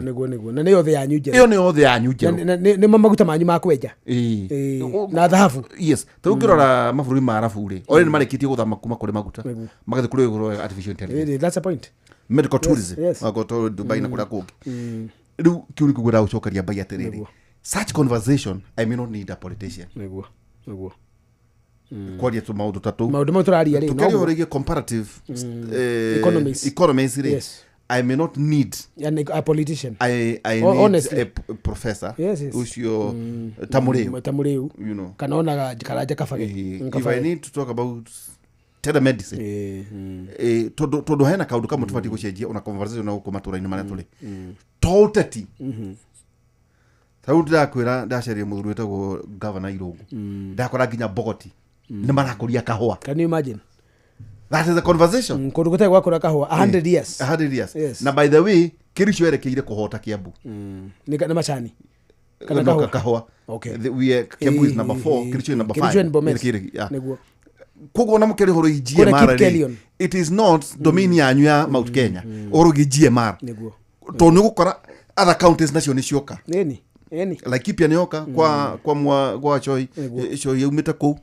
Nĩguo na nĩ yothe yanyu njerũ. Ĩyo nĩ yothe yanyu njerũ. Nĩ maguta manyu ma kwenja. Ĩĩ. Na thahabu. Yes, ta rĩu ũngĩrora mabũrũri ma Arabu rĩ, orĩ nĩ marĩkĩtie gũthama kuma kũrĩ maguta magathiĩ kũrĩ ũhoro wa artificial intelligence. Ĩĩ, that's a point. Medical tourism. Yes. Wakorwo Dubai na kũrĩa kũngĩ. Rĩu kĩu nĩkĩo ngwendaga gũcokeria mbai atĩrĩrĩ, such conversation I may not need a politician. Nĩguo Kwaria tu maũndũ ta tũu. Maũndũ mau tũraria rĩ. Tũkĩaria ũhoro wĩgiĩ comparative economies. Economies rĩ, Yes. I may not need Yani a politician. I need Honestly. a professor Yes. ucio ta mũrĩu. Ta mũrĩu. You know. Kana ona Karanja Kabage. If I need to talk about telemedicine, tondu hena kaundu kamwe tubatiĩ gũcenjia ona conversation na gũkũ matũra-inĩ marĩa tũrĩ to ũteti. Ta rĩu ndĩrakwĩra, ndaceria mũthuri wĩtagwo Gavana Irũngũ, ndakora nginya Bogoti nĩ marakũria kahũa. Can you imagine? That is a conversation. Kũndũ gũtarĩ gwakũra kahũa 100 years. 100 years. Yes. Na by the way, Kericho erekeire kũhota Kiambu. Nĩ macani kana No, kahũa? kahũa. Okay. Kiambu is number 4, Kericho is number 5. Kericho and Bomet. Yeah. Nĩguo. Koguo ona mũkĩaria ũhoro wĩgiĩ Kũrĩa GMR Kip rĩ, Kellion. it is not domain yanyu ya Mount Kenya ũhoro wĩgiĩ GMR, Nĩguo. tondũ nĩ ũgũkora other counties nacio nĩ cioka. Ĩni. Laikipia nĩ yoka kwa mwa kwa Choi. Choi yaumĩte kũu.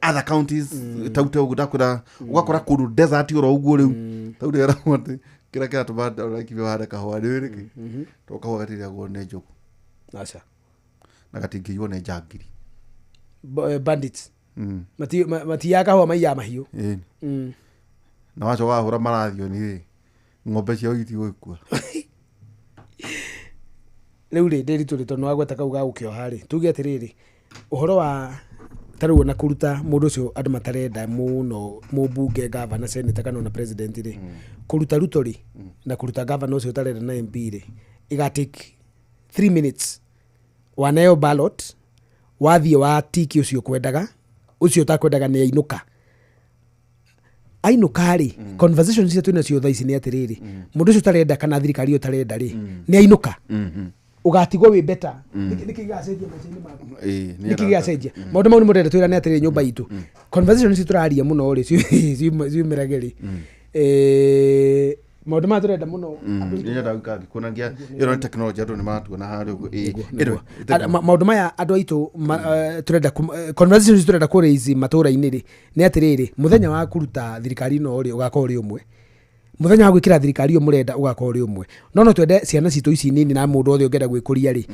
Other counties taute ũguo ndakwĩra, ũgakora kũndũ desert oro ũguo. Rĩu tau ndĩragwo atĩ kĩrĩa kĩratũma Laikipia wahande kahũa nĩ nĩkĩ? Tondũ kahũa gatirĩagwo nĩ njũgũ. Aca. Na gatingĩiywo nĩ njangiri. Bandits matiyaga kahũa, maiyaga mahiũ. Ĩni. Na wacoka wahũra marathioni rĩ, ng'ombe ciao itigũgĩkua. Rĩu rĩ, ndĩritũ rĩ, tondũ nĩwagweta kau ga gũkĩoha rĩ, tuge atĩrĩrĩ, ũhoro wa ta rĩu ona kũruta mũndũ ũcio andũ matarenda mũno, mũmbunge, gavana, senator kana ona president rĩ, kũruta Ruto rĩ na kũruta gavana ũcio ũtarenda na MP rĩ, iga take 3 minutes. Waneo ballot, wathiĩ wa tiki ũcio ũkwendaga, ũcio ũtakwendaga nĩ ainũka. Ainũka rĩ, conversation icio twĩna cio thaa ici nĩ atĩrĩrĩ, mũndũ ũcio ũtarenda kana thirikari ĩyo ũtarenda rĩ, nĩ ainũka, ũgatigwo wĩ better. Nĩkĩ gĩgacenjia maica-inĩ maku? Nĩkĩ gĩgacenjia maũndũ mau? Nĩ mũrenda twĩrane atĩrĩrĩ, nyũmba itũ conversation ici tũraria mũno rĩ, ciumĩrage rĩ, maũndũ maya tũrenda mũno andũ. Nyendaga gũikara ngĩkuonagia ĩno nĩ technology, andũ nĩ maratuona harĩa ũguo. Anyway, Maũndũ maya andũ aitũ tũrenda conversation ici tũrenda kũraise matũra-inĩ rĩ, nĩ atĩrĩrĩ, mũthenya wa kũruta thirikari ĩno rĩ, ũgakorwo ũrĩ ũmwe, mũthenya wa gwĩkĩra thirikari ĩyo mũrenda ũgakorwo ũrĩ ũmwe, no twende ciana citũ ici nini na mũndũ othe ũngĩenda gwĩkũria rĩ,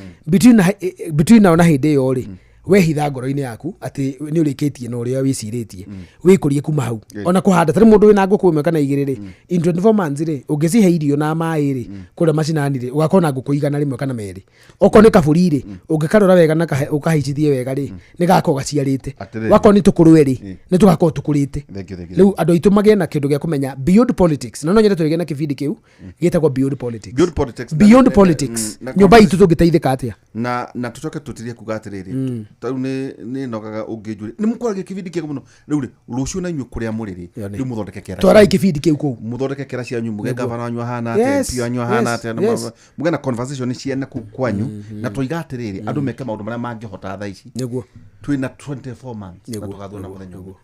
between now na hĩndĩ ĩyo rĩ, wehitha ngoro-inĩ yaku atĩ nĩ ũrĩkĩtie na ũrĩa wĩcirĩtie, wĩkũrie kuma hau. Ona kũhanda, tarĩ mũndũ wĩna ngũkũ ĩmwe kana igĩrĩ rĩ, in 24 months rĩ, ũngĩcihe irio na maĩ rĩ, kũrĩa macinani rĩ, ũgakorwo na ngũkũ 100 kana merĩ. Okorwo nĩ kabũri rĩ, ũngĩkarora wega na ũkahaicithie wega rĩ, nĩ gakorwo gaciarĩte. Atĩrĩrĩ. Wakorwo nĩ tũkũrwe rĩ, nĩ tũgakorwo tũkũrĩte. Thank you, thank you. Rĩu andũ aitũ magĩe na kĩndũ gĩa kũmenya beyond politics, na no nyende tũgĩe na kĩbindi kĩu gĩtagwo beyond politics. Beyond politics. Beyond politics. Nyũmba itũ tũngĩteithĩka atĩa? Na tucoke tutirie kuga atiriri, ta riu ni nogaga ũngĩnjũria nĩ mũkwaragia kĩbindi kĩega mũno. Rĩu rĩ, rũciũ na inyuĩ kũrĩa mũrĩ rĩ, Yone. rĩu mũthondeke kĩara. Twarai kĩbindi kĩu kũu. Mũthondeke kĩara cianyu, muge gavana wanyu ahana atĩa, MP wanyu ahana atĩa, na muge na conversation ciene kũu kwanyu, na tũiga atĩrĩrĩ, andũ meke maũndũ marĩa mangĩhota thaa ici. Twĩna 24 months na tũgathwo na mũthenya ũmwe.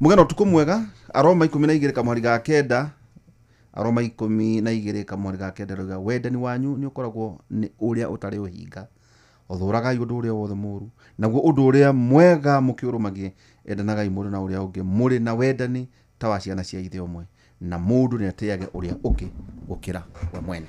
Mũgena ũtukũ mwega. Aroma 12 kamũhari ga 9, Aroma 12 kamũhari ga 9 rauga, wendani wanyu nĩ ũkoragwo nĩ ũrĩa ũtarĩ ũhinga, ũthũragai ũndũ ũrĩa wothe mũũru, naguo ũndũ ũrĩa mwega mũkĩũrũmagie. Endanagai mũndũ na ũrĩa ũngĩ mũrĩ na wendani ta wa ciana cia ithe ũmwe, na mũndũ nĩ atĩage ũrĩa ũngĩ gũkĩra we mwene.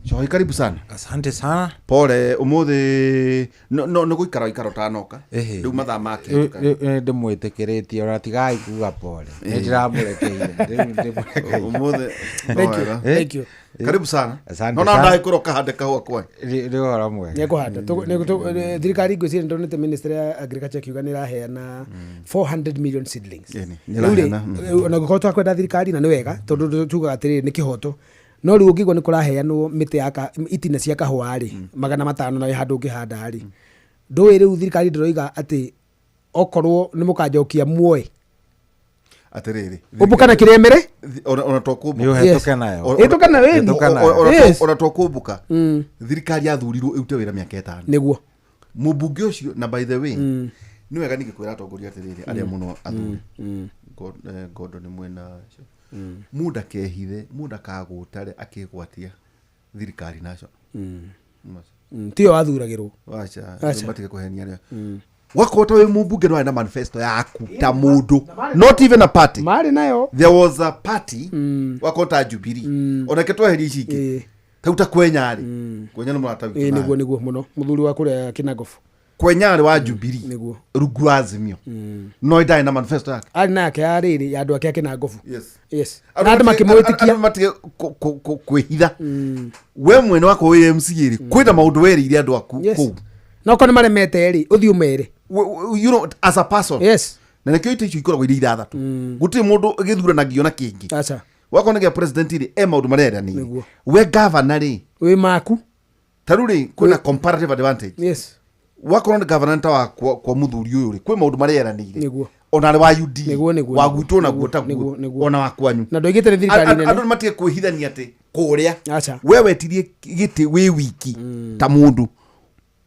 Cohi, karibu sana. Asante sana. Pole ũmũthĩ no nĩ gũikara ikara ũtanoka. Ĩhĩ. Rĩu mathaa make. Ndĩmwĩtĩkĩrĩtie ona tigai kuga pole, nĩ ndĩramũrekeire. Rĩu ndĩmũrekeire. Ũmũthĩ no Thank you. wega. Thank you. Karibu sana. Asante No na sana. ndagĩkorwo kahande kahũa kwanyu. Nĩ ũhoro mwega. Nĩekũhanda. Thirikari ngwĩciria ndonete ministry ya agriculture ĩkiuga nĩ ĩraheana 400 million seedlings. Ĩni, nĩ Rĩu rĩ, ĩraheana, ona gũkorwo twakwenda thirikari na nĩ wega, tondũ tugaga atĩrĩrĩ, nĩ kĩhoto, no rĩu ũngĩigua nĩ kũraheanwo mĩtĩ ya itina cia kahũa rĩ, 500 na wĩ handũ ũngĩhanda rĩ, ndũĩ rĩu thirikari ndĩroiga atĩ okorwo nĩ mũkanjokia muoe Atĩrĩrĩ, ũmbũkana kĩrĩemere. Ona to Nĩ kũmbũka. ũhetũke nayo. Ĩtũka nayo, ĩni. Ĩtũka nayo. Ona to kũmbũka, thirikari yathurirwo ĩrute wĩra mĩaka 5. Mũmbunge ũcio, na by the way nĩ wega ningĩ kwĩra atongoria atĩrĩrĩ, arĩa mũno athuri, Ngondo nĩ mwena mũndũ akehithe, mũndũ akagũtare akĩgwatia. Thirikari nacio. Tiyo wathuragĩrwo. Acha matige kũhenia rĩo. Wakorwo ta wĩ mũmbunge nĩ warĩ na manifesto yaku ta mũndũ, not even a party. Marĩ nayo. There was a party wakorwo ta Jubilee. Onake tweheria ici ingĩ. Tau ta Kwenyarĩ. Kwenya nĩ mũrata witũ. Nĩguo nĩguo mũno. Mũthuri wa kũrĩa Kĩnangobu. Kwenyarĩ wa Jubilee. Nĩguo. Rungu wa Azimio. No ndarĩ na manifesto yake. Arĩ na yake ya rĩrĩ ya andũ ake a Kĩnangobu. Yes. Yes. Na andũ makĩmwĩtĩkia. Andũ matige kwĩhitha. We mwene wakwa wĩ MCA rĩ, kwĩna maũndũ werĩire andũ aku kũu. No korwo nĩ maremete rĩ, ũthiĩ ũmere. You know, as a person. Yes. Na nĩkĩo itĩ icio ikoragwo irĩ ithathatũ. Gũtirĩ mũndũ gĩthuranagio na kĩngĩ. Acha. Wakorwo nĩ gĩa president rĩ, e maũndũ marĩa eranĩire. We governor rĩ, wĩ maku. Ta rĩu rĩ, kwĩna comparative advantage. Yes. Wakorwo nĩ governor ta wa kwa mũthuri ũyũ rĩ, kwĩ maũndũ marĩa eranĩire. Nĩguo. Ona arĩ wa UD. Nĩguo nĩguo. Wa gwitũ naguo taguo. Ona wa kwanyu. Na ndoigĩte nĩ thirikari nene. Andũ nĩ matige kwĩhithania atĩ kũrĩa. Acha. We wetirie gĩtĩ wĩ wiki ta mũndũ.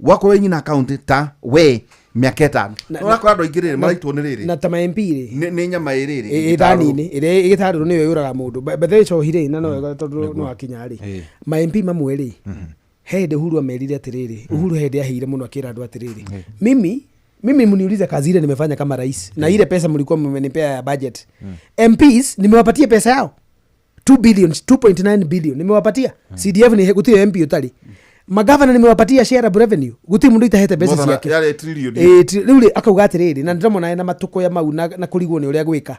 Wakorwo nyina account ta we mĩaka ĩtano. No ũrakora andũ aingĩ rĩrĩ maraitwo nĩ rĩrĩ. Na ta ma MP rĩ. Nĩ nyama ĩ rĩrĩ. Ĩthani-inĩ ĩrĩa ĩgĩtarũrũ nĩyo yũraga mũndũ. Bethe cohi rĩ, na no wega tondũ no akinya rĩ. Ma MP mamwe rĩ. He hĩndĩ Uhuru amerire atĩrĩrĩ. Uhuru he hĩndĩ aheire mũno akĩra andũ atĩrĩrĩ. Mimi mniulize kazi ile nimefanya kama rais. Na ile pesa mlikuwa mmenipea ya budget. MPs nimewapatia pesa yao. 2 billion, 2.9 billion nimewapatia. CDF ni gũtirĩ MP ũtarĩ. Magavana nimewapatia share of revenue. Gũtirĩ mũndũ itahete mbeca ciake. Yale trillion. Rĩu rĩ akauga atĩrĩrĩ, na ndĩramona ena matũkũya mau na kũrigwo nĩ ũrĩa gwĩka.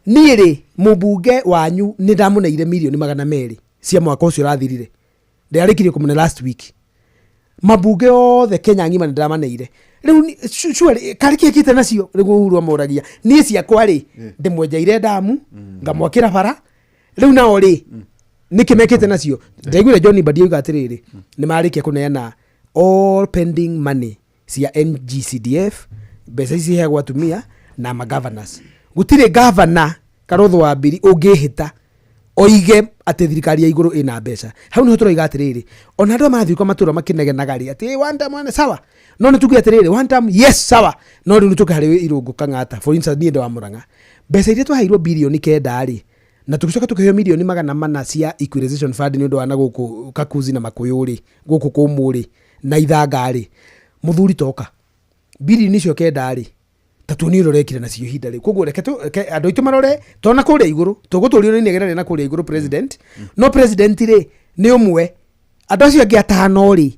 Niĩ rĩ mũmbunge wanyu nĩ ndamũneire milioni 200 cia mwaka ũcio ũrathirire. Ndĩrarĩkirie kũmũne last week. Mabunge othe Kenya ng'ima nĩ ndĩramaneire. Rĩu surely karĩ kĩ kĩte nacio nĩguo Uhuru amũragia. Niĩ ciakwa rĩ ndĩmwenjeire damu ngamwakĩra bara. Rĩu nao rĩ nĩkĩ mekĩte nacio? Ndaiguire John Mbadi oiga atĩrĩrĩ, nĩ marĩkia kũneana all pending money cia NGCDF, mbeca ici ciheagwo atumia na ma governors. Gũtirĩ governor Karotho wa Mbiri ũngĩhĩta oige atĩ thirikari ya igũrũ ĩna mbeca. Hau nĩho tũroiga atĩrĩrĩ, ona andũ aya marathiĩ kwa matũra makĩnegenaga rĩ atĩ one time one sawa. No nĩ tuge atĩrĩrĩ, one time yes sawa. No rĩu nĩ tũke harĩ Irũngũ Kang'ata. For instance niĩ ndĩ wa Mũrang'a. Mbeca iria twaheirwo bilioni 9 rĩ, na tũgĩcoka tũkĩheo milioni 400 cia equalization fund nĩ ũndũ wa na gũkũ Kakuzi na Makũyũ rĩ, gũkũ kũmũ rĩ, na Ithanga rĩ, mũthuri toka. Bilioni icio 9 rĩ, ta tuonie ũrĩa ũrekire nacio ihinda rĩu. Koguo reke andũ aitũ marore tona kũrĩa igũrũ, tũgũtũrio nĩ inegene na kũrĩa igũrũ president. No president rĩ nĩ ũmwe, andũ acio angĩ atano rĩ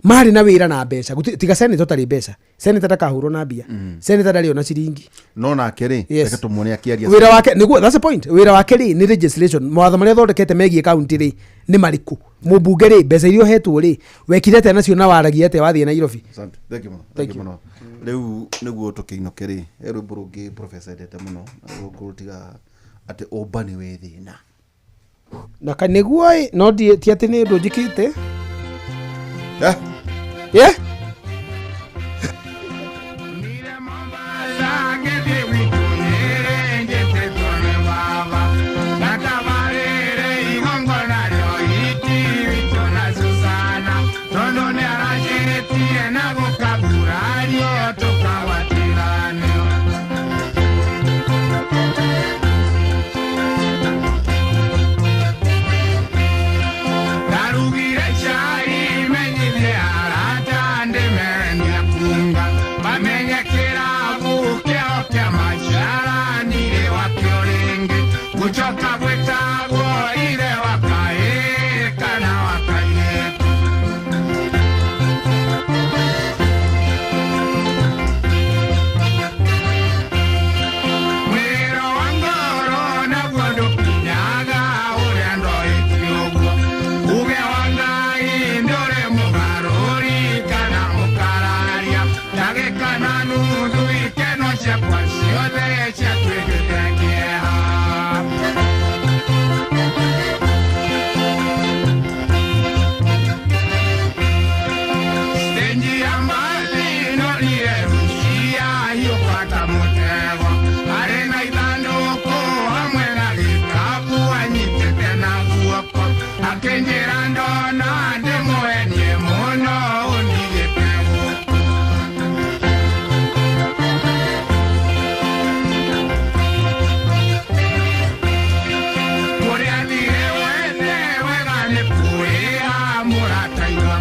marĩ na wĩra na mbeca. Tiga senator ũtarĩ mbeca. Senator ndakahũrwo na mbia. Senator ndarĩ ona ciringi. No nake rĩ, reke tũmuone akĩaria. Wĩra wake nĩguo, that's the point. Wĩra wake rĩ nĩ legislation. Mawatho marĩa athondekete megiĩ county rĩ nĩ marĩkũ? Mũmbunge rĩ mbeca iria ũhetwo rĩ wekire atĩa nacio na waragia atĩa wathiĩ Nairobi? Asante. Thank you mũno. Thank you mũno. Rĩu nĩguo tũkĩinũke rĩ, he rwĩmbo rũngĩ professor endete mũno, rũtiga atĩ ũmbani wĩ thĩna. Na nĩguo ĩ, no ti atĩ nĩ ũndũ njĩkĩte. Yeah?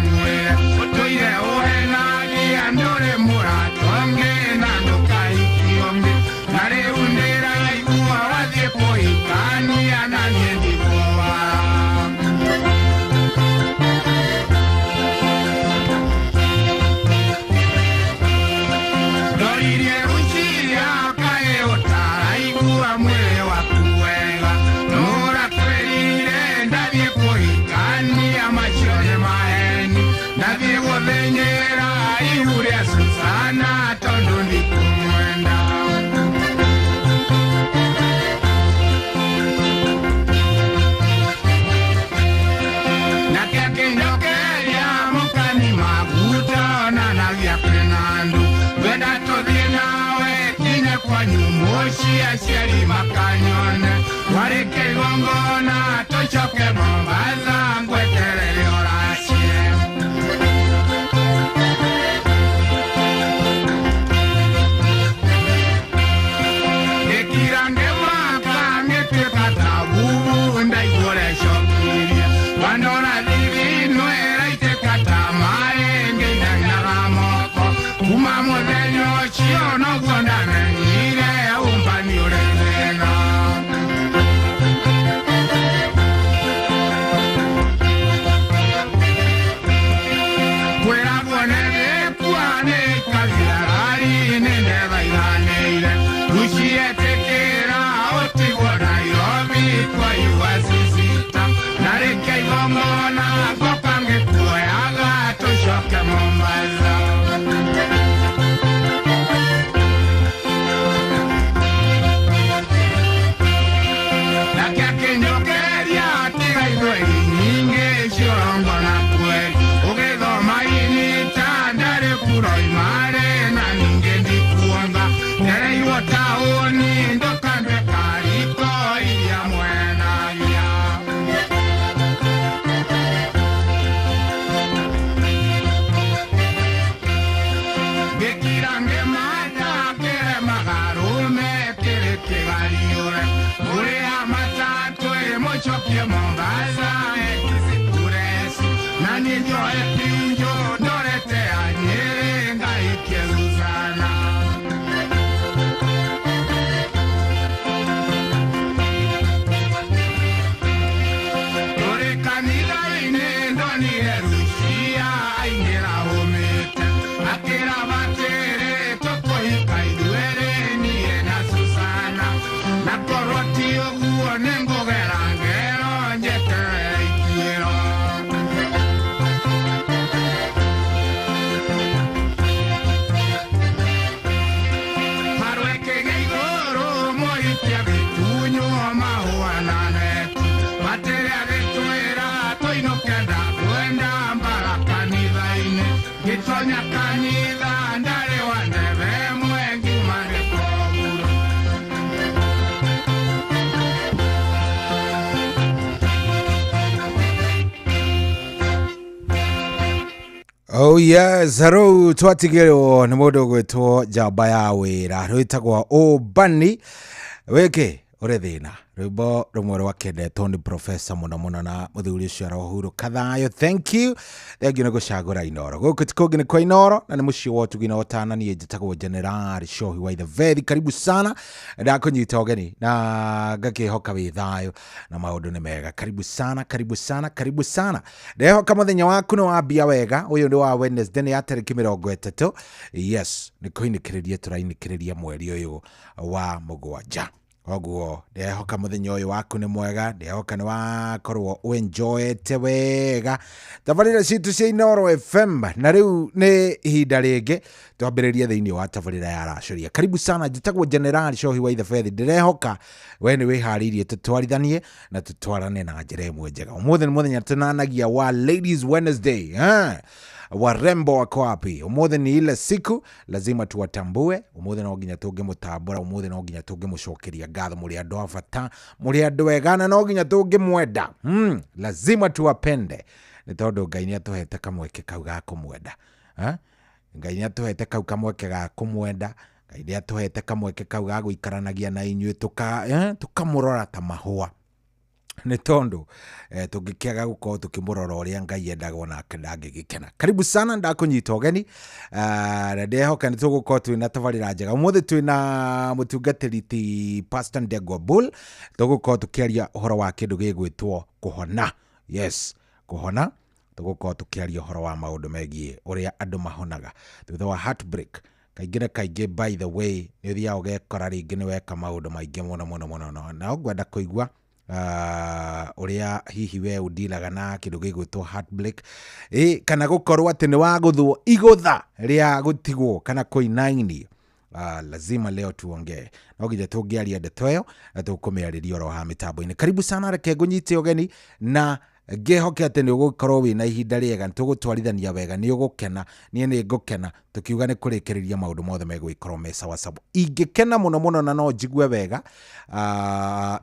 mwĩre ũtũire ũhenagia ndũrĩ mũrata ũngĩ na ndũkahikio ũngĩ na rĩu ndĩraigua wathiĩ kũhikania na niĩ ndigũa. Ndoririe Rucia kaĩ ũtaraigua mwĩrĩ waku wega nũrakwĩrire ndathiĩ kũhikania macio nĩ maheni ndathiĩ gũthĩnyĩra ihu rĩa Susana tondũ ndikũmwenda. Nake akĩnjokeria mũkani maguta onanagia kwĩna andũ ngwenda tũthiĩ nawe kinya kwanyu mũciĩ aciari makanyone warĩkia igongona tũcoke Mombasa ngweterere ũracie. Ngĩkira ngĩmaka ngĩtuĩka ta bubu ndaigua ũrĩa cokirie wandora thithino ĩraitĩka ta maĩ ngĩinainaga moko kuma mũthenya ũcio noguo ndamenyire ũmbani ũrĩ thĩna. Kwĩragwo nĩ gĩkua nĩ ikagia rari nĩ ndethaithanĩire Rucietĩkĩra ũtigwo Nairobi kwaiua sisita na rĩkia igongona ngoka ngĩkuoyaga tũcoke Mombasa. Nake akĩnjokeria tiga ithweri nyingĩ ciorongo na kweri ũgĩthoma inita ndarĩ kuroimarĩ na ningĩ ndikuonga ndereirwo taũni ndũkandwe kariko iria mwenagia. Ngĩkira ngĩmata kĩremaga rũme kĩrĩ kĩgariũre mũrĩha matatũ ĩ mũcokie Mombasa ekisikuresi na niĩ njoe pinjo ndorete ya Nyĩrĩ ngaikie Susana. Tũrĩ kanitha-inĩ ndonire Rucia aingĩra hũmĩte akĩra batĩrĩ tũkũhika ithuerĩ niĩ na Susana na korwo ti ũguo nĩngũgera ngero njeterere ituĩro. Harwekĩge igũrũ mũhikia gĩtunywo mahũa na neti batĩrĩ agĩtwĩra tũinũke ndakwenda mbara kanitha-inĩ ngĩtonya kanitha ndarĩ wa ndebe ĩmwe ngiuma ndĩkoguro. Oh yes, hello twatigĩrwo nĩ mũndũ ũgwĩtwo njamba ya wĩra rwĩtagwo Ũmbani wĩkĩ ũrĩ thĩna rwĩmbo rũmwe rwakendetwo nĩ professor mũno mũno na mũthuri ũcio arohurũka thayũ. Thank you thengiũ nĩ gũcagũra Inoro gũkũ ti kũngĩ nĩ kwa Inoro na nĩ mũciĩ wa ũtugi na ũtana. Niĩ njĩtagwo General Shohi wa Itheveri. Karibu sana ndakũnyita ũgeni na ngakĩhoka wĩ thayũ na maũndũ nĩ mega. Karibu sana, karibu sana, karibu sana. Ndehoka mũthenya waku nĩ wambia wega. Ũyũ nĩ wa Wednesday nĩ ya tarĩki 30. Yes, nĩ kũinĩkĩrĩria tũrainĩkĩrĩria mweri ũyũ wa mũgwanja. Koguo ndehoka mũthenya ũyũ waku nĩ mwega, ndehoka nĩ wakorwo ũenjoyete wega tabarĩra citũ cia Inoro FM. Na rĩu nĩ ihinda rĩngĩ twambĩrĩrie thĩinĩ wa tabarĩra ya Racũria. Karibu sana, njĩtagwo General Shohi wa Ithebethi. Ndĩrehoka we nĩ wĩharĩirie tũtwarithanie na tũtwarane na njĩra ĩmwe njega. Ũmũthĩ nĩ mũthenya tũnanagia wa Ladies Wednesday, eh? Warembo wako wapi? Ũmũthĩ ni ile siku lazima tuwatambue. Ũmũthĩ no nginya tũngĩmũtambũra, ũmũthĩ no nginya tũngĩmũcokeria ngatho. Mũrĩ andũ a bata, mũrĩ andũ ega na no nginya tũngĩmwenda. Lazima tuwapende nĩ tondũ Ngai nĩ atũhete kamweke kau ga kũmwenda. Ngai nĩ atũhete kau kamweke ga kũmwenda. Ngai nĩ atũhete kamweke kau ga gũikaranagia na inyuĩ tũkamũrora ta mahũa. Nĩ tondũ tũngĩkĩaga gũkorwo tũkĩmũrora ũrĩa Ngai endaga, onake ndangĩgĩkena. Karibu sana, ndakũnyita ũgeni na ndehoka nĩ tũgũkorwo twĩna tabarĩra njega. Ũmũthĩ twĩna mũtungatĩri ti Pastor Ndegwa Bull, tũgũkorwo tũkĩaria ũhoro wa kĩndũ gĩgwĩtwo kũhona. Yes, kũhona. Tũgũkorwo tũkĩaria ũhoro wa maũndũ megiĩ ũrĩa andũ mahonaga thutha wa heartbreak. Kaingĩ na kaingĩ, by the way, nĩ ũthiaga ũgekora rĩngĩ nĩ weka maũndũ maingĩ mũno mũno mũno, na ngwenda kũigua ũrĩa hihi we ũdilaga na kĩndũ gĩgwĩtwo heartbreak, kana gũkorwo atĩ nĩ wagũthwo igũtha rĩa gũtigwo kana kũinainio. Lazima leo tuongee, no nginya tũngĩaria ndeto ĩyo na tũkũmĩarĩria oro haha mĩtambo-inĩ. Karibu sana, reke ngũnyite ũgeni na ngĩhoke atĩ nĩ ũgũkorwo wĩna ihinda rĩega, nĩ tũgũtwarithania wega, nĩ ũgũkena, niĩ nĩ ngũkena, tũkiuga nĩ kũrĩkĩrĩria maũndũ mothe megũgĩkorwo me sawasawa. Ingĩkena mũno mũno na no njigue wega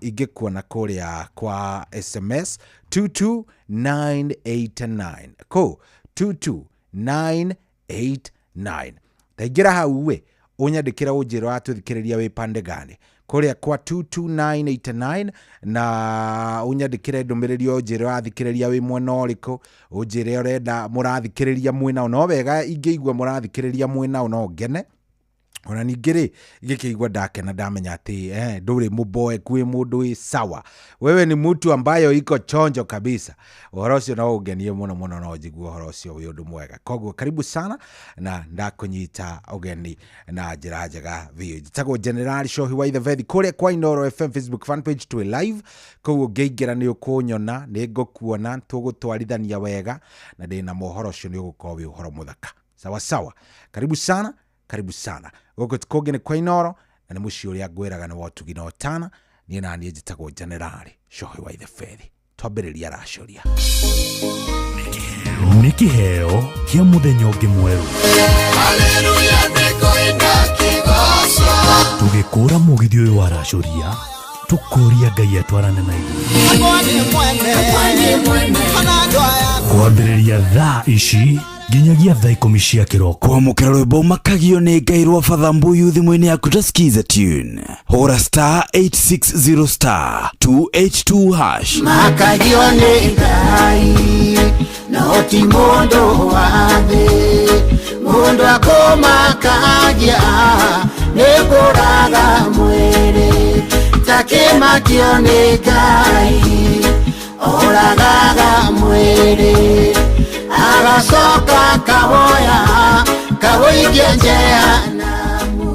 ingĩkuona kũrĩa kwa SMS 22989, kũ 22989. Taingĩra hau we ũnyandĩkĩra, ũnjĩra watũthikĩrĩria wĩ pande gani kũrĩa kwa 22989, na ũnyandĩkĩre ndũmĩrĩri, ũnjĩre wathikĩrĩria wĩ mwena ũrĩkũ, ũnjĩre ũrenda mũrathikĩrĩria mwena. No wega ingĩigua mũrathikĩrĩria mwena, no ngene. Ona ningĩ rĩ, ngĩkĩigua ndakena ndamenya atĩ ndũrĩ mũboeku, wĩ mũndũ wĩ sawa, wewe ni mtu ambayo iko chonjo kabisa. Ũhoro ũcio no ũngenie mũno mũno, no njigue ũhoro ũcio wĩ ũndũ mwega. Koguo karibu sana na ndakũnyita ũgeni na njĩra njega biũ. Njĩtagwo General Shohi wa Ithebethi. Kũrĩa kwa Inooro FM Facebook fan page twĩ live, koguo ũngĩingĩra nĩ ũkũnyona, nĩ ngũkuona, tũgũtwarithania wega na ndĩna mohoro ũcio nĩ ũgũkorwo wĩ ũhoro mũthaka. Sawa sawa, karibu sana, karibu sana. Gũkũ kũngĩ nĩ kwa Inooro na nĩ mũciĩ ũrĩa ngwĩraga nĩ wa ũtugi na ũtana. Niĩ na niĩ njĩtagwo Generali Shohi wa Ithebethi. Twambĩrĩria racũria. Nĩ kĩheo kĩa mũthenya ũngĩ mwerũ. Tũgĩkũra mũgithi ũyũ wa racũria, tũkũria Ngai atwarane na ithuĩ kwambĩrĩria thaa ici nginyagia thaa 10 cia kĩroko. Kwamũkĩra rwĩmbo Makagio nĩ Ngai rwa Father Mbuyu thimũ-inĩ yaku ta Skiza tune, hũra *860 *282#. Makagio nĩ Ngai no ti mũndũ wa thĩ, mũndũ akũmakagia nĩ kũraga mwĩrĩ, takĩmakio nĩ Ngai oragaga mwĩrĩ, agacoka kawoya kawũikia jehanamu,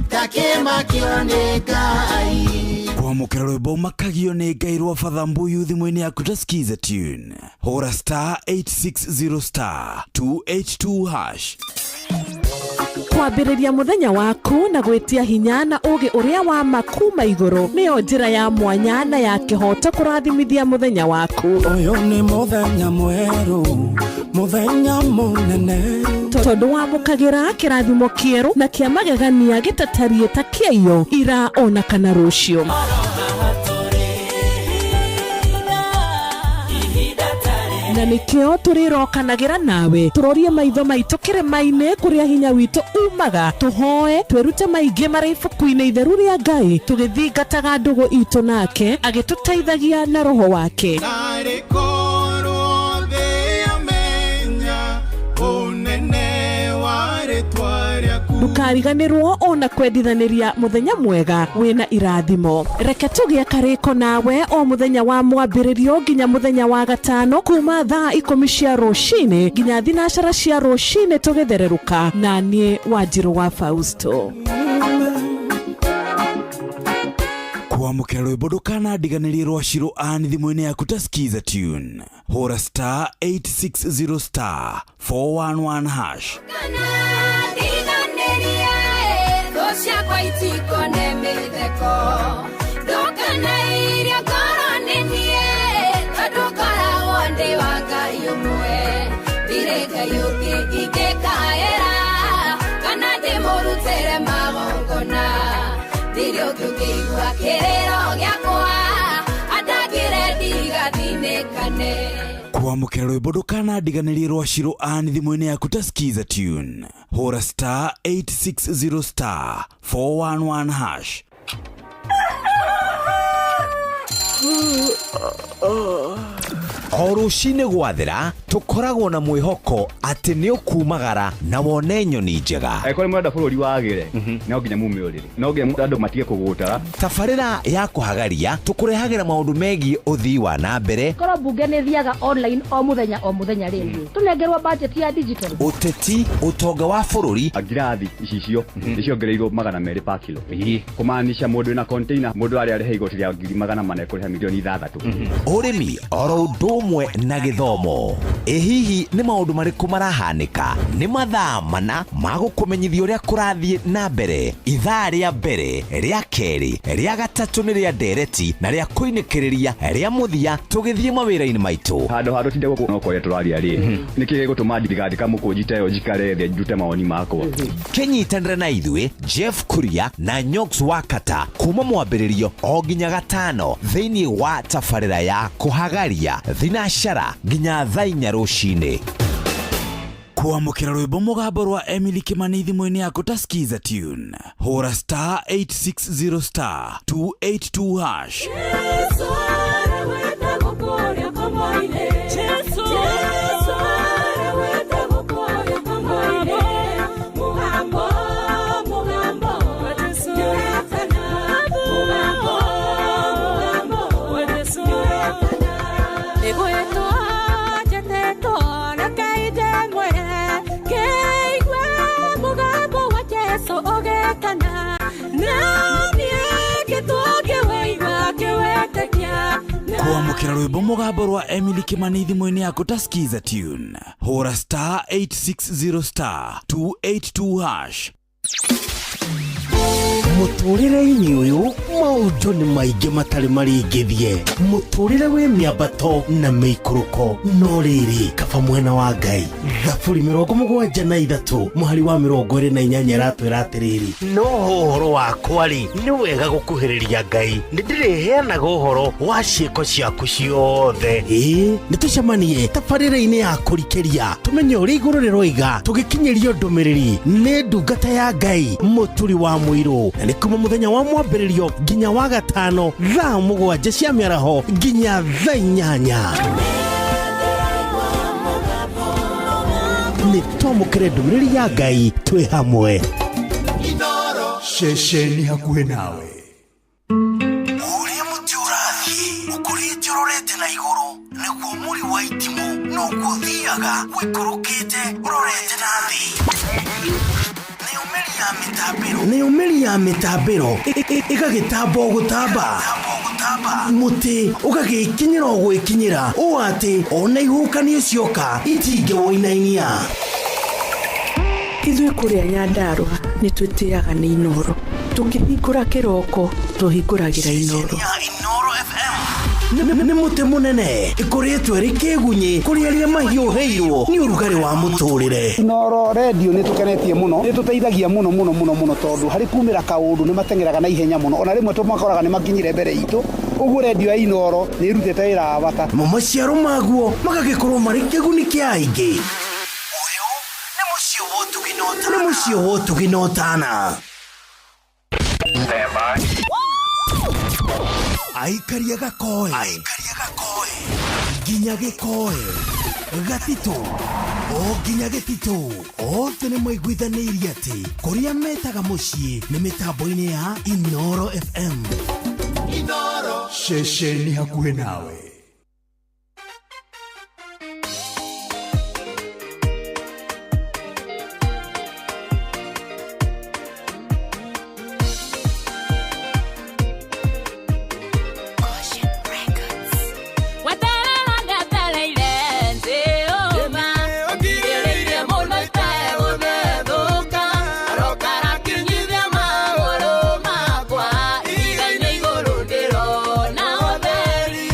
takĩmakio nĩ Ngai. Kwamũkĩra rwĩmbo Makagio nĩ Ngai rwa Father Mbuyu thimũ-inĩ yaku ta Skiza tune, hũra *860 *282#. Kwambĩrĩria mũthenya waku na gwĩtia hinya na ũũgĩ ũrĩa wa ma kuma igũrũ nĩyo njĩra ya mwanya na ya kĩhoto kũrathimithia mũthenya waku. Ũyũ nĩ mũthenya mwerũ, mũthenya mũnene. Tondũ wamũkagĩra kĩrathimo kĩerũ na kĩa magegania gĩtatariĩ ta kĩaiyo ira ona kana rũciũ. Na nĩkĩo tũrĩrokanagĩra nawe, tũrorie maitho maitũ kĩrĩma-inĩ kũrĩa hinya witũ umaga, tũhoe twĩrute maingĩ marĩ ibuku-inĩ itheru rĩa Ngai, tũgĩthingataga ndũgũ itũ nake agĩtũteithagia na roho wake. Narĩ korwo thĩ yamenya ũnene wa rĩtwa rĩaku. Ndũkariganĩrwo ona kwendithanĩria mũthenya mwega wĩna irathimo. Reke tũgĩe karĩko nawe o mũthenya wa mwambĩrĩrio nginya mũthenya wa gatano, kuma thaa 10 cia rũcinĩ nginya thinacara cia rũcinĩ, tũgĩthererũka na niĩ Wanjirũ wa Fausto. Kwamũkĩra rwĩmbo ndũkanandiganĩrie rwa Shiro Ann thimũ-inĩ yaku ta Skiza tune, hũra *860 *411#. Ciakwa itikone mĩtheko, ndũkanairia ngoro nĩ niĩ, tondũ ngoragwo ndĩ wa Ngai ũmwe, ndirĩ Ngai ũngĩ ingĩkaĩra kana ndĩmũrutĩre magongona, ndirĩ ũngĩ ũngĩigua kĩrĩro gĩakwa andangĩre ndigathinĩkane. Kwamũkĩra rwĩmbo ndũkanandiganĩrie rwa Shiro Ann thimũ-inĩ yaku ta Skiza tune, hũra *860 *411#. O rũcinĩ gwathera tũkoragwo na mwĩhoko atĩ nĩ ũkumagara na wone nyoni njega. Angĩkorwo nĩ mũrenda bũrũri wagĩre, no nginya mume ũrĩrĩ, no nginya andũ matige kũgũtara. Tabarĩra ya kũhagaria tũkũrehagĩra maũndũ megiĩ ũthii wa na mbere, Korwo mbunge nĩ thiaga online o mũthenya o mũthenya rĩ, tũnengerwo budget ya digital. Ũteti, ũtonga wa bũrũri. Ngirathi icicio nĩ ciongereirwo 200 per kilo, kũmaanisha mũndũ wĩna container, mũndũ arĩa arĩha igoti rĩa 400,000 ekũrĩha 6 million. Ũrĩmi oro ũndũ ũmwe na gĩthomo. Ĩ hihi nĩ maũndũ marĩkũ marahanĩka? Nĩ mathaa mana ma gũkũmenyithia ũrĩa kũrathiĩ na mbere. Ithaa rĩa mbere, rĩa kerĩ, rĩa gatatũ nĩ rĩa ndereti na rĩa kũinĩkĩrĩria rĩa mũthia tũgĩthiĩ mawĩra-inĩ maitũ. Handũ ha tũtinde gũkũ no kwaria tũraria rĩ, nĩkĩ gĩgũtũma ndigandĩka mũkũnji ta ĩyo njikare thĩ ndute mawoni makwa? Kĩnyitanĩre na ithuĩ Jeff Kuria na Nyox Wakata kuma mwambĩrĩrio o nginya gatano thĩinĩ wa tabarĩra ya kũhagaria thinacara nginya thaa 4 rũcinĩ. Kwamũkĩra rwĩmbo mũgambo rwa Emily Kimani thimũ-inĩ yaku ta Skiza tune, hũra *860*282#. Kwamũkĩra rwĩmbo mũgambo rwa Emily Kimani thimũ-inĩ yaku ta Skiza tune, hũra *860*282#. Mũtũrĩre-inĩ ũyũ maũndũ nĩ maingĩ matarĩ maringithie, mũtũrĩre wĩ mĩambato na mĩikũrũko, no rĩrĩ kaba mwena wa Ngai. Thaburi 73 mũhari wa 28 ĩratwĩra atĩrĩrĩ, no ũhoro wakwa rĩ, nĩ wega gũkuhĩrĩria Ngai, nĩ ndĩrĩheanaga ũhoro wa ciĩko ciaku ciothe. Ĩĩ, nĩ tũcemanie tabarĩra-inĩ ya kũrikĩria tũmenye ũrĩa igũrũ rĩroiga, tũgĩkinyĩrio ndũmĩrĩri nĩ ndungata ya Ngai Mũturi wa Mũirũ, na nĩ kuma mũthenya wa mwambĩrĩrio nginya wa gatano thaa 7 cia mĩaraho nginya thaa 8. Nĩ twamũkĩre ndũmĩrĩri ya Ngai twĩ hamwe. Ceceni hakuhĩ nawe. Ũrĩa mũtĩ ũrathiĩ ũkũrĩte ũrorete na igũrũ, nĩguo mũri wa itimũ noguo ũthiaga ũikũrũkĩte ũrorete na thĩ. Nayo mĩri ya mĩtambĩro ĩgagĩtamba o gũtamba, mũtĩ ũgagĩkinyĩra o gwĩkinyĩra, ũũ atĩ ona ihuhũkanio cioka itingĩwũinainia. Ithuĩ kũrĩa Nyandarũa nĩ twĩtĩaga nĩ Inoro. Tũkĩhingũra kĩroko tũhingũragĩra Inoro. Nĩ mũtĩ mũnene ĩkũrĩtwo ĩrĩ kĩgunyĩ kũrĩ arĩa mahiũhĩirwo nĩ ũrugarĩ wa mũtũrĩre. Inoro redio nĩ tũkenetie mũno, nĩ tũteithagia mũno mũno mũno mũno, tondũ harĩ kumĩra kaũndũ nĩ mateng'eraga na ihenya mũno, ona rĩmwe tũmakoraga nĩ makinyire mbere itũ. Ũguo redio ya Inoro nĩ ĩrutĩte wĩra wa bata. Mo maciaro maguo magagĩkorwo marĩ kĩguni kĩa aingĩ. Nĩ mũciĩ wa ũtugi na ũtana. Aikaria Gakoe nginya Gĩkoe Gatitũ o nginya Gĩtitũ, othe nĩ maiguithanĩirie atĩ kũrĩa metaga mũciĩ nĩ mĩtambo-inĩ ya Inoro FM. Inoro, ceceni hakuhĩ nawe. Ndĩrona ũtheri.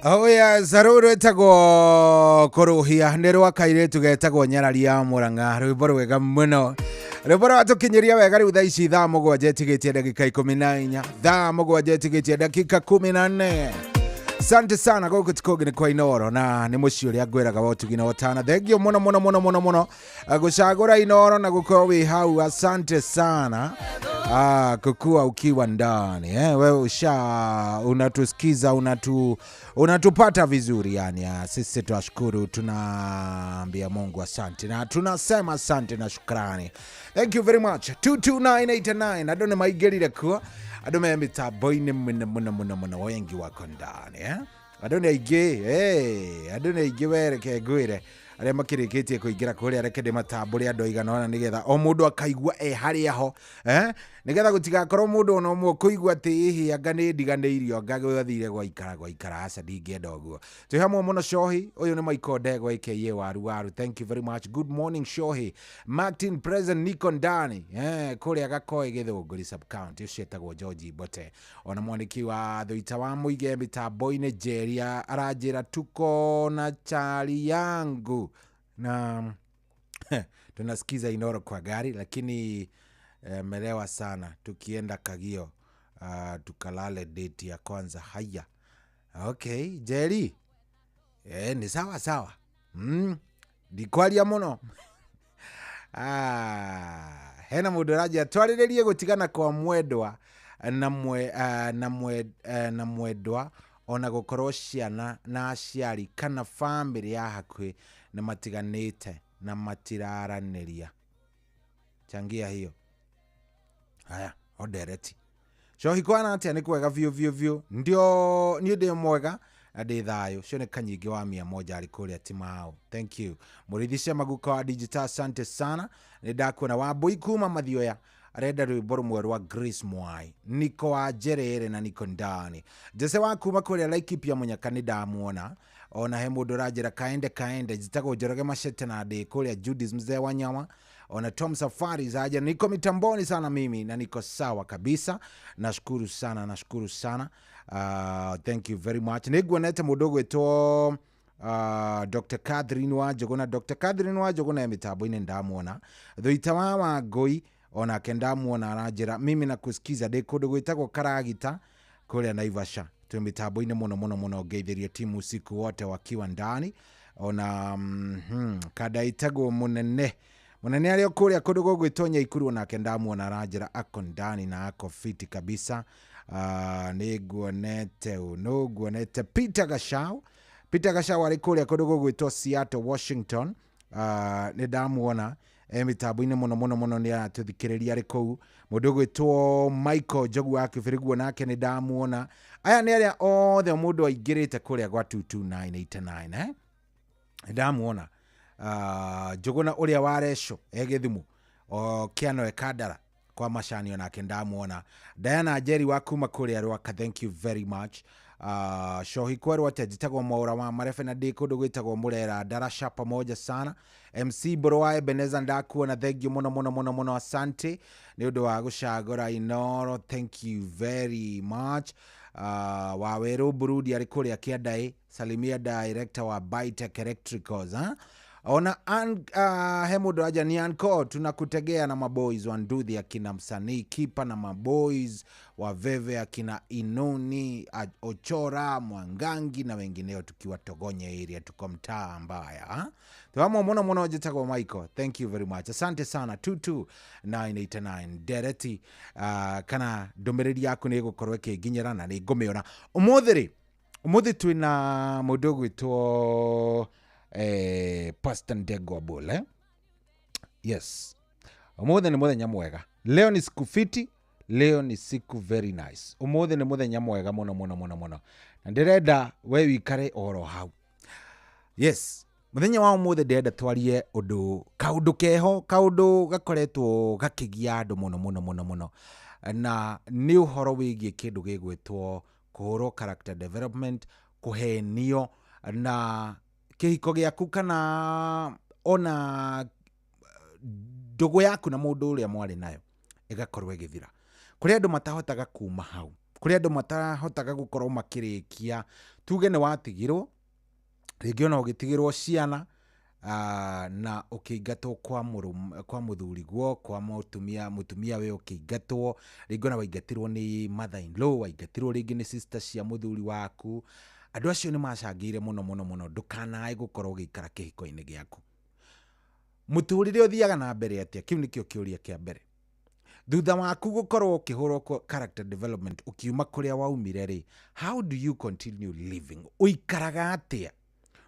Oya zarũ rwĩtagwo kũrũhia nĩ rwa kairĩtu getagwo nyarari ya mũrang'a rwĩmbo rwega mũno rwĩmbo rwatũkinyĩria wega rĩu thaa ici thaa mũgwanja ĩtigĩtie ndagĩka 14 thaa mũgwanja ĩtigĩtie ndagĩka 14. Asante sana gũkũ ti kũngĩ nĩ kwa Inoro na nĩ mũciĩ ũrĩa ngwĩraga wa ũtugi na ũtana. Thengio mũno mũno mũno mũno mũno gũcagũra Inoro na gũkorwo wĩ hau. Asante sana kukua ukiwa ndani wewe usha unatusikiza unatupata vizuri yani. Sisi twashukuru, tunaambia Mungu asante na tunasema asante na shukrani. Thank you very much. 22989 andũ nĩ maingĩrire kuo, andũ me mĩtambo-inĩ mũno mũno mũno mũno, wengi wako ndani andũ nĩ aingĩ andũ nĩ aingĩ wereke ngwĩre arĩa makĩrĩkĩtie kũingĩra kũrĩa reke ndĩmatambũre andũ aigana ũna nĩgetha o mũndũ akaigua e harĩa ho nĩgetha gũtigakorwo mũndũ ona ũmwe kũigua atĩ ĩhĩ anga nĩ ndiganĩirio anga gwathire gwaikara aca ndingĩenda ũguo. Twĩ hamwe mũno Shohi, ũyũ nĩ Michael Ndegwa aka Waru Waru. Thank you very much. Good morning Shohi. Martin present niko ndani kũrĩa Gakoe Gĩthũngũri sub county, ũcio etagwo George Mbote. Ona mwandĩki wa Thuita wa Mũige mĩtambo-inĩ Jeria aranjĩra tuko na chali yangu na tunasikiza Inoro kwa gari lakini melewa sana tukienda Kagio tukalale date ya kwanza. Haya, okay Jerry, ni sawa sawa ndikwaria muno. Hena mundu araja twarĩrĩrie gũtigana kwa mwendwa na mwendwa ona gũkorwo ciana na aciari kana family ya hakuhĩ na matiganĩte na matiraranĩria. Changia hiyo. Haya, odereti. Shohi kwana atia nĩ kwega biũ biũ biũ. Ndio niĩ ndĩ mwega na ndĩ thayũ. Cio nĩ kanyingĩ wa 100 arĩ kũrĩa Timao. Thank you. Mũrĩithi cia maguka wa digital, asante sana. Nĩ ndakuona Wambui kuma Mathioya arenda rwĩmbo rũmwe rwa Grace Mwai. Niko wa Njerere na niko ndani. Jose wa kuma kũrĩa Laikipia Mũnyaka nĩ ndamuona. Ona he mũndũ ũranjĩra kaende kaende njĩtagwo Njoroge Machete na ndĩ kũrĩa Judith mzee wa nyama. Ona Tom Safari zaja niko mitamboni sana mimi na niko sawa kabisa. Nashukuru sana, nashukuru sana. Thank you very much. Nĩnguonete mũndũ ũgwĩtwo Dr. Catherine Wanjũgũna. Dr. Catherine Wanjũgũna e mĩtambo-inĩ ndamuona. Thuita wa Wangũi onake ndamuona aranjĩra mimi na kusikiza ndĩ kũndũ gwĩtagwo Karagita kũrĩa Naivasha. Twĩ mĩtambo-inĩ mũno mũno mũno, ngeithĩrio timu usiku wote wakiwa ndani. Ona kada itagwo mũnene munene arĩa kũrĩa kũndũ gũgwĩtwo Nyaikuru onake ndamuona aranjĩra ako ndani na ako fiti kabisa. Nĩnguonete nĩnguonete Peter Gachau. Peter Gachau arĩ kũrĩa kũndũ gũgwĩtwo Seattle, Washington. Nĩ ndamuona mĩtambo-inĩ mũno mũno mũno, nĩ aratũthikĩrĩria arĩ kũu. Mũndũ ũgwĩtwo Michael Njogu wa Kĩbĩrĩguo nake nĩ ndamuona. Aya nĩ arĩa othe mũndũ aingĩrĩte kũrĩa gwa 22989 ndamuona. Njũgũna ũrĩa wa Resho e Gĩthumo o Kĩano e Kandara kwa Macani onake ndamuona. Diana Njeri wa kuma kũrĩa Rwaka, thank you very much. Shohi kwerwo atĩa njĩtagwo Mwaũra wa Marebe na ndĩ kũndũ gwĩtagwo Mũrera Darasha pamoja sana. MC Mbũrũ wa Ebeneza ndakuona, thank you mũno mũno mũno mũno, asante nĩ ũndũ wa gũcagũra Inoro, thank you very much. Wawerũ Burundi arĩ kũrĩa Kĩandaĩ, salimia director wa Bitec Electricals Ona he mũndũ aja ni anko tunakutegea na maboys wa Nduthi akina msanii Kipa na maboys wa Veve akina Inoni Ochora Mwangangi na wengineo tukiwa Togonye area tuko mtaa mbaya. Tuwamo muno muno wajitagwa Michael, thank you very much, asante sana. 22989 Dereti kana ndũmĩrĩri yaku nĩ ĩgũkorwo ĩkĩnginyĩra na nĩ ngũmĩona ũmũthĩ rĩ. Ũmũthĩ twĩna mũndũ ũgwĩtwo Pastor Ndegwa Bole. Yes. Ũmũthĩ nĩ mũthenya mwega. Leo ni siku fiti, leo ni siku very nice. Ũmũthĩ nĩ mũthenya mwega mũno mũno mũno mũno. Na ndĩrenda we wikare oro hau. Yes. Mũthenya wa ũmũthĩ ndĩrenda twarie ũndũ kaũndũ keho, kaũndũ gakoretwo gakĩgia andũ mũno mũno mũno mũno. Na nĩ ũhoro wĩgiĩ kĩndũ gĩgwĩtwo kũhũrwo character development, kũhenio na kĩhiko gĩaku kana ona ndũgũ yaku na mũndũ ũrĩa mwarĩ nayo ĩgakorwo ĩgĩthira. Kũrĩ andũ matahotaga kuma hau. Kũrĩ andũ matahotaga gũkorwo makĩrĩkia, tuge nĩ watigirwo, rĩngĩ ona ũgĩtigĩrwo ciana, na ũkĩingatwo kwa mũrũme, kwa mũthuriguo, kwa mũtumia, mũtumia we ũkĩingatwo, rĩngĩ ona waingatirwo nĩ mother in law, waingatirwo rĩngĩ nĩ sister cia mũthuri waku. Andũ acio nĩ macangĩire mũno mũno mũno ndũkanae gũkorwo ũgĩikara kĩhiko-inĩ gĩaku. Mũtũrĩre ũthiaga na mbere atĩa? Kĩu nĩkĩo kĩũria kĩa mbere. Thutha waku gũkorwo ũkĩhũrwo character development ũkiuma kũrĩa waumire rĩ, how do you continue living? Ũikaraga atĩa?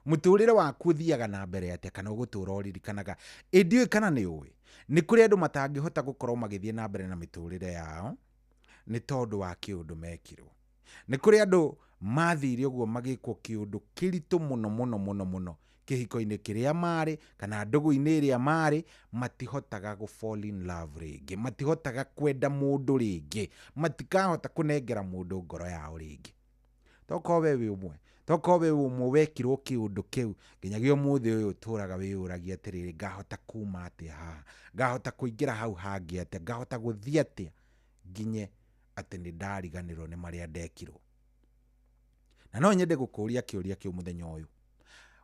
Mũtũrĩre waku ũthiaga na mbere atĩa? Kana ũgũtũra ũririkanaga? Ĩ ndiũĩ kana nĩ ũĩ, nĩ kũrĩ andũ matangĩhota gũkorwo magĩthiĩ na mbere na mĩtũrĩre yao nĩ tondũ wa kĩũndũ mekirwo. Nĩ kũrĩ andũ mathire ũguo magĩkwo kĩũndũ kĩritũ mũno mũno mũno mũno kĩhiko-inĩ kĩrĩa marĩ kana ndũgũ-inĩ ĩrĩa marĩ, matihotaga gũ fall in love rĩngĩ, matihotaga kwenda mũndũ rĩngĩ, matikahota kũnengera mũndũ ngoro yao rĩngĩ. Tokorwo we wĩ ũmwe, tokorwo we wĩ ũmwe wekirwo kĩũndũ kĩu nginyagia ũmũthĩ ũyũ ũtũraga wĩyũragia atĩrĩrĩ, ngahota kuma atĩa haha, ngahota kũingĩra hau hangĩ atĩa, ngahota gũthiĩ atĩa nginye atĩ nĩ ndariganĩrwo nĩ marĩa ndekirwo. Na no nyende gũkũria kĩũria kĩu mũthenya ũyũ.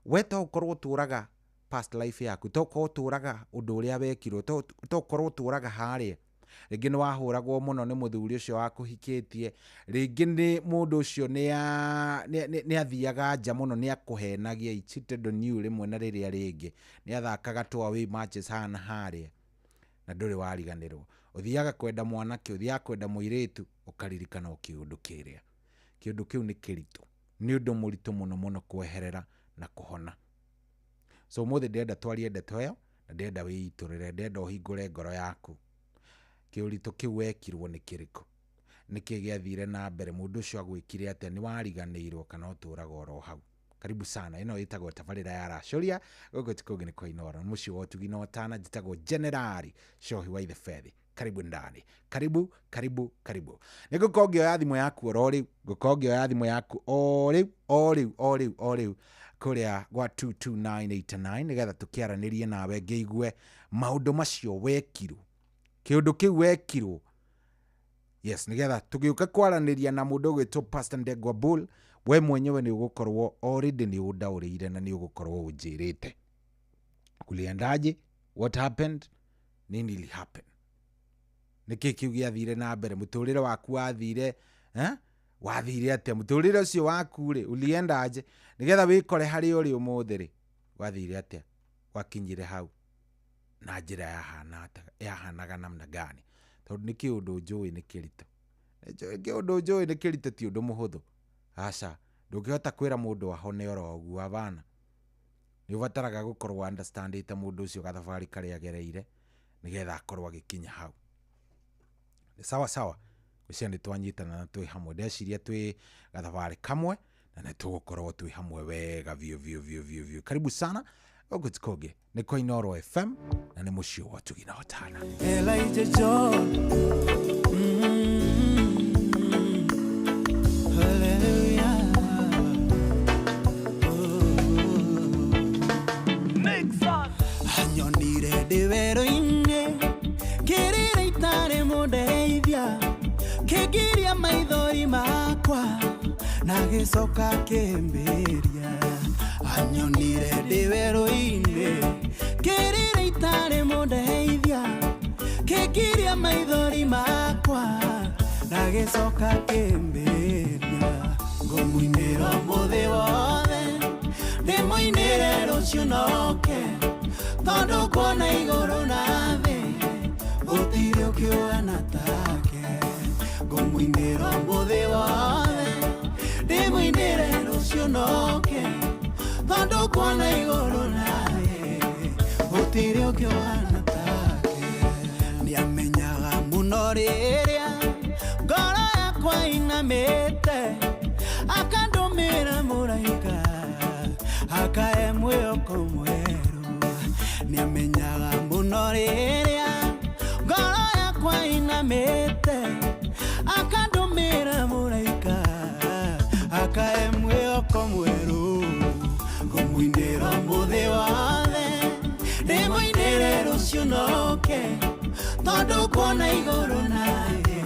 We to ũkorwo ũtũraga past life yaku, to ũkorwo ũtũraga ũndũ ũrĩa wekirwo, to ũkorwo ũtũraga harĩa. Rĩngĩ nĩ wahũragwo mũno nĩ mũthuri ũcio wakũhikĩtie, rĩngĩ nĩ mũndũ ũcio nĩ athiaga nja mũno, nĩ akũhenagia, he cheated on you rĩmwe na rĩrĩa rĩngĩ, nĩ athakaga two away matches haha na harĩa, na ndũrĩ wariganĩrwo. Ũthiaga kwenda mwanake, ũthiaga kwenda mũirĩtu, ũkaririkana o kĩũndũ kĩrĩa. Kĩũndũ kĩu nĩ kĩritũ, nĩ ũndũ mũritũ mũno mũno kweherera na kũhona. So ũmũthĩ ndĩrenda twarie ndeto ĩyo, na ndĩrenda wĩitũrũre, ndĩrenda ũhingũre ngoro yaku. Kĩũritũ kĩu wekirwo nĩ kĩrĩkũ? Nĩkĩ gĩathire na mbere? Mũndũ ũcio agwĩkire atĩa? Nĩ wariganĩirwo kana ũtũraga oro hau? Karibu sana. Ĩno ĩtagwo tabarĩra ya Racũria. Gũkũ ti kũngĩ nĩ kwa Inooro. Nĩ mũciĩ wa ũtugi na ũtana. Njĩtagwo Generali Shohi wa Itheberi. Karibu ndani. Karibu, karibu, karibu. Nĩ ngũkorwo ngĩoya thimũ yaku oro rĩu. Ngũkorwo ngĩoya thimũ yaku o rĩu, o rĩu, o rĩu, o rĩu kũrĩa gwa 22989 nĩgetha tũkĩaranĩrie nawe ngĩigue maũndũ macio wekirwo. Kĩũndũ kĩu wekirwo. Yes, nĩgetha tũgĩũka kwaranĩria na mũndũ ũgwĩtwo Pastor Ndegwa Bull, we mwenyewe nĩ ũgũkorwo already nĩ ũndaũrĩire na nĩ ũgũkorwo ũnjĩrĩte. Kuliendaje? What happened? Nini ili happen? Nĩkĩ kĩu gĩathire na mbere? Mũtũrĩre waku wathire, eh? Wathire atĩa? Mũtũrĩre ũcio waku rĩ, uliendaje? Nĩgetha wĩkore harĩa ũrĩ ũmũthĩ rĩ, wathire atĩa? Wakinyire hau na njĩra yahanaga namna gani? Tondũ nĩ kĩũndũ njũĩ nĩ kĩritũ. Nĩ kĩũndũ njũĩ nĩ kĩritũ, ti ũndũ mũhũthũ. Aca, ndũngĩhota kwĩra mũndũ ahone oro ũguo, hapana. Nĩ ũbataraga gũkorwo understandĩte mũndũ ũcio gathabarĩ karĩa agereire nĩgetha akorwo agĩkinya hau. Sawa sawa, ngwĩciria nĩ twanyitana na twĩ hamwe. Ndeciria twĩ gathabarĩ kamwe na nĩ tũgũkorwo twĩ hamwe wega biũ biũ biũ biũ biũ. Karibu sana. Gũkũ ti kũngĩ nĩ kwa Inooro FM na nĩ mũciĩ wa ũtugi na ũtana. Elijah John. Hallelujah. Anyonire ndĩ werũ-inĩ, kĩrĩra itarĩ mũndeithia, kĩngiria maithori makwa na gĩcoka kĩmbĩria. Anyonire ndĩ werũ-inĩ, kĩrĩra itarĩ mũndeithia, kĩngiria maithori makwa na gĩcoka kĩmbĩria. Ngũmũinĩra ũmũthĩ wothe, ndĩmũinĩre rũciũ noke, tondũ kuona igũrũ na thĩ gũtirĩ ũkĩũhana take. Ngũmũinĩra ũmũthĩ wothe, ndĩmũinĩre rũciũ noke, tondũ kuona igũrũ na thĩ gũtirĩ ũkĩũhana take. Nĩamenyaga mũno rĩrĩa ngoro yakwa inamĩte, akandũmĩra mũraika akae mwĩhoko mwerũ. Nĩamenyaga mũno rĩrĩa ngoro yakwa inamĩte, akandũmĩra mũraika akae mwĩhoko mwerũ. Ngũmũinĩra ũmũthĩ wothe, ndĩmũinĩre rũciũ noke, tondũ kuona igũrũ na thĩ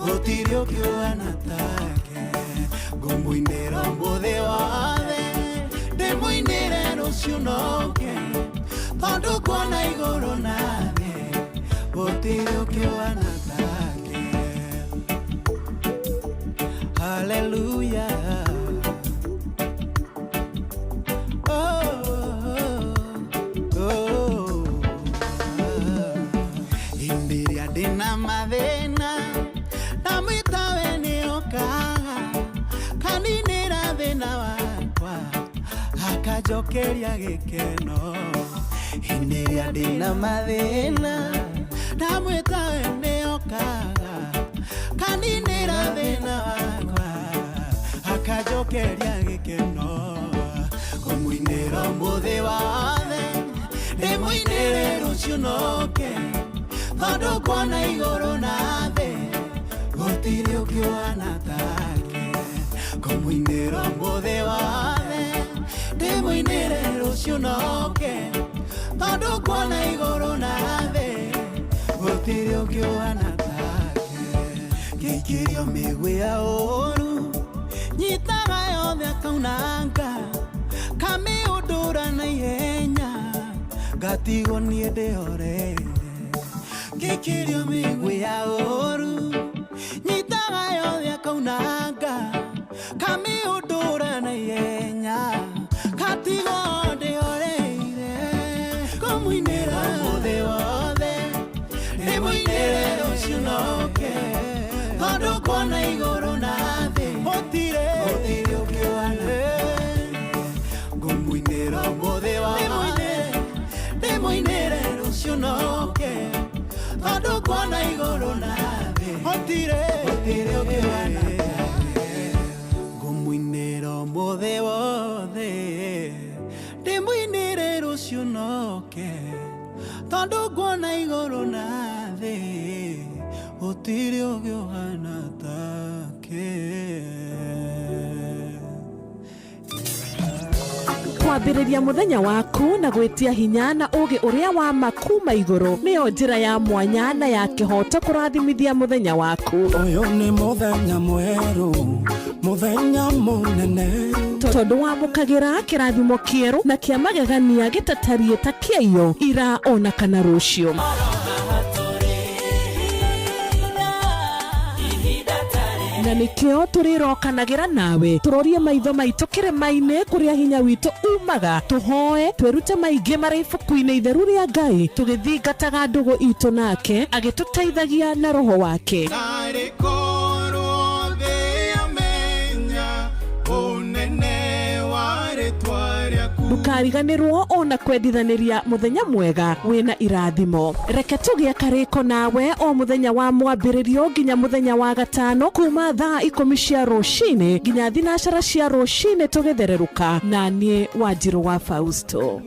gũtirĩ Gũtirĩ ũngĩ ũhana take. Ngũmũinĩra ũmũthĩ wothe, ndĩmũinĩre rũciũ noke, tondũ kuona igũrũ na thĩ, gũtirĩ ũngĩ ũhana take. Hallelujah. Oh, oh, oh. Hĩndĩ ĩrĩa ndĩna mathĩna ndamwĩta we nĩokaga kaninĩra thĩna wakwa akanjokeria gĩkeno. Hĩndĩ ĩrĩa ndĩna mathĩna ndamwĩta we nĩokaga kaninĩra thĩna wakwa akanjokeria gĩkeno. Ngũmũinĩra ũmũthĩ wothe, ndĩmũinĩre rũciũ noke, tondũ kuona igũrũ na thĩ gũtirĩ ũngĩ ũhana take. Ngũmũinĩra ũmũthĩ wothe, ndĩmũinĩre rũciũ noke, tondũ kuona igũrũ na thĩ gũtirĩ ũngĩ ũhana take. Ngĩikĩrio mĩguĩ ya ũũru nyitaga yothe akaunanga kamĩũndũra na ihenya ngatigwo niĩ ndĩhoreire. Ngĩikĩrio mĩguĩ ya ũũru nyitaga yothe akaunanga kamĩũndũra na ihenya ngatigwo ndĩhoreire. Ngũmũinĩra ũmũthĩ wothe, ndĩmũinĩre rũciũ noke, tondũ kuona igũrũ na thĩ gũtirĩ ũngĩ ũhana take. Ngũmũinĩra ũmũthĩ wothe, ndĩmũinĩre rũciũ noke, tondũ kuona igũrũ na thĩ gũtirĩ ũngĩ ũhana take. Ngũmũinĩra ũmũthĩ wothe, ndĩmũinĩre rũciũ noke, tondũ kuona igũrũ na thĩ gũtirĩ ũngĩ ũhana take. Kwambĩrĩria mũthenya waku na gwĩtia hinya na ũũgĩ ũrĩa wa ma kuma igũrũ nĩyo njĩra ya mwanya na ya kĩhooto kũrathimithia mũthenya waku. Ũyũ nĩ mũthenya mwerũ, mũthenya mũnene, tondũ wamũkagĩra kĩrathimo kĩerũ na kĩa magegania gĩtatariĩ ta kĩaiyo ira ona kana rũciũ. Na nĩkĩo tũrĩrokanagĩra nawe tũrorie maitho maitũ kĩrĩma-inĩ kũrĩa hinya witũ umaga, tũhoe twĩrute maingĩ marĩ ibuku-inĩ itheru rĩa Ngai, tũgĩthingataga ndũgũ itũ nake agĩtũteithagia na roho wake. Narĩ korwo thĩ yamenya ũnene wa rĩtwa rĩaku. Ndũkariganĩrwo ona kwendithanĩria mũthenya mwega wĩna irathimo. Reke tũgĩe karĩko nawe o mũthenya wa mwambĩrĩrio nginya mũthenya wa gatano kuma thaa 10 cia rũcinĩ nginya 12 cia rũcinĩ tũgĩthererũka na niĩ Wanjirũ wa Fausto.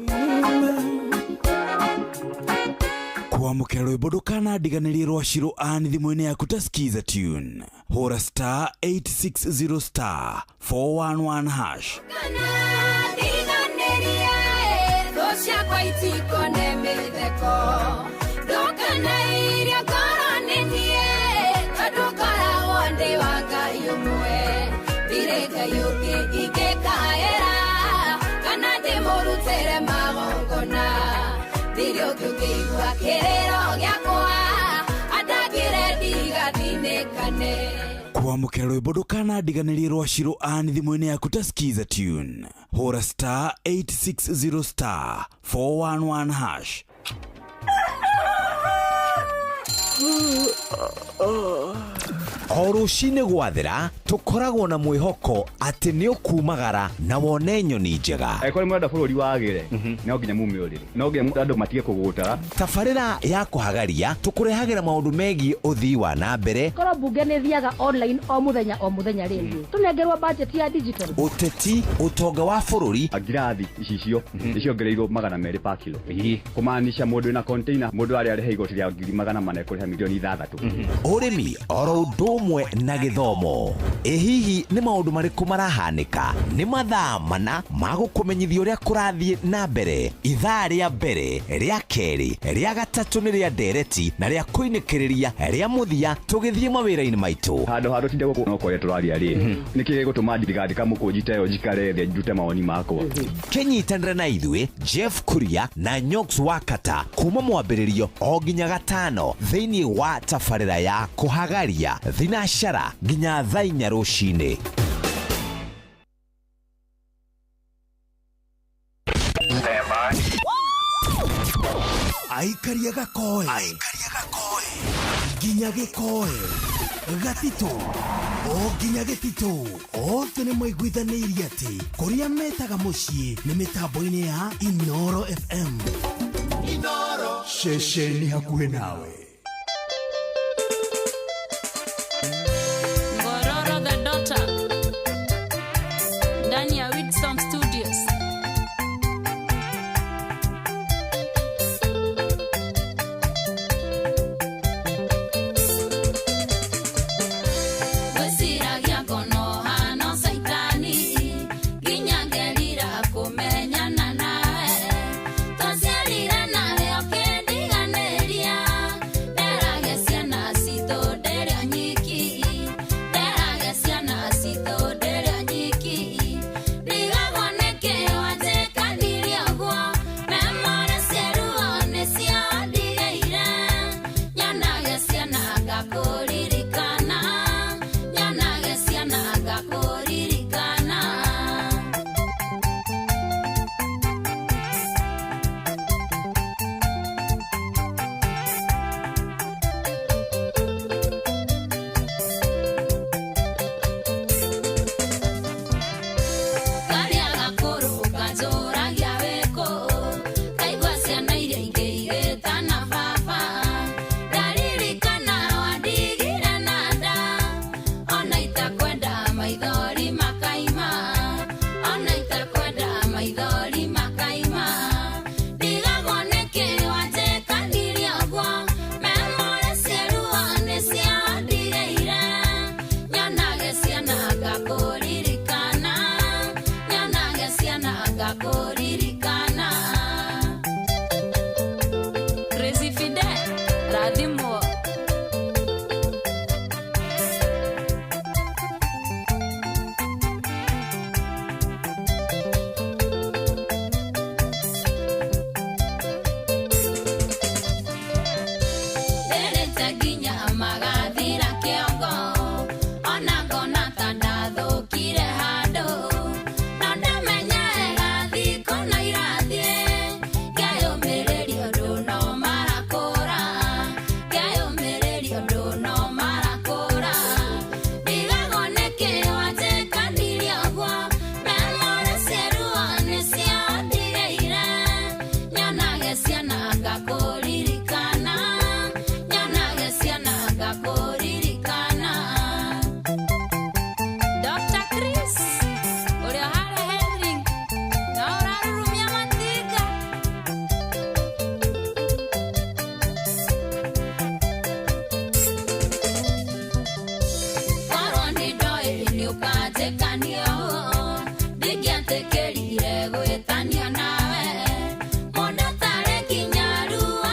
Kwamũkĩra rwĩmbo ndũkanandiganĩrie rwa Shiro Ann thimũ-inĩ yaku ta Skiza Tune. Hũra star 860 star 411 hash. Ndiganĩrie thũ ciakwa itikone mĩtheko, ndũkanairie ngoro nĩ niĩ, tondũ ngoragwo ndĩ wa Ngai ũmwe. Ndirĩ Ngai ũngĩ ingĩkaĩra kana ndĩmũrutĩre magongona, ndirĩ ũngĩ ũngĩigua kĩrĩro gĩakwa andangĩre ndigathinĩkane. Kwamũkĩra rwĩmbo ndũkanandiganĩrie rwa Shiro Ann thimũ-inĩ yaku ta Skiza Tune. Hũra star 860 star 411 hash. O rũcinĩ gwathera tũkoragwo na mwĩhoko atĩ nĩ ũkumagara na wone nyoni njega. Angĩkorwo nĩ mũrenda bũrũri wagĩre, no nginya mume ũrĩrĩ, no nginya andũ matige kũgũta. Tabarĩra ya kũhagaria tũkũrehagĩra maũndũ megiĩ ũthii wa na mbere, Korwo mbunge nĩ thiaga online o mũthenya o mũthenya rĩ, tũnengerwo budget ya digital. Ũteti, ũtonga wa bũrũri, Ngirathi icicio nĩciongereirwo 200 pa kilo. Kũmaanisha mũndũ wĩna container, mũndũ arĩa arĩha igoti rĩa 400,000 ekũrĩha 6 milioni. Ũrĩmi oro ũndũ Ũndũ ũmwe na gĩthomo. Ĩ hihi nĩ maũndũ marĩkũ marahanĩka? Nĩ mathaa mana ma gũkũmenyithia ũrĩa kũrathiĩ na mbere. Ithaa rĩa mbere, rĩa kerĩ, rĩa gatatũ nĩ rĩa ndereti na rĩa kũinĩkĩrĩria rĩa mũthia tũgĩthiĩ mawĩra-inĩ maitũ. Handũ ha tũtinde gũkũ no kwaria tũraria rĩ, nĩkĩ gĩgũtũma ndigandĩka mũkũnji ta ĩyo njikare thĩ ndute mawoni makwa? Kĩnyitanĩre na ithuĩ Jeff Kuria na Nyox Wakata kuma mwambĩrĩrio o nginya gatano thĩinĩ wa tabarĩra ya kũhagaria thinacara nginya thaa inya rũcinĩ. Aikaria gakoe nginya gĩkoe gatitũ o nginya gĩtitũ othe nĩ maiguithanĩirie atĩ kũrĩa metaga mũciĩ nĩ mĩtambo-inĩ ya Inoro FM. Inoro ceceni hakuhĩ nawe. Ngororo the daughter ndani ya Whitson Studios. Gwĩciragia ngono hano caitani nginya ngerira kũmenyana nawe twaciarire nawe ũkĩndiganĩria nderage ciana citũ ndĩrĩ o nyiki nderage ciana citũ ndĩrĩ o nyiki ndigagwo nĩkĩ wanjĩkanirie ũguo memore cieruo nĩcio ndigĩire nyonage ciana ngakũririkana nyonage ciana ngakũririkana. Karĩa gakũrũ kanjũragia wĩkũ kaigua ciana iria ingĩ igĩtana baba ndaririkana wandigire na nda ona itakwenda maithori makaima ona itakwenda maithori makaima ndigagwo nĩkĩ wanjĩkanirie ũguo memore cieruo nĩcio ndigĩire nyonage ciana ngakũririkana nyonage ciana ngakũririkana. Crazy Fidel rathimwo. Nderete nginya magathira kĩongo ona ngona ta ndathũkire handũ no ndamenya wega thikũ na irathiĩ ngeyũmĩrĩria ũndũ no marakũra ngeyũmĩrĩria ũndũ no marakũra ndigagwo nĩkĩ wanjĩkanirie ũguo memore cieruo nĩcio ndigĩire nyonage ciana ngakũririkana nyonage ciana ngakũririkana. Dr. Chris ũrĩa harĩa Henry na ũrarurumia matinga. Korwo nĩ ndoĩ nĩ ũkanjĩkania ũũ ndingĩetĩkĩrire gwĩtanio nawe mũndũ tarĩ nginya ruo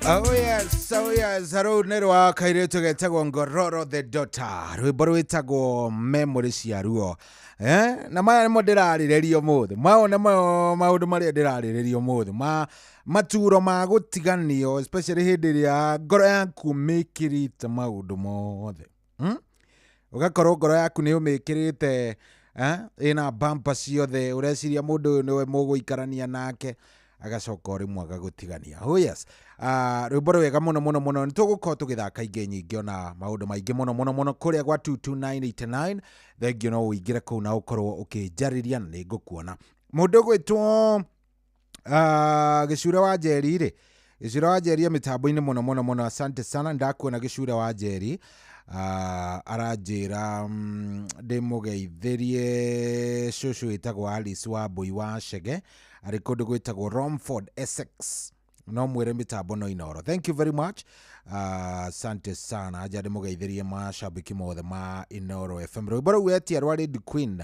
Oh yes, oh yes, rũu nĩ rwa kairĩtu getagwo Ngororo the Daughter, rwĩmbo rwĩtagwo Memory cia ruo. Eh? Na maya nĩmo ndĩrarĩrĩria ũmũthĩ. Maya nĩmo maũndũ marĩa ndĩrarĩrĩria ũmũthĩ. Ma maturo ma gũtiganio especially hĩndĩ ĩrĩa ngoro yaku mĩkĩrĩte maũndũ mothe. Hmm? Ũgakorwo ngoro yaku nĩ ũmĩkĩrĩte eh, ĩna bampa ciothe ũreciria mũndũ ũyũ nĩwe mũgũikarania nake agacoka o rĩmwe agagũtigania. Oh yes. Uh, rwĩmbo rwega mũno mũno mũno nĩ tũgũkorwo tũgĩthaka ingĩ nyingĩ ona maũndũ maingĩ mũno mũno mũno kũrĩa gwa 22989 thengio no ũingĩre kũu na ũkorwo ũkĩnjarĩria na nĩ ngũkuona mũndũ ũgwĩtwo Ah, gĩcure wa njeri rĩ gĩcure wa njeri e mĩtambo-inĩ mũno mũno mũno asante sana ndakuona gĩcure wa njeri Ah, aranjĩra mm, ndĩmũgeithĩrie cũcũ wĩtagwo Alice wa Mbũi wa Chege arĩ kũndũ gwĩtagwo Romford Essex no mwĩre mĩtambo no inoro thank you very much Ah, asante sana anja ndĩmũgeithĩrie mashabiki mothe ma Inoro FM rwĩmbo rũu etia rwa Lady Queen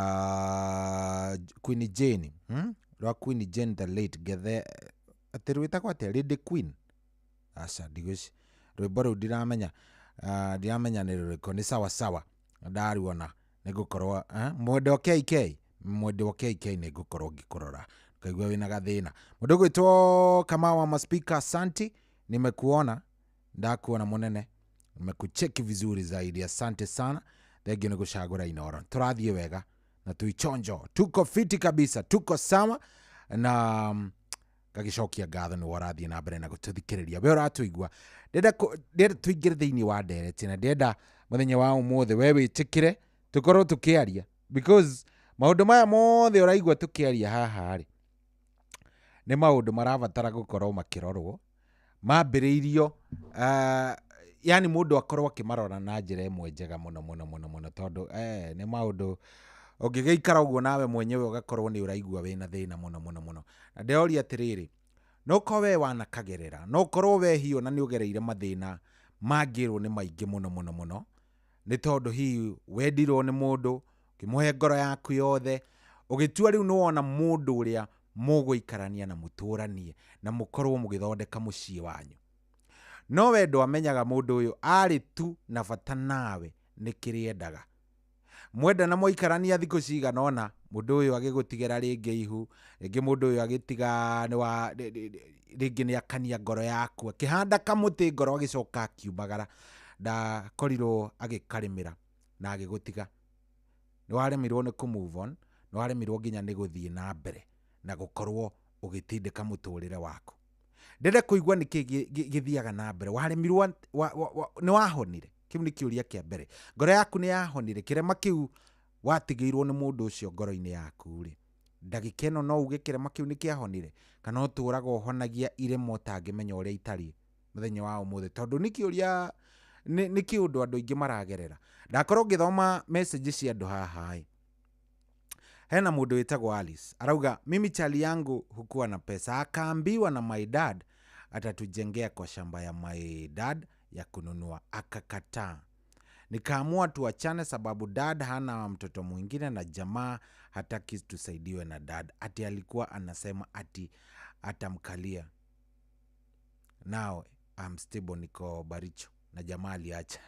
Ah, Queen Jane hmm? rwa Queen Jane the late gethe atĩ rwĩtagwo atĩa Lady Queen aca ndigwĩci rwĩmbo rũu ndiramenya Ah, ndiramenya nĩ rũrĩkũ nĩ sawa sawa ndaruona nĩ ngũkorwo eh? mwendwa KK mwendwa KK nĩ ngũkorwo ngĩkũrora ngaigua wĩna gathĩna mũndũ ũgwĩtwo Kamau wa maspika asanti nimekuona ndakuona mũnene nimekucheki vizuri zaidi asante sana thengio nĩ gũcagũra inoro tũrathiĩ wega na tuichonjo tuko fiti kabisa tuko sawa na mm, ngagĩcokia ngatho nĩ ũrathiĩ na mbere na gũtũthikĩrĩria we ũratũigua ndĩrenda kũ- ndĩrenda tũingĩre thĩinĩ wa ndereti na ndĩrenda mũthenya wa ũmũthĩ we wĩtĩkĩre tũkorwo tũkĩaria because maũndũ maya mothe ũraigua tũkĩaria haha rĩ nĩ maũndũ marabatara gũkorwo makĩrorwo mambĩrĩirio uh, yani mũndũ akorwo akĩmarora na njĩra ĩmwe njega mũno mũno mũno mũno tondũ eh, nĩ maũndũ ũngĩgĩikara ũguo nawe mwenyewe ũgakorwo nĩ ũraigua wĩna thĩna mũno mũno mũno na ndĩroria atĩrĩrĩ no ũkorwo we wanakagerera no ũkorwo we hiyo na nĩ ũgereire mathĩna mangĩrwo nĩ maingĩ mũno mũno mũno nĩ tondũ hihi wendirwo nĩ mũndũ ũkĩmũhe ngoro yaku yothe ũgĩtua rĩu nĩ wona mũndũ ũrĩa mũgũikarania na mũtũranie na mũkorwo mũgĩthondeka mũciĩ wanyu no we ndwamenyaga mũndũ ũyũ arĩ tu na bata nawe nĩ kĩrĩa endaga mwenda na mwaikarania thikũ cigana ũna mũndũ ũyũ agĩgũtigĩra rĩngĩ ihu rĩngĩ mũndũ ũyũ agĩtiga nĩ wa rĩngĩ nĩ akania ngoro yaku akĩhanda kamũtĩ ngoro agĩcoka akiumagara ndakorirwo agĩkarĩmĩra na agĩgũtiga nĩ waremirwo nĩ kũ move on nĩ waremirwo nginya nĩ gũthiĩ na mbere na gũkorwo ũgĩtindĩka mũtũrĩre waku ndĩrenda kũigua nĩkĩ gĩthiaga na mbere waremirwo wa, wa, wa, nĩ wahonire kĩu nĩ kĩũria kĩa mbere ngoro yaku nĩ yahonire kĩrema kĩu watigĩirwo nĩ mũndũ ũcio ngoro-inĩ yaku rĩ ndagĩka ĩno no uge kĩrema kĩu nĩ kĩahonire kana ũtũraga ũhonagia irema ũtangĩmenya ũrĩa itariĩ mũthenya wa ũmũthĩ tondũ nĩ kĩũria nĩ kĩũndũ andũ aingĩ maragerera ndakorwo ngĩthoma message cia andũ haha ĩ hena mũndũ wĩtagwo Alice arauga mimi chali yangu hukuwa na pesa akaambiwa na my dad atatujengea kwa shamba ya my dad ya kununua akakataa nikaamua tuachane sababu dad hana mtoto mwingine na jamaa hataki tusaidiwe na dad ati alikuwa anasema ati atamkalia now I'm stable niko baricho na jamaa aliacha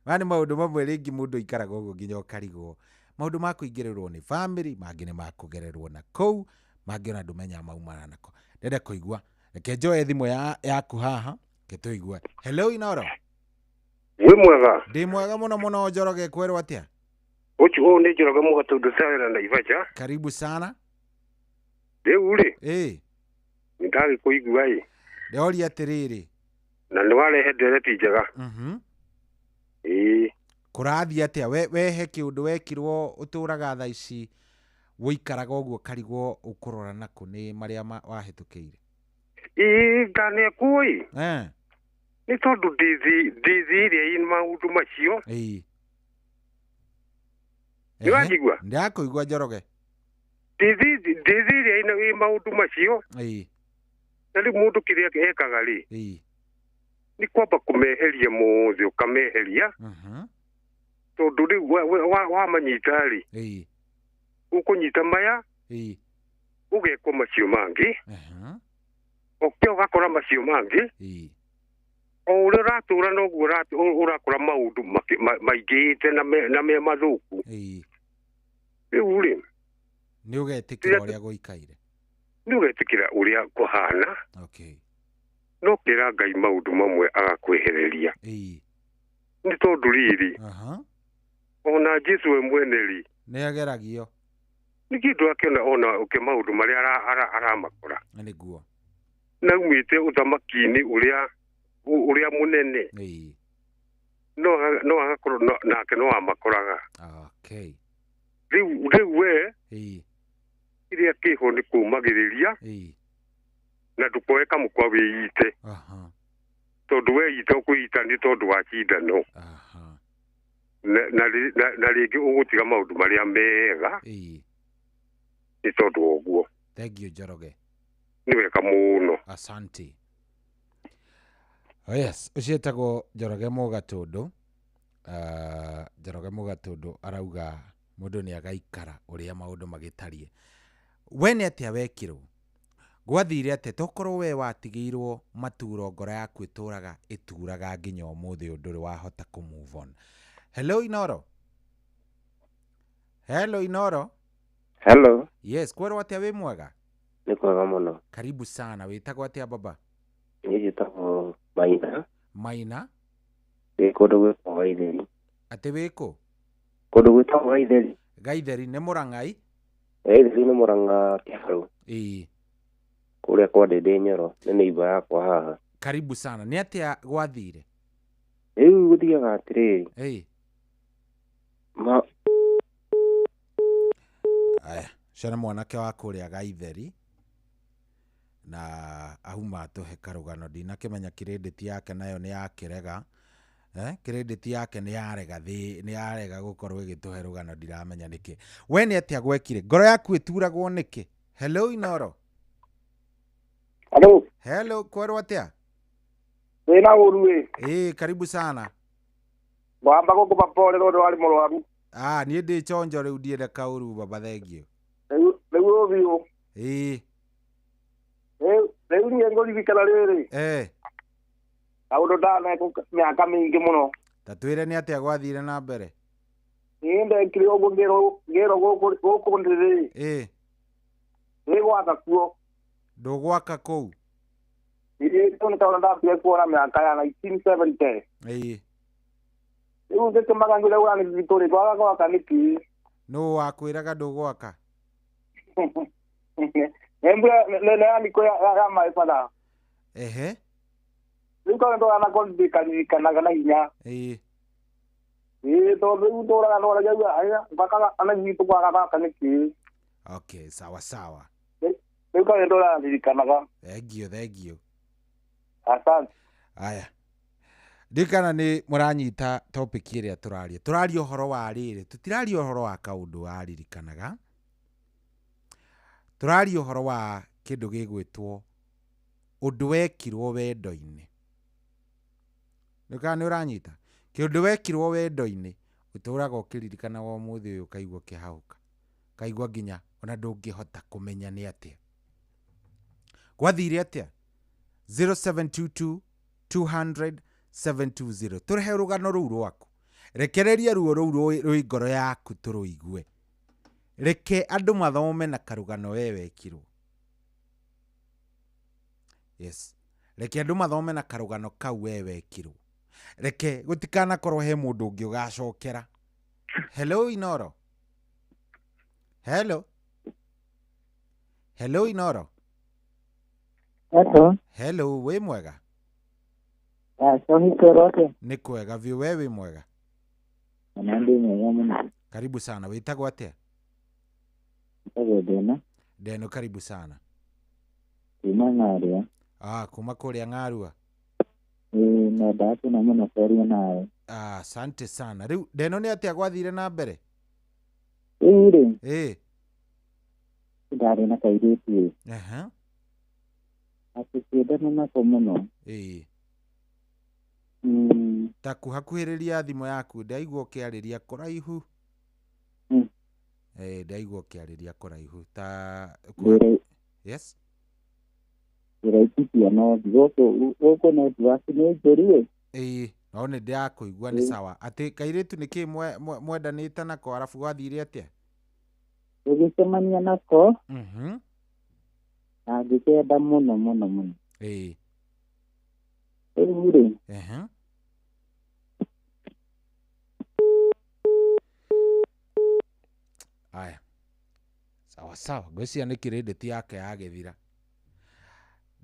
maya nĩ maũndũ mamwe rĩngĩ mũndũ aikaraga ũguo nginya ũkarigwo maũndũ ma kũingĩrĩrwo nĩ family mangĩ nĩ makũgererwo na kũu mangĩ ona ndũmenyaga maumana nako ndĩrenda kũigua reke njoe thimũ ya, yaku haha reke tũigue hello inoro Wĩ mwega ndĩ mwega mũno mũno njoroge kwerwo atĩa ũcio ũyũ nĩ Njoroge Mũgatũndũ Sawera Naivasha karibu sana rĩu rĩ ĩ nĩ ndagĩkũigua ĩ ndĩroria atĩrĩrĩ na nĩ warehe ndereti njega mhm ĩĩ kũrathiĩ atĩa we wehe kĩũndũ wekirwo ũtũraga thaa ici wũikaraga ũguo karigwo ũkũrora nakũ nĩ marĩa ma- wahĩtũkĩire ĩĩ nganekwo ĩ eh nĩ tondũ ndĩthiire ĩ maũndũ macio ĩĩ Nĩ wanjigua? ndakũigua njoroge ndĩthiire ĩ maũndũ macio ĩĩ na rĩu mũndũ kĩrĩa ekaga rĩ ĩĩ nĩ kwamba kũmeheria mothe ũkameheria mhm tondũ rĩu wamanyita rĩ ĩĩ ũkũnyita maya ĩĩ ũgekwo macio mangĩ mhm Ũkĩa ũgakora macio mangĩ. O ũrĩa ũratũra noguo ũrakora maũndũ maingĩhĩte na me mathũku. Rĩu rĩ, nĩ ũgetĩkĩra ũrĩa gũikaire. Nĩ ũgetĩkĩra ũrĩa kũhana. Okay. No kĩra Ngai maũndũ mamwe agakwehereria. Nĩ tondũ rĩrĩ, ona Jesu we mwene rĩ, nĩ ageragio. Nĩ kĩndũ akĩona ona ũkĩ maũndũ marĩa aramakora. Nĩguo. Na umĩte ũthamaki-inĩ ũrĩa mũnene. No agakorwo nake no amakoraga. Okay. Rĩu we kĩrĩa kĩho nĩ kũũmagĩrĩria na ndũkoe kamũkwa wĩite. Tondũ weita ũkwĩita nĩ tondũ wa cindano. Na rĩngĩ ũgũtiga maũndũ marĩa mega nĩ tondũ wa ũguo. Thank you, Njoroge. Nĩ wega mũno. Asante. Oh yes, ũcio etagwo Njoroge Mũgatũndũ. Njoroge Mũgatũndũ arauga mũndũ nĩ agaikara ũrĩa maũndũ magĩtariĩ. We nĩ atĩa wekirwo? Gwathire atĩa? Tokorwo we watigĩirwo maturo ngoro yaku ĩtũraga ĩturaga nginya ũmũthĩ ũyũ ndũrĩ wahota kũ move on. Hello Inoro. Hello Inoro. Hello. Yes, kwerwo atĩa wĩ mwega? Nĩ kwega mũno. Karibu sana. Wĩtagwo atĩa baba? Niĩ njĩtagwo Maina. Maina? Ndĩ kũndũ gwĩtagwo Gaitheri. Atĩ wĩkũ? Kũndũ gwĩtagwo Gaitheri. Gaitheri nĩ Mũrang'ai? Gaitheri nĩ Mũrang'a Kĩharũ. Ĩĩ. Kũrĩa kwa Ndĩndĩ Nyoro, nĩ neighbor yakwa haha. Karibu sana. Nĩ atĩa gwathire? Rĩu gũthiaga atĩrĩrĩ. Ĩĩ. Ma Aya, ũcio nĩ mwanake wa kũrĩa Gaitheri na auma atũhe karũgano. Ndinakĩmenya credit yake nayo nĩ yakĩrega. Credit yake nĩ yarega thĩ, nĩ yarega gũkorwo ĩgĩtũhe rũgano, ndiramenya nĩkĩ. We nĩ atĩa gwekire? Ngoro yaku ĩturagwo nĩkĩ? Hello Inoro. Hello. Hello, kwerwo atĩa? Wĩna ũru ĩ? Ĩĩ, karibu sana. Ngwamba gũkũba pole tondũ warĩ mũrwaru. Ah, niĩ ndĩ chonjo rĩu ndienda kaũru baba, thengiũ. Rĩu ũthiũ. Ĩĩ. Rĩu niĩ ngũririkana rĩrĩ. Kaũndũ ndanekwo mĩaka mĩingĩ mũno. Ta twĩre nĩ atĩa gwathire na mbere? Niĩ ndekire ũguo ngĩrwo gũkũ ndĩrĩ. Ĩĩ. Nĩgwaka kuo. Ndũgwaka kũu? Ĩĩ, tondũ nĩ kaũndũ ndambire kuona mĩaka ya 1970. Ĩĩ. Rĩu ngĩkĩmaka ngĩũria ũrani gwitũ rĩ, kwaga gwaka nĩkĩ? Nũ wakwĩraga ndũgwaka? Nĩ mbura nĩ ya mĩkũ ya maĩ bara. Ehe. Rĩu kaũndũ ndũraga nako ndĩkaririkanaga na hinya. Ĩĩ. Ĩĩ, tondũ rĩu ndũraga ndwaragia aya mpaka ana gwitũ kwaga gwaka nĩkĩ? Okay, sawa sawa. Rĩu kaũndũ ndũraga ndirikanaga. Thengiũ, thengiũ. Asante. Aya. Ndikana nĩ mũranyita topic ĩrĩa tũraria. Tũraria ũhoro wa rĩrĩ, tũtiraria ũhoro wa kaũndũ waririkanaga. Tũraria ũhoro wa kĩndũ gĩgwĩtwo ũndũ wekirwo wendo-inĩ. Nĩũkana nĩ ũranyita? Kĩũndũ wekirwo wendo-inĩ, ũtũraga ũkĩririkanaga ũmũthĩ ũyũ ũkaigua ũkĩhahũka. Ũkaigua nginya ona ndũngĩhota kũmenya nĩ atĩa. Gwathire atĩa? 0722 200 720. Tũrehe rũgano rũu rwaku. Rekereria ruo rũu rwĩ ngoro yaku tũrũigue. Reke andũ mathome na karũgano we wekirwo. Yes. Reke andũ mathome na karũgano kau we wekirwo. Reke gũtikanakorwo he mũndũ ũngĩ ũgacokera. Hello Inoro. Hello. Hello Inoro. Hello. Hello, wĩ mwega? Nĩ kwega biũ, we wĩ mwega? Ona ndĩ mwega mũno. Karibu sana. Wĩtagwo atĩa? Njĩtagwo Ndeno. Ndeno, karibu sana. Kuma Ng'arua. Ah, kuma kũrĩa Ng'arua. Ĩĩ, nendaga kũna mũno kwaria nawe. Ah, asante sana. Rĩu Ndeno nĩ atĩa gwathire na mbere? Rĩu rĩ. Ĩĩ. Ndarĩ na kairĩtu ĩ. Aha. Atũkĩendana nako mũno. Ĩĩ. Ta kuhakuhĩrĩria thimũ yaku, ndaigua ũkĩarĩria kũraihu. Ndaigua ũkĩarĩria kũraihu. Ta Yes. Laikipia North gũkũ gũkũ network nĩ njũru ĩ. Ĩĩ, no nĩ ndĩrakũigua nĩ sawa. Atĩ kairĩtu nĩ kĩ mwendanĩte nako arabu gwathire atĩa? Tũgĩcemania nako na ngĩkenda mũno mũno mũno. Ĩĩ. Rĩu rĩ, Aya. Sawa sawa, ngwĩciria nĩ credit yake yagĩthira.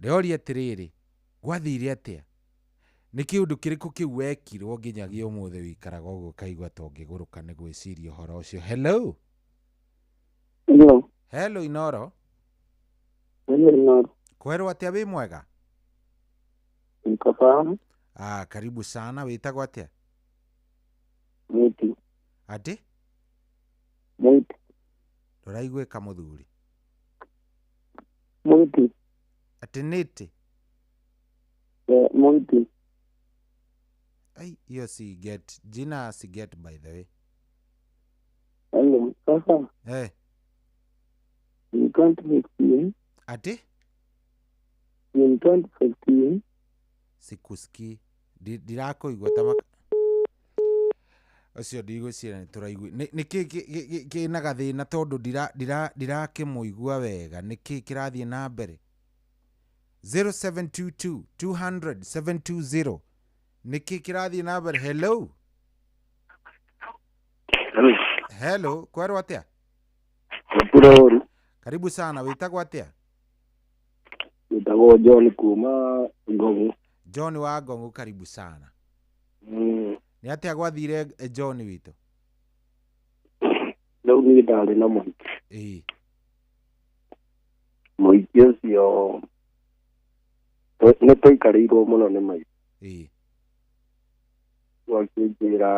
Ndĩroria atĩrĩrĩ, gwathire atĩa? Nĩ kĩũndũ kĩrĩkũ kĩu wekirwo nginyagia ũmũthĩ wĩikaraga ũguo ũkaigua ta ũngĩgũrũka nĩ gwĩciria ũhoro ũcio? Hello. Hello. Hello Inoro. Hello Inoro. Kwerwo atĩa, wĩ mwega? Niko sawa. Ah, karibu sana, wĩtagwo atĩa? Mwiti. Atĩ? Mwiti. Ndũraiguĩka mũthuri. Mwiti. Atĩ nĩtĩ? Eh, Mwiti. Ai, hiyo si get. Jina si get by the way. Hello. Sasa Eh, in 2015, atĩ? in 2015, Sikusikii. Ndirakũigua ta maka. Ũcio ndigwĩciria nĩ tũraigua. Nĩ kĩ kĩna gathĩna tondũ ndirakĩmũigua wega. Nĩ kĩ kĩrathiĩ na mbere? 0722 200 720. Nĩ kĩ kĩrathiĩ na mbere? Hello. Hello, kwerwo atĩa? Gũtirĩ ũru. Karibu sana, wĩtagwo atĩa? Wĩtagwo John kuma Ngong'u. John wa Ngong'u, karibu sana. Nĩ atĩa gwathire John witũ? Rĩu niĩ ndarĩ na mũhiki. Ĩĩ. Mũhiki ũcio nĩ tũikarĩirwo mũno nĩ maitũ. Ĩĩ. Akĩnjĩra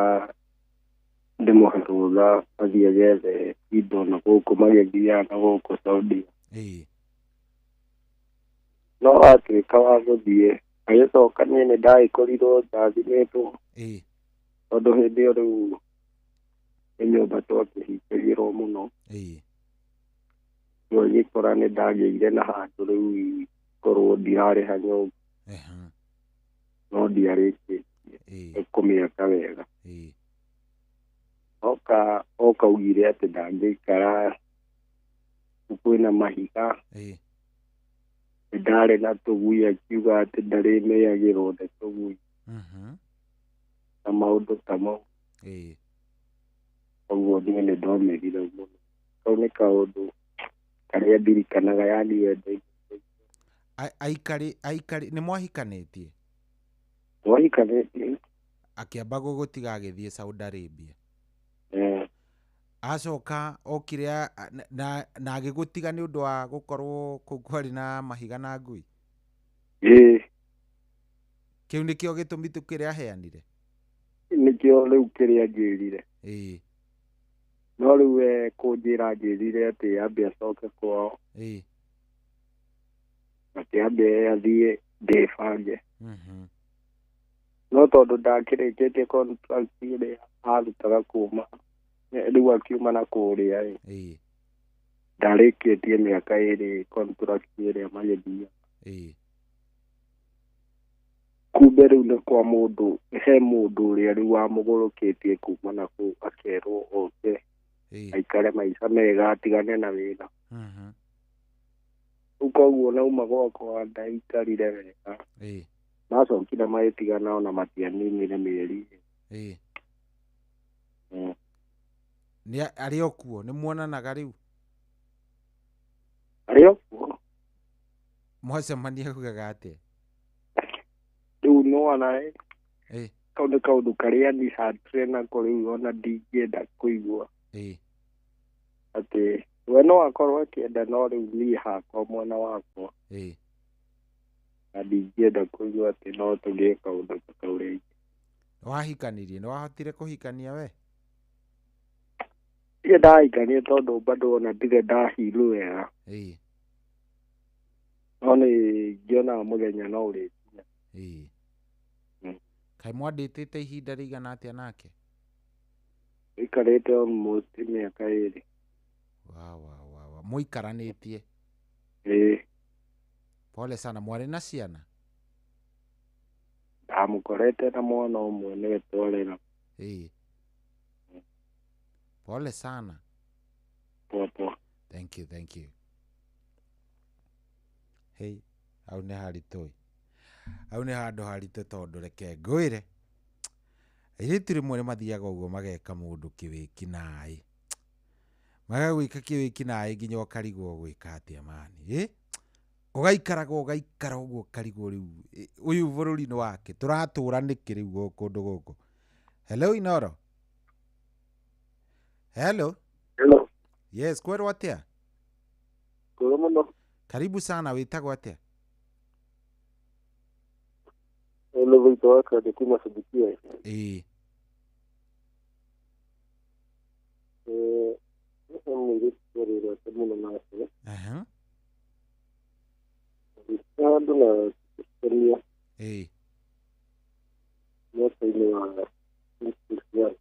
ndĩmũhe rũtha athiĩ agethe indo na gũkũ magĩthiaga na gũkũ Saudi. Ĩĩ. No atuĩka wa gũthiĩ agĩcoka niĩ nĩ ndagĩkorirwo ndathimĩtwo. Ĩĩ. Tondũ hĩndĩ ĩyo rĩu nĩ nyũmba twakĩhingagĩrwo mũno. Ĩĩ. Rĩu agĩkora nĩ ndagĩire na handũ rĩu korwo ndirarĩha nyũmba. No ndiarĩkĩtie kũmĩaka wega. Ĩĩ. Oka augire atĩ ndangĩikara kwĩna mahiga. Ĩĩ. Nĩ ndarĩ na tũgui akiuga atĩ ndarĩmĩagĩrwo nĩ tũgui. Na maũndũ ta mau. Ĩĩ. Ũguo niĩ nĩ ndomĩrire mũno. Kau nĩ kaũndũ karĩa ndirikanaga yani wendo. Aikari nĩ mwahikanĩtie? Twahikanĩtie. Akĩamba gũgũtiga agĩthiĩ Saudi Arabia. Acoka okire na agĩgũtiga nĩ ũndũ wa gũkorwo kũu kwarĩ na mahiga na ngui? Ĩĩ. Kĩu nĩkĩo gĩtũmi tu kĩrĩa aheanire? Nĩkĩo rĩu kĩrĩa anjĩrire. Ĩĩ. No rĩu we kũnjĩra anjĩrire atĩ ambe acoke kwao. Ĩĩ. Atĩ ambe athiĩ ndĩbange. No tondũ ndakĩrĩkĩtie contract ĩrĩa arutaga kuma rĩu akiuma na kũrĩa ĩ. Ĩĩ. Ndarĩkĩtie mĩaka ĩrĩ contract ĩrĩa magĩthiĩ. Ĩĩ. Kumbe rĩu nĩ kwa mũndũ, he mũndũ ũrĩa rĩu wamũgũrũkĩtie kuma na kũu akerwo oke aikare maica mega atigane na wĩra. Rĩu koguo nauma gwakwa ndaikarire wega. Ĩĩ. Macokire magĩtigana ona matianinire mĩeri. Ĩĩ. Nĩ arĩ o kuo, nĩ muonanaga rĩu? Arĩ o kuo. Mwacemania kugaga atĩa? Rĩu nĩwona ĩ. Ĩĩ. Kau nĩ kaũndũ karĩa niĩ hatire nako rĩu ona ndingĩenda kũigua. Ĩĩ. Atĩ we no akorwo akĩenda no rĩu niĩ hakwa mwena wakwa. Ĩĩ. Na ndingĩenda kũigua atĩ no tũgĩe kaũndũ ta kau rĩngĩ. Nĩwahikanirie, nĩwahotire kũhikania we? Niĩ ndahikania tondũ bado ona ndirĩ ndahirwo wega. Ĩĩ. No nĩ ngĩonaga mũthenya no ũrĩkinya. Ĩĩ. Kaĩ mwandĩtĩte ihinda rĩigana atĩa nake? Tũikarĩte almost mĩaka ĩrĩ. Wa wa wa wa. Mũikaranĩtie? Ĩĩ. Pole sana. Mwarĩ na ciana? Ndamũkorete na mwana ũmwe nĩwe twarera. Ĩĩ. Pole sana. Poa poa. Thank you, thank you. Hey, hau nĩ haritũ ĩ. Hau nĩ handũ haritũ tondũ reke ngwĩre. Airĩtu rĩmwe nĩ mathiaga ũguo mageka mũndũ kĩwĩki naĩ. Magagwĩka kĩwĩki naĩ nginya ũkarigwo gwĩka atĩa mani. Ĩ? Ũgaikaraga ũgaikara ũguo ũkarigwo rĩu ũyũ bũrũri nĩ wake tũratũra nĩkĩ rĩu kũndũ gũkũ. Hello Inoro. Hello. Hello. Yes, kwerwo atĩa? Kwega mũno. Karibu sana, wĩtagwo atĩa? Nĩ Victor wa Kande kuma Subukia. Ĩĩ. Nĩ mũirĩtu twarĩrwete mũno nake. Aha. Handũ na tũkĩcemania. Ĩĩ. Mwaka-inĩ wa 2021.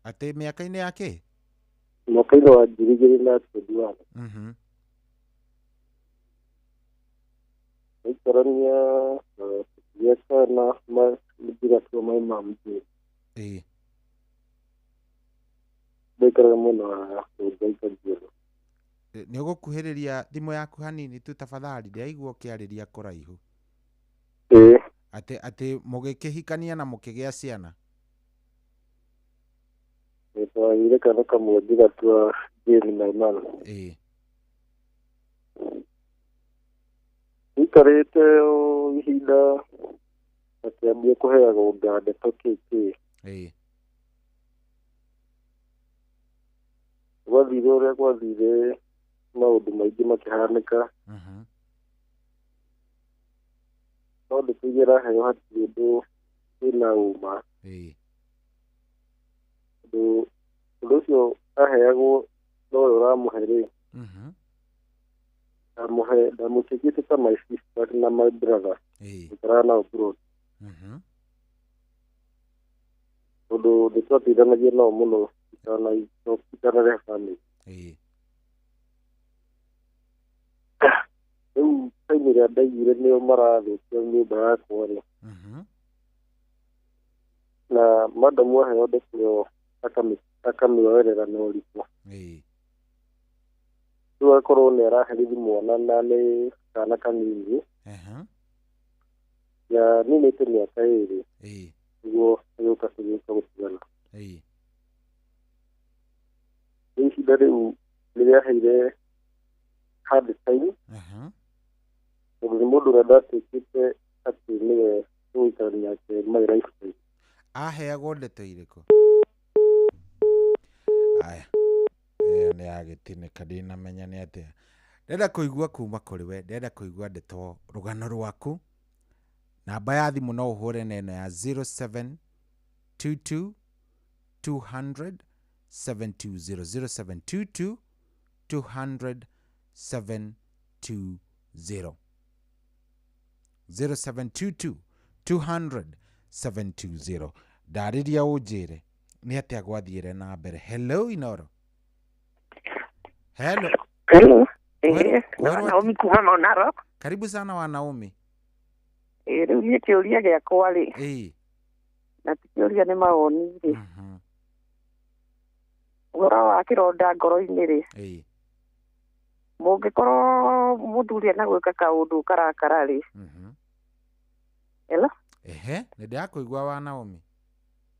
Atĩ mĩaka-inĩ ya kĩ? Mwaka-inĩ wa 2021. Tũikarania na tũkĩgĩa ciana ndigatuo my mom Jane. Ĩĩ. Ndaikaraga mwena wa Rongai Kajiado. Nĩ ũgũkuhĩrĩria thimũ yaku hanini tu tafadhali, ndĩraigua ũkĩarĩria kũraihu. Ĩĩ. Atĩ mũgĩkĩhikania na mũkĩgĩa ciana? Nĩ twagĩire kana kamwe ndigatua Jane my man. Ĩĩ. Tũikarĩte o ihinda akĩambia kũheagwo ndeto kĩkĩ. Ĩĩ. Gwathire ũrĩa gwathire maũndũ maingĩ makĩhanĩka. No ndeto iria ĩraheo hatirĩ ũndũ wĩna ũma. Ĩĩ. Ũndũ ũcio aheagwo nowe ũramũhe rĩ. Ndamũtigĩte ta my sister na my brother. Ĩĩ. Tũikaraga nao abroad. Tondũ nĩ twateithanagia nao mũno itanarehe family. Ĩĩ. Rĩu time ĩrĩa ndaiguire nĩo marathũkia nyũmba yakwa rĩ. Na madamu aheo ndeto ĩyo akamĩoerera na ũritũ. Ĩĩ. Rĩu akorwo nĩ araherithia mwana na nĩ kana kanini. Ya ninĩte mĩaka ĩrĩ. Ĩĩ. Nĩguo agĩũka tũgĩũka gũtigana. Ĩĩ. Rĩu ihinda rĩu nĩrĩaheire hard time. Tondũ nĩ mũndũ ũrĩa ndatuĩkĩte atĩ nĩwe tũgũikarania nake my lifetime. Aheagwo ndeto irĩkũ? Aya. Ĩyo nĩ yagĩtinĩka ndinamenya nĩ atĩa. Ndĩrenda kũigua kuma kũrĩ we, ndĩrenda kũigua ndeto rũgano rwaku. Namba ya thimũ no ũhũre na ĩno ya 0722 200 720 0722 200 720 0722 200 720. Ndarĩria ũnjĩre nĩ atĩa gwathiĩre na mbere. Hello Inoro. Hello. Hello. Naomi kuma Mount Narok. Karibu sana wa Naomi. Rĩu niĩ kĩũria gĩakwa rĩ. Ĩĩ. Na ti kĩũria nĩ mawoni rĩ. Ũhoro wa kĩronda ngoro-inĩ rĩ. Ĩĩ. Mũngĩkorwo mũthuri ena gwĩka kaũndũ karakara rĩ. Hello. Ehe, nĩ ndĩrakũigua wa Naomi.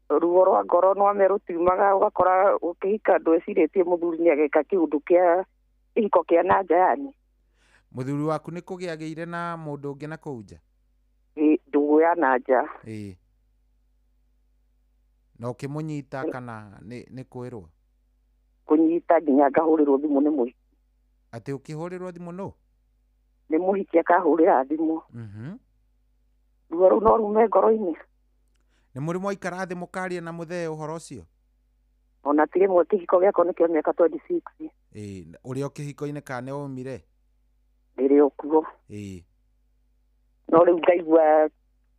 Ruo rwa ngoro nwame rũtiumaga ũgakora ũkĩhika ndwĩcirĩtie mũthuri nĩ ageka kĩũndũ kĩa kĩhiko kĩa na nja yani. Mũthuri waku nĩ kũgĩagĩire na mũndũ ũngĩ na kũu nja? Ĩĩ, ndũgũ ya na nja. Ĩĩ. Na ũkĩmũnyita kana nĩ kwĩrwo? Kũnyita nginya ngahũrĩrwo thimũ nĩ mũhiki. Atĩ ũkĩhũrĩrwo thimũ nũ? Nĩ mũhiki akahũrĩra thimũ. Ruo rũu no rume ngoro-inĩ. Nĩ mũrĩ mwaikara thĩ mũkaria na mũthee ũhoro ũcio? Ona ti rĩmwe kĩhiko gĩakwa nĩkĩo mĩaka 26. Ĩĩ, ũrĩ o kĩhiko-inĩ kana nĩ waumire? Ndĩrĩ o kuo. Ĩĩ. No rĩu ngaigua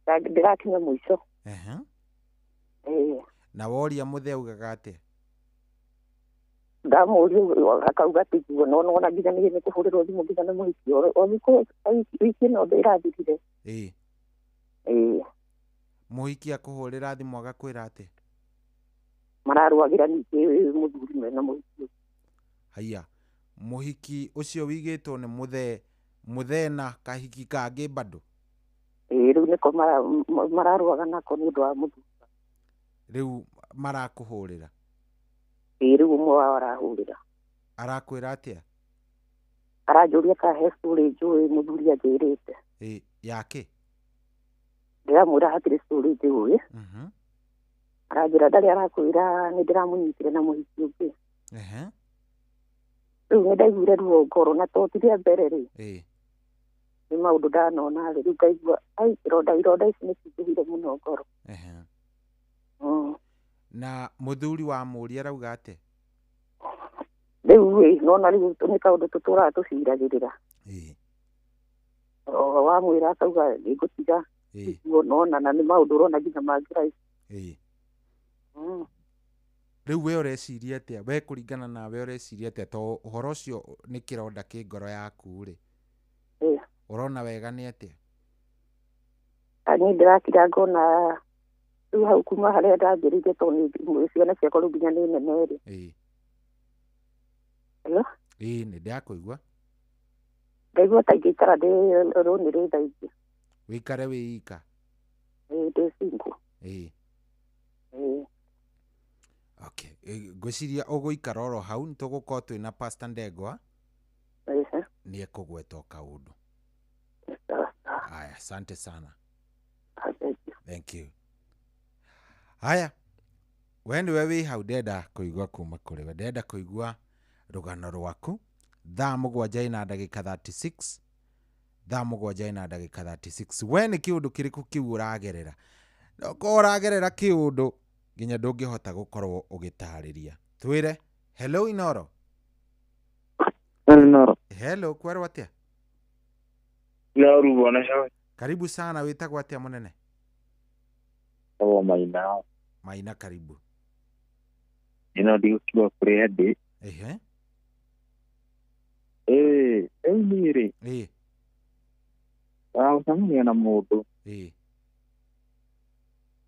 ndĩrakinya mũico. Ehe. Ĩĩ. Na woria mũthee augaga atĩa? Ndamũria akauga tiguo no nona nginya nĩ kũhũrĩrwo thimũ nginya nĩ mũhiki o thikũ wiki ĩno ĩrathirire. Ĩĩ. Ĩĩ. Mũhiki akũhũrĩra thimũ agakwĩra atĩa? Mararũagĩra ningĩ mũthuri mena mũhiki. Haiya, mũhiki ũcio wigĩtwo nĩ mũthee mũthee na kahiki kangĩ bado? Ĩĩ, rĩu nĩko mararũaga nako nĩ ũndũ wa mũthuri. Rĩu marakũhũrĩra? Ĩĩ, rĩu ũmwe wao arahũrĩra. Arakwĩra atĩa? Aranjũria kana he story njũĩ mũthuri anjĩrĩte. Ĩĩ, yake? Ndĩramwĩra hatirĩ story njũĩ. Aranjĩra ndarĩ arakwĩra nĩ ndĩramũnyitire na mũhiki ũngĩ. Ehe. Rĩu nĩ ndaiguire ruo ngoro na to ti rĩa mbere rĩ. Ĩĩ. Nĩ maũndũ ndanona rĩ, rĩu ngaigua ai ironda ici nĩ cingĩhire mũno ngoro. Ehe. Na mũthuri wa mũria arauga atĩa? Rĩu ĩ nona rĩu nĩ kaũndũ tũtũraga tũciragĩrĩra. Ĩĩ. O wamwĩra akauga nĩngũtiga. Ĩĩ. Nona na nĩ maũndũ ũrona nginya mangĩra. Ĩĩ. Rĩu we ũreciria atĩa? We kũringana nawe ũreciria atĩa to ũhoro ũcio nĩ kĩronda kĩ ngoro yaku rĩ? Ĩĩ. Ũrona wega nĩ atĩa? Niĩ ndĩrakira ngona rĩu hau kuma harĩa ndambĩrĩirie to nĩ ciana ciakwa rĩu nginya nĩ nene rĩ. Ĩĩ. Hello? Ĩĩ, nĩ ndĩrakũigua. Ndaigua ta ingĩikara ndĩ rũni rĩ thaa ingĩ. Wĩikare wĩ ika? Ĩĩ, ndĩ single. Ĩĩ. Ĩĩ. Okay, ngwĩciria ũgũikara oro hau nĩ tũgũkorwo twĩna Pastor Ndegwa. Ehe. Nĩ ekũgweta o kaũndũ. Aya, asante sana. Thank you. Haya, we nĩwe wĩ hau ndenda kũigua kuma kũrĩ we, ndenda kũigua rũgano rwaku. Thaa 7 ina ndagĩka 36. Thaa 7 ina ndagĩka 36. We nĩ kĩũndũ kĩrĩkũ kĩu ũragerera? Okorwo ũragerera kĩũndũ nginya ndũngĩhota gũkorwo ũgĩtarĩria, twĩre. Hello Inoro. Inoro. Hello, kwerwo atĩa? Inoro bwana shawe. Karibu sana, wĩtagwo atĩa mũnene? Sawa Maina. Maina, karibu. Ino ndigũkiuga kũrĩa ndĩ. Ehe. Ĩĩ, rĩu niĩ rĩ. Ĩĩ. Wagũcemania na mũndũ. Ĩĩ.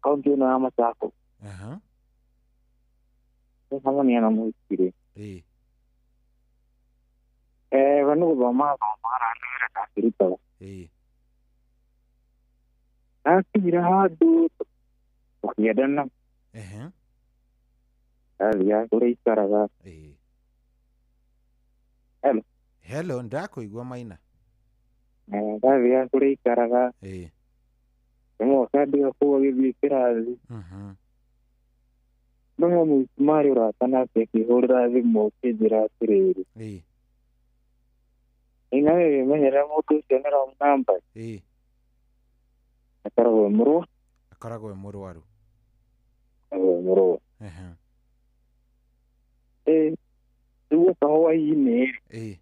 Kaũntĩ ĩno ya Machakos. Aha. Gũcemania na mũhiki rĩ. Ĩĩ. We nĩ gũthoma athomaga na nĩ wĩra ndakĩrutaga. Ĩĩ. Akinyire handũ tũkĩendana. Ehe. Athiaga kũrĩa aikaraga. Ĩĩ. Hello. Hello, ndakũigua Maina. Ndathiaga kũrĩa aikaraga. Ĩĩ. Rĩmwe akandĩga kũu agĩthiĩ kĩrathi. No he mũhiki marĩ ũrata nake akĩhũrĩra thimũ akĩnjĩra atĩrĩrĩ. Ĩĩ. Ĩ nawe wĩmenyerere mũndũ ũcio nĩ wrong number. Ĩĩ. Akoragwo e mũrũaru. Akoragwo e mũrũaru. Akoragwo e mũrũaru. Ehe. Ĩĩ, rĩu oka hwaĩ-inĩ rĩ. Ĩĩ.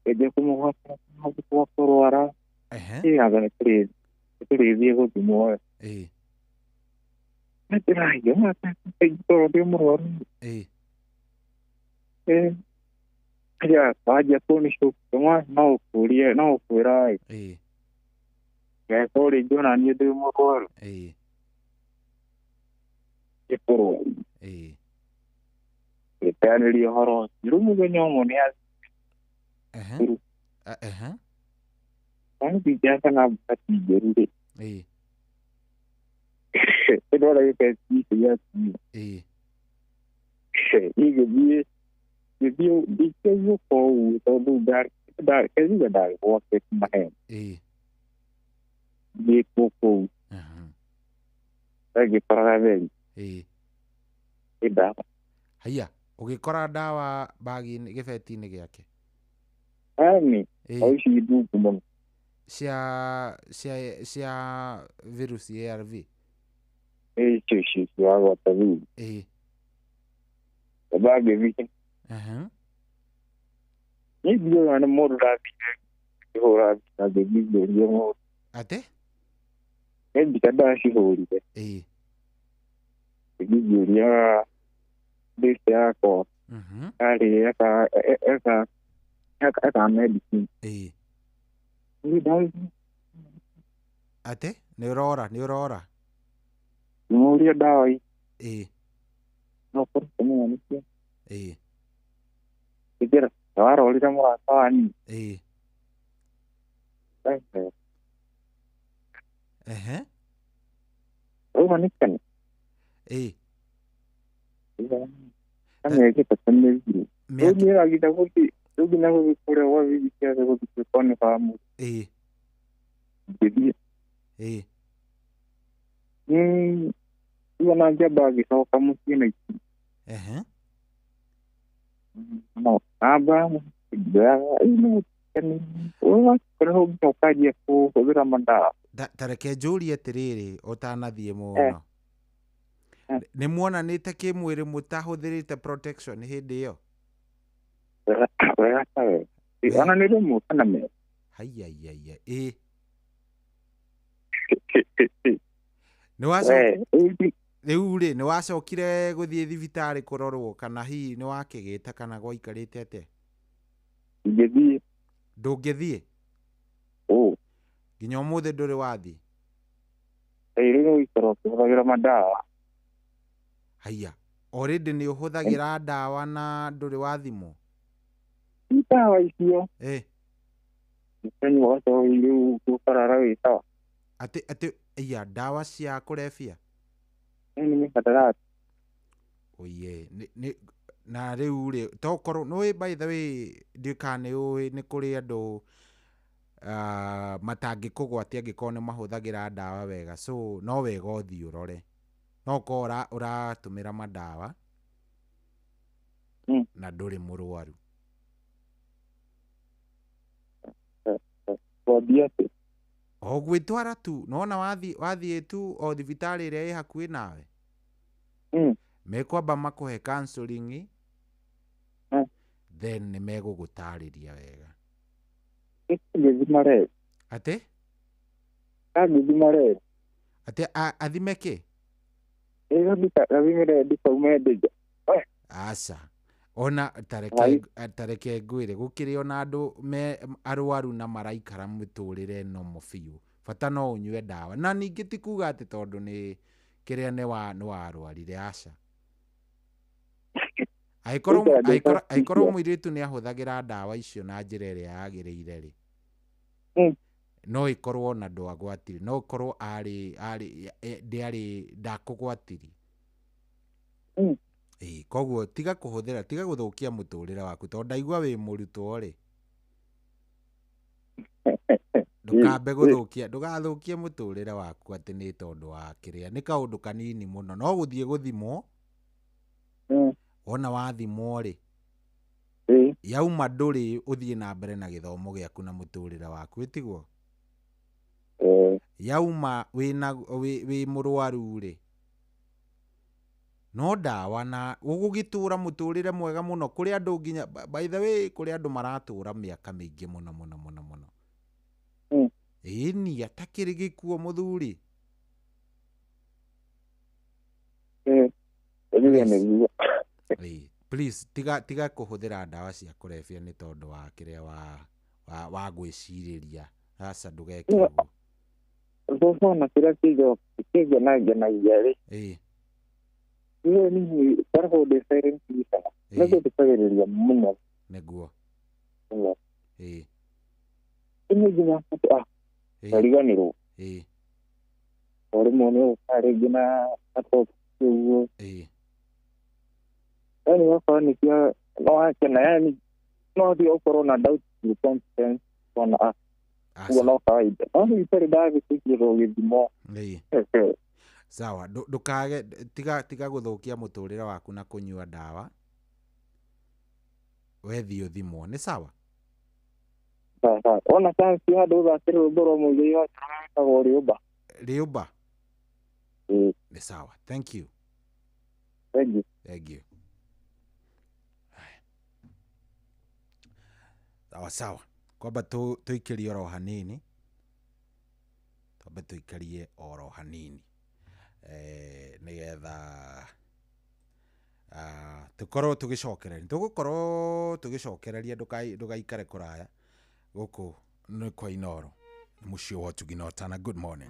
Ngĩanjia kũmũgwatĩra kaũndũ gwa kũrwara. Ehe. Ĩ anga nĩ tũrĩthiĩ gũthimwo. Ĩĩ. Ndĩraigua ingĩkorwo ndĩ mũrwaru. Ĩĩ. Ĩĩ. Aya, wanjia kũnĩcokia no ũkũrie no ũkwĩra ĩ. Ĩĩ. Ngĩkorwo rĩngĩ ona niĩ ndĩ mũrwaru. Ĩĩ. Ndĩ mũrwaru. Ĩĩ. Ngĩteanĩria ũhoro ũcio. Rĩu mũthenya ũmwe nĩ Ehe. Ehe. Athiĩte kana mbati njerũ rĩ. Ĩĩ. Ndĩrona gĩbeti gĩkĩ gĩa atumia. Ĩĩ. Niĩ ngĩthiĩ ndikĩiyũka ũguo tondũ ndarĩ ndarĩ gwake Mahema. Ĩĩ. Thiĩtwo kũu. Ngĩkora gatheri. Ĩĩ. Ĩ ndawa. Haiya, ũgĩkora ndawa bagi-inĩ gĩbeti-inĩ gĩake? Yaani, Ĩĩ. o ici ndungu mũno. Cia virusi ARV? Ĩĩ, icio icio ciwagwata thutha. Ĩĩ. Baba ngĩthiĩ. Ehe. Niĩ ndiũĩ nĩ mũndũ ndathire ngĩhũra mbica ngĩthiĩ ngĩũria mũndũ. Atĩ? Nĩ mbica ndacihũrire. Ĩĩ. Ngĩthiĩ ngĩũria best yakwa. Arĩ eka eka eka eka medicine. Ĩĩ. Niĩ ndawa ici Atĩ nĩ ũrora, nĩ ũrora. ngĩmũria ndawa ici Ĩĩ. no ũkorwo ũkĩmenya nĩcio. Ĩĩ. Ĩngĩra warorire mũrata wanyu. Ĩĩ. Ehe. Ũguo nĩ kana. Ĩĩ. Ta mĩeri 3 mĩthiru. Rĩu niĩ nginya gũthiĩ rĩu nginya gũthiĩ kũrĩa gwa bibi ciothe gũthiĩ gwĩkwo nĩ bamĩrĩ. Ĩĩ. Ngĩthiĩ. Ĩĩ. Rĩu ona ngĩamba ngĩcoka mũciĩ na ikuru. Ehe. No, amba ngĩoyaga rĩu nĩ ũgakorwo ũkanjia kũhũthĩra mandawa. Ta reke njũrie atĩrĩrĩ ũtanathiĩ mũno. Nĩ muonanĩte kĩmwĩrĩ mũtahũthĩrĩte protection hĩndĩ ĩyo? Wega ta wega. Ona nĩ rĩmwe kana merĩ. Haiyaiyaiya. Ĩĩ. Nĩ rĩu rĩ nĩ wacokire gũthiĩ thibitarĩ kũrorwo kana hihi nĩ wakĩgĩte kana gwaikarĩte atĩa? Ingĩthiĩ. Ndũngĩthiĩ? Ũ. Nginya ũmũthĩ ndũrĩ wathiĩ? Ĩĩ rĩu gũikara ũkĩhũthagĩra mandawa. Haiya, already nĩ ũhũthagĩra ndawa na ndũrĩ wathimwo? Ndawa icio. Ĩĩ. Ũkanyua gacohi rĩu ũkarara wĩ sawa. Atĩ atĩ iya ndawa cia kũrebia? Nĩ mĩhadarati. Oye, nĩ na rĩu rĩ tokorwo nĩũĩ by the way ndiũĩ kana nĩ ũĩ nĩ kũrĩ andũ matangĩkũgwatia angĩkorwo nĩ mahũthagĩra ndawa wega, so no wega ũthiĩ ũrore. No ũkorwo ũratũmĩra mandawa na ndũrĩ mũrwaru. Kwambia atĩ? O gwĩtwara tu, nĩwona wathiĩ tu o thibitarĩ ĩrĩa ĩ hakuhĩ nawe. Mekwamba makũhe counseling, then nĩ megũgũtarĩria wega. Ngĩthima rĩ? Atĩ? Angĩthima rĩ? Atĩ athime kĩ? Gathime rĩ ndikaume ndĩnja. Aca. Ona tareke ngwĩre gũkĩrĩ ona andũ me arwaru na maraikara mĩtũrĩre normal biũ. Bata no ũnyue ndawa. Na ningĩ ti kuga atĩ tondũ nĩ kĩrĩa nĩ warwarire, aca. Angĩkorwo mũirĩtu nĩ ahũthagĩra ndawa icio na njĩra ĩrĩa yagĩrĩire rĩ, no ĩkorwo na ndwagwatire, no ĩkorwo arĩ ndĩarĩ ndakũgwatirie. Ĩĩ, koguo tiga kũhũthĩra, tiga gũthũkia mũtũrĩre waku tondũ ndaigua wĩ mũrutwo rĩ. Ndũkambe gũthũkia, ndũgathũkie mũtũrĩre waku atĩ nĩ tondũ wa kĩrĩa. Nĩ kaũndũ kanini mũno, no gũthiĩ gũthimwo. Wona wathimwo rĩ, yauma ndũrĩ ũthiĩ na mbere na gĩthomo gĩaku na mũtũrĩre waku, ĩtiguo? Yauma wĩ mũrwaru rĩ, no ndawa na ũgũgĩtũra mũtũrĩre mwega mũno. Kũrĩ andũ nginya, by the way, kũrĩ andũ maratũra mĩaka mĩingĩ mũno mũno mũno mũno. Ĩni atakĩrĩ gĩkuo mũthuri. Please tiga kũhũthĩra ndawa cia kũrebia nĩ tondũ wa kĩrĩa wa gwĩcirĩria. Aca ndũgeke ũguo. Thũthũ na kĩrĩa kĩngenagia rĩ. Ĩĩ. Niĩ niĩ ngoragwo ndĩ silent listener. Nĩngũthikagĩrĩria mũno. Nĩguo. Ĩĩ. Ĩno nginya ngariganĩrwo. Ĩĩ. O rĩmwe nĩ ũgũka rĩngĩ na topic ũguo. Ĩĩ. Yaani ũgakora nĩkĩo no wakena, yaani no ũthiĩ ũkorwo na doubt your confidence ona ũguo no kawaida. No rĩu itarĩ ndathiĩ kũigĩrwo gĩthimo. Ĩĩ. Sawa, ndũkage tiga gũthũkia mũtũrĩre waku na kũnyua ndawa. Wethiĩ ũthimwo, nĩ sawa? Sawa. Ona chance handũ ũthakĩre rwĩmbo rwa Mũigai wa rwĩtagwo Rĩũmba. Rĩũmba? Ĩĩ. Nĩ sawa. Thank you. Thank you. Thank you. Sawa sawa. Kwamba tũikĩrie oro hanini. Twambe tũikarie oro hanini. Nĩgetha Tũkorwo tũgĩcokereria, tũgũkorwo tũgĩcokereria, ndũgaikare kũraya. Gũkũ nĩ kwa Inoro, nĩ mũciĩ wa ũtugi na ũtana. Good morning.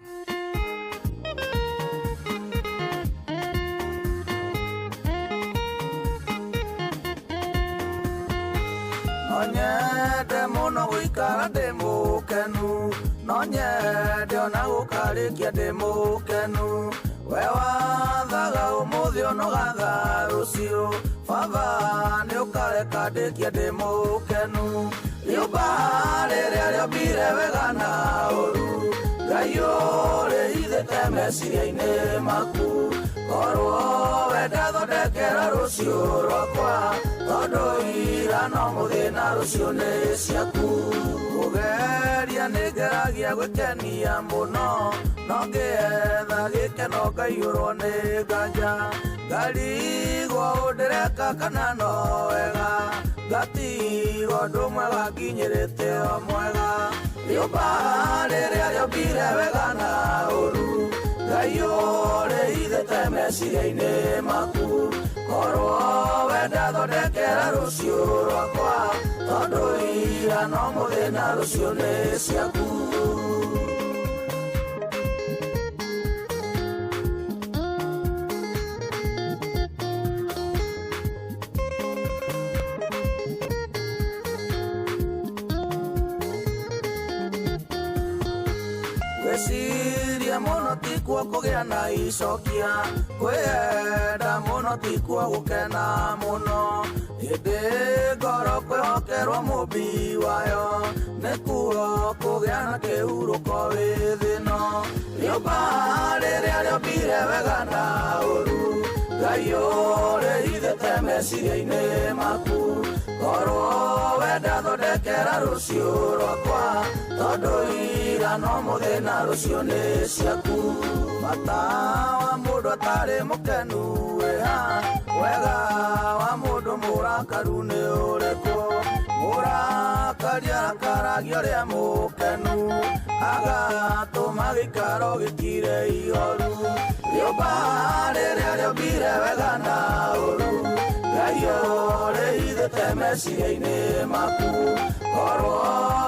No nyende mũno gũikara ndĩ mũkenu, no nyende ona gũkarĩkia ndĩ mũkenu. We wathaga ũmũthĩ ũnogatha rũciũ, baba nĩ ũkareka ndĩkie ndĩ mũkenu. Rĩũmba rĩrĩa rĩombire wega na ũru, Ngai ũrĩhithĩte meciria-inĩ maku. Korwo wenda thondekera rũciũ rwakwa, tondũ ira no mũthĩ na rũciũ nĩ ciaku. Kũgeria nĩ ngeragia gwĩkenia mũno, no ngĩetha gĩkeno ngaiyũrwo nĩ nganja. Ngarigwo ũndĩreka kana no wega, ngatigwo ũndũ mwega nginyĩrĩte o mwega. Rĩũmba rĩrĩa rĩombire wega na ũru, Ngai ũrĩhithĩte meciria-inĩ maku. Korwo wenda thondekera rũciũ rwakwa, tondũ ira no mũthĩ na rũciũ nĩ ciaku. Gwĩciria mũno tikuo kũgĩa na icokia, kwĩyenda mũno tikuo gũkena mũno. Hĩndĩ ngoro kwĩhokerwo mũmbi wayo, nĩkuo kũgĩa na kĩhurũko wĩ thĩ-ĩno. Rĩũmba rĩrĩa rĩombire wega na ũru, Ngai ũrĩhithĩte meciria-inĩ maku. Korwo wenda thondekera rũciũ rwakwa, tondũ ira no mũthĩ na rũciũ nĩ ciaku. Bata wa mũndũ atarĩ mũkenu wĩha, wega wa mũndũ mũrakaru nĩ ũrĩkũ? Mũrakari arakaragia ũrĩa mũkenu, agatũma gĩikaro gĩkire ihoru. Rĩũmba rĩrĩa rĩombire wega na ũru, Ngai ũrĩhithĩte meciria-inĩ maku. Korwo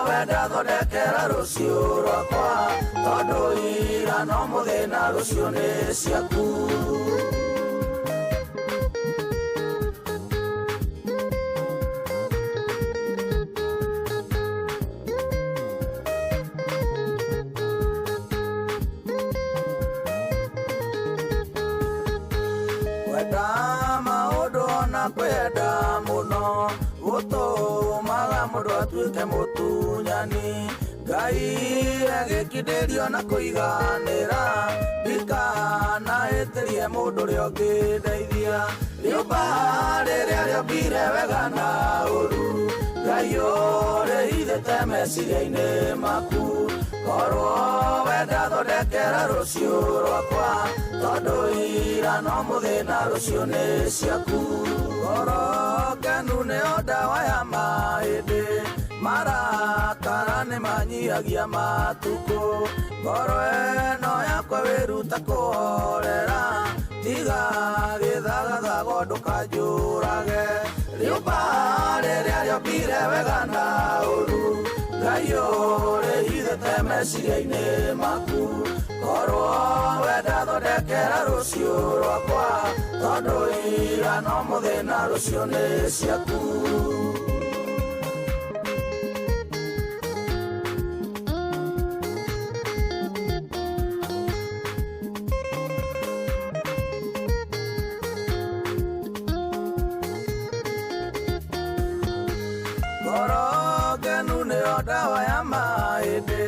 wenda thondekera rũciũ rwakwa, tondũ ira no mũthĩ na rũciũ nĩ ciaku. Kwenda maũndũ ona kwenda mũno, gũtũmaga mũndũ atuĩke mũtunyani. Ngai agĩkindĩrio na kũiganĩra, ndikanahĩtĩrie mũndũ ũrĩa ũngĩndeithia. Rĩũmba rĩrĩa rĩombire wega na ũru, Ngai ũrĩhithĩte meciria-inĩ maku. Korwo wenda thondekera rũciũ rwakwa, tondũ ira no mũthĩ na rũciũ nĩ ciaku. Ngoro ngenu nĩyo ndawa ya mahĩndĩ, marakara nĩ manyihagia matukũ. Ngoro ĩno yakwa wĩruta kũhorera, tiga gĩthagathago ndũkanjũrage. Rĩũmba rĩrĩa rĩombire wega na ũru, Ngai ũrĩhithĩte meciria-inĩ maku. Korwo wenda thondekera rũciũ rwakwa, tondũ ira no mũthĩ na rũciũ nĩ ciaku. Ngoro ngenu nĩyo ndawa ya mahĩndĩ,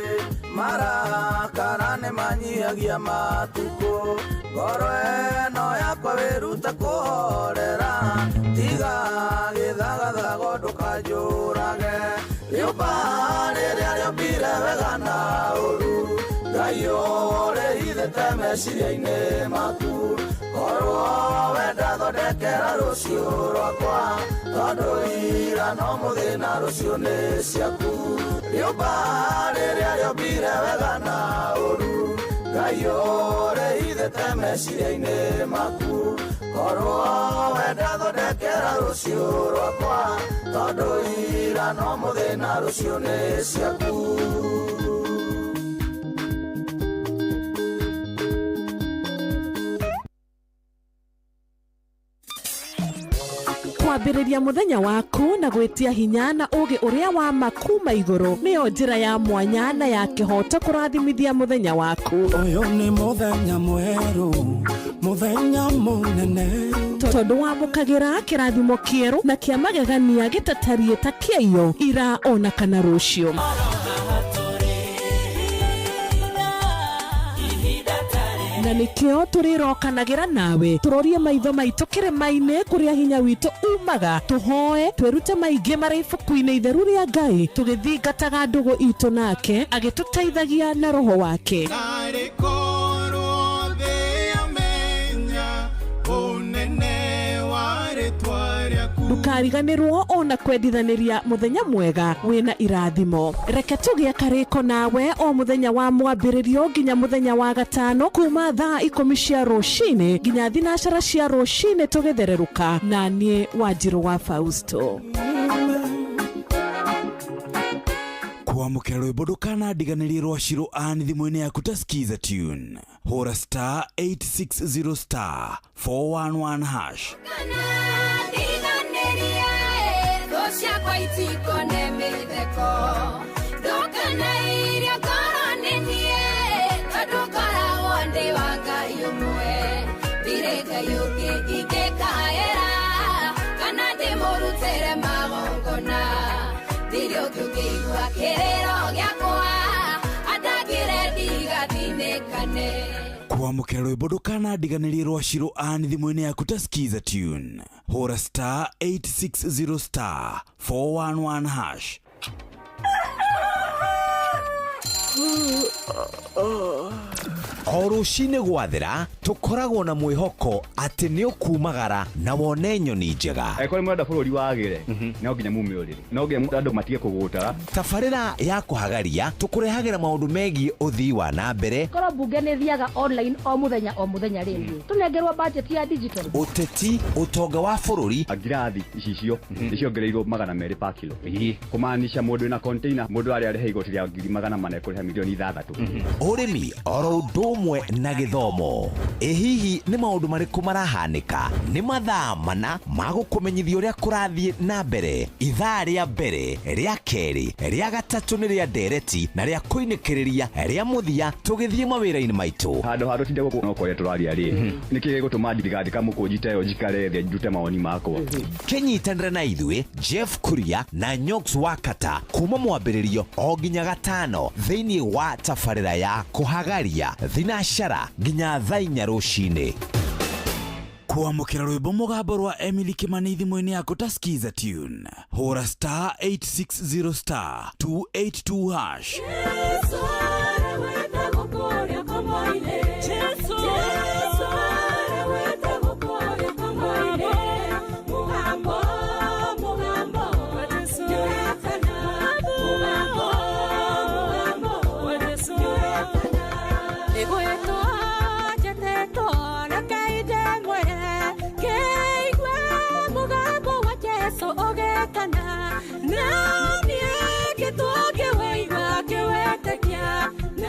marakara nĩ manyihagia matukũ. Ngoro ĩno yakwa wĩrute kũhorera, tiga gĩthagathago ndũkanjũrage. Rĩũmba rĩrĩa rĩombire wega na ũru, Ngai ũrĩhithĩte meciria-inĩ maku. Korwo wenda thondekera rũciũ rwakwa, tondũ ira no mũthĩ na rũciũ nĩ ciaku. Rĩũmba rĩrĩa rĩombire wega na ũru, Ngai ũrĩhithĩte wĩigĩte meciria-inĩ maku korwo wenda thondekera rũciũ rwakwa tondũ ira no mũthĩna rũciũ nĩ ciaku. Kwambĩrĩria mũthenya waku na gwĩtia hinya na ũgĩ ũrĩa wa ma kuma igũrũ nĩyo njĩra ya mwanya na ya kĩhoto kũrathimithia mũthenya waku. Ũyũ nĩ mũthenya mwerũ, mũthenya mũnene, tondũ wamũkagĩra kĩrathimo kĩerũ na kĩa magegania gĩtatariĩ ta kĩaiyo ira ona kana rũciũ. Na nikio tũrĩrokanagĩra nawe tũrorie maitho maitũ kĩrĩma-inĩ kũrĩa hinya witũ umaga, tũhoe twĩrute maingĩ marĩ ibuku-inĩ itheru rĩa Ngai tũgĩthingataga ndũgũ itũ nake agĩtũteithagia na roho wake. Ndũkariganĩrwo ona kwendithanĩria mũthenya mwega wĩna irathimo. Reke tũgĩe karĩko nawe o mũthenya wa mwambĩrĩrio nginya mũthenya wa gatano kuma thaa 10 cia rũcinĩ nginya 12 cia rũcinĩ tũgĩthererũka na niĩ Wanjirũ wa Fausto. Kwamũkĩra rwĩmbo ndũkanandiganĩrie rwa Shiro Ann thimũ-inĩ yaku ta Skiza Tune. Hũra star 860 star 411 hash. Kwamũkĩra rwĩmbo ndũkanandiganĩrie rwa Shiro Ann thimũ-inĩ yaku ta Skiza Tune. Hũra star 860 star 411 hash. O rũcinĩ gwathera tũkoragwo na mwĩhoko atĩ nĩ ũkumagara na wone nyoni njega. Angĩkorwo nĩ mũrenda bũrũri wagĩre, no nginya mume ũrĩrĩ, no nginya andũ matige kũgũtara. Tabarĩra ya kũhagaria tũkũrehagĩra maũndũ megiĩ ũthii wa na mbere. Korwo mbunge nĩ thiaga online o mũthenya rĩ, tũnengerwo budget ya digital. Ũteti, ũtonga wa bũrũri. Ngirathi icicio nĩciongereirwo 200 pa kilo, kũmaanisha mũndũ wĩna container mũndũ arĩa arĩha igoti rĩa 400,000 ekũrĩha milioni 6. Ũrĩmi oro ũndũ ũmwe na gĩthomo. Ĩ hihi nĩ maũndũ marĩkũ marahanĩka? Nĩ mathaa mana ma gũkũmenyithia ũrĩa kũrathiĩ na mbere. Ithaa rĩa mbere, rĩa kerĩ, rĩa gatatũ nĩ rĩa ndereti na rĩa kũinĩkĩrĩria rĩa mũthia tũgĩthiĩ mawĩra-inĩ maitũ. Handũ ha tũtinde gũkũ no kwaria tũraria rĩ, nĩkĩ gĩgũtũma ndigandĩka mũkũnji ta ĩyo njikare thĩ ndute mawoni makwa? Kĩnyitanĩre na ithuĩ Jeff Kuria na Nyox Wakata kuma mwambĩrĩrio o nginya gatano thĩinĩ wa tabarĩra ya kũhagaria thinashara nginya thaa 4 rũcinĩ. Kwamũkĩra rwĩmbo mũgambo rwa Emily Kimani thimũ-inĩ yaku ta Skiza Tune. Hũra star 860 star 282 hash.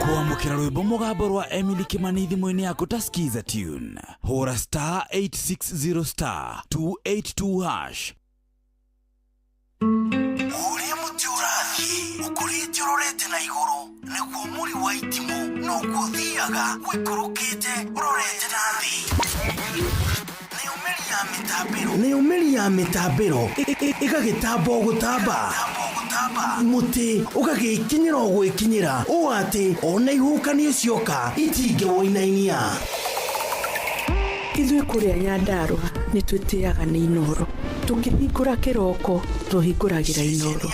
Kwamũkĩra rwĩmbo mũgambo rwa Emily Kimani thimũ-inĩ yaku ta Skiza Tune. Hũra star 860 star 282 hash. Ũrĩa mũtĩ ũrathiĩ ũkũrĩte ũrorete na igũrũ nĩguo mũri wa itimũ noguo ũthiaga ũikũrũkĩte ũrorete na thĩ. Nayo mĩri ya mĩtambĩro ĩgagĩtamba o gũtamba, mũtĩ ũgagĩkinyĩra o gwĩkinyĩra ũũ atĩ ona ihuhũkanio cioka itingĩwũinainia. Ithuĩ kũrĩa Nyandarũa nĩ twĩtĩaga nĩ Inooro. Tũkĩhingũra kĩroko tũhingũragĩra Inooro.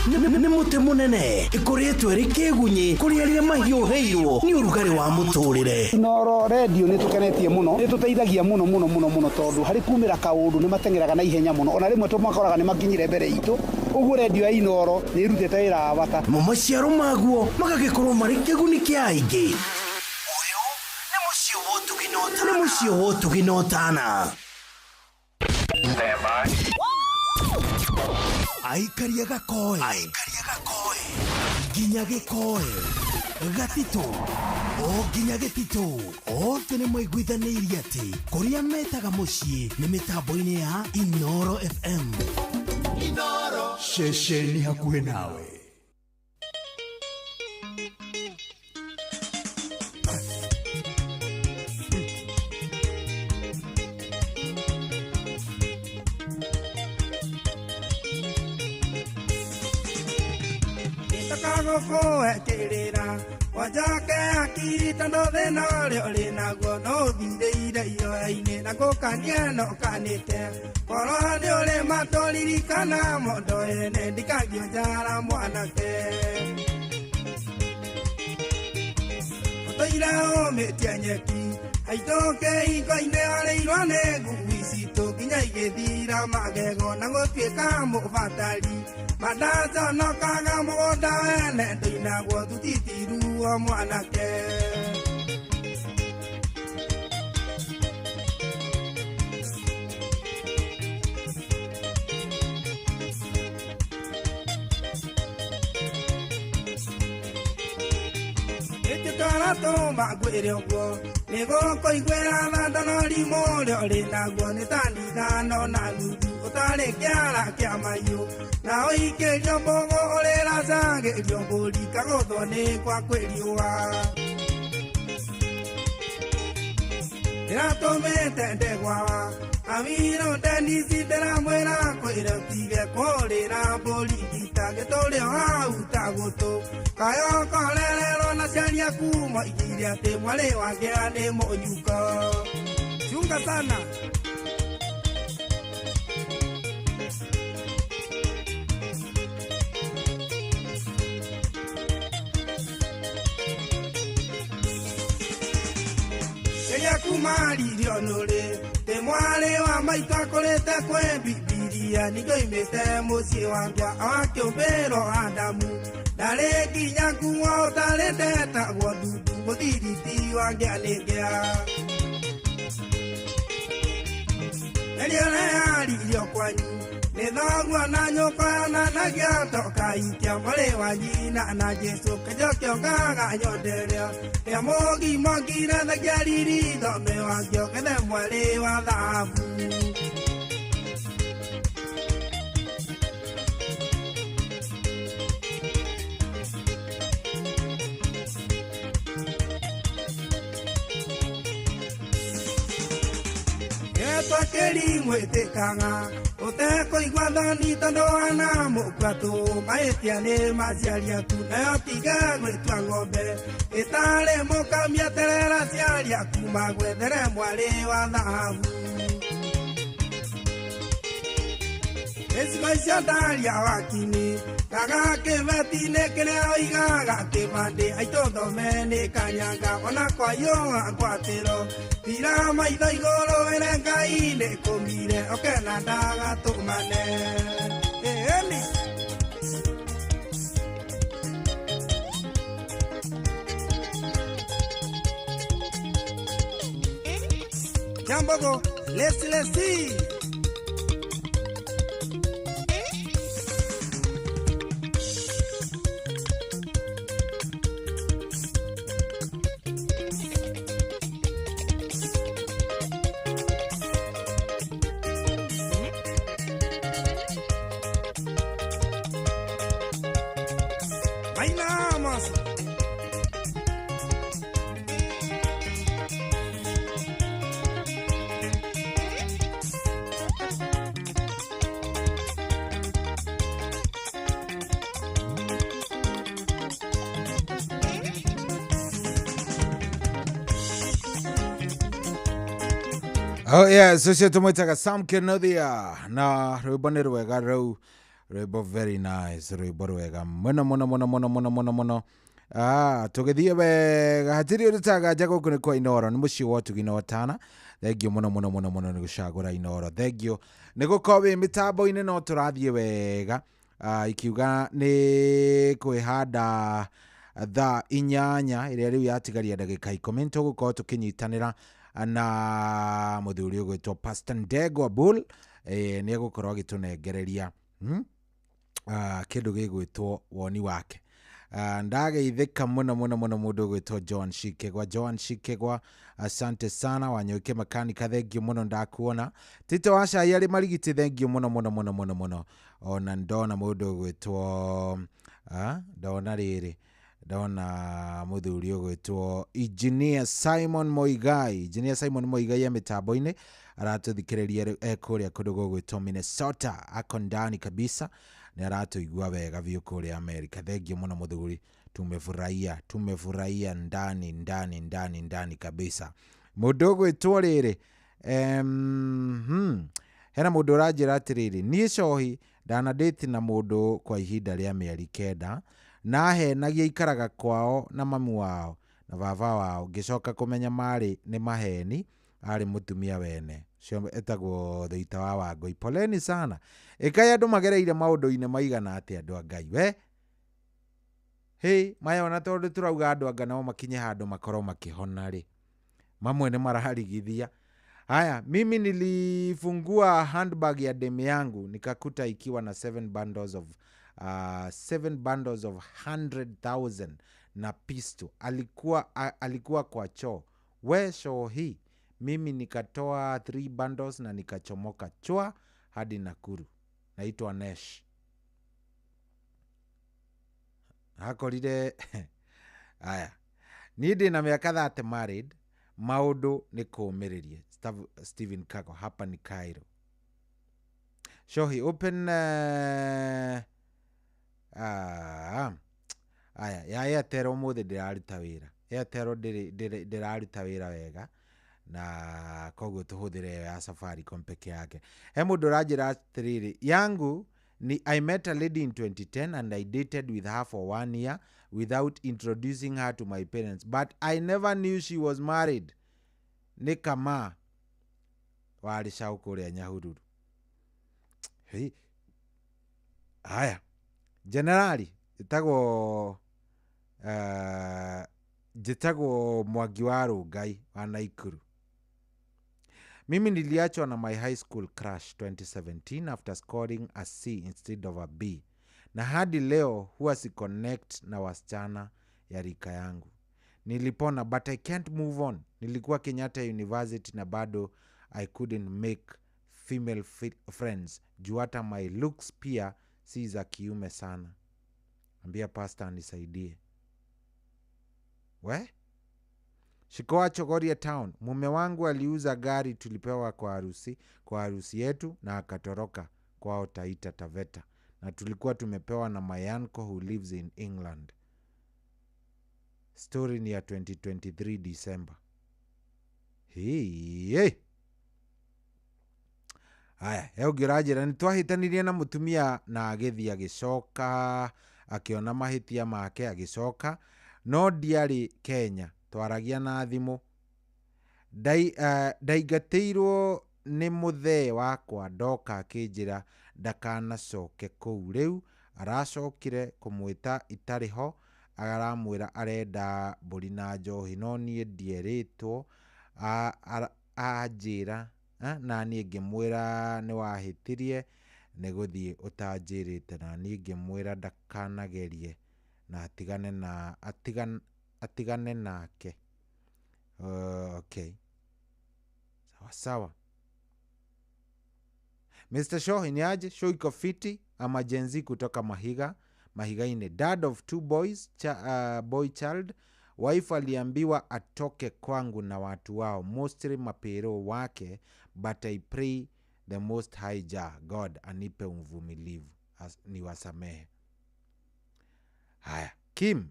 Nĩ mũtĩ mũnene ĩkũrĩtwo ĩrĩ kĩgunyĩ kũrĩ arĩa mahiũhĩirwo nĩ ũrugarĩ wa mũtũrĩre. Inooro redio nĩ tũkenetie mũno, nĩ tũteithagia mũno mũno mũno mũno tondũ harĩ kumĩra kaũndũ nĩ mateng'eraga na ihenya mũno, ona rĩmwe tũmakoraga nĩ makinyire mbere itũ. Ũguo redio ya Inooro nĩ ĩrutĩte wĩra wa bata. Mo maciaro maguo magagĩkorwo marĩ kĩguni kĩa aingĩ. Ũyũ Mũciĩ wa ũtugi na ũtana. Aikaria gakoe nginya gĩkoe gatitũ o nginya gĩtitũ, othe nĩ maiguithanĩirie atĩ kũrĩa metaga mũciĩ nĩ mĩtambo-inĩ ya Inoro FM. Inoro. Ceceni hakuhĩ nawe. Gũkũekĩrĩra wanjoke hakiri tondũ thĩna ũrĩa ũrĩ naguo no ũthirĩire ihoya-inĩ na gũkania no ũkanĩte korwo nĩ ũrĩ matũririkana mondo ene ndikagio njara mwanake ũtũire ũmĩtie nyeki aitũke hingo-inĩ warĩirwo nĩ ngui citũ nginya igĩthira magego na gũtuĩka mũbatari mandaconokaga mũgũnda wene ndũinagwo thutitiruo mwanake. Ĩtĩtwaratũma ngwĩre ũguo nĩgũkũiguĩra tha no rimũ ũrĩa ũrĩ naguo nĩ tani ithano na nuthu ũtarĩ kĩara kĩa mahiũ na ũikĩrio mbũgũ ũrĩracagĩrio mbũri kagũthwo nĩ kwa kwĩriũa. Ndĩratũmĩte ndegwa wa Awiro Denisi ndĩramwĩra kwĩra ũtige kũrĩra mbũri ngita gĩtũrĩ o hau ta gũtũ kayo korererwo na ciari aku moigire atĩ mwarĩ wake nĩ mũnyuko. Chunga sana. Kĩrĩa kumaririo nũrĩ tĩ mwarĩ wa maitũ akũrĩte kwĩ Bibilia ningĩoimĩte mũciĩ wakwa awakĩũmbĩrwo Adamu ndarĩ nginya nguo ũtarĩ ndetagwo ndundu mũthiriti wa ngĩa nĩ ngĩa. Rĩrĩa ũreyaririo kwanyu nĩ thoguo na nyũkwa yonanagia toka ikia mwarĩ wa nyina na Jesũ kĩnjo kĩongaga nyonderia rĩa mũgimo ngire thengia riri thome wakĩo gethe mwarĩ wa thahabu. Twakĩri mwĩtĩkaga ũtekũigua thoni tondũ wana mũkua tũ mahĩtia nĩ maciari aku nayo tiga gwĩtua ng'ombe ĩtarĩ mũkamia terera aciari aku magwethere mwarĩ wa thahabu. Gĩcigo icio ndaria wakini kaga kĩbeti-inĩ kĩrĩa ũigaga kĩbandĩ aitũ thome nĩ kanyanga ona kwayũa ngwatĩro tira maitho igũrũ wĩre Ngai nĩ kũmire oke na ndagatũmane. Ĩni Jambogo lesi lesi. Bailamos. Oh yes, ucio tumwitaga Sam Kenothia na rwimbo nĩ rwega rũu, rwimbo very nice, rwimbo rwega muno muno muno muno muno muno muno. Tũgĩthiĩ wega hatirĩ ũndũ tanganja gũkũ nĩ kwa Inoro, nĩ mũciĩ wa ũtugi na ũtana. Thengiũ mũno mũno mũno mũno nĩ gũcagũra Inoro, thengiũ nĩ gũkorwo wĩ mĩtambo-inĩ no tũrathiĩ wega. Ikiuga nĩ kwĩhanda thaa 8 ĩrĩa rĩu yatigaria ndagĩka 10 tũgũkorwo tũkĩnyitanĩra Na mũthuri ũgwĩtwo Pastor Ndegwa Bull nĩ egũkorwo agĩtũnengereria kĩndũ gĩgwĩtwo woni wake. Ndageithĩka mũno mũno mũno mũndũ ũgwĩtwo John Shikegwa. John Shikegwa, asante sana. Wanyoike makanika, thengio mũno, ndakuona. Tito wa cai arĩ Marigiti, thengio mũno mũno mũno mũno mũno. Ona ndona mũndũ ũgwĩtwo ndona rĩrĩ, ndona mũthuri ũgwĩtwo Engineer Simon Moigai. Engineer Simon Moigai e mĩtambo-inĩ, aratũthikĩrĩria e kũrĩa kũndũ gũgwĩtwo Minnesota, ako ndani kabisa, nĩ aratũigua wega biũ kũrĩa Amerika. Thengio mũno mũthuri, tumefurahia, tumefurahia ndani ndani ndani ndani kabisa. Mũndũ ũgwĩtwo rĩrĩ, hena mũndũ ũranjĩra atĩrĩrĩ, niĩ cohi ndanadate na mũndũ kwa ihinda rĩa mĩeri 9, na ahenagia ikaraga kwao na mamu wao na baba wao, ngĩcoka kũmenya marĩ nĩ maheni, arĩ mũtumia wene ũcio etagwo Thũita wa Wangũi. Poleni sana. Ĩkai andũ magereire maũndũ-inĩ maigana atĩa, andũ a Ngai we. Hĩ maya, ona tondũ tũrauga andũ anga nao makinye handũ makorwo makĩhona rĩ, mamwe nĩ mararigithia. Haya, mimi nilifungua handbag ya demu yangu nikakuta ikiwa na 7 bundles of 100,000 na pistol. Alikuwa kwa choo. We show hii, mimi nikatoa 3 bundles na nikachomoka chwa hadi Nakuru. Naitwa Nesh. Akorire aya, niĩ ndĩ na mĩaka 30, married, maũndũ nĩ kũũmĩrĩria. Stephen Kago, hapa ni Cairo. Shohi open aya ya Airtel ũmũthĩ ndĩraruta wĩra. Airtel ndĩraruta wĩra wega, na koguo tũhũthĩre ĩyo ya Safaricom peke yake. He mũndũ ũranjĩra atĩrĩrĩ, yangu ni I met a lady in 2010 and I dated with her for one year without introducing her to my parents, but I never knew she was married. Nĩ kama warĩ cau kũrĩa Nyahururu. Hei. Haya, generali ĩtagwo njĩtagwo Mwangi wa Rũngai wa Naikuru. Mimi niliachwa na my high school crush 2017 after scoring a C instead of a B, na hadi leo huwa si connect na wasichana ya rika yangu. Nilipona, but I can't move on. Nilikuwa Kenyatta University na bado I couldn't make female friends juu hata my looks pia si za kiume sana. Ambia pastor anisaidie. We Shikoa Chogoria Town, mume wangu aliuza gari tulipewa kwa harusi yetu na akatoroka kwao Taita Taveta, na tulikuwa tumepewa na my uncle who lives in England. Story ni ya 2023 December. Hey. Aya, he ũngĩ ũranjĩra nĩ twahĩtanirie na mũtumia na agĩthiĩ, agĩcoka akĩona mahĩtia make, agĩcoka, no ndiarĩ Kenya, twaragia na thimũ. Ndaingatĩirwo nĩ mũthee wakwa, ndoka akĩnjĩra ndakanacoke kũu. Rĩu aracokire kũmwĩta itarĩ ho, aramwĩra arenda mbũri na njohi, no niĩ ndierĩtwo. Anjĩra na niĩ ngĩmwĩra nĩ wahĩtirie nĩ gũthiĩ ũtanjĩrĩte, na niĩ ngĩmwĩra ndakanagerie na atigane nake. Okay, sawa sawa. Mr. Shohi, ni aje? Show iko fiti ama Gen Z kutoka Mahiga, Mahigaine. Dad of two boys, boy child. Wife aliambiwa atoke kwangu na watu wao, mostly mapero wake, but I pray the most high Jah God anipe uvumilivu niwasamehe. Haya, Kim.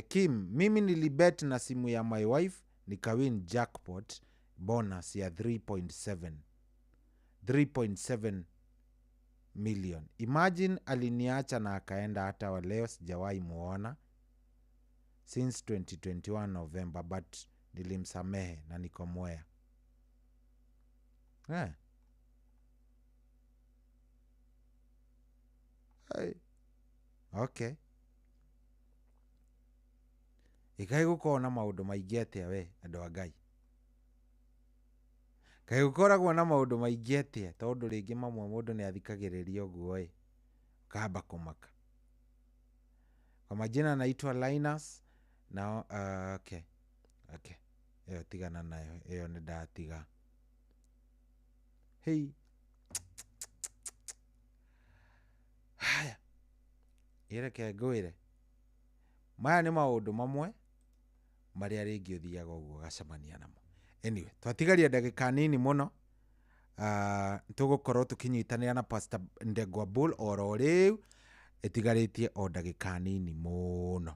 Kim, mimi nilibet na simu ya my wife nikawin jackpot bonus ya 3.7 million. Imagine aliniacha na akaenda, hata wa leo sijawahi muona since 2021 November, but nilimsamehe na niko Mwea. Hey. Okay. Ikai gũkorwo na maũndũ maingĩ atĩa we andũ a Ngai. Kaĩ gũkoragwo na maũndũ maingĩ atĩa, tondũ rĩngĩ mamwe mũndũ nĩ athikagĩrĩria ũguo ĩ, ũkamba kũmaka. Kwa majina naitwa Linus na okay. Okay. Ĩyo tigana nayo, ĩyo nĩ ndatiga. Hei. Haya. Ĩreke ngwĩre. Maya nĩ maũndũ mamwe marĩa rĩngĩ ũthiaga ũguo ũgacemania namo. Anyway, twatigaria ndagĩka nini mũno. Tũgũkorwo tũkĩnyitanĩra na Pastor Ndegwa Bull oro rĩu, ĩtigarĩtie o ndagĩka nini mũno,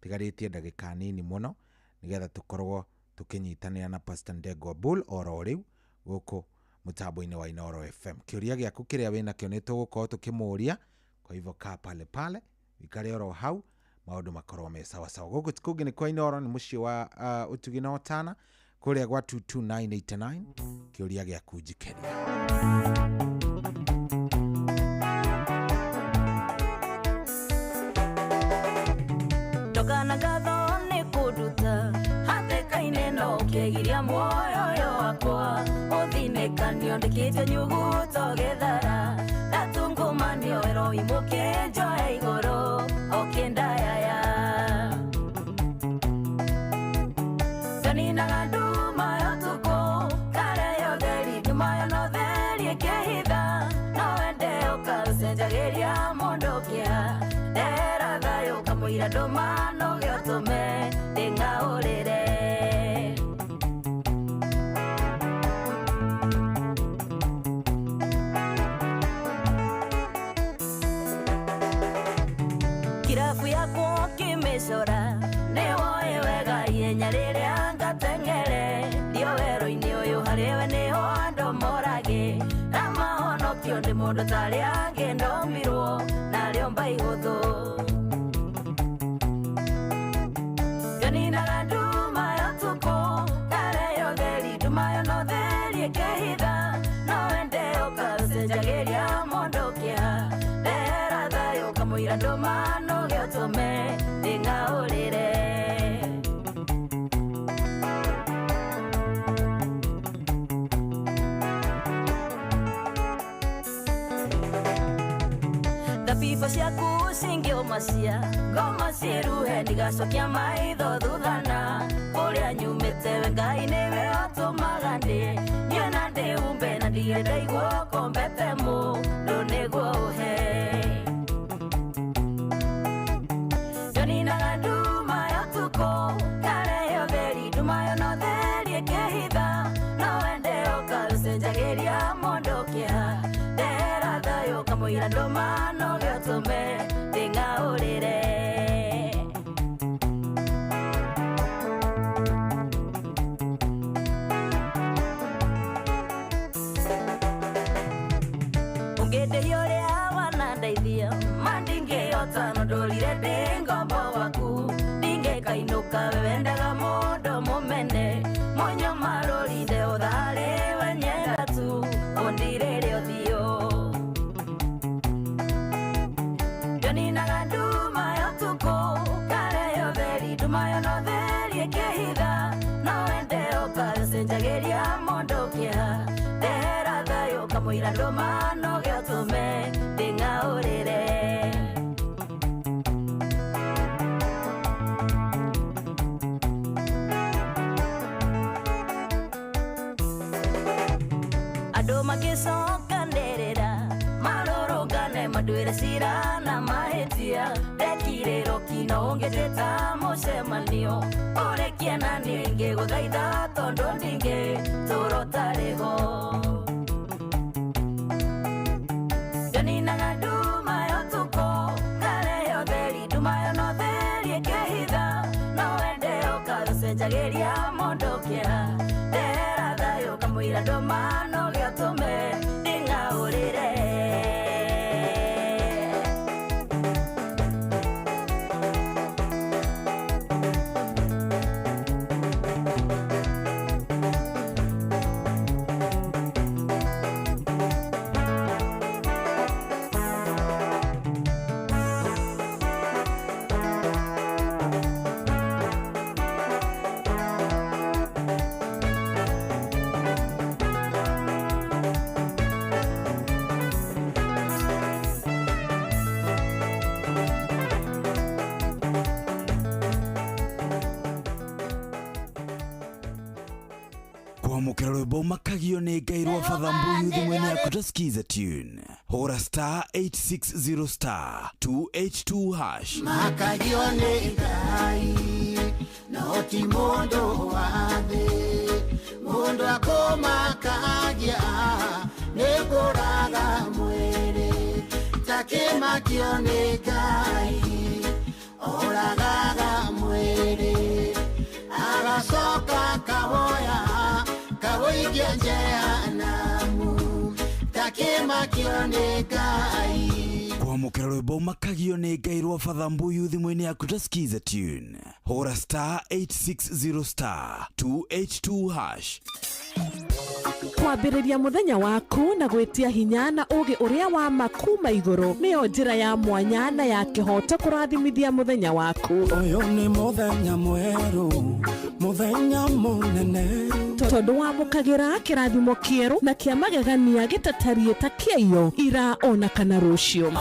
tigarĩtie ndagĩka nini mũno nĩgetha tũkorwo tũkĩnyitanĩra na Pastor Ndegwa Bull oro rĩu gũkũ mũtambo-inĩ wa Inooro FM. Kĩũria gĩaku kĩrĩa wĩnakĩo nĩ tũgũkorwo tũkĩmũria, kwa hivyo kaa pale pale, wikare oro hau, maũndũ makorwo me sawa sawa. Gũkũ ti kũngĩ nĩ kwa Inooro, nĩ mũciĩ wa ũtugi na ũtana kũrĩa gwa 22989. Kĩũria gĩaku njikĩria. Ndokana ngatho nĩ kũnduta hatĩka-inĩ no ũkĩgiria muoyo ũyũ wakwa ũthinĩkanio ndĩkĩte nyuguto gĩthara ndatungũmanio ĩroimũkĩ njoe igũrũ ũkĩndayaya nganinaga nduma ya ũtukũ kareheo ũtheri nduma yo no theri ĩkĩhitha no wende ũkaũcenjagĩria mũndũ kĩeha ndehera thayũ kamũira ndũma no gĩotũme ndĩng'aũrĩre. Kirabu yakwa ũkĩmĩcora nĩwoĩ wega ihenya rĩrĩa ngateng'ere ndio werũ-inĩ ũyũ harĩwe nĩho andũ moragĩ na mahonokio nĩ mũndũ tarĩ angĩ ndomirwo narĩo mbaihũthũ nganinaga nduma ya ũtukũ kareheo ũtheri nduma yo no theri ĩkĩhitha no wende ũkaũcenjagĩria mũndũ kĩeha ndehera thayũ kamũira ndũma no gĩotũme ndĩng'aũrĩre. Thabibo ciaku cingĩũma cia ngoma ciĩruhe ndigacokia maitho thuthana kũrĩa nyumĩte we Ngai nĩwe ũtũmaga ndĩ nyue na ndĩhumbe na ndige ndaigua ũkombete mũndũ nĩguo ũhe nganinaga nduma ya ũtukũ karehe ũtheri nduma yo no theri ĩkĩhitha no wende ũkaũcenjagĩria mũndũ kĩeha ndehera thayũ kamũira ndũma no gĩotũme ndĩng'aũrĩre. Ũngĩndĩhia ũrĩa wanandeithia ma ndingĩhota no ndũrire ndĩ ngombo waku ndingĩkainũka we wendaga mũndũ mũmene mũnyamarũrinde ũtharĩ we nyenda tu ũndirĩre ũthiũ nganinaga nduma ya ũtukũ karehe ũtheri nduma yo no theri ĩkĩhitha no wende ũkaũcenjagĩria mũndũ kĩeha ndehera thayũ kamũira ndũma no gĩotũme ndĩng'aũrĩre. Andũ magĩcokanĩrĩra marũrũngane manduĩre cira na mahĩtia ndekirĩrwo kino ũngĩtĩta mũcemanio ũrĩkie na niĩ ngĩgũthaitha tondũ ndingĩtũra ũtarĩ ho. Nganinaga nduma ya ũtukũ karehe ũtheri nduma yo no theri ĩkĩhitha no wende ũkaũcenjagĩria mũndũ kĩeha ndehera thayũ kamũira ndũma no gĩotũme ndĩng'aũrĩre. Kwamũkĩra rwĩmbo makagio nĩ Ngai rwa Father Mbuyu thimũ-inĩ yaku ta Skiza tune. Hũra star 860 star 282 hash. Makagio nĩ Ngai no ti mũndũ wa thĩ, mũndũ akũmakagia nĩ kũraga mwĩrĩ, takĩmakio nĩ Ngai oragaga mwĩrĩ, agacoka kawoya kawoigia jehanamu, takĩmakio nĩ Ngai. Kwamũkĩra rwĩmbo makagio nĩ Ngai rwa Father Mbuyu thimũ-inĩ yaku ta Skiza tune. Hũra star 860 star 282 hash. Kwambĩrĩria mũthenya waku na gwĩtia hinya na ũũgĩ ũrĩa wa ma kuma igũrũ nĩyo njĩra ya mwanya na ya kĩhooto kũrathimithia mũthenya waku. Ũyũ nĩ mũthenya mwerũ, mũthenya mũnene, tondũ wamũkagĩra kĩrathimo kĩerũ na kĩa magegania gĩtatariĩ ta kĩaiyo ira ona kana rũciũ.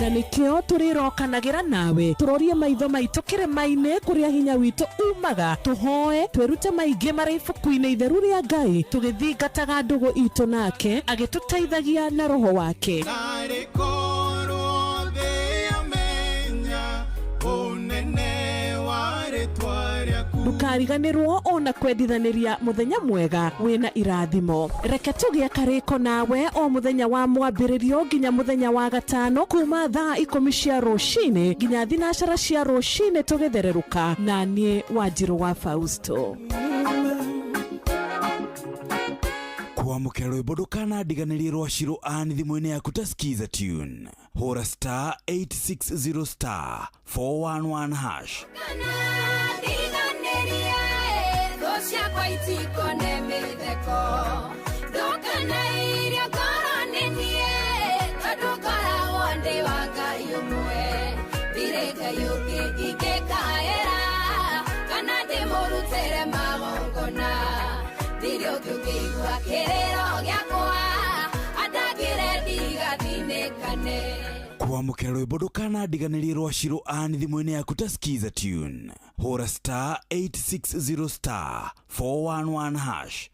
Na nĩkĩo tũrĩrokanagĩra nawe tũrorie maitho maitũ kĩrĩma-inĩ kũrĩa hinya witũ umaga, tũhoe twĩrute maingĩ marĩ ibuku-inĩ itheru rĩa Ngai, tũgĩthingataga ndũgũ itũ nake agĩtũteithagia na roho wake. Narĩ korwo thĩ yamenya ũnene wa rĩtwa rĩaku. Ndũkariganĩrwo ona kwendithanĩria mũthenya mwega wĩna irathimo. Reke tũgĩe karĩko nawe o mũthenya wa mwambĩrĩrio nginya mũthenya wa gatano kuma thaa 10 cia rũcinĩ nginya 12 cia rũcinĩ tũgĩthererũka na niĩ Wanjirũ wa Fausto. Kwamũkĩra rwĩmbo ndũkanandiganĩrie rwa Shiro Ann thimũ-inĩ yaku ta Skiza tune. Hũra star 860 star 411 hash. Ndiganĩrie thũ ciakwa itikone mĩtheko, ndũkanairio ngoro nĩ niĩ, tondũ ngoragwo ndĩ wa Ngai ũmwe, ndirĩ Ngai ũngĩ ingĩkaĩra kana ndĩmũrutĩre magongona, ndirĩ ũngĩ ũngĩigua kĩrĩro gĩakwa andangĩre ndigathinĩkane. Kwamũkĩra rwĩmbo ndũkanandiganĩrie rwa Shiro Ann thimũ-inĩ yaku ta Skiza tune. Hũra star 860 star 411 hash.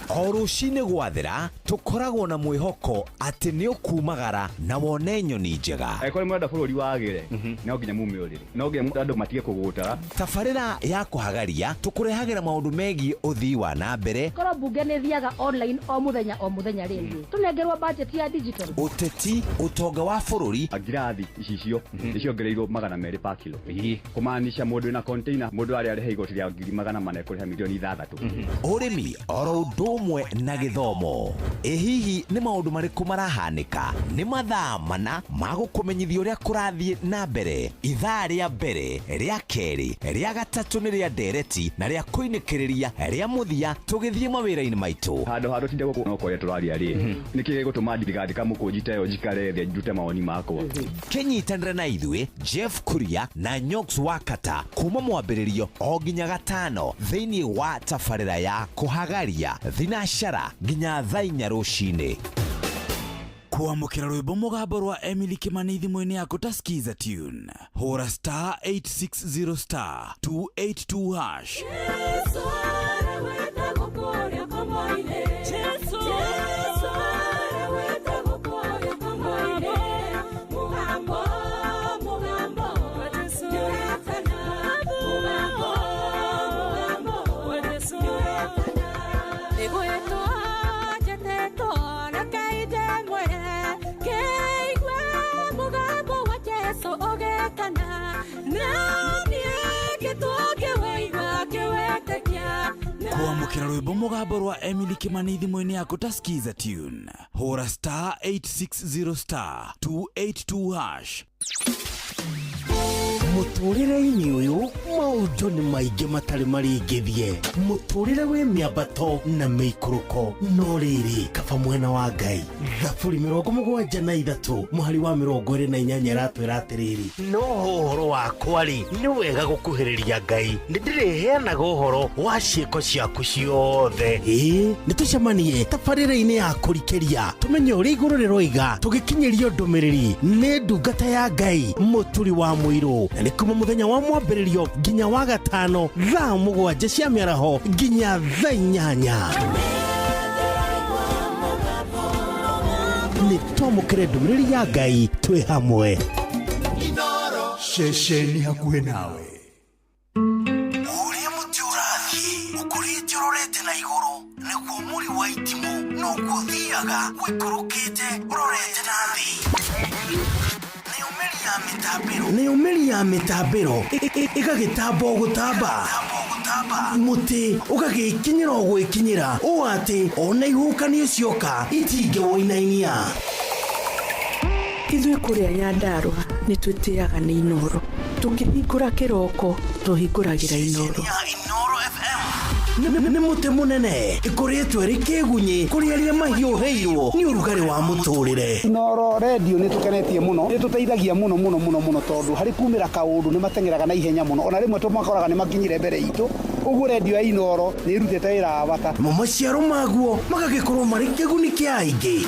O rũcinĩ gwathera tũkoragwo na mwĩhoko atĩ nĩ ũkumagara na wone nyoni njega. Angĩkorwo nĩ mũrenda bũrũri wagĩre, no nginya mume ũrĩrĩ, no nginya andũ matige kũgũtara. Tabarĩra ya kũhagaria tũkũrehagĩra maũndũ megiĩ ũthii wa na mbere. Korwo mbunge nĩ thiaga online o mũthenya o mũthenya rĩ, tũnengerwo budget ya digital. Ũteti, ũtonga wa bũrũri. Ngirathi icicio nĩciongereirwo 200 pa kilo, kũmaanisha mũndũ wĩna container mũndũ arĩa arĩha igoti rĩa 400,000 kũrĩha milioni 6. Ũrĩmi oro ũndũ ũmwe na gĩthomo. Ĩ hihi nĩ maũndũ marĩkũ marahanĩka? Nĩ mathaa mana ma gũkũmenyithia ũrĩa kũrathiĩ na mbere. Ithaa rĩa mbere, rĩa kerĩ, rĩa gatatũ nĩ rĩa ndereti na rĩa kũinĩkĩrĩria rĩa mũthia tũgĩthiĩ mawĩra-inĩ maitũ. Handũ ha tũtinde gũkũ no kũrĩa tũraria rĩ, nĩkĩ gĩgũtũma ndigandĩka mũkũnji ta ĩyo njikare thĩ ndute mawoni makwa? Kĩnyitanĩre na ithuĩ Jeff Kuria na Nyox Wakata kuma mwambĩrĩrio o nginya gatano thĩinĩ wa tabarĩra ya kũhagaria thinacara nginya thaa 4 rũcinĩ. Kwamũkĩra rwĩmbo mũgambo rwa Emily Kimani thimũ-inĩ yaku ta Skiza tune. Hũra star 860 star 282 hash. Kwamũkĩra rwĩmbo mũgambo rwa Emily Kimani thimũ-inĩ yaku ta Skiza tune. Hũra star 860 star 282 hash. Mũtũrĩre-inĩ ũyũ maũndũ nĩ maingĩ matarĩ maringithie. Mũtũrĩre wĩ mĩambato na mĩikũrũko, no rĩrĩ kaba mwena wa Ngai. Thaburi 73 mũhari wa 28 ĩratwĩra atĩrĩrĩ, no ũhoro wakwa rĩ, nĩ wega gũkuhĩrĩria Ngai, nĩ ndĩrĩheanaga ũhoro wa ciĩko ciaku ciothe. Ĩĩ, nĩ tũcemanie tabarĩra-inĩ ya kũrikĩria tũmenye ũrĩa igũrũ rĩroiga, tũgĩkinyĩrio ndũmĩrĩri nĩ ndungata ya Ngai Mũturi wa Mũirũ, na nĩ kuma mũthenya wa mwambĩrĩrio nginya wa gatano thaa 7 cia mĩaraho nginya thaa 8. Nĩ twamũkĩre ndũmĩrĩri ya Ngai twĩ hamwe. Ceceni hakuhĩ nawe. Ũrĩa mũtĩ ũrathiĩ ũkũrĩte ũrorete na igũrũ, nĩguo mũri wa itimũ noguo ũthiaga ũikũrũkĩte ũrorete na thĩ. Nayo mĩri ya mĩtambĩro ĩgagĩtamba o gũtamba, mũtĩ ũgagĩkinyĩra o gwĩkinyĩra, ũũ atĩ ona ihuhũkanio cioka itingĩwũinainia. Ithuĩ kũrĩa Nyandarũa nĩ twĩtĩaga nĩ Inooro. Tũkĩhingũra kĩroko tũhingũragĩra Inooro. Nĩ mũtĩ mũnene ĩkũrĩtwo ĩrĩ kĩgunyĩ kũrĩ arĩa mahiũhĩirwo nĩ ũrugarĩ wa mũtũrĩre. Inooro redio nĩ tũkenetie mũno, nĩ tũteithagia mũno mũno mũno mũno, tondũ harĩ kumĩra kaũndũ nĩ mateng'eraga na ihenya mũno, ona rĩmwe tũmakoraga nĩ makinyire mbere itũ. Ũguo redio ya Inooro nĩ ĩrutĩte wĩra wa bata. Namo maciaro maguo magagĩkorwo marĩ kĩguni kĩa aingĩ.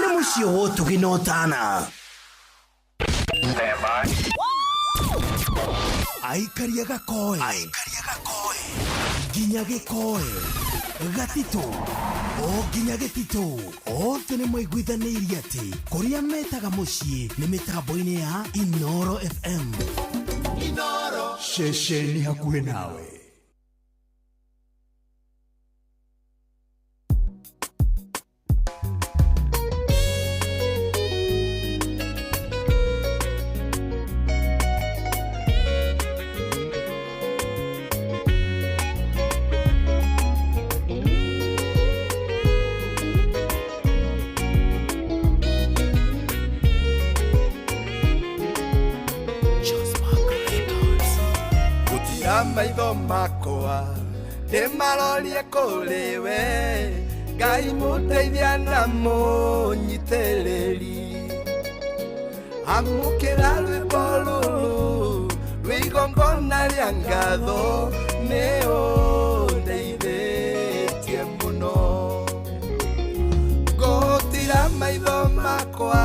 Nĩ mũciĩ wa ũtugi na ũtana. Aikaria Gakoe nginya Gĩkoe Gatitũ o nginya Gĩtitũ, othe nĩ maiguithanĩirie atĩ kũrĩa metaga mũciĩ nĩ mĩtambo-inĩ ya Inooro FM. Ceceni hakuhĩ nawe. Gũtira maitho makwa ndĩmarorie kũrĩ we, Ngai mũteithia na mũnyitĩrĩri. Amũkĩra rwĩmbo rũrũ rwĩ igongona rĩa ngatho, nĩ ũndeithĩtie mũno. Ngũtira maitho makwa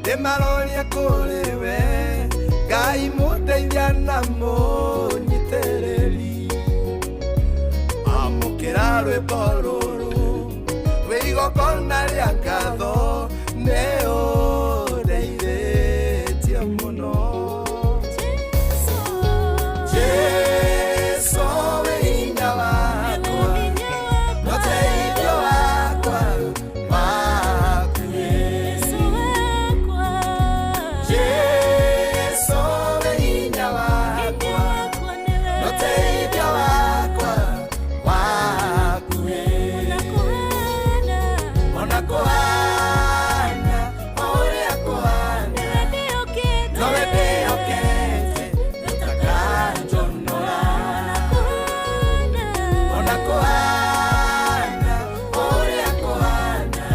ndĩmarorie kũrĩ we, Ngai mũteithia na mũnyitĩrĩri. Amũkĩra rwĩmbo rũrũ rwĩ igongona rĩa ngatho, nĩ ũndeithĩtie mũno. Jesũ wĩ hinya wakwa, ũteithio wakwa wakuhĩ. Jesũ wĩ hinya wakwa, ũteithio wakwa wakuhĩ. Ona kũhana ũrĩa kũhana, nowe ndĩhokete ũtakanjonora. Ona kũhana ũrĩa kũhana,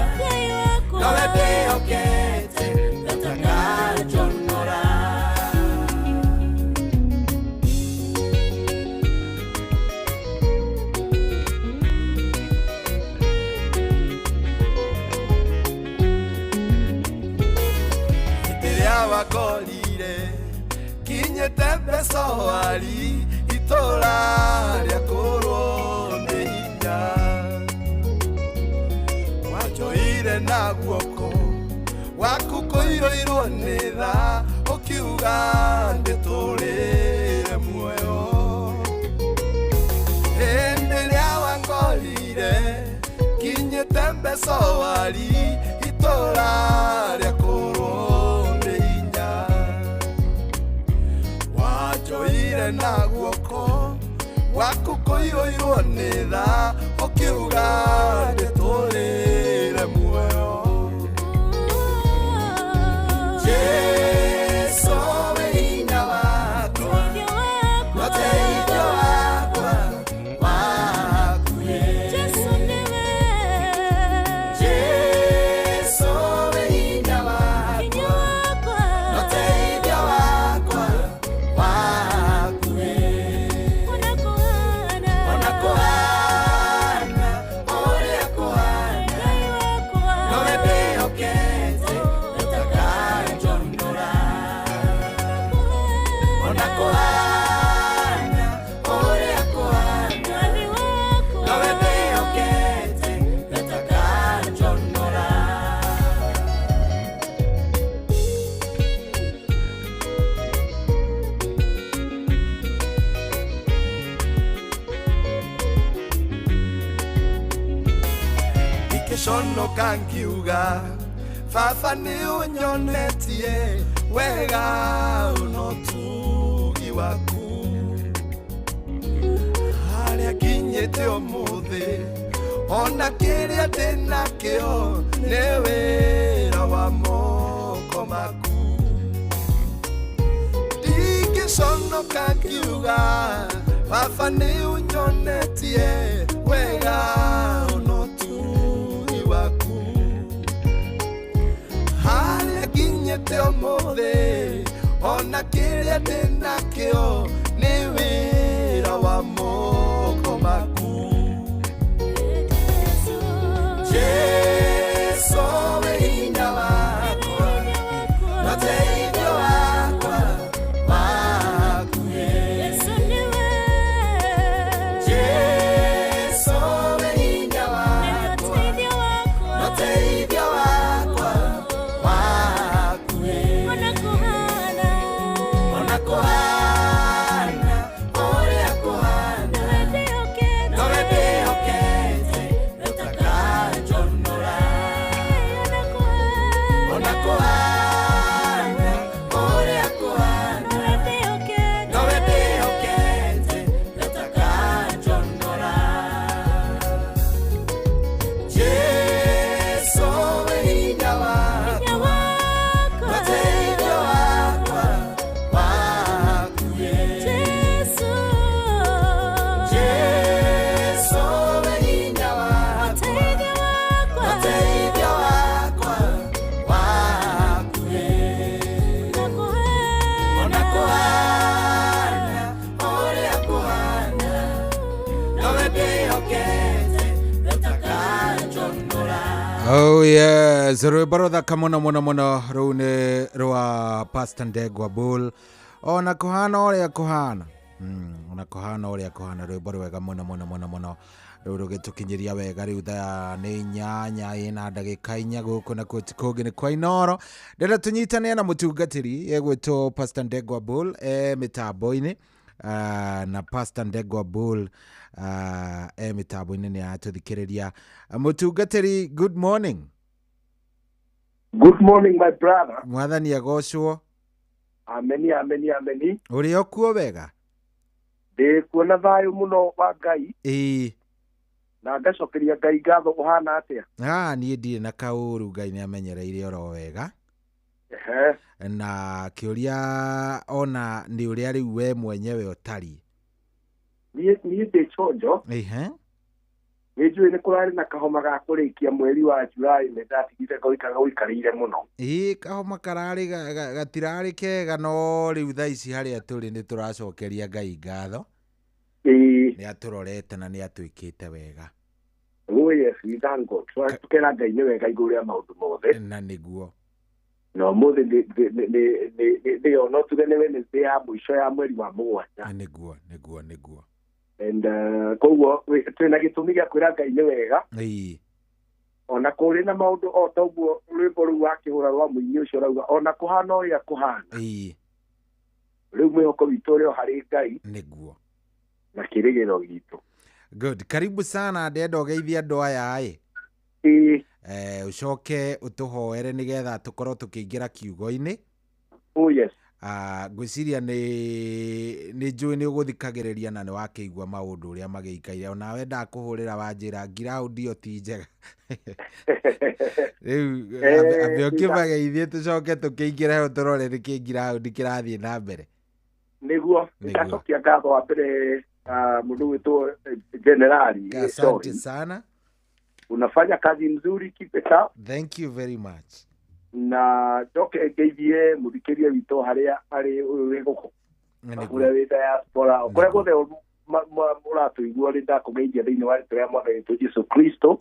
nowe ndĩhokete ũtakanjonora. Hĩndĩ ĩrĩa wangorire kinyĩte mbeca wari, itũra rĩakũrwo nĩ hinya. Wanjoire na guoko waku kũiyũirwo nĩ tha, ũkiuga ndĩtũrĩre muoyo. Hĩndĩ ĩrĩa wangorire kinyĩte mbeca wari, itũra rĩakũrwo nĩ hinya. Wanjoire na guoko waku kũiyũirwo nĩ tha, ũkiuga ndĩtũrĩre muoyo. Jesũ Ndingĩconoka ngiuga baba nĩ ũnyonetie wega na ũtugi waku. Harĩa nginyĩte ũmũthĩ ona kĩrĩa ndĩnakĩo nĩ wĩra wa moko maku. Ndingĩconoka ngiuga baba nĩ ũnyonetie wega na ũtugi waku. Harĩa nginyĩte ũmũthĩ ona kĩrĩa ndĩnakĩo nĩ wĩra wa moko maku. Jesu wĩ hinya wakwa na ũteithio wakwa wa hakuhĩ. Jesu wĩ hinya wakwa na ũteithio wakwa wa hakuhĩ. Ona kũhana ũrĩa kũhana, nowe ndĩhokete ũtakanjonora. Ona kũhana ũrĩa kũhana, nowe ndĩhokete ũtakanjonora. Jesu wĩ hinya wakwa na ũteithio wakwa wa hakuhĩ. Jesu wĩ hinya wakwa na ũteithio wakwa wa hakuhĩ. Ona kũhana ũrĩa kũhana, nowe ndĩhokete ũtakanjonora. Oh yes, rwĩmbo rũthaka mũno mũno mũno rũu nĩ rwa Pastor Ndegwa Bull. Ona kũhana ũrĩa kũhana. Ona kũhana ũrĩa kũhana, rwĩmbo rwega mũno mũno mũno mũno. Rũu rũgĩtũkinyĩria wega rĩu thaa nĩ 8:04 gũkũ na kũu kũngĩ nĩ kwa Inoro. Ndĩrenda tũnyitane na mũtungatĩri egwĩtwo Pastor Ndegwa Bull e mĩtambo-inĩ. Na Pastor Ndegwa Bull e mĩtambo-inĩ nĩ aratũthikĩrĩria. Mũtungatĩri, good morning. Good morning, my brother. Mwathani agocwo. Ameni, ameni, ameni. Ũrĩ o kuo wega? Ndĩ kuona thayũ mũno wa Ngai. Ĩĩ. Na ngacokeria Ngai ngatho ũhana atĩa? Niĩ ndirĩ na kaũru, Ngai nĩ amenyereire oro wega. Ehe. Na kĩũria ona nĩ ũrĩa rĩu we mwenyewe ũtariĩ. Niĩ ndĩ chonjo. Ehe. Nĩ njũĩ nĩ kũrarĩ na kahoma ga kũrĩkia mweri wa Julai nĩ ndatigire gũikara gũikarĩire mũno. Ĩĩ, kahoma kararĩ gatirarĩ kega, no rĩu thaa ici harĩa tũrĩ nĩ tũracokeria Ngai ngatho. Ĩĩ. Nĩ atũrorete na nĩ atwĩkĩte wega. Oh yes, we thank God. Tũkera Ngai nĩ wega igũrũ rĩa maũndũ mothe. Na nĩguo. Na ũmũthĩ nĩ no tuge nĩ Wednesday ya mũico ya mweri wa 7. Nĩguo, nĩguo, nĩguo. And koguo twĩna gĩtũmi gĩa kwĩra Ngai nĩ wega. Ĩĩ. Ona kũrĩ na maũndũ o ta ũguo rwĩmbo rũu wakĩhũra rwa mũini ũcio rauga ona kũhana ũrĩa kũhana. Ĩĩ. Rĩu mwĩhoko witũ ũrĩ o harĩ Ngai. Nĩguo. Na kĩrĩgĩrĩro gitũ. Good. Karibu sana, ndĩrenda ũgeithie andũ aya ĩ. Ĩĩ. Ũcoke ũtũhoere nĩgetha tũkorwo tũkĩingĩra kiugo-inĩ. Oh yes. Ngwĩciria nĩ njũĩ nĩ ũgũthikagĩrĩria na nĩ wakĩigua maũndũ ũrĩa magĩikaire. Onawe ndakũhũrĩra wanjĩra ground ĩyo ti njega. Rĩu ambe ũkĩmageithie tũcoke tũkĩingĩre ho tũrore nĩkĩ ground kĩrathiĩ na mbere. Nĩguo. Ndacokia ngatho wa mbere mũndũ witũ Generali. Asante sana. Unafanya kazi nzuri, keep it up. Thank you very much. Na njoke ngeithie mũthikĩria witũ harĩa arĩ ũyũ wĩ gũkũ kũrĩa wĩ diaspora kũrĩa guothe mũratũigua rĩ, ndakũgeithia thĩinĩ wa rĩtwa rĩa Mwathani witũ Jesu Kristo.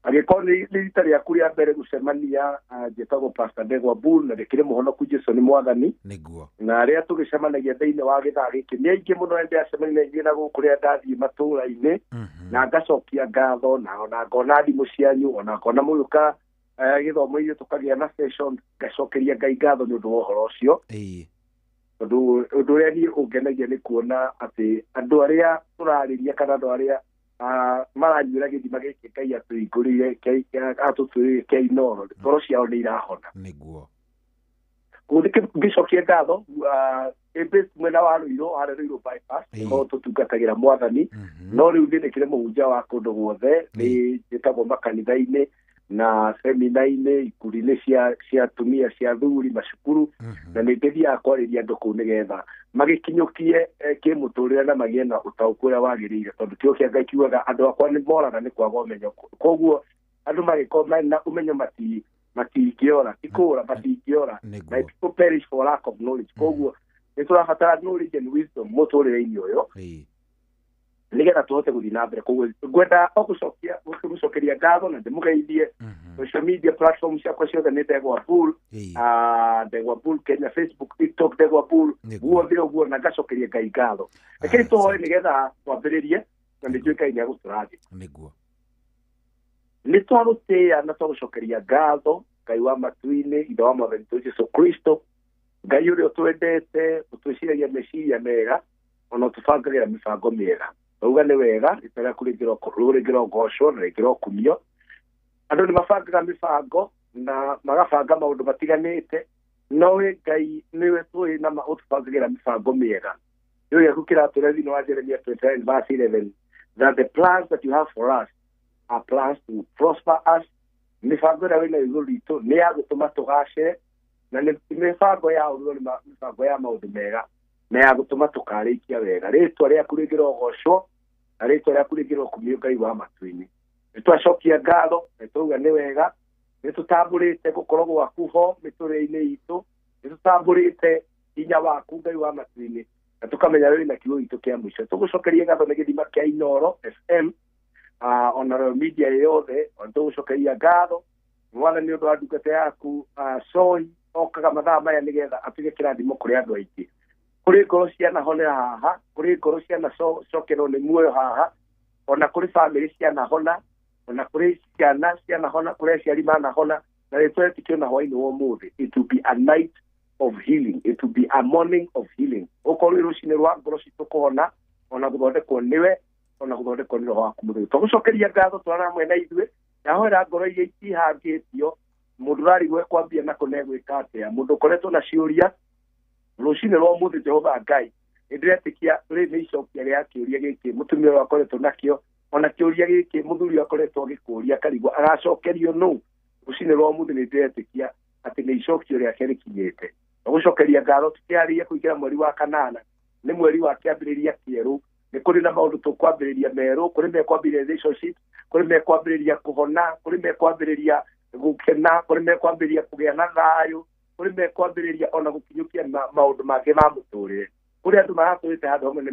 Angĩkorwo nĩ rita rĩaku rĩa mbere gũcemania, njĩtagwo Pastor Ndegwa Bull na ndĩkĩrĩ mũhonoku, Jesu nĩ Mwathani. Nĩguo. Na arĩa tũgĩcemanagia thĩinĩ wa gĩthaa gĩkĩ nĩ aingĩ mũno, ndĩracemania na inyuĩ na gũkũ rĩrĩa ndathiĩ matũũra-inĩ, na ngacokia ngatho na ona ngona thimũ cianyu, ona ngona mũgĩũka gĩthomo-inĩ tũkagĩa na session, ngacokeria Ngai ngatho nĩ ũndũ wa ũhoro ũcio. Tondũ ũndũ ũrĩa niĩ ũngenagia nĩ kuona atĩ andũ arĩa tũrarĩria kana andũ arĩa Maranyuĩra gĩthima gĩkĩ Ngai atũhingũrĩire, atũtuĩrĩire kĩa Inooro, ngoro ciao nĩ irahona. Nĩguo. Ngĩcokia ngatho, ĩ mwena wa Rũirũ, harĩa Rũirũ bypass, nĩho tũtungatagĩra Mwathani. No rĩu niĩ nĩkĩrĩ mũhunjia wa kũndũ guothe, nĩ njĩtagwo makanitha-inĩ na semina-inĩ, ikundi-inĩ cia atumia, cia athuri, macukuru, na nĩ ngĩthiaga kwarĩria andũ kũu nĩgetha magĩkinyũkie kĩmũtũrĩre na magĩe na ũtaũku ũrĩa wagĩrĩire, tondũ kĩo kĩa Ngai kiugaga andũ akwa nĩ moraga nĩ kwaga ũmenyo. Koguo andũ magĩkorwo mena ũmenyo matingĩora, ti kũra matingĩora. My people perish for lack of knowledge. Koguo nĩ tũrabatara knowledge and wisdom mũtũrĩre-inĩ ũyũ nĩgetha tũhote gũthiĩ na mbere. Koguo ngwenda o gũcokia gũcokeria ngatho na ndĩmũgeithie. Social media platform ciakwa ciothe nĩ Ndegwa Bull, Ndegwa Bull Kenya, Facebook, TikTok, Ndegwa Bull, guothe ũguo, na ngacokeria Ngai ngatho. Rekei tũhoe nĩgetha twambĩrĩrie, na nĩ njũĩ Ngai nĩ agũtũrathima. Nĩguo. Nĩ twagũtĩĩa na twagũcokeria ngatho, Ngai wa matu-inĩ, Ithe wa Mwathani witũ Jesu Kristo, Ngai ũrĩa ũtwendete, ũtwĩciragia meciria mega, ona ũtũbangagĩra mĩbango mĩega. Rauga nĩ wega, rĩtwa rĩaku rĩngĩrogocwo na rĩngĩrokumio. Andũ nĩ mabangaga mĩbango na magabanga maũndũ matiganĩte, no we Ngai nĩwe tũĩ na ũtũbangagĩra mĩbango mĩega. Nĩ gĩaku kĩratũra thĩinĩ wa Jeremia 29 verse 11, that the plans that you have for us are plans to prosper us. Mĩbango ĩrĩa wĩnayo igũrũ ritũ nĩ ya gũtũma tũgacĩre, na nĩ mĩbango ya ũruo, nĩ mĩbango ya maũndũ mega na ya gũtũma tũkarĩkia wega. Rĩtwa rĩaku rĩngĩrogocwo na rĩtwa rĩaku rĩngĩrokumio, Ngai wa matu-inĩ. Nĩ twacokia ngatho, nĩ twauga nĩ wega, nĩ tũtambũrĩte gũkorwo gwaku ho mĩtũrĩre-inĩ itũ, nĩ tũtambũrĩte hinya waku, Ngai wa matu-inĩ, na tũkamenya wĩ na kiugo gitũ kĩa mũico. Tũgũcokeria ngatho nĩ gĩthima kĩa Inooro FM, ona Royal Media yothe, ona tũgũcokeria ngatho Mwathani nĩ ũndũ wa ndungata yaku Soi, okaga mathaa maya nĩgetha atuĩke kĩrathimo kũrĩ andũ aingĩ. Kũrĩ ngoro cianahonera haha, kũrĩ ngoro cianacokerwo nĩ muoyo haha, ona kũrĩ bamĩrĩ cianahona, ona kũrĩ ciana cianahona, kũrĩ aciari manahona, na rĩtwa rĩtikio na hwaĩ-inĩ wa ũmũthĩ. It will be a night of healing, it will be a morning of healing. Ũkorwo rwĩ rũcinĩ rwa ngoro citũ kũhona, ona gũthondekwo nĩwe, ona gũthondekwo nĩ Roho waku Mũtheru. Tũgũcokeria ngatho, twarana hamwe na ithuĩ. Ndahoera ngoro iria itihangĩtio, mũndũ ũrarigwo ekwambia nako na egwĩka atĩa, mũndũ ũkoretwo na ciũria rũcinĩ rwa ũmũthĩ. Jehova Ngai, nĩ ndĩretĩkia rĩrĩ nĩ icokia rĩa kĩũria gĩkĩ mũtumia ũyũ akoretwo nakĩo, ona kĩũria gĩkĩ mũthuri ũyũ akoretwo agĩkũria akarigwo agacokerio nũ. Rũcinĩ rwa ũmũthĩ nĩ ndĩretĩkia atĩ nĩ icokio rĩake rĩkinyĩte. Gũcokeria ngatho, tũkĩarĩria kũingĩra mweri wa kanana, nĩ mweri wa kĩambĩrĩria kĩerũ. Nĩ kũrĩ na maũndũ tũkwambĩrĩria merũ, kũrĩ mekwambĩrĩria relationship, kũrĩ mekwambĩrĩria kũhona, kũrĩ mekwambĩrĩria gũkena, kũrĩ mekwambĩrĩria kũgĩa na thayũ, kũrĩ mekwambĩrĩria ona gũkinyũkia maũndũ mangĩ ma mũtũrĩre. Kũrĩ andũ maratũrĩte handũ hamwe nĩ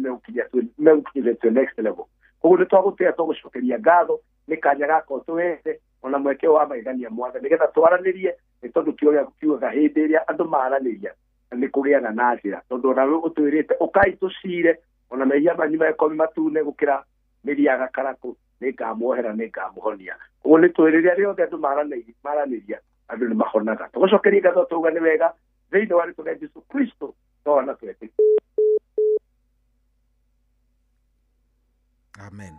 megũkinyĩria to next level. Koguo nĩ twagũtĩĩa, twagũcokeria ngatho nĩ kanya gaka ũtũhete, ona mweke wa magegania, Mwathani, nĩgetha twaranĩrie, nĩ tondũ kiugo gĩaku kiugaga hĩndĩ ĩrĩa andũ maranĩria nĩ kũgĩaga na njĩra, tondũ onawe ũtwĩrĩte ũkai tũcire, ona mehia manyu magĩkorwo me matune gũkĩra mĩri ya gakarakũ, nĩ ngamuohera, nĩ ngamũhonia. Koguo nĩ tũĩ rĩrĩa rĩothe andũ maranĩria, andũ nĩ mahonaga. Tũgũcokeria ngatho, tauga nĩ wega, thĩinĩ wa rĩtwa rĩa Jesu Kristo twana twetĩkia. Amen.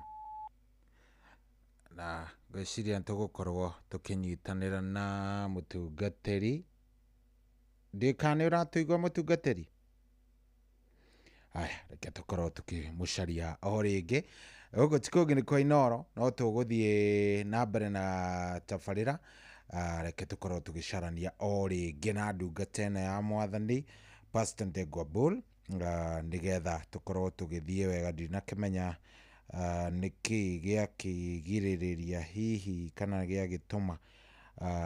Na ngwĩciria nĩ tũgũkorwo tũkĩnyitanĩra na mũtungatĩri. Ndĩkana nĩ ũratũigua mũtungatĩri? Aya, reke tũkorwo tũkĩmũcaria o rĩngĩ. Gũkũ ti kũngĩ nĩ kwa Inooro, no tũgũthiĩ na mbere na tabarĩra. Reke tũkorwo tũgĩcarania o rĩngĩ na ndungata ĩno ya Mwathani, Pastor Ndegwa Bull, nĩgetha tũkorwo tũgĩthiĩ wega. Ndinakĩmenya nĩkĩ gĩakĩgirĩrĩria hihi kana gĩagĩtũma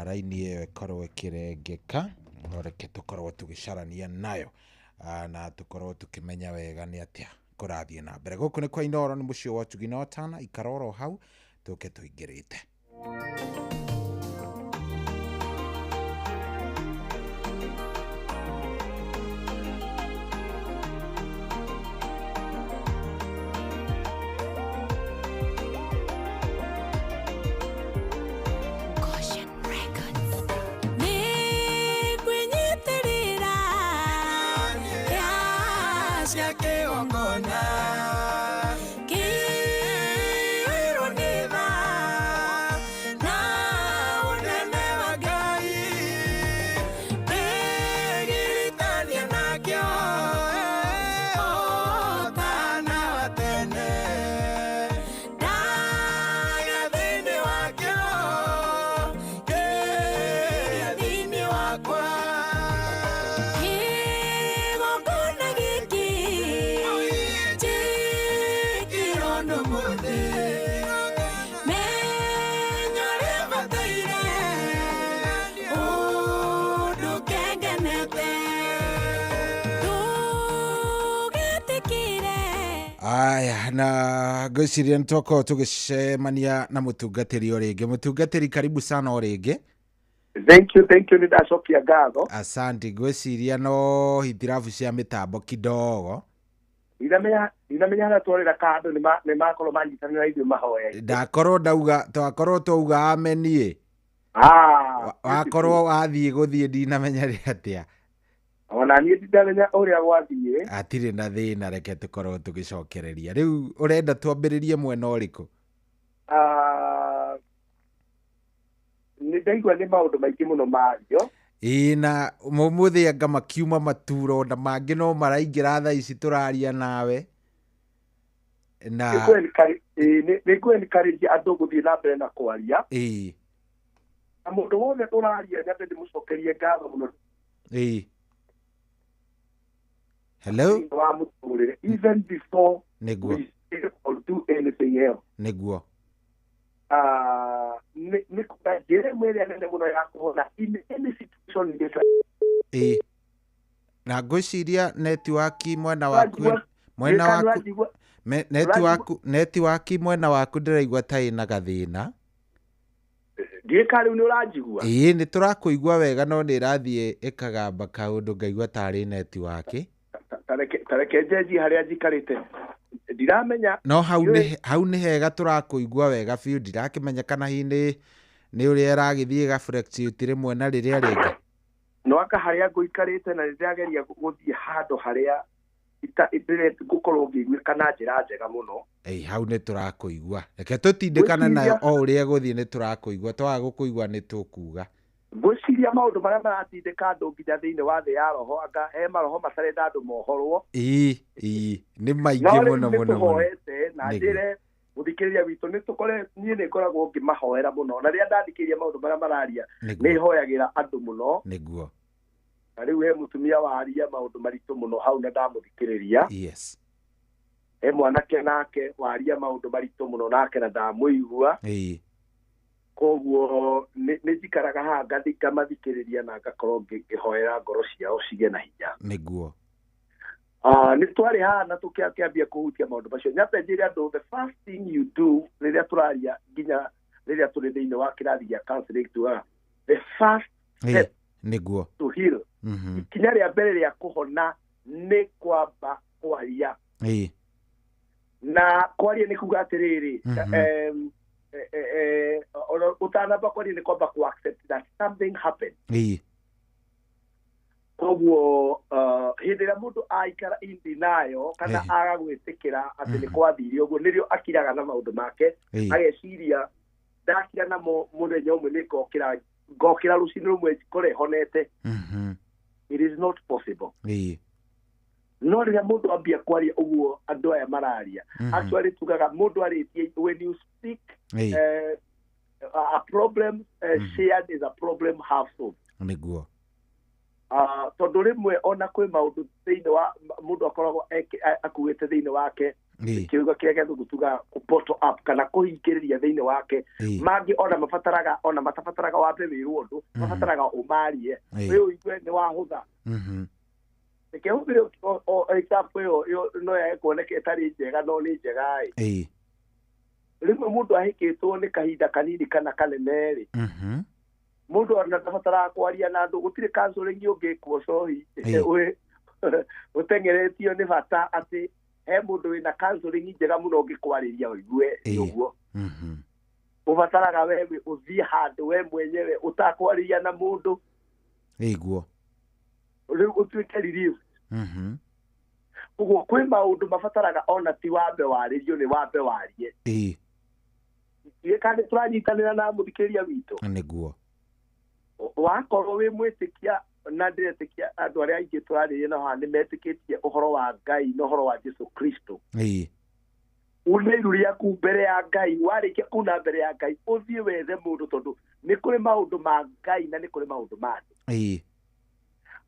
raini ĩyo ĩkorwo ĩkĩrengeka, no reke tũkorwo tũgĩcarania nayo, na tũkorwo tũkĩmenya wega nĩ atĩa kũrathiĩ na mbere. Gũkũ nĩ kwa Inooro, nĩ mũciĩ wa ũtugi na ũtana. Ikara oro hau, tũke tũingĩrĩte. Nĩngwĩnyitĩrĩra cia kĩgongona. igongona ũmũthĩ. Menya ũrĩa bataire, ũndũ kengenete. Ndũgetĩkĩre. Aya, na ngwĩciria nĩ twakorwo tũgĩcemania na mũtungatĩri o rĩngĩ. Mũtungatĩri, karibu sana o rĩngĩ. Thank you, thank you, nĩ ndacokia ngatho. Asante. Ngwĩciria no hitirabu cia mĩtambo kidogo. Ndinamenya harĩa twarĩra kandũ nĩ makorwo manyitanĩra ithuĩ mahoya. Ndakorwo ndauga, twakorwo twauga ameniĩ. Ah, wakorwo wathiĩ gũthiĩ ndinamenya rĩ atĩa. Ona niĩ ndinamenya ũrĩa gwathiĩ. Hatirĩ na thĩna, reke tũkorwo tũgĩcokereria. Rĩu ũrenda twambĩrĩrie mwena ũrĩkũ? Ah, nĩ ndaigua nĩ maũndũ maingĩ mũno mario. Ĩĩ, na mũmũthĩ anga makiuma maturo na mangĩ no maraingĩra thaa ici tũraria nawe na Nĩ ngũ encourage andũ gũthiĩ na mbere na kwaria. Na mũndũ wothe ũraria, nyambe ndĩmũcokerie ngatho mũno. Ĩĩ, hello. Thĩinĩ wa mũtũrĩre, even before we say or do anything else. Ah, nĩ kuga njĩra ĩmwe ĩrĩa nene mũno ya kũhona in any situation in this life. Ĩĩ, na ngwĩciria netiwaki mwena waku mwena Kana waku netiwaki mwena waku ndĩraigua ta ĩna gathĩna. Ndiũĩ kana rĩu nĩ ũranjigua. Ĩĩ, nĩ tũrakũigua wega, no nĩ ĩrathiĩ ĩkagamba kaũndũ, ngaigua tarĩ netiwaki. Ta reke njenjie harĩa njikarĩte, ndiramenya. No hau nĩ hau nĩ hega, tũrakũigua wega biũ. Ndirakĩmenya kana hihi nĩ ũrĩa ĩragĩthiĩ ĩgafluctuate rĩmwe na rĩrĩa rĩngĩ. No anga harĩa ngũikarĩte na nĩndĩrageria gũthiĩ handũ harĩa ngũkorwo ngĩiguĩka na njĩra njega mũno. Ĩĩ, hau nĩ tũrakũigua, reke tũtindĩkane nayo. O ũrĩa ĩgũthiĩ nĩ tũrakũigua, twaga gũkũigua nĩ tũkuga. Ngwĩciria maũndũ marĩa maratindĩka andũ nginya thĩinĩ wa thĩ ya roho, anga he maroho matarenda andũ mohorwo. Ĩĩ, nĩ No maingĩ rĩu mũno nĩ mũno mũno. tũhoete na njĩre mũthikĩrĩria witũ nĩ tũkore niĩ nĩ ngoragwo ngĩmahoera mũno, na rĩrĩa ndathikĩrĩria maũndũ marĩa mararia, nĩ hoyagĩra andũ mũno. Na rĩu he mũtumia waria maũndũ maritũ mũno hau na ndamũthikĩrĩria. He mwanake nake waria maũndũ maritũ mũno nake na ndamũigua. Koguo nĩ njikaraga haha ngamathikĩrĩria na ngakorwo ngĩhoera ngoro ciao cigĩe na hinya. Ah, nĩ twarĩ haha na tũkĩambia kũhutia maũndũ macio. Nyambe njĩre andũ, the first thing you do rĩrĩa tũraria, nginya rĩrĩa tũrĩ thĩinĩ wa kĩrathi gĩa counseling, tugaga the first step to heal, ikinya rĩa mbere rĩa kũhona nĩ kwamba kwaria. Na kwaria nĩ kuga atĩrĩrĩ, ona ũtanamba kwaria nĩ kwamba ku accept that something happened. Koguo hĩndĩ ĩrĩa mũndũ aikara in denial kana aga gwĩtĩkĩra atĩ nĩ kwathire ũguo, nĩrĩo akiraga na maũndũ make. Ageciria ndakira namo mũthenya ũmwe nĩ ngokĩra, ngokĩra rũcinĩ rũmwe ngore honete. It is not possible. No rĩrĩa mũndũ ambia kwaria ũguo andũ aya mararia, actually tugaga mũndũ arĩtie, when you speak, a problem shared is a problem half solved. Tondũ rĩmwe ona kwĩ maũndũ thĩinĩ wa mũndũ akoragwo akuĩte thĩinĩ wake, kiugo kĩrĩa gĩthũngũ tugaga bottle up kana kũhingĩrĩria thĩinĩ wake. Mangĩ ona mabataraga, ona matabataraga wambe wĩrwo ũndũ, mabataraga ũmarie, wĩ ũigue nĩ wahũtha. Reke hũthĩre o example ĩyo no yage kuoneka ĩtarĩ njega, no nĩ njega ĩ. Rĩmwe mũndũ ahĩkĩtwo nĩ kahinda kanini kana kanene rĩ, mũndũ ona ndabataraga kwaria na andũ, gũtirĩ counseling ũngĩkwo cohi. Ũteng'eretio nĩ bata atĩ he mũndũ wĩna counseling njega mũno ũngĩkwarĩria ũigue ũguo. Ũbataraga we ũthiĩ handũ we mwenyewe ũtakwarĩria na mũndũ. Rĩu ũtuĩke relief. Koguo kwĩ maũndũ mabataraga ona ti wambe warĩrio, nĩ wambe warie. Ndiũĩ kana nĩ tũranyitanĩra na mũthikĩrĩria witũ. Wakorwo wĩ mwĩtĩkia, na ndĩretĩkia andũ arĩa aingĩ tũrarĩria nao haha nĩ metĩkĩtie ũhoro wa Ngai na ũhoro wa Jesu Kristo, une iru rĩaku mbere ya Ngai. Warĩkia kuna mbere ya Ngai, ũthiĩ wethe mũndũ, tondũ nĩ kũrĩ maũndũ ma Ngai na nĩ kũrĩ maũndũ ma andũ.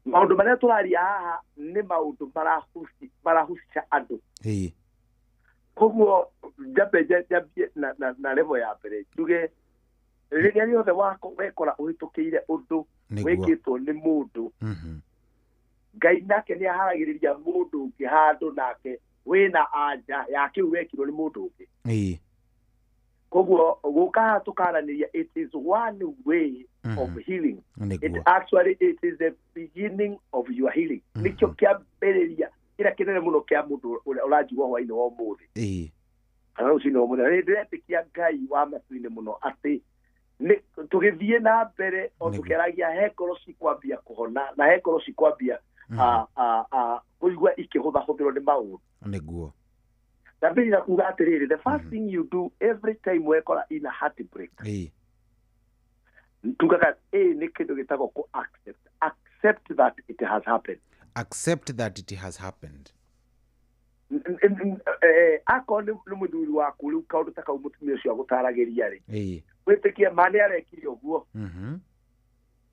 Maũndũ marĩa tũraria haha nĩ maũndũ marahusica andũ. Koguo Njambe njambie na level ya mbere njuge rĩrĩa rĩothe wekora ũhĩtũkĩire ũndũ wĩkĩtwo nĩ mũndũ, Ngai nake nĩ aharagĩrĩria mũndũ ũngĩ handũ nake wĩna anja ya kĩu wekirwo nĩ mũndũ ũngĩ. Koguo gũka haha tũkaranĩria, it is one way of healing. It actually, it is the beginning of your healing. Nĩkĩo kĩambĩrĩria kĩrĩa kĩnene mũno kĩa mũndũ ũrĩa ũranjigua hwainĩ wa ũmũthĩ kana rũcinĩ wa ũmũthĩ. Na nĩ ndĩretĩkia Ngai wa matu-inĩ mũno atĩ tũgĩthiĩ na mbere o tũkĩaragia he ngoro cikwambia kũhona na he ngoro cikwambia kũigua ikĩhũthahũthĩrwo nĩ maũndũ. Nĩguo. Ndambĩrĩria kuga atĩrĩrĩ, the first thing you do every time wekora in a heartbreak, tugaga nĩ kĩndũ gĩtagwo kũ accept. Accept that it has happened. Accept that it has happened. Akorwo nĩ mũthuri waku rĩu kaũndũ ta kau mũtumia ũcio agũtaragĩria rĩ, wĩtĩkie ma nĩ arekire ũguo.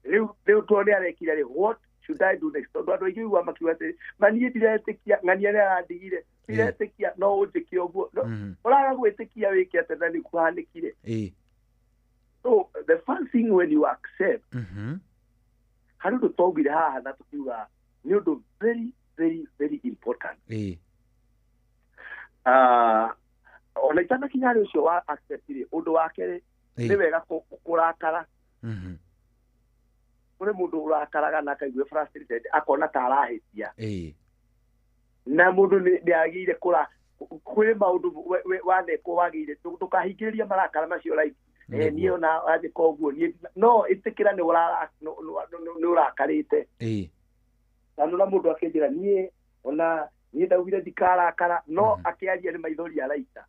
Rĩu tondũ nĩ arekire rĩ, what should I do next? Tondũ andũ aingĩ ũiguaga makiuga atĩrĩ, ma niĩ ndiretĩkia ng'ania nĩ arandigire, ndiretĩkia no ũnjĩke ũguo. Ũraga gwĩtĩkia wĩke atĩa na nĩ kũhanĩkire. So the first thing when you accept, harĩ ũndũ twaugire haha na tũkiuga nĩ ũndũ very very very important. Ona itanakinya harĩ ũcio wa accept rĩ, ũndũ wa kerĩ nĩ wega kũrakara. Kũrĩ mũndũ ũrakaraga na akaigua frustrated akona ta arahĩtia. Na mũndũ nĩ agĩire kwĩ maũndũ wanekwo wagĩire, ndũkahingĩrĩrie marakara macio like niĩ ona anjĩka ũguo niĩ no ĩtĩkĩra nĩ ũrakarĩte. Na nona mũndũ akĩnjĩra niĩ ona niĩ ndaugire ndikarakara no akĩaria nĩ maithori araita.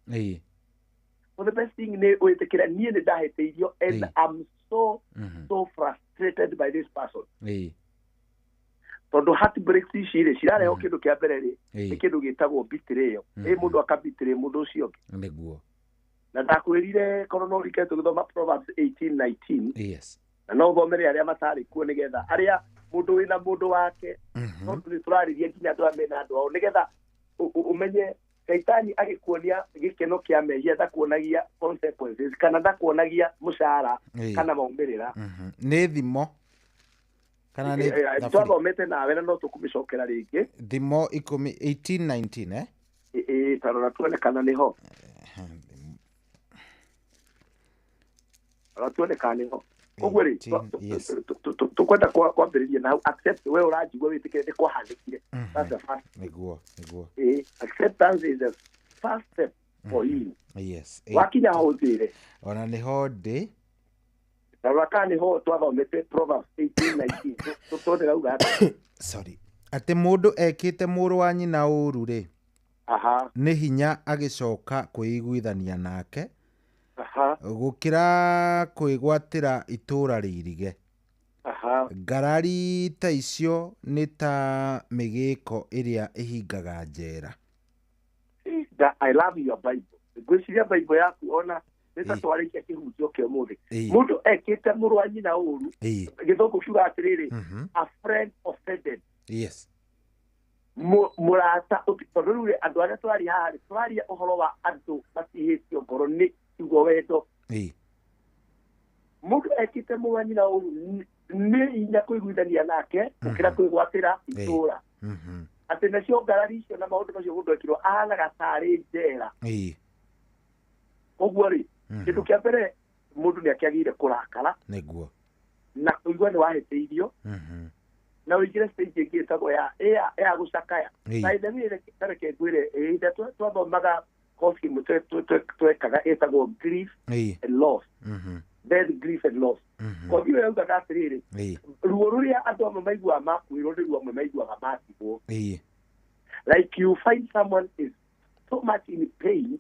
So the best thing nĩ wĩtĩkĩra niĩ nĩ ndahĩtĩirio and I'm so so frustrated by this person. Tondũ heartbreaks ici rĩ cirarehwo kĩndũ kĩa mbere rĩ nĩ kĩndũ gĩtagwo betrayal. Mũndũ akabetray mũndũ ũcio ũngĩ. Nĩguo. Na ndakwĩrire korwo no ũrike tũgĩthoma Proverbs 18:19. Yes. Na no ũthomere arĩa matarĩ kuo nĩgetha arĩa mũndũ wĩna mũndũ wake no tũrarĩria nginya andũ arĩa mena andũ ao nĩgetha ũmenye Shaitani agĩkuonia gĩkeno kĩa mehia ndakuonagia consequences kana ndakuonagia mũcara kana maumĩrĩra. Nĩ thimo kana nĩ twathomete nawe na no tũkũmĩcokera rĩngĩ. Thimo 18:19 eh? Tarora tuone kana nĩho. Tarora tuone kana nĩho. Koguo rĩ tũkwenda kwambĩrĩria na hau accept we ũranjigua wĩtĩkĩre nĩ kwahanĩkire. That's the first. Nĩguo nĩguo. Acceptance is the first step for healing. Yes. Wakinya ho ũnjĩre. Ona nĩho ndĩ. Tarora kana nĩho twathomete Proverbs 18:19. Tũtone rauga atĩa. Sorry. Atĩ mũndũ ekĩte mũrũ wa nyina ũru rĩ, nĩ hinya agĩcoka kwĩiguithania nake gũkĩra kwĩgwatĩra itũũra rĩirige. Ngarari ta icio nĩ ta mĩgĩko ĩrĩa ĩhingaga njera. I love your Bible. Ngwĩciria Bible yaku ona nĩ ta twarĩkia kĩhunjio kĩa ũmũthĩ. Mũndũ ekĩte mũrũ wa nyina ũru, gĩthũngũ kiugaga atĩrĩrĩ, a friend offended. Yes. Mũrata tondũ rĩu rĩ andũ arĩa tũraria haha rĩ tũraria ũhoro wa andũ matihĩtio ngoro nĩ kiugo wendo. Mũndũ ekĩte mũrũ wa nyina ũru nĩ hinya kũiguithania nake gũkĩra kwĩgwatĩra itũũra. Atĩ nacio ngarari icio na maũndũ macio mũndũ ekirwo ahanaga tarĩ njera. Koguo rĩ kĩndũ kĩa mbere mũndũ nĩ akĩagĩrĩire kũrakara. Nĩguo. Na kũigua nĩ wahĩtĩirio. Na ũingĩre stage ĩngĩ ĩtagwo ya gũcakaya. By the way, reke ngwĩre hĩndĩ ĩrĩa twathomaga course ĩmwe twekaga ĩtagwo grief and loss. Death, grief and loss. Kothi ĩyo yaugaga atĩrĩrĩ, ruo rũrĩa andũ amwe maiguaga makuĩrwo nĩ ruo amwe maiguaga matigwo. Like you find someone is so much in pain.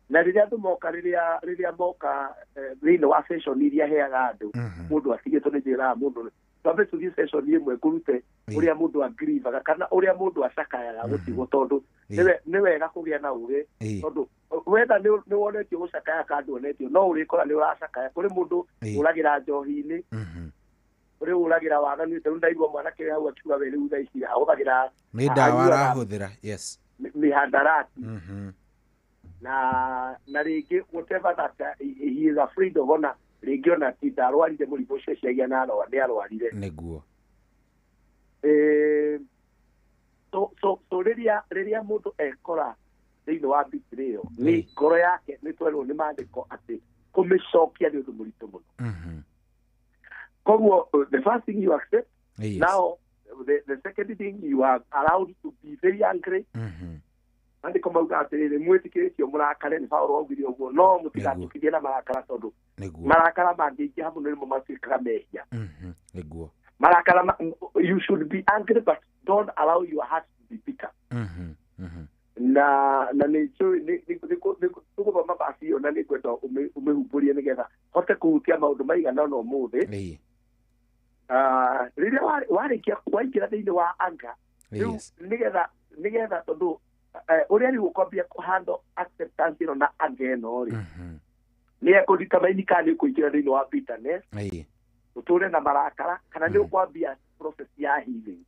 Na rĩrĩa andũ moka rĩrĩa moka thĩinĩ wa session iria heaga andũ mũndũ atigĩtwo nĩ njĩraga mũndũ twambe tũthiĩ session ĩmwe ngũrute ũrĩa mũndũ agrivaga kana ũrĩa mũndũ acakayaga gũtigwo tondũ nĩ wega kũgĩa na ũgĩ tondũ wetha nĩ wonetio gũcakaya kana nduonetio no ũrĩkora nĩ ũracakaya. Kũrĩ mũndũ ũragĩra njohi-inĩ, kũrĩ ũragĩra waganu, rĩu ndaigua mwanake wĩ hau akiuga we rĩu thaa ici ahũthagĩra nĩ ndawa arahũthĩra. Yes. Mĩhandarati. Na rĩngĩ whatever that he is afraid of, ona rĩngĩ ona ti ndarwarire mũrimũ ũcio ciagia na nĩ arwarire. Nĩguo. So rĩrĩa mũndũ ekora thĩinĩ wa betrayal, nĩ ngoro yake nĩ twerwo nĩ maandĩko atĩ kũmĩcokia nĩ ũndũ mũritũ mũno. Koguo the first thing you accept. Now the second thing, you are allowed to be very angry. Maandĩko mauga atĩrĩrĩ, mwĩtĩkĩrĩtio mũrakare, nĩ Paũlũ augire ũguo, no mũtigatukithie na marakara, tondũ marakara mangĩingĩha mũno nĩmo matuĩkaga mehia. Nĩguo. Marakara you should be angry, but don't allow your heart to be bitter. Na nĩ njũĩ tũgũthoma basi ĩyo, na nĩ ngwenda ũmĩhumbũrie nĩgetha hote kũhutia maũndũ maigana ũna ũmũthĩ. Rĩrĩa warĩkia waingĩra thĩinĩ wa anga rĩu, nĩgetha tondũ ũrĩa rĩu ũkwambia kũhandle acceptance ĩno na anga ĩno rĩ, nĩ ekũdetermine kana nĩ ũkũingĩra thĩinĩ wa bitterness, ũtũre na marakara, kana nĩ ũkwambia process ya healing.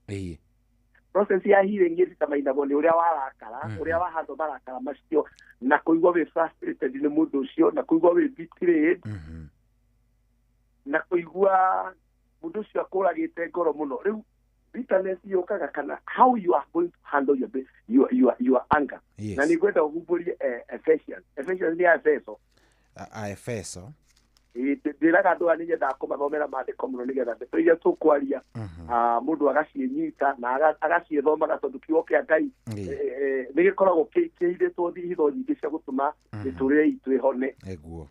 Process ya healing ĩdeterminagwo nĩ ũrĩa warakara, ũrĩa wahandwo marakara macio, na kũigua wĩ frustrated nĩ mũndũ ũcio, na kũigua wĩ betrayed, na kũigua mũndũ ũcio akũragĩte ngoro mũno. Rĩu bitterness yũkaga kana how you are going to handle your anger. Na nĩ ngwenda ũhumbũrie Ephesians nĩ Efeso. A Efeso. Ndĩraga andũ aya nĩ nyendaga kũmathomera maandĩko mũno, nĩgetha ndeto iria tũkwaria mũndũ agaciĩnyita na agaciĩthomaga, tondũ kiugo kĩa Ngai nĩ gĩkoragwo kĩhithĩtwo hitho nyingĩ cia gũtũma mĩtũrĩre itũ ĩhone. Nĩguo.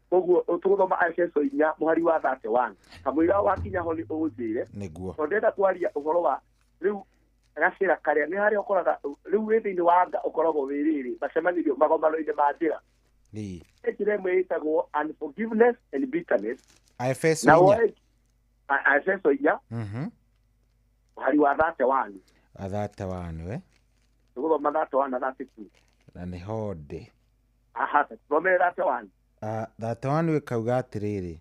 Koguo tũgũthoma Efeso 4 mũhari wa 31, kamũira wakinya ho nĩ ũnjĩre. Nĩguo. Tondũ ndĩrenda kwaria ũhoro wa rĩu gacĩra karĩa nĩ harĩa ũkoraga rĩu wĩ thĩinĩ wa anga, ũkoragwo wĩ rĩrĩ macemanĩrio magomano-inĩ ma njĩra. Njĩra ĩmwe ĩtagwo unforgiveness and bitterness. Efeso Na 4. Efeso 4 mũhari wa 31. 31, eh? Tũgũthoma 31 na 32. Na nĩho ndĩ. Aha, thomere 31. 31 ĩkauga atĩrĩrĩ,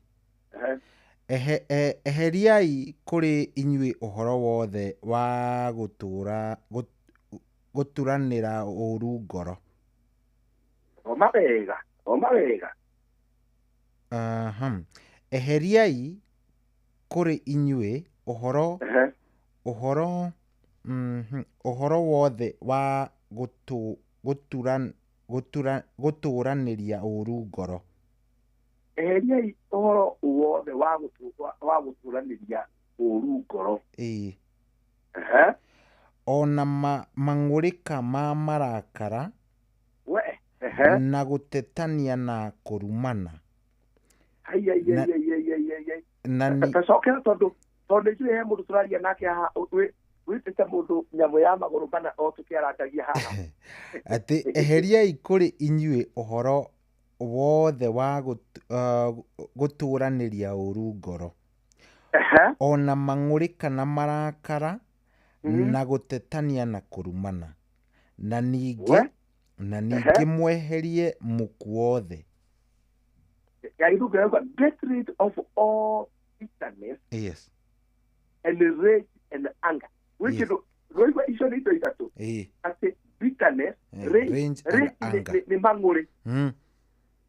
eheriai kũrĩ inyuĩ ũhoro wothe wa gũtũra gũturanĩra ũru ngoro. Thoma wega, thoma wega. Eheriai kũrĩ inyuĩ ũhoro wothe wa gũtũranĩria ũru ngoro. Eheriai ũhoro wothe wa gũtũranĩria ũru ngoro. Ĩĩ. Ona mang'ũrĩka ma marakara, We. na gũtetania na kũrumana. Ai ai ai ai ai ai ai. Tacokera, tondũ ithuĩ he mũndũ tũraria nake haha wĩtĩte mũndũ nyamũ ya magũrũ mana o tũkĩarangagia haha. Atĩ eheriai kũrĩ inyuĩ ũhoro wothe wa gũtũranĩria ũru ngoro, ona mang'ũrĩka na marakara, na gũtetania na kũrumana, na ningĩ mweherie muku wothe. Get rid of all bitterness. Yes. And rage and anger. Which is icio nĩ indo ithatũ. Atĩ bitterness, rage and anger. Nĩ mang'ũrĩ.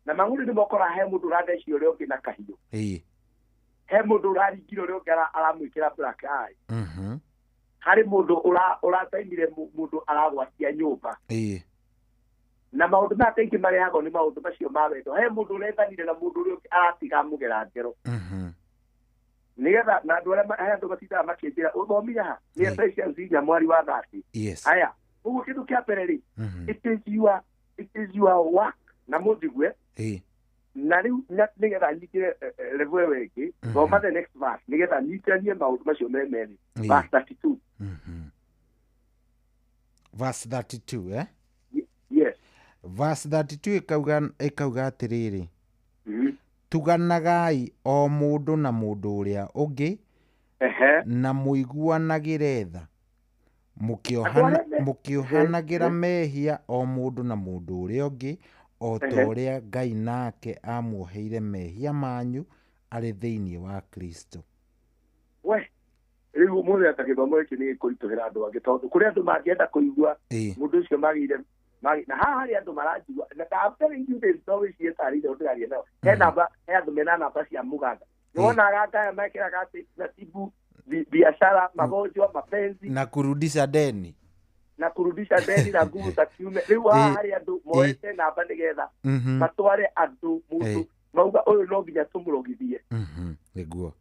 Na mang'ũrĩ nĩ mokora he mũndũ ũratheci ũrĩa ũngĩ na kahiũ. He mũndũ ũraringire ũrĩa ũngĩ aramwĩkĩra black eye. Harĩ mũndũ ũrataimire mũndũ aragwatia nyũmba. Na maũndũ maya kaingĩ marehagwo nĩ maũndũ macio ma wendo. He mũndũ ũrethanire na mũndũ ũrĩa ũngĩ aratiga mũgera ngero. Nĩgetha na andũ arĩa he andũ matindaga makĩnjĩra ũthomire ha nĩ Ephesians 4 mwari wa 30. Aya, ũguo kĩndũ kĩa mbere rĩ, it is your work na mũnjigue. Na rĩu nĩgetha nyingĩre level ĩyo ĩngĩ, thoma the next verse nĩgetha nyitanie maũndũ macio me merĩ. Verse 32. Verse 32, eh? Yes. Verse 32 ĩkauga atĩrĩrĩ, tuganagai o mũndũ na mũndũ ũrĩa ũngĩ, na mũiguanagĩre tha, mũkĩohanagĩra mehia o mũndũ na mũndũ ũrĩa ũngĩ, o ta ũrĩa Ngai nake amuoheire mehia manyu arĩ thĩinĩ wa Kristo. We rĩu ũmũthĩ ata gĩthomo gĩkĩ nĩ gĩkũritũhĩra andũ angĩ, tondũ kũrĩ andũ mangĩenda kũigua mũndũ ũcio magĩire Na haha harĩ andũ maranjigua na I'm telling you this no wĩcirie tarĩ itherũ ndĩraria nao. He namba, he andũ mena namba cia mũganga. Nĩwona aganga aya mekĩraga atĩ natibu biashara, magonjwa, mapenzi na kurudisha deni. Na kurudisha deni na nguvu za kiume. Rĩu haha harĩ andũ moete namba nĩgetha matware andũ mũndũ mauga ũyũ no nginya tũmũrogithie. Nĩguo.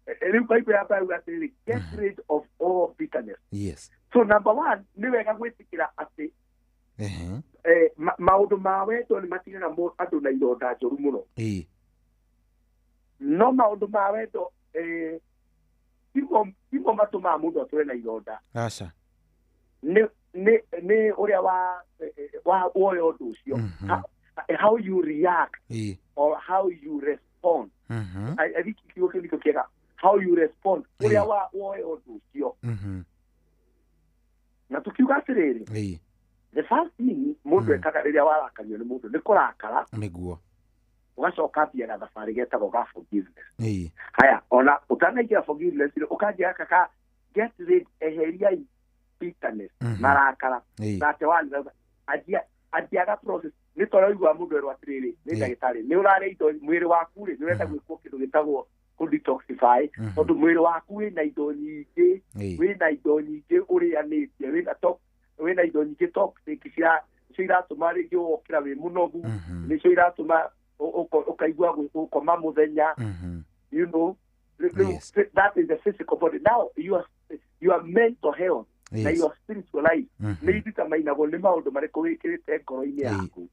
Rĩu Bible yamba yuga atĩrĩrĩ, get rid of all bitterness. Yes. So number one, nĩ wega gwĩtĩkĩra atĩ maũndũ ma wendo nĩ matigaga andũ na ironda njũru mũno. No maũndũ ma wendo timo matũmaga mũndũ atũre na ironda. Aca. Nĩ ũrĩa wa woya ũndũ ũcio. How you react or how you respond. I think kiugo kĩu nĩkĩo kĩega. How you respond. Ũrĩa wa woya ũndũ ũcio. Na tukiuga atĩrĩrĩ, the first thing mũndũ ekaga rĩrĩa warakario nĩ mũndũ nĩ kũrakara. Nĩguo. Ũgacoka ambia gathabarĩ getagwo ga forgiveness. Haya, ona ũtanaingĩra forgiveness rĩ, ũkanjia gaka ka get rid, eheriai bitterness, marakara. Nake wanirauga anjiaga process. Nĩ tondũ ũraigua mũndũ erwo atĩrĩrĩ, nĩ ndagĩtarĩ, nĩ ũrarĩa indo mwĩrĩ waku rĩ, nĩ ũrenda gwĩkwo kĩndũ gĩtagwo kũ-detoxify, tondũ mwĩrĩ waku wĩna indo nyingĩ, wĩna indo nyingĩ ũrĩanĩtie, wĩna indo nyingĩ toxic icio iratũma rĩngĩ ũgokĩra wĩ mũnogu, nĩcio iratũma ũkaigua gũkoma mũthenya, you know. That is the physical body. Now your mental health na your spiritual life nĩ ititamainagwo nĩ maũndũ marĩkũ wĩkĩrĩte ngoro-inĩ yaku.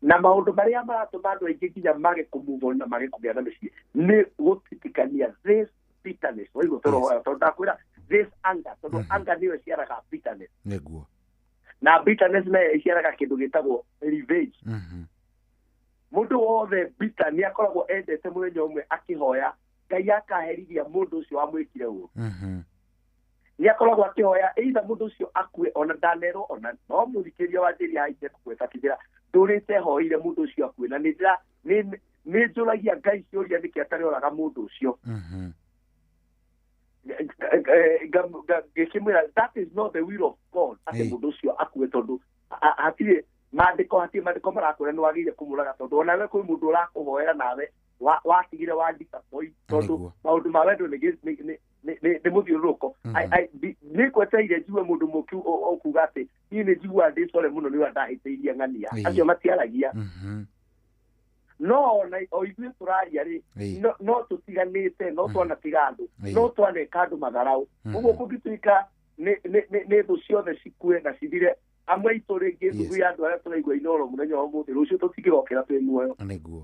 Na maũndũ marĩa maratũma andũ aingĩ nginya mage kũ-move on na mage kũgĩa na mĩciĩ nĩ gũtitikania this bitterness. Waigua tũrohoya tondũ ndakwĩra this anger, tondũ anger nĩyo ĩciaraga bitterness. Nĩguo. Na bitterness nayo ĩciaraga kĩndũ gĩtagwo revenge. Mũndũ wothe bitter nĩ akoragwo endete mũthenya ũmwe akĩhoya Ngai akaherithia mũndũ ũcio wamwĩkire ũru. Nĩ akoragwo akĩhoya either mũndũ ũcio akue ona ndanerwo ona no mũthikĩria wa njĩria haite kũgweta kĩnjĩra ndũrĩte hoire mũndũ ũcio akue na nĩ njũragia Ngai ciũria nĩkĩ atarĩoraga mũndũ ũcio. Ngĩkĩmwĩra that is not the will of God atĩ mũndũ ũcio akue tondũ hatirĩ maandĩko marakwĩra nĩ wagĩrĩire kũmũraga tondũ onawe kwĩ mũndũ ũrakũhoera nawe watigire wa disappoint tondũ maũndũ ma wendo nĩ mũthiũrũrũko. Nĩ ngwetereire njigue mũndũ mũkiu ũkuga atĩ niĩ nĩ njiguaga ndĩ sorry mũno nĩ ũrĩa ndahĩtĩirie ng'ania. Acio matiaragia. No ona o ithuĩ tũraria rĩ, no tũtiganĩte, no twanatiga andũ, no twaneka andũ matharaũ. Ũguo kũngĩtuĩka nĩ thũ ciothe cikue na cithire amwe aitũ rĩngĩ thuthu ya andũ arĩa tũraigua Inooro mũthenya wa ũmũthĩ, rũciũ tũtingĩgokĩra twĩ muoyo. Nĩguo.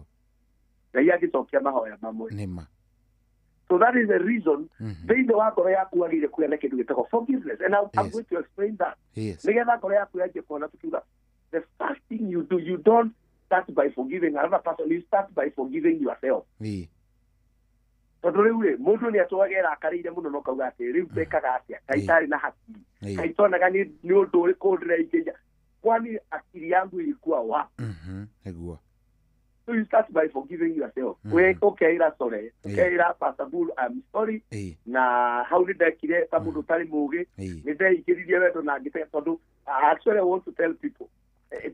Ngai angĩcokia mahoya mamwe. Nĩma. So that is the reason thĩinĩ wa ngoro yaku wagĩrĩire kũgĩa na kĩndũ gĩtagwo forgiveness. And I'm going to explain that. Nĩgetha ngoro yaku yanjie kuona tukiuga the first thing you do, you don't start by forgiving another person, you start by forgiving yourself. Tondũ rĩu rĩ, mũndũ nĩ atũaga erakarĩire mũno na ũkauga atĩ rĩu ndekaga atĩa, Ngai itarĩ na haki, Ngai tonaga nĩ ũndũ ũrĩkũ ndĩraingĩria, kwani akili yangu ilikuwa wapi? Nĩguo. So you start by forgiving yourself. Ũkeĩra sorry, ũkeĩra Pastor Bull, I'm sorry. Na hau nĩ ndekire ta mũndũ ũtarĩ mũũgĩ, nĩ ndeingĩririe wendo na ngĩte tondũ actually I want to tell people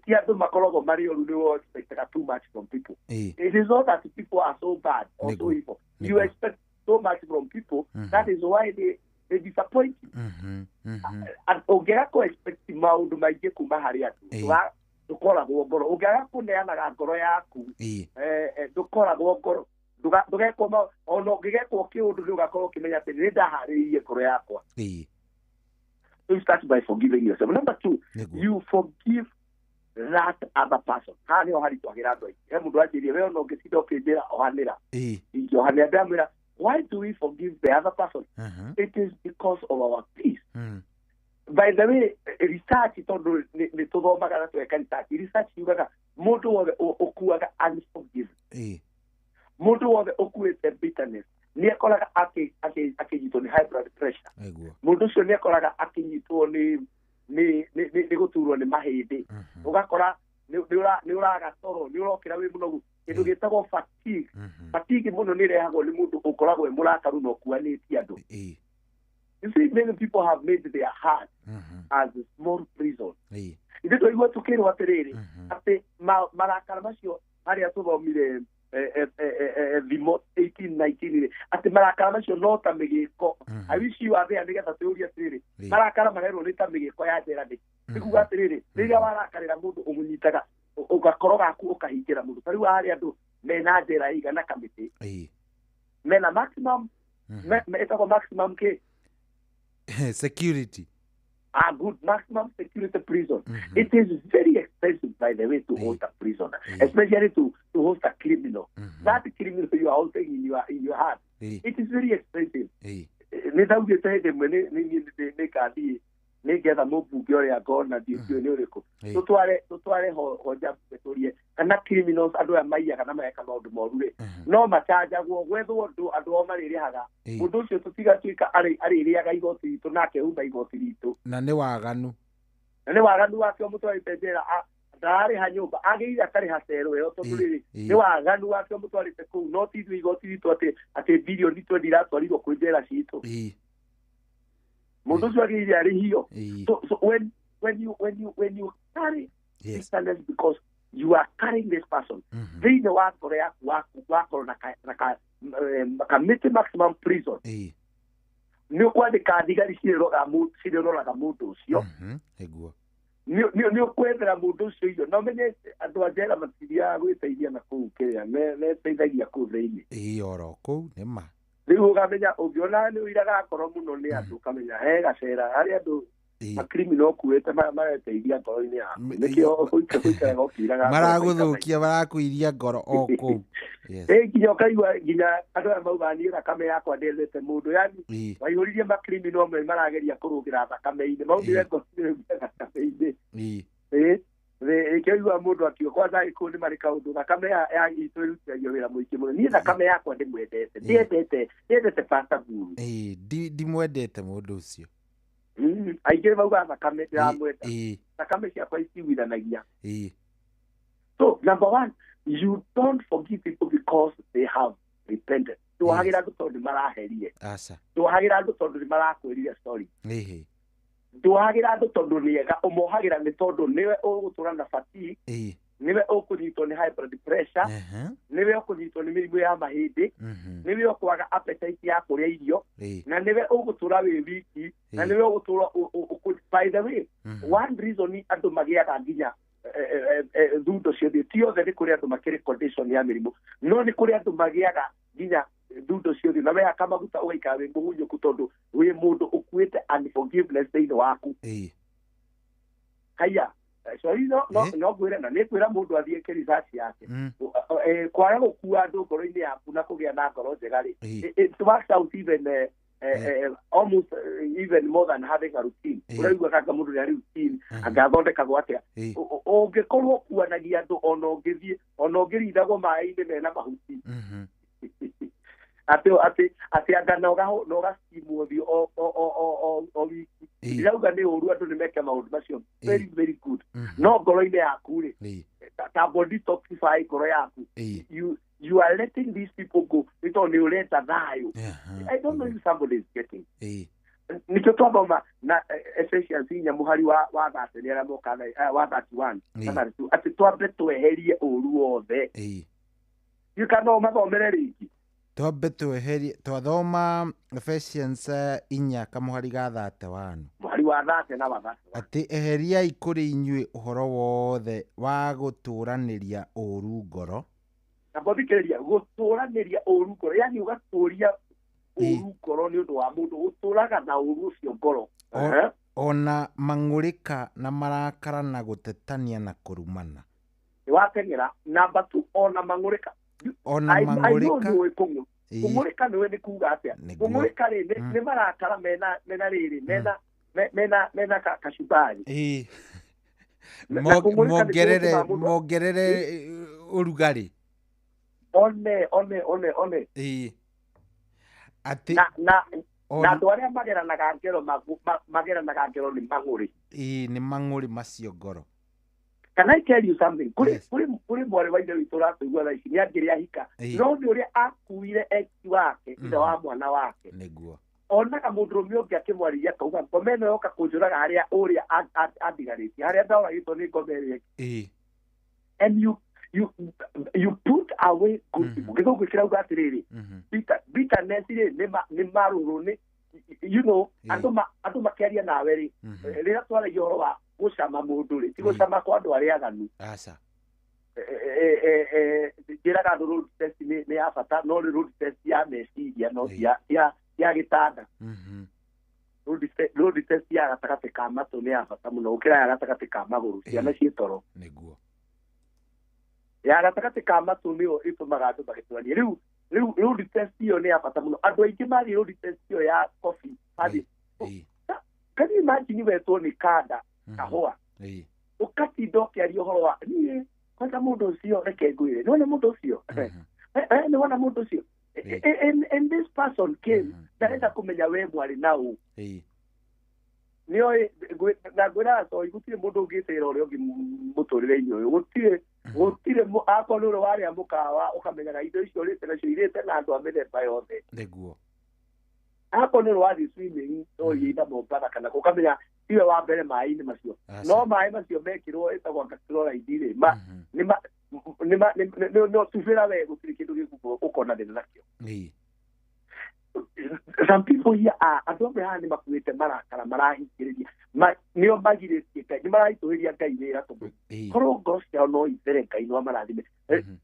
ti andũ makoragwo marĩ oru nĩ wo expectaga too much from people. It is not that people are so bad or so evil. You expect so much from people, that is why they disappoint you. Ũngĩaga kũ expect maũndũ maingĩ kuma harĩ andũ, ndũkoragwo ngoro. Ũngĩaga kũneanaga ngoro yaku, ndũkoragwo ngoro. Ndũgekwo ona ũngĩgekwo kĩũndũ nĩ ũgakorwo ũkĩmenya atĩ nĩ ndaharĩrĩirie ngoro yakwa. So you start by forgiving yourself. Number two, you forgive that other person. Haha nĩho haritũhagĩra andũ aingĩ. He mũndũ anjĩrire we ona ũngĩtinda ũkĩnjĩra ohanĩra, ingĩohanĩra. Ndamwĩra, why do we forgive the other person? It is because of our peace. By the way, research tondũ nĩ tũthomaga na tweka research. Research yugaga mũndũ wothe ũkuaga unforgiven, mũndũ wothe ũkuĩte bitterness nĩ akoraga akĩnyitwo nĩ high blood pressure. Mũndũ ũcio nĩ akoraga akĩnyitwo nĩ gũturwo nĩ mahĩndĩ. Ũgakora nĩ ũraga toro, nĩ ũrokĩra wĩ mũnogu. Kĩndũ gĩtagwo fatigue. Fatigue mũno nĩ ĩrehagwo nĩ mũndũ ũkoragwo e mũrakaru na ũkuanĩtie andũ. You see, many people have made their heart as a small prison. Ithuĩ twaigua tũkĩrwo atĩrĩrĩ, atĩ marakara macio harĩa tũthomire Thimo 18 19 rĩ, atĩ marakara macio no ta mĩgĩko. I wish you are there nĩgetha twĩũrie atĩrĩrĩ, marakara marerwo nĩ ta mĩgĩko ya njera nĩkĩ? Nĩ kuga atĩrĩrĩ, rĩrĩa warakarĩra mũndũ ũmũnyitaga ũgakoro gaku ũkahingĩra mũndũ. Ta rĩu harĩa andũ mena njera ĩigana kamĩtĩ, mena maximum, ĩtagwo maximum kĩ? Security. A good maximum security prison. It is very expensive, by the way, to host a prisoner, especially to host a criminal. That criminal you are hosting in your heart, it is very expensive. Nĩ ndaugĩte hĩndĩ ĩmwe nĩ ngathiĩ nĩngetha mũmbunge ũrĩa ngona ndiũĩ nĩ ũrĩkũ, tũtware hoja tũrie kana criminals, andũ aya maiyaga na mageka maũndũ moru rĩ, no machanjagwo gwethwo andũ ao marĩrĩhaga mũndũ ũcio, tũtigatuĩka arĩrĩaga igoti ritũ nake uma igoti ritũ. Na nĩ waganu. Na nĩ waganu wake ũmũtwarĩte njera, ndararĩha nyũmba, agĩrĩire akarĩha cero ĩyo, tondũ rĩrĩ nĩ waganu wake ũmũtwarĩte kũu, no ti ithuĩ igoti ritũ atĩ birioni 20 iratwarirwo kwĩ njera citũ. Mũndũ ũcio agĩrĩire arĩhio. So when you carry bitterness, because you are carrying this person thĩinĩ wa ngoro yaku, wakorwo na kamĩtĩ maximum prison, nĩ ũkwandĩka thigari cirĩroraga mũndũ ũcio. Nĩguo. Nĩ ũkwethera mũndũ ũcio irio, na ũmenye andũ a njera matithiaga gwĩteithia na kũu kĩrĩa meteithagia kũu thĩinĩ. Ĩĩ, oro kũu nĩ ma. Rĩu ũkamenya ũngĩona nĩ ũiraga ngoro mũno nĩ andũ, ũkamenya he gacera harĩ andũ makrimino ũkuĩte mareteithia ngoro-inĩ yaku, nĩkĩo ũikaraga ũkĩiraga ngoro. Maragũthũkia, marakũiria ngoro o kũu. Ĩ nginya ũkaigua nginya andũ aya maugaga niĩ thakame yakwa ndĩendete mũndũ, yani waihũririe makrimino amwe marageria kũrũgĩra thakame-inĩ, maumire ngoro-inĩ thakame-inĩ. Ĩkĩo igua mũndũ akiuga kwanza Agĩkũyũ nĩ marĩ kaũndũ, thakame ya itũ ĩrutithagio wĩra mũingĩ mũno. Niĩ thakame yakwa ndĩmwendete, ndiendete Pastor Guru. Ndimwendete mũndũ ũcio. Aingĩ maugaga thakame ndĩramwenda, thakame ciakwa itiguithanagia. So number one, you don't forgive people because they have repented. Ndũhagĩra andũ tondũ nĩ maraherire. Ndũhagĩra andũ tondũ nĩ marakwĩrire sorry. Ndũhagĩra andũ tondũ nĩ ega, ũmohagĩra nĩ tondũ nĩwe ũgũtũra na fatigue, nĩwe ũkũnyitwo nĩ high blood pressure, nĩwe ũkũnyitwo nĩ mĩrimũ ya mahĩndĩ, nĩwe ũkwaga appetite ya kũrĩa irio, na nĩwe ũgũtũra wĩ wiki, na nĩwe ũgũtũra. By the way, one reason andũ magĩaga nginya thundo ciothe, ti othe, nĩ kũrĩ andũ makĩrĩ condition ya mĩrimũ, no nĩ kũrĩ andũ magĩaga nginya thundo ciothe, na wehaka maguta ũgaikara wĩ mũhunyũku tondũ wĩ mũndũ ũkuĩte unforgiveness thĩinĩ waku. Haya, sorry, no ngwĩre na nĩ kwĩra mũndũ athiĩ eke research yake. Kwaga gũkua andũ ngoro-inĩ yaku na kũgĩa na ngoro njega rĩ, it works out even almost even more than having a routine. Ũraigua kanga mũndũ nĩ arĩ routine, angathondekagwo atĩa? Ũngĩkorwo ũkuanagia andũ, ona ũngĩthiĩ, ona ũngĩrindagwo maĩ-inĩ mena mahuti, atĩ anga na ũgacimwo ũthiũ o wiki. Ndĩrauga nĩ ũru andũ nĩ meke maũndũ macio, very very good, no ngoro-inĩ yaku rĩ, ta detoxify ngoro yaku. You are letting these people go nĩ tondũ nĩ ũrenda thayũ. I don't know if somebody is getting. Nĩkĩo twathoma na Ephesians 4 mũhari wa 30 nĩ arĩa moka wa 31 na 32, atĩ twambe tweherie ũru wothe. You can mathomere rĩngĩ. Twambe tweherie, twathoma Ephesians 4 kamũhari ga 31. Mũhari wa 30 na wa 31. Atĩ eheriai kũrĩ inyuĩ ũhoro wothe wa gũtũranĩria ũru ngoro. Na bothikĩrĩria gũtũranĩria ũru ngoro, yani ũgatũria ũru ngoro nĩ ũndũ wa mũndũ, ũtũraga na ũru ũcio ngoro. Ona mang'ũrĩka na marakara na gũtetania na kũrumana. Nĩ wateng'era. Number 2, ona mang'ũrĩka. Ona mang'ũrĩka. Kũng'ũrĩka nĩwe nĩ kuga atĩa? Kũng'ũrĩka rĩ nĩ marakara mena rĩrĩ, mena kachumbari. Mongerere ũrugarĩ. One. Atĩ na andũ arĩa mageranaga ngero mageranaga ngero nĩ mang'ũrĩ. Nĩ mang'ũrĩ macio ngoro. Can I tell you something? Kuri mwarĩ wa ithe witũ ũratũigua thaa ici nĩ angĩrĩ ahika, no nĩ ũrĩa akuire ex wake, ithe wa mwana wake. Nĩguo. Onaga mũndũrũme ũngĩ akĩmwarĩria akauga ngoma ĩno yoka kũnjũraga harĩa ũrĩa andigarĩtie harĩa ndoragĩtwo nĩ ngoma ĩrĩa ĩngĩ. And you put away good people. Gĩthũngũ kĩrauga atĩrĩrĩ, bitterness rĩ nĩ marũrũ nĩ andũ makĩaria nawe rĩ, rĩrĩa twaragia ũhoro wa gũcama mũndũ rĩ, ti gũcama kwa andũ arĩa aganu. Aca. Njĩraga andũ road test nĩ ya bata, no nĩ road test ya meciria, no ti ya gĩtanda. Road test ya gatagatĩ ka matũ nĩ ya bata mũno gũkĩra ya gatagatĩ ka magũrũ. Ciana ciĩ toro. Nĩguo. Ya gatagatĩ ka matũ nĩyo ĩtũmaga andũ magĩtũranie. Rĩu road test ĩyo nĩ ya bata mũno. Andũ aingĩ mathiĩ road test ĩyo ya coffee mathiĩ. Can you imagine wetwo nĩ kanda kahũa ũkatinda ũkĩaria ũhoro wa niĩ kwanza mũndũ ũcio, reke ngwĩre, nĩwona mũndũ ũcio, nĩwona mũndũ ũcio, and this person came ndarenda kũmenya we mwarĩ na ũ. Nĩoĩ na ngwĩraga toi gũtirĩ mũndũ ũngĩtĩra ũrĩa ũngĩ mũtũrĩre-inĩ ũyũ, gũtirĩ akorwo nĩ ũrĩa warĩa mũkawa ũkamenyaga indo icio ũrĩte nacio irĩte na andũ a mĩthemba yothe. Nĩguo. Akorwo nĩ ũrĩa wathiĩ swimming no either Mombatha kana ũkamenya tiwe wa mbere maĩ-inĩ macio, no maĩ macio mekĩrwo ĩtagwo chloride rĩ, no tubĩra we gũtirĩ kĩndũ gĩkũ ũkona thĩna nakĩo. Some people here are andũ amwe haha nĩ makuĩte marakara marahingĩrĩria, nĩo magirĩtie Ngai, nĩ mararitũhĩria Ngai wĩra tondũ korwo ngoro ciao no ithere Ngai no amarathime.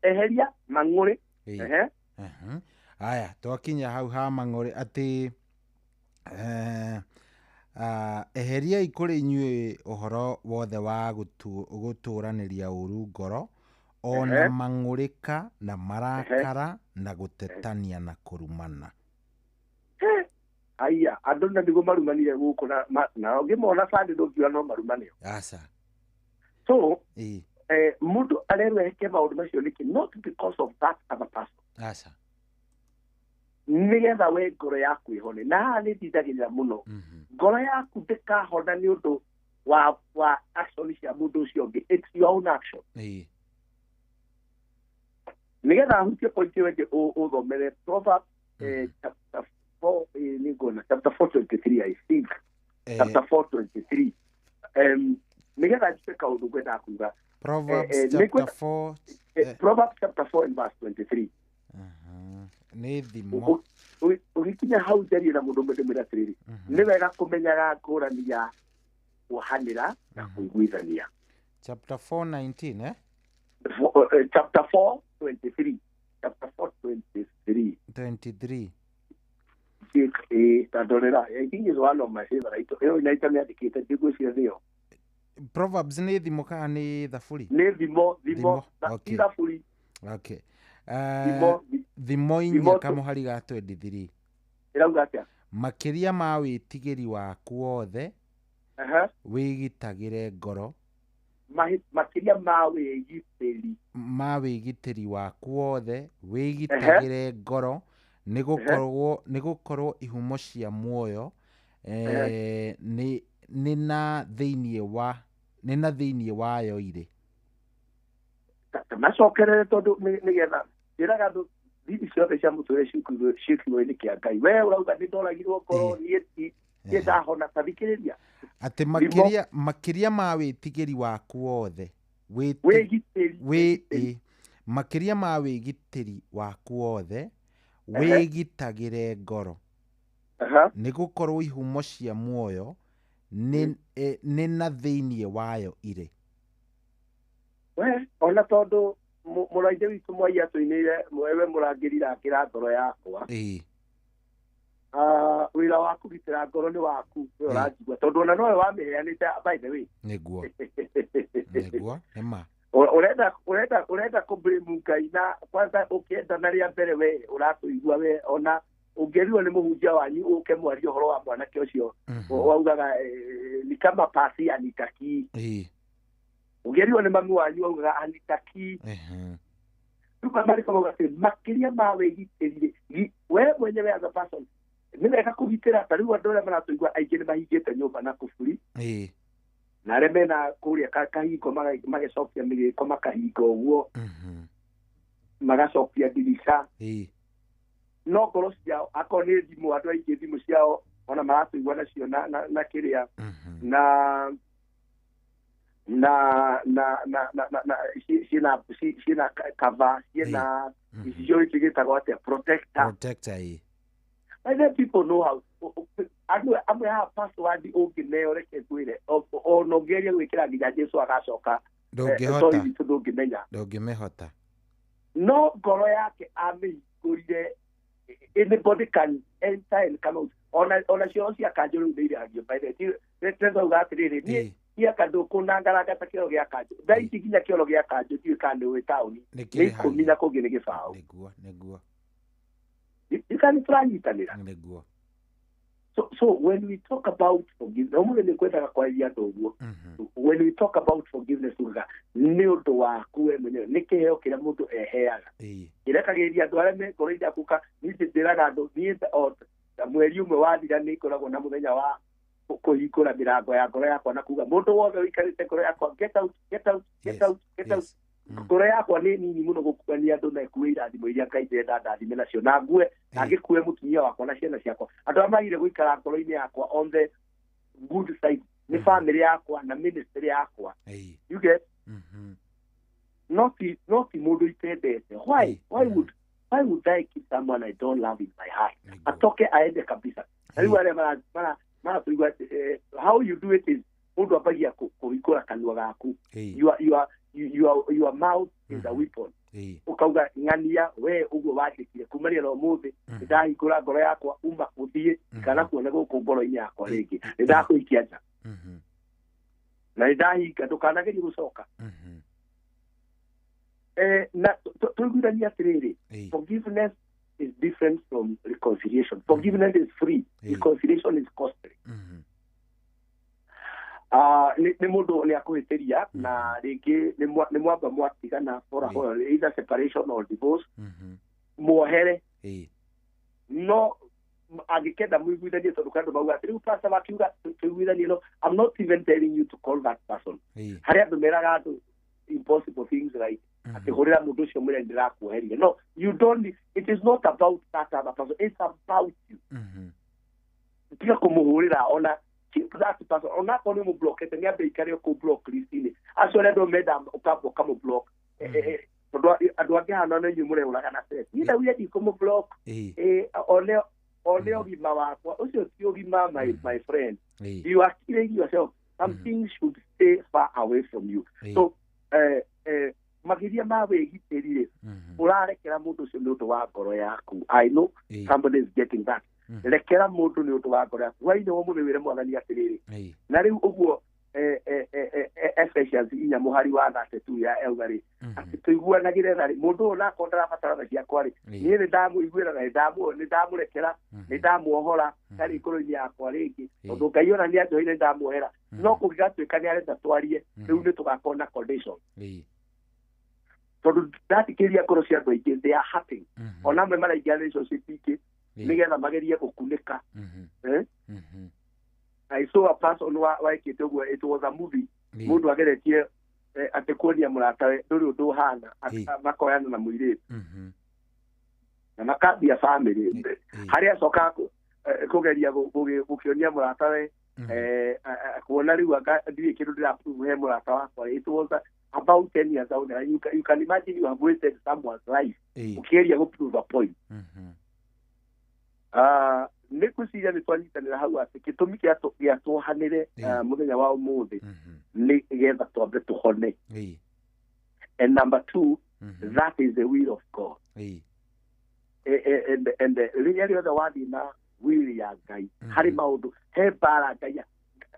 Eheria mang'ũrĩ. Aya, twakinya hau ha mang'ũrĩ atĩ eheriai kũrĩ inyuĩ ũhoro wothe wa gũtũranĩria ũru ngoro, ona mang'ũrĩka na marakara na gũtetania na kũrumana. Aya, andũ na nĩguo marumanire gũkũ na ũngĩmona bandi ndũngiuga no marumane. Aca. So mũndũ arerwo eke maũndũ macio nĩkĩ? Not because of that other person. Aca. Nĩgetha we ngoro yaku ĩhone. Na haha nĩ ndindagĩrĩra mũno. Ngoro yaku ndĩkahona nĩ ũndũ wa action cia mũndũ ũcio ũngĩ. It's your own action. Nĩgetha hutie point ĩyo ĩngĩ ũthomere Proverbs chapter 4, nĩngona chapter 4:23, I think. Chapter 4:23. Nĩgetha njĩke kaũndũ ngwendaga kuga. Proverbs chapter 4. Proverbs chapter 4 and verse 23. Nĩ thimo. Ũgĩkinya hau njarie na mũndũ ũmwe ndĩmwĩre atĩrĩrĩ, nĩ wega kũmenyaga ngũrani ya kuohanĩra na kũiguithania. Chapter 4:19, eh? Chapter 4:23. Chapter 4:23. 23. Tandorera, I think is one of my favorite. Ĩyo inaita mĩandĩkĩte ndigwĩciria nĩyo. Proverbs nĩ thimo kana nĩ thaburi? Nĩ thimo, ti thaburi. Okay. Thimo inya kamũhari ga 23. Ĩrauga atĩa? Makĩria ma wĩtigĩri waku wothe, wĩgitagĩre ngoro. Makĩria ma wĩgitĩri. Ma wĩgitĩri waku wothe, wĩgitagĩre ngoro, nĩgũkorwo ihumo cia muoyo nĩ na thĩinĩ wayo irĩ. Macokerere tondũ nĩgetha njĩraga andũ thiri ciothe cia mũtũrĩre ciĩ kiugo-inĩ kĩa Ngai. We ũrauga nĩ ndoragirwo ngoro, niĩ ndahona, ta thikĩrĩria. Atĩ makĩria ma wĩtigĩri waku wothe, makĩria ma wĩgitĩri waku wothe, wĩgitagĩre ngoro, nĩgũkorwo ihumo cia muoyo nĩ na thĩinĩ wayo irĩ. We ona tondũ mũraithe witũ Mwai atũinĩire wewe mũrangĩri rangĩra ngoro yakwa. Wĩra wa kũgitĩra ngoro nĩ waku, we ũranjigua tondũ ona nowe wamĩheanĩte, by the way. Nĩguo. Nĩguo, nĩ ma. Ũrenda kũblame Ngai na kwanza ũkĩenda na rĩa mbere we ũratũigua we ona ũngĩerirwo nĩ mũhunjia wanyu ũke mwarie ũhoro wa mwanake ũcio waugaga ni kama pasi anitakii. Ũngĩerirwo nĩ mami wanyu augaga anitakii. Rĩu marĩko mauga atĩ makĩria ma wĩgitĩri rĩ, we mwenyewe as a person nĩ wega kũgitĩra. Ta rĩu andũ arĩa maratũigua aingĩ nĩ mahingĩte nyũmba na kũburi, na arĩa mena kũrĩa kahingo magĩcokia mĩgĩko makahinga ũguo, magacokia ndirica, No ngoro ciao akorwo nĩ thimũ, andũ aingĩ thimũ ciao ona maratũigua nacio na na na kĩrĩa na na na na na na na ciĩna ciĩna cover, ciĩna icio gĩkĩ gĩtagwo atĩa, protector. Protector, ĩ. And then people know how andũ amwe haha password ũngĩneo, reke ngwĩre, ona ũngĩgeria gwĩkĩra nginya Jesu agacoka, Ndũngĩhota. Sorry, witũ ndũngĩmenya. Ndũngĩmĩhota. No ngoro yake amĩhingũrire, anybody can enter and come out. Ona cioro cia kanjũ rĩu nĩ iragio, by the way. Tũrauga atĩrĩrĩ, niĩ niĩ akandũ kũnangaranga ta kĩoro gĩa kanjũ thaa ici, nginya kĩoro gĩa kanjũ ndiũĩ kana nĩ ũĩ taũni Nĩ nĩ kĩrĩhagio. 10 na kũngĩ nĩ 0. Nĩguo. Ndikani tũranyitanĩra. Nĩguo. So when we talk about forgiveness, ũmũthĩ nĩ kwendaga kwarĩria andũ ũguo. When we talk about forgiveness, tugaga nĩ ũndũ waku we mwenyewe, nĩ kĩheo kĩrĩa mũndũ eheaga. Kĩrekagĩrĩria andũ arĩa me ngoro-inĩ yaku. Ka niĩ ndĩraga andũ, niĩ o ta mweri ũmwe wathira nĩ ngoragwo na mũthenya wa kũhingũra mĩrango ya ngoro yakwa na kuga mũndũ wothe ũikarĩte ngoro yakwa, get out, get out, get out, get out. Ngoro yakwa nĩ nini mũno gũkuania andũ na ĩkue irathimo iria Ngai ndĩrenda ndathime nacio, na ngue na ngĩkue mũtumia wakwa na ciana ciakwa. Andũ arĩa magire gũikara ngoro-inĩ yakwa on the good side nĩ family yakwa na ministry yakwa, you get? Not mũndũ itendete. Why would I keep someone I don't love in my heart? Atoke aende kabisa. Na rĩu arĩa maratũigua, how you do it is mũndũ ambagia kũhingũra kanua gaku. Your mouth is a weapon. Ukauga, ng'ania we ũguo wandĩkire, kumaria na ũmũthĩ nĩndahingũra ngoro yakwa, uma ũthiĩ, kana kuona gũkũ ngoro-inĩ yakwa rĩngĩ, nĩndakũikia nja na nĩndahinga, ndũkanagerie gũcoka. Na tũiguithanie atĩrĩrĩ, forgiveness is different from reconciliation. Forgiveness is free, reconciliation is costly. Nĩ mũndũ nĩ akũhĩtĩria na rĩngĩ nĩ mwamba mwatigana for a while, either separation or divorce, muohere. No angĩkenda mũiguithanie, tondũ kandũ mauga atĩ rĩu pastor makiuga tũiguithanie, no I'm not even telling you to call that person. Harĩ andũ meraga andũ impossible things, like atĩ hũrĩra mũndũ ũcio mwĩre ndĩrakuoherire. No, you don't need, it is not about that other person, it's about you. Tiga kũmũhũrĩra, ona keep that person, ona akorwo nĩ mũblokete, nĩ ambe ikare kũ block list-inĩ. Acio arĩa andũ menda ũkamba ũkamũblock. Tondũ andũ angĩ hana no inyuĩ mũrehũraga na stress, niĩ ndaugire ndikũmũblock, one ũgima wakwa. Ũcio ti ũgima, my friend. You are killing yourself. Some things should stay far away from you. So makĩria ma wĩgitĩri rĩ, ũrarekera mũndũ ũcio nĩ ũndũ wa ngoro yaku. I know somebody is getting that. Rekera mũndũ nĩ ũndũ wa ngoro yaku. Hwainĩ wa ũmũthĩ wĩre Mwathani atĩrĩrĩ, na rĩu ũguo Ephesians 4 mũhari wa 32 ya euga rĩ, atĩ tũiguanagĩre tha rĩ, mũndũ ũyũ nakorwo ndarabatara tha ciakwa rĩ, niĩ nĩ ndamũiguĩra na nĩ ndamũrekera, nĩ ndamuohora, ndarĩ ngoro-inĩ yakwa rĩngĩ, tondũ Ngai ona nĩ anjoheire, nĩ ndamuohera. No kũngĩgatuĩka nĩ arenda twarie, rĩu nĩ tũgakorwo na condition, tondũ ndathikĩrĩria ngoro cia andũ aingĩ, they are hurting. Ona amwe maraingĩra relationship ingĩ nĩgetha magerie gũkunĩka. Eh? I saw a person waikĩte ũguo, it was a movie. Mũndũ ageretie atĩ kuonia mũratawe ndũrĩ ũndũ ũhana, makoyana na mũirĩtu na makambia family, harĩa acoka kũgeria gũkĩonia mũratawe, kuona rĩu anga ndirĩ kĩndũ ndĩraprove he mũrata wakwa. It was about 10 years down the line. You can imagine you have wasted someone's life ũkĩgeria gũprove a point. Nĩ ngwĩciria nĩ twanyitanĩra hau atĩ gĩtũmi gĩa tuohanĩre mũthenya wa ũmũthĩ nĩ getha twambe tũhone, and number two, that is the will of God. And rĩrĩa rĩothe wathiĩ na will ya Ngai harĩ maũndũ, he mbara Ngai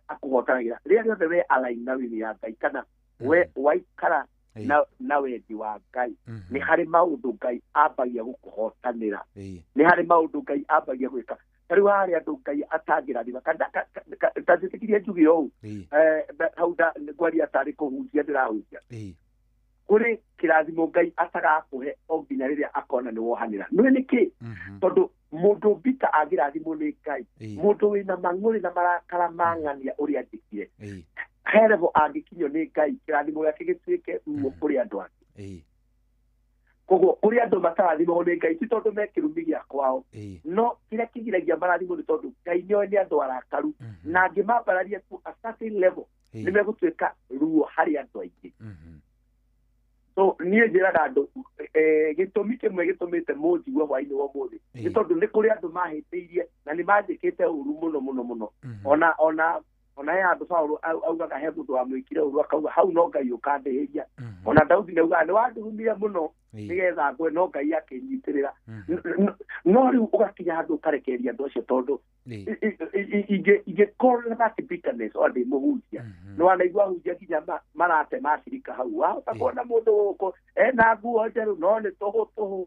akũhotanagĩra. Rĩrĩa rĩothe we align na will ya Ngai kana we waikara na wendi wa Ngai, nĩ harĩ maũndũ Ngai ambagia gũkũhotanĩra, nĩ harĩ maũndũ Ngai ambagia gwĩka. Ta rĩu harĩ andũ Ngai atangĩrathima. Ta njĩtĩkirie njuge ũũ, hau ngwaria tarĩ kũhunjia ndĩrahunjia, kũrĩ kĩrathimo Ngai atagakũhe o nginya rĩrĩa akona nĩ wohanĩra. Nĩ nĩkĩ? Tondũ mũndũ mbita angĩrathimwo nĩ Ngai, mũndũ wĩna mang'ũrĩ na marakara mang'ania ũrĩa njĩkire, he level angĩkinyio nĩ Ngai kĩrathimo gĩake gĩtuĩke ruo kũrĩ andũ angĩ. Koguo kũrĩ andũ matarathimagwo nĩ Ngai ti tondũ me kĩrumi gĩa kwao, no kĩrĩa kĩgiragia marathimwo nĩ tondũ Ngai nĩoĩ nĩ andũ arakaru, na angĩmambararia to a certain level nĩ megũtuĩka ruo harĩ andũ aingĩ. So niĩ njĩraga andũ, gĩtũmi kĩmwe gĩtũmĩte mũnjigue hwainĩ wa ũmũthĩ nĩ tondũ nĩ kũrĩ andũ mahĩtĩirie na nĩ manjĩkĩte ũru mũno mũno mũno. Ona he handũ Paũlũ augaga he mũndũ wamwĩkire ũru, akauga hau no Ngai ũkandĩhĩria. Ona Daudi nĩ augaga nĩ wandurumire mũno nĩgetha ngwe, no Ngai akĩnyitĩrĩra. No rĩu ũgakinya handũ ũkarekereria andũ acio, tondũ ingĩkorwo na that bitterness o ndĩ mũhunjia, nĩ wanaigua hunjia nginya marate macirika hau, wahota kuona mũndũ gũkũ ena nguo njerũ no nĩ tũhũ tũhũ.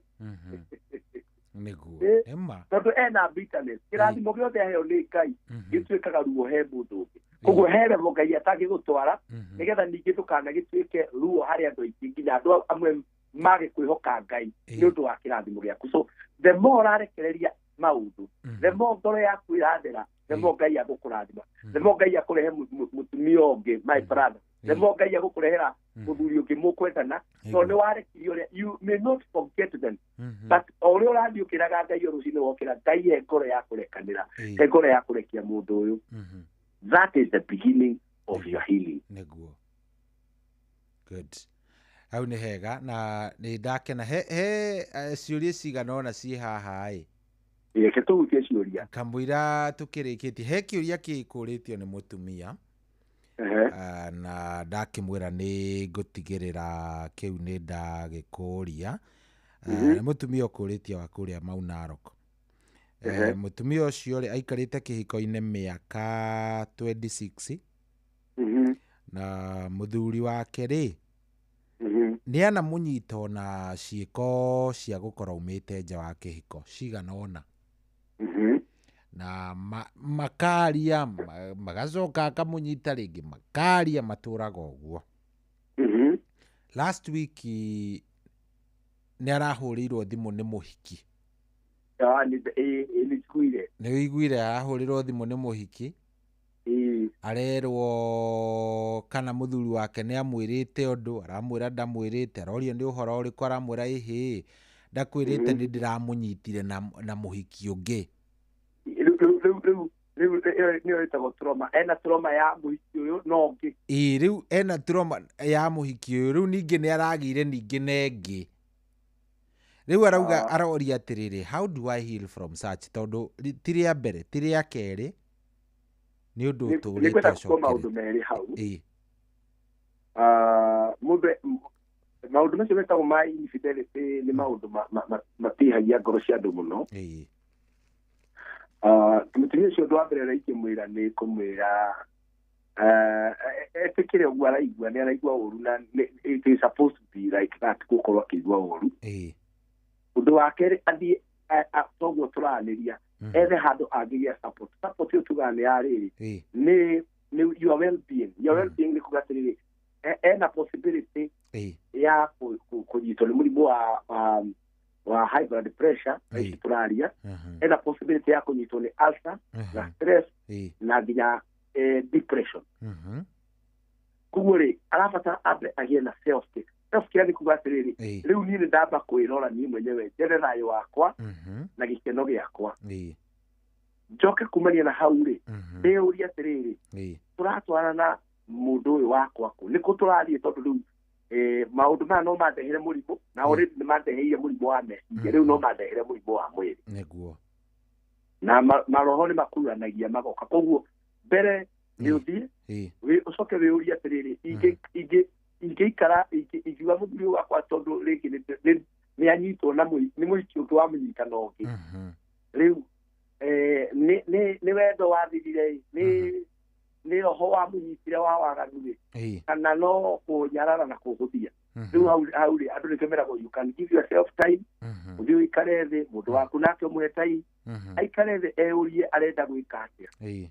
Nĩguo ema Tondũ ena bitterness, kĩrathimo gĩothe aheo nĩ Ngai gĩtuĩkaga ruo he mũndũ ũngĩ. Koguo he level Ngai atangĩgũtwara nĩgetha ningĩ ndũkanagĩtuĩke ruo harĩ andũ aingĩ, nginya andũ amwe mage kwĩhoka Ngai nĩ ũndũ wa kĩrathimo gĩaku. So the more ũrarekereria maũndũ, the more ngoro yaku ĩrathera, the more Ngai agũkũrathima, the more Ngai akũrehe mũtumia ũngĩ, my brother, the more Ngai agũkũrehera mũthuri ũngĩ mũkwendana, tondũ nĩ warekirie ũrĩa. You may not forget them, but o ũrĩa ũrathiĩ ũkĩraga Ngai o rũcinĩ wokĩra, Ngai he ngoro ya kũrekanĩra, he ngoro ya kũrekia mũndũ ũyũ. That is the beginning of your healing. Nĩguo, good, hau nĩ hega na nĩ ndakena. He ciũria cigana ũna ciĩ haha ĩ. Reke tũhutie ciũria. Kamũira tũkĩrĩkĩtie, he kĩũria kĩkũrĩtio nĩ mũtumia, na ndakĩmwĩra nĩ ngũtigĩrĩra kĩu nĩ ndagĩkũria. Nĩ mũtumia ũkũrĩtie wa kũrĩa Mau Narok. Mũtumia ũcio rĩ, aikarĩte kĩhiko-inĩ mĩaka 26, na mũthuri wake rĩ, nĩ anamũnyita na ciĩko cia gũkorwo aumĩte nja wa kĩhiko cigana ũna, na makaria, magacoka akamũnyita rĩngĩ, makaria, matũraga ũguo. Last week nĩ arahũrĩirwo thimũ nĩ mũhiki. Ah, nĩ njiguire. Nĩ ũiguire, arahũrĩrwo thimũ nĩ mũhiki, arerwo kana mũthuri wake nĩ amwĩrĩte ũndũ, aramwĩra ndamwĩrĩte. Arorio nĩ ũhoro ũrĩkũ, aramwĩra ĩhĩ, ndakwĩrĩte, nĩ ndĩramũnyitire na mũhiki ũngĩ. Rĩu ĩyo nĩyo ĩtagwo trauma. Ena trauma ya mũhiki ũyũ no ũngĩ. Ĩĩ, rĩu ena trauma ya mũhiki ũyũ, rĩu ningĩ nĩ aragĩire ningĩ na ĩngĩ. Rĩu arauga, aroria atĩrĩrĩ, how do I heal from such, tondũ ti rĩa mbere, ti rĩa kerĩ, nĩ ũndũ ũtũrĩte. Nĩngwenda kuga maũndũ ũcokerete. merĩ hau. Ah, mũndũ maũndũ macio metagwo ma infidelity nĩ maũndũ matihagia ngoro cia andũ mũno. Ah, mũtumia ũcio, ũndũ wa mbere ũrĩa ingĩmwĩra nĩ kũmwĩra, ah, etĩkĩre ũguo araigua, nĩ araigua ũru, na it is supposed to be like that, gũkorwo akĩigua ũru. Ũndũ wa kerĩ, athiĩ toguo tũranĩria, ethe handũ angĩgĩa support. Support ĩyo tugaga nĩ ya rĩrĩ, nĩ your well being. Your well being nĩ kuga atĩrĩrĩ, ena possibility ya kũnyitwo nĩ mũrimũ wa high blood pressure ici tũraria, ena possibility ya kũnyitwo nĩ ulcer na stress na nginya depression. Koguo rĩ, arabatara ambe agĩe na self care. Self care nĩ kuga atĩrĩrĩ, rĩu niĩ nĩ ndamba kwĩrora niĩ mwenyewe, njethe thayũ wakwa na gĩkeno gĩakwa. Njoke kumania na hau rĩ, ndĩyũrie atĩrĩrĩ, tũratwarana na mũndũ ũyũ wakwa kũ, nĩkũ tũrathiĩ? Tondũ rĩu maũndũ maya no mandehere mũrimũ, na already nĩ mandeheire mũrimũ wa meciria, rĩu no mandehere mũrimũ wa mwĩrĩ. Na maroho nĩ makuranagia magoka. Koguo mbere nĩ ũthiĩ ũcoke wĩyũrie atĩrĩrĩ, ingĩikara ingiuga mũthuri ũyũ wakwa, tondũ rĩngĩ nĩ anyitwo na nĩ mũhiki ũngĩ wamũnyita na ũngĩ, rĩu nĩ wendo wathirire ĩ, nĩ roho wamũnyitire wa waganu ĩ, kana no kũnyarara na kũhũthia. Rĩu hau rĩ, andũ nĩkĩo meragwo you can give yourself time, ũthiĩ ũikare thĩ, mũndũ waku nake ũmũhe time, aikare thĩ eyũrie arenda gwĩka atĩa.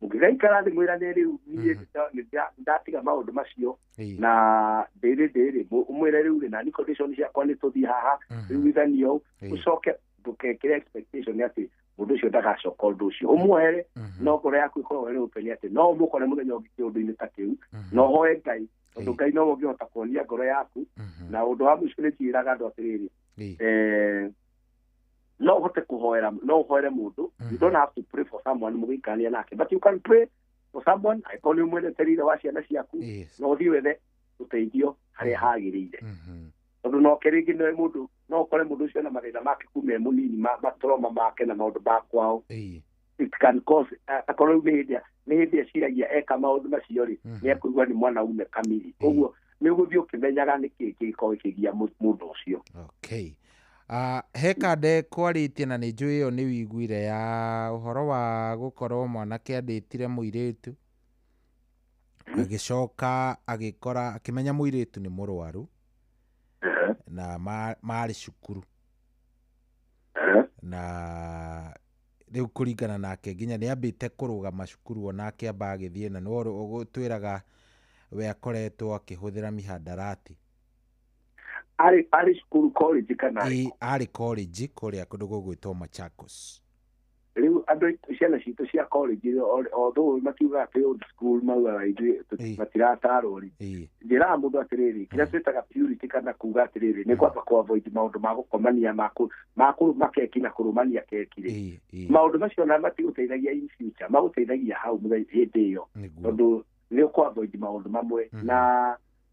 Mũngĩgaikara thĩ mwĩrane, rĩu niĩ nĩ ndatiga maũndũ macio na ndĩrĩ ũmwĩre rĩu rĩ, na ni condition ciakwa nĩ tũthiĩ haha rĩu ithanio. Ũcoke ndũkekĩre expectation atĩ mũndũ ũcio ndagacoka ũndũ ũcio, ũmuohere, no ngoro yaku ĩkorwo ĩrĩ open atĩ no ũmũkore mũthenya ũngĩ kĩũndũ-inĩ ta kĩu, na ũhoe Ngai. Tondũ Ngai nowe ũngĩhota kuonia ngoro yaku. Na ũndũ wa mũico nĩ njĩraga andũ atĩrĩrĩ, no ũhote kũhoera, no ũhoere mũndũ. You don't have to pray for someone mũgĩikarania nake, but you can pray for someone angĩkorwo nĩ ũmwendete rĩrĩa wa ciana ciaku, no ũthiĩ wethe ũteithio harĩa hagĩrĩire, tondũ noke rĩngĩ nĩ mũndũ, no ũkore mũndũ ũcio na mathĩna make kuma e mũnini, matroma make na maũndũ ma kwao. It can cause akorwo rĩu nĩ hĩndĩ eciragia eka maũndũ macio rĩ, nĩ ekũigua nĩ mwanaume kamiri. Koguo nĩ ũgũthiĩ ũkĩmenyaga nĩkĩ kĩngĩkorwo gĩkĩgia mũndũ ũcio. Okay. He kande kwarĩtie na nĩ njũĩ ĩyo nĩ wiguire ya ũhoro wa gũkorwo mwanake andĩtire mũirĩtu, agĩcoka agĩkora, akĩmenya mũirĩtu nĩ mũrwaru na marĩ cukuru, na rĩu kũringana nake nginya nĩ ambĩte kũrũgama cukuru ona akĩamba agĩthiĩ, na nĩwe ũgũtwĩraga we akoretwo akĩhũthĩra mihadarati. Arĩ cukuru, college kana arĩ? Ĩ, arĩ college kũrĩa kũndũ gũgwĩtwo Machakos. Rĩu andũ aitũ, ciana citũ cia college, although makiugaga atĩ old school, maugaga ithuĩ matiratarwo rĩ, njĩraga mũndũ atĩrĩrĩ, kĩrĩa twĩtaga purity kana kuga atĩrĩrĩ, nĩ kwamba kũ avoid maũndũ ma gũkomania, ma kũrũma keki na kũrũmania keki rĩ, maũndũ macio na matigũteithagia in future, magũteithagia hau mũthenya hĩndĩ ĩyo, tondũ nĩ ũkũ avoid maũndũ mamwe.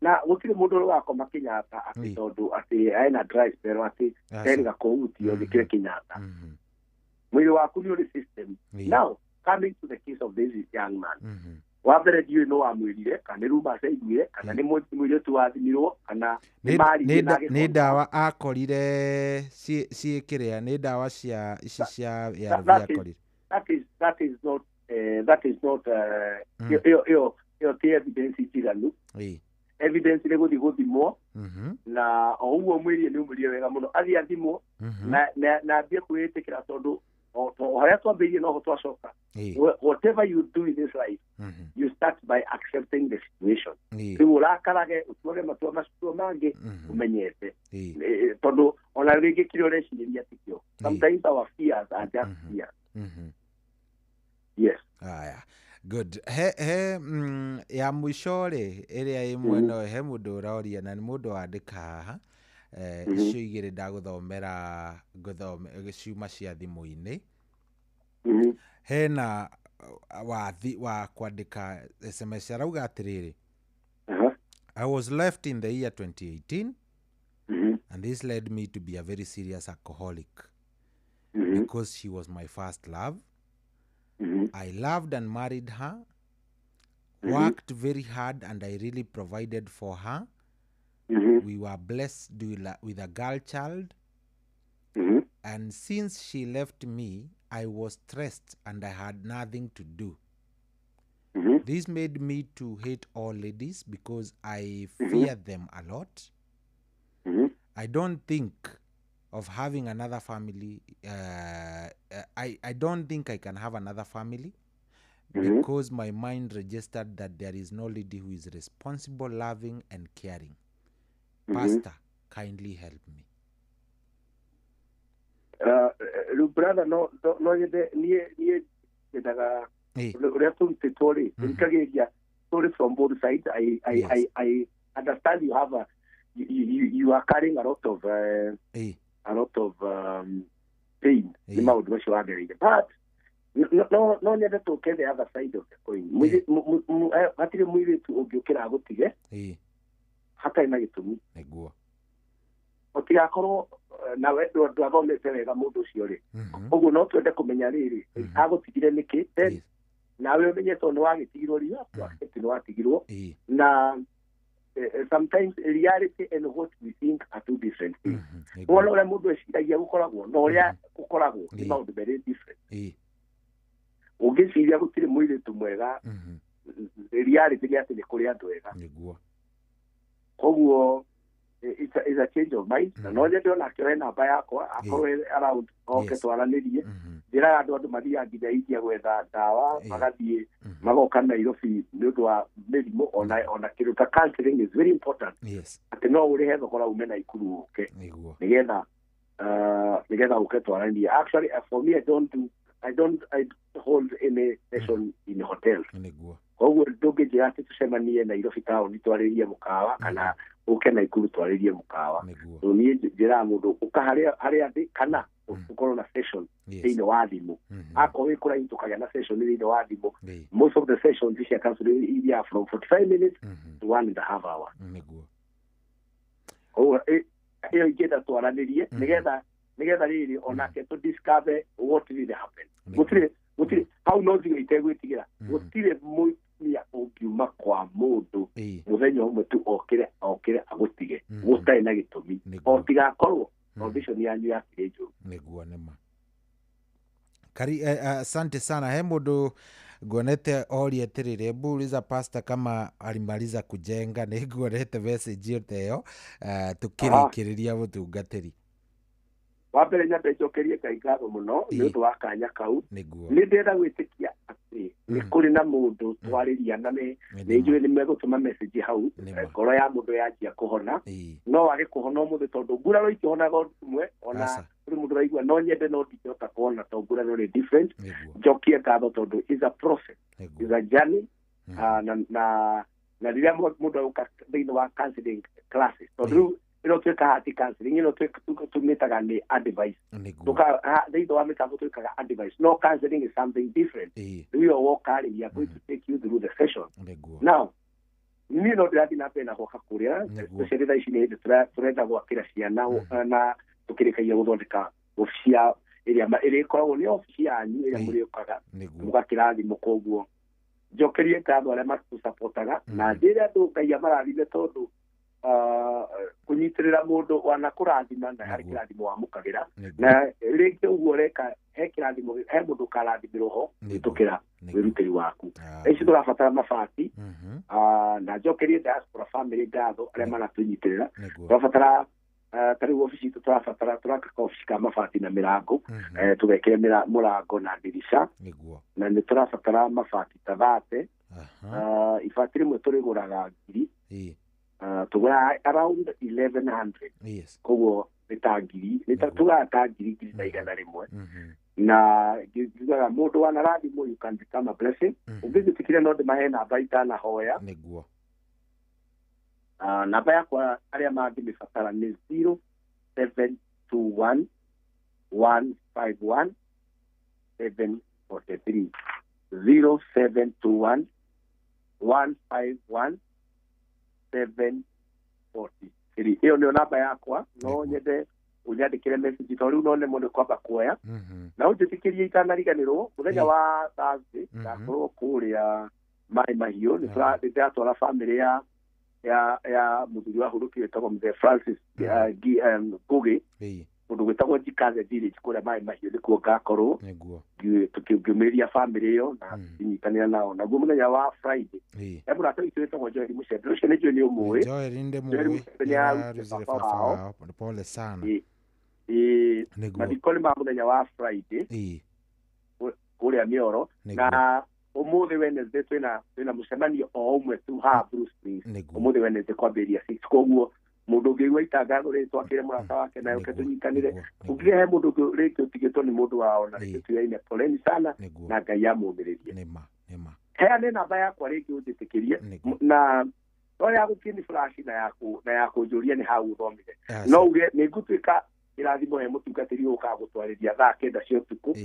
Na gũtirĩ mũndũ ũrĩ wakoma Kenyatta atĩ tondũ atĩ ena dry spell, atĩ erĩga kũhutio nĩkĩo Kenyatta. Mwĩrĩ waku nĩ ũrĩ system. Now, coming to the case of this young man, wa mbere ndiũĩ no wamwĩrire kana nĩ rumours aiguire kana nĩ mũirĩtu wathimirwo kana nĩ maririe na Nĩ agĩkorwo. Ndawa akorire ciĩ kĩrĩa, nĩ ndawa cia ici cia ARV akorire. That is not ĩyo ti evidence njiganu. Evidence nĩ gũthiĩ gũthimwo, na o ũguo mwĩrie nĩ ũmwĩrie wega mũno, athiĩ athimwo na ambie kwĩĩtĩkĩra, tondũ o harĩa twambĩrĩirie noho twacoka. Whatever you do in this life, you start by accepting the situation. Rĩu ũrakarage, ũtuage matua macio mangĩ ũmenyete. Tondũ ona rĩngĩ kĩrĩa ũrecirĩria tikĩo. Sometimes our fears are just fears. Yes. Aya, good. He ya mũico rĩ, ĩrĩa ĩ mwena ũyũ, he mũndũ ũroria na nĩ mũndũ wandĩka haha. Icio igĩrĩ ndagũthomera, ngũthome ciuma cia thimũ-inĩ. Hena wathi wa kwandĩka SMS, arauga atĩrĩrĩ, "I was left in the year 2018 and this led me to be a very serious alcoholic because she was my first love. I loved and married her, worked very hard, and I really provided for her. We were blessed with a girl child. And since she left me, I was stressed and I had nothing to do. This made me to hate all ladies because I fear them a lot. I don't think of having another family. I don't think I can have another family because my mind registered that there is no lady who is responsible, loving, and caring. Pastor, kindly help me." Rĩu brother, no nyende niĩ nyendaga ũrĩa tũrutĩtwo rĩ, tũrikagĩrĩria story from both sides. I understand you have a you, you, you are carrying a lot of pain nĩ maũndũ macio wagereire, but no nyende tũke the other side of the coin. Hatirĩ mũirĩtu ũngĩũkĩra agũtige hatarĩ na gĩtũmi. Ũtigakorwo nawe ndwathomete wega mũndũ ũcio rĩ, ũguo no twende kũmenya rĩrĩ, agũtigire nĩkĩ. Then nawe ũmenye tondũ nĩ wagĩtigirwo rĩ, you have to accept nĩ watigirwo. Na sometimes reality and what we think are two different things. Wona ũrĩa mũndũ eciragia gũkoragwo na ũrĩa gũkoragwo nĩ maũndũ very different. Ũngĩciria gũtirĩ mũirĩtu mwega, reality nĩ atĩ nĩ kũrĩ andũ ega. Koguo it's a change of mind, na no nyende onake oe namba yakwa, akorwo e around, oke twaranĩrie. Njĩraga andũ mathiaga nginya India gwetha ndawa, magathiĩ magoka Nairobi nĩ ũndũ wa mĩrimũ, ona kĩndũ ta counseling is very important, atĩ no ũrĩhe thogora ume Naikuru ũke nĩgetha ũke twaranĩrie. Actually, for me, I don't hold any session in hotels. Koguo ndũngĩnjĩra atĩ tũcemanie Nairobi taũni twarĩrie mũkawa kana ũke Naikuru twarĩrie mũkawa. So niĩ njĩraga mũndũ ũka harĩa ndĩ kana ũkorwo na session thĩinĩ wa thimũ. Akorwo wĩ kũraihu tũkagĩa na session thĩinĩ wa thimũ. Most of the sessions cia counseling iria from 45 minutes to 1.5 hour. Nĩguo. Koguo ĩyo ingĩenda twaranĩrie nĩgetha rĩrĩ onake to discover what really happened. Gũtirĩ hau no njigue itegwĩtigĩra. Gũtirĩ mũtumia ũngiuma kwa mũndũ mũthenya ũmwe tu okĩre agũtige gũtarĩ na gĩtũmi o tigakorwo foundation yanyu yakĩrĩ njũru. Nĩguo nĩma. Asante sana. He mũndũ nguonete oria atĩrĩrĩ, hebu uliza pastor kama alimaliza kujenga. Nĩ nguonete message ĩyo ta ĩyo tũkĩrĩkĩrĩria mũtungatĩri. Wa mbere nyambe njokerie Ngai ngatho mũno nĩ ũndũ wa kanya kau. Nĩ ndĩrenda gwĩtĩkia atĩ nĩ kũrĩ na mũndũ twarĩria na nĩ njũĩ nĩ megũtũma message hau ngoro ya mũndũ yanjia kũhona. No wage kũhona ũmũthĩ tondũ nguraro ikĩhonaga ũndũ ũmwe, ona kũrĩ mũndũ ũraigua no nyende no ndingĩhota kũhona tondũ nguraro nĩ different. Njokie ngatho tondũ is a process, is a journey. Na rĩrĩa mũndũ agũka thĩinĩ wa counseling classes, tondũ rĩu ĩno twĩkaga ti counseling, ĩno tũmĩtaga nĩ advice. Thĩinĩ wa mĩtambo twĩkaga advice, no counseling is something different. Rĩu ĩyo woka rĩ, we are going to take you through the session. Now niĩ no ndĩrathiĩ na mbere na gwaka kũrĩa, especially thaa ici nĩ hĩndĩ tũrenda gwakĩra ciana na tũkĩrĩkagia gũthondeka obici ya ĩrĩa ĩrĩkoragwo nĩ obici yanyu ĩrĩa mũrĩũkaga mũgakĩra thimũ. Koguo njokerie ngatho arĩa matũcapotaga na njĩre andũ Ngai amarathime tondũ kũnyitĩrĩra mũndũ wana kũrathima na harĩ kĩrathimo wamũkagĩra na rĩngĩ ũguo ũreka he kĩrathimo he mũndũ ũkarathimĩrwo ho kũhĩtũkĩra wĩrutĩri waku. Ici tũrabatara mabati na njokerie diaspora family ngatho arĩa maratũnyitĩrĩra. Tũrabatara ta rĩu obici itũ tũrabatara tũraka obici ka mabati na mĩrango, tũgekĩre mũrango na ndirica, na nĩ tũrabatara mabati ta 30. Ibati rĩmwe tũrĩgũraga ngiri, tũgũraga around 1100. Koguo nĩ ta ngiri, nĩ ta tũgũraga ta ngiri 1,100. Na ngiugaga mũndũ wanarathimwo you can become a blessing. Ũngĩnjĩtĩkĩria no ndĩmahe namba itanahoya. Nĩguo. Namba yakwa arĩa mangĩmĩbatara nĩ 0721 151 743. 0721 151 743. Ĩyo nĩyo namba yakwa. No nyende ũnyandĩkĩre message tondũ rĩu no nemwo nĩ kwamba kuoya. Na ũnjĩtĩkĩrie itanariganĩrwo mũthenya wa Thursday ngakorwo kũrĩa Maĩ Mahiũ. Nĩ ndĩratwara family ya mũthuri wa hurũkire wĩtagwo Mzee Francis Ngũgĩ kũndũ gwĩtagwo Njikaze Village kũrĩa Maĩ Mahiũ nĩkuo ngakorwo ngĩũmĩrĩria family ĩyo na tũkĩnyitanĩra nao. Naguo mũthenya wa Friday he mũrata witũ wĩtagwo Joel Mũcembe, ũcio nĩ njũĩ nĩ ũmũĩ. Joel ndĩmũĩ, nĩararutire baba wao, pole sana. Mathiko nĩ ma mũthenya wa Friday kũrĩa Mĩoro. Na ũmũthĩ Wednesday twĩna mũcemanio o ũmwe tu haha Blue Springs. Ũmũthĩ Wednesday kwambĩrĩria 6. Koguo mũndũ ũngĩigua itangatho rĩrĩ twakĩre mũrata wake na ũke tũnyitanĩre. Ũngĩhe mũndũ rĩngĩ ũtigĩtwo nĩ mũndũ wao na rĩngĩ tuyaine poleni sana na Ngai amũmĩrĩrie. Heane namba yakwa rĩngĩ ũnjĩtĩkĩrie na no ya gũthiĩ nĩ flash na ya kũnjũria nĩ hau ũthomire. No uge nĩ ngũtuĩka kĩrathimo he mũtungatĩri ũkaga gũtwarĩria thaa 9 cia ũtukũ.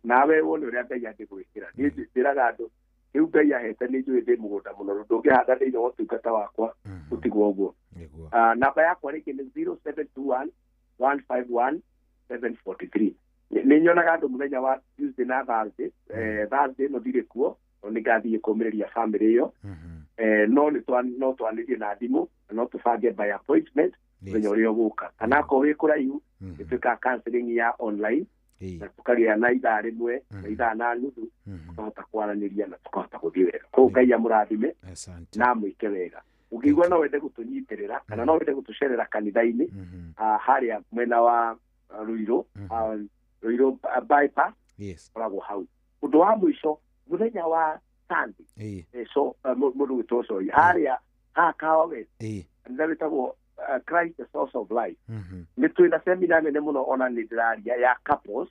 Nawe wone ũrĩa Ngai angĩgwĩkĩra. Niĩ njĩraga andũ rĩu Ngai ahete nĩ njũĩ ndĩ mũgũnda mũnoru, ndũngĩhanda thĩinĩ wa ũtungata wakwa ũtigwo ũguo. Namba yakwa rĩngĩ nĩ 0721 151 743. Nĩ nyonaga andũ mũthenya wa Tuesday na Thursday. Thursday no ndirĩ kuo no nĩ ngathiĩ kũũmĩrĩria family ĩyo. No no twanĩrie na thimũ na no tũbange by appointment mũthenya ũrĩa ũgũka. Kana akorwo wĩ kũraihu nĩ twĩkaga counseling ya online na tũkagĩa na ithaa rĩmwe na ithaa na nuthu tũkahota kwaranĩria na tũkahota gũthiĩ wega. Koguo Ngai amũrathime na amwĩke wega. Ũngĩigua no wende gũtũnyitĩrĩra kana no wende gũtũcerera kanitha-inĩ harĩa mwena wa Ruiru, Ruiru bypass koragwo hau. Ũndũ wa mũico mũthenya wa Sunday so mũndũ gwĩtwo Coi harĩa haha Kahawa West kanitha wĩtagwo Christ the Source of Life. Nĩ twĩna seminar nene mũno ona nĩ ndĩraria ya couples.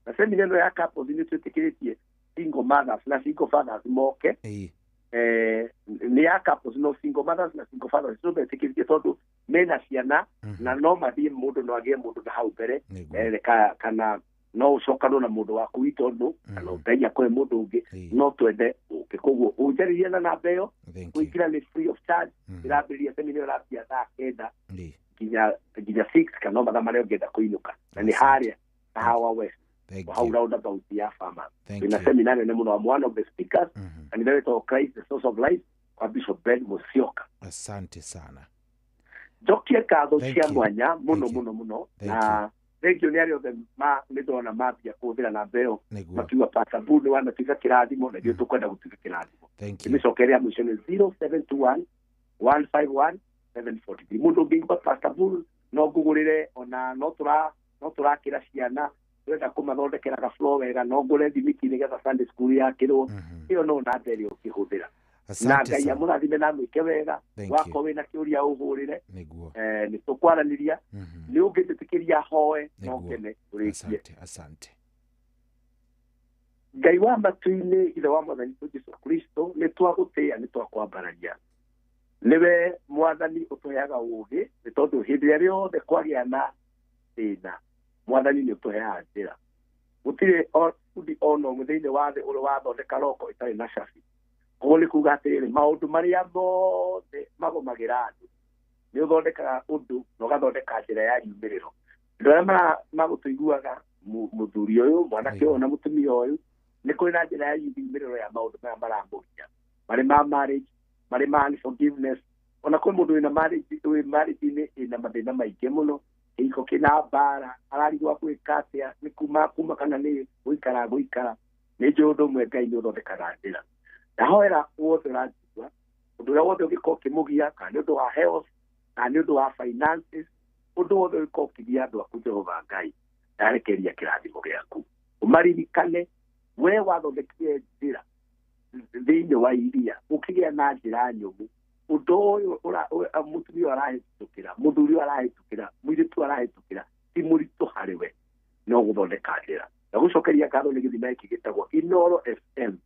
Na seminar ĩno ya couples nĩ twĩtĩkĩrĩtie single mothers na single fathers moke. Nĩ ya couples no single mothers na single fathers no metĩkĩrĩtie tondũ mena ciana na no mathiĩ mũndũ no agĩe mũndũ na hau mbere kana no ũcokanwo na mũndũ waku witũ kana Ngai akũhe mũndũ ũngĩ no twende ũke. Koguo ũnjarĩrie na namba ĩyo, kũingĩra nĩ free of charge. Ĩrambĩrĩria seminar ĩrambia thaa 9 nginya 6 kana mathaa marĩa ũngĩenda kũinũka, na nĩ harĩa Kahawa West hau roundabout ya Farmers. Ina seminar nene mũno. I'm one of the speakers kanitha wĩtagwo Christ the Source of Life kwa Bishop Ben Musyoka. Asante sana. Njokie ngatho cia mwanya mũno mũno mũno, na thank you nĩ arĩa othe nĩ ndona mambia kũhũthĩra namba ĩyo makiuga Pastor Bull nĩ wanatuĩka kĩrathimo na ithuĩ tũkwenda gũtuĩka kĩrathimo. Ĩmĩcokeria mũico nĩ 0721 151 743. Mũndũ ũngĩigua Pastor Bull no ngũgũrĩre, ona no tũrakĩra ciana tũrenda kũmathondekera gablo wega, no ngũre thimiti nĩgetha Sunday school yakĩrwo. Ĩyo no namba ĩrĩa ũngĩhũthĩra. Na Ngai amũrathime na amwĩke wega. Wakorwo wĩna kĩũria ũhũrĩre, nĩ tũkwaranĩria. Nĩ ũngĩnjĩtĩkĩria hoe no ngene tũrĩkie. Asante. Ngai wa matu-inĩ, Ithe wa Mwathani witũ Jesũ Kristo, nĩ twagũtĩĩa, nĩ twakwambararia. Nĩwe Mwathani ũtũheaga ũũgĩ, nĩ tondũ hĩndĩ ĩrĩa yothe kwagĩa na thĩna, Mwathani nĩ ũtũheaga njĩra. Gũtirĩ bundi ona ũmwe thĩinĩ wa thĩ ũrĩ wathondeka roko ĩtarĩ na cabi. Koguo nĩ kuga atĩrĩrĩ, maũndũ marĩa mothe magũmagĩra andũ nĩ ũthondekaga ũndũ na ũgathondeka njĩra ya riumĩrĩro. Andũ arĩa magũtũiguaga, mũthuri ũyũ, mwanake ũyũ na mũtumia ũyũ, nĩ kũrĩ na njĩra ya riumĩrĩro ya maũndũ maya maramũgia, marĩ ma marriage, marĩ ma unforgiveness. Ona kwĩ mũndũ wĩna marriage wĩ marriage-inĩ ĩna mathĩna maingĩ mũno, kĩhiko kĩna mbara, ararigwo gwĩka atĩa, nĩ kuma kana nĩ gũikara. Nĩ njũĩ ũndũ ũmwe, Ngai nĩ ũthondekaga njĩra. Ndahoera wothe ũranjigua, ũndũ ũrĩa wothe ũngĩkorwo ũkĩmũgia, kana nĩ ũndũ wa health, kana nĩ ũndũ wa finances, ũndũ wothe ũngĩkorwo ũkĩgia andũ aku, Jehova Ngai, ndarekereria kĩrathimo gĩaku. Ũmaririkane we wathondekire njĩra thĩinĩ wa iria, ũkĩgĩa na njĩra nyũmũ. Ũndũ ũyũ mũtumia arahĩtũkĩra, mũthuri ũyũ arahĩtũkĩra, mũirĩtu arahĩtũkĩra, ti mũritũ harĩ we, no gũthondeka njĩra. Na gũcokeria ngatho nĩ gĩthima gĩkĩ gĩtagwo Inooro FM.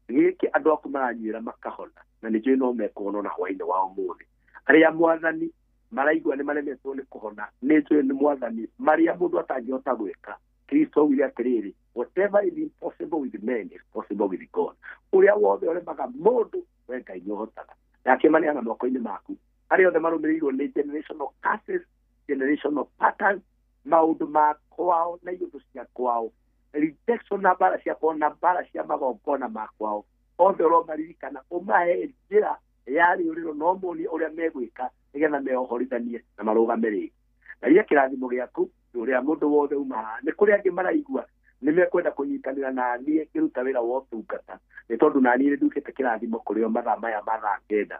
Gĩkĩ andũ aku maranyuĩra makahona, na nĩ njũĩ no mekũhona ona hwaĩ-inĩ wa ũmũthĩ. Arĩa Mwathani maraigua nĩ maremetwo nĩ kũhona, nĩ njũĩ nĩ Mwathani marĩa mũndũ atangĩhota gwĩka. Kristo augire atĩrĩrĩ, whatever is impossible with men is possible with God. Ũrĩa wothe ũremaga mũndũ, we Ngai nĩ ũhotaga. Ndakĩmaneana moko-inĩ maku. Arĩa othe marũmĩrĩirwo nĩ generational curses, generational patterns, maũndũ ma kwao na iũndũ cia kwao, rejection na mbara cia kwao na mbara cia magongona ma kwao, othe ũromaririkana, ũmahe njĩra ya rĩũrĩro na ũmonie ũrĩa megwĩka nĩgetha meohorithanie na marũgame rĩngĩ. Ngaria kĩrathimo gĩaku ũrĩa mũndũ wothe uma haha. Nĩ kũrĩ angĩ maraigua nĩ mekwenda kũnyitanĩra na niĩ ngĩruta wĩra wa ũtungata, nĩ tondũ na niĩ nĩ nduĩkĩte kĩrathimo kũrĩ o mathaa maya ma thaa 9.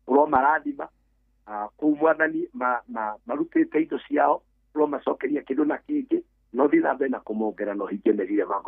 Ũromarathima kũu Mwathani marutĩte indo ciao, ũromacokeria kĩndũ na kĩngĩ, no thiĩ na mbere na kũmongera na ũhingie meciria ma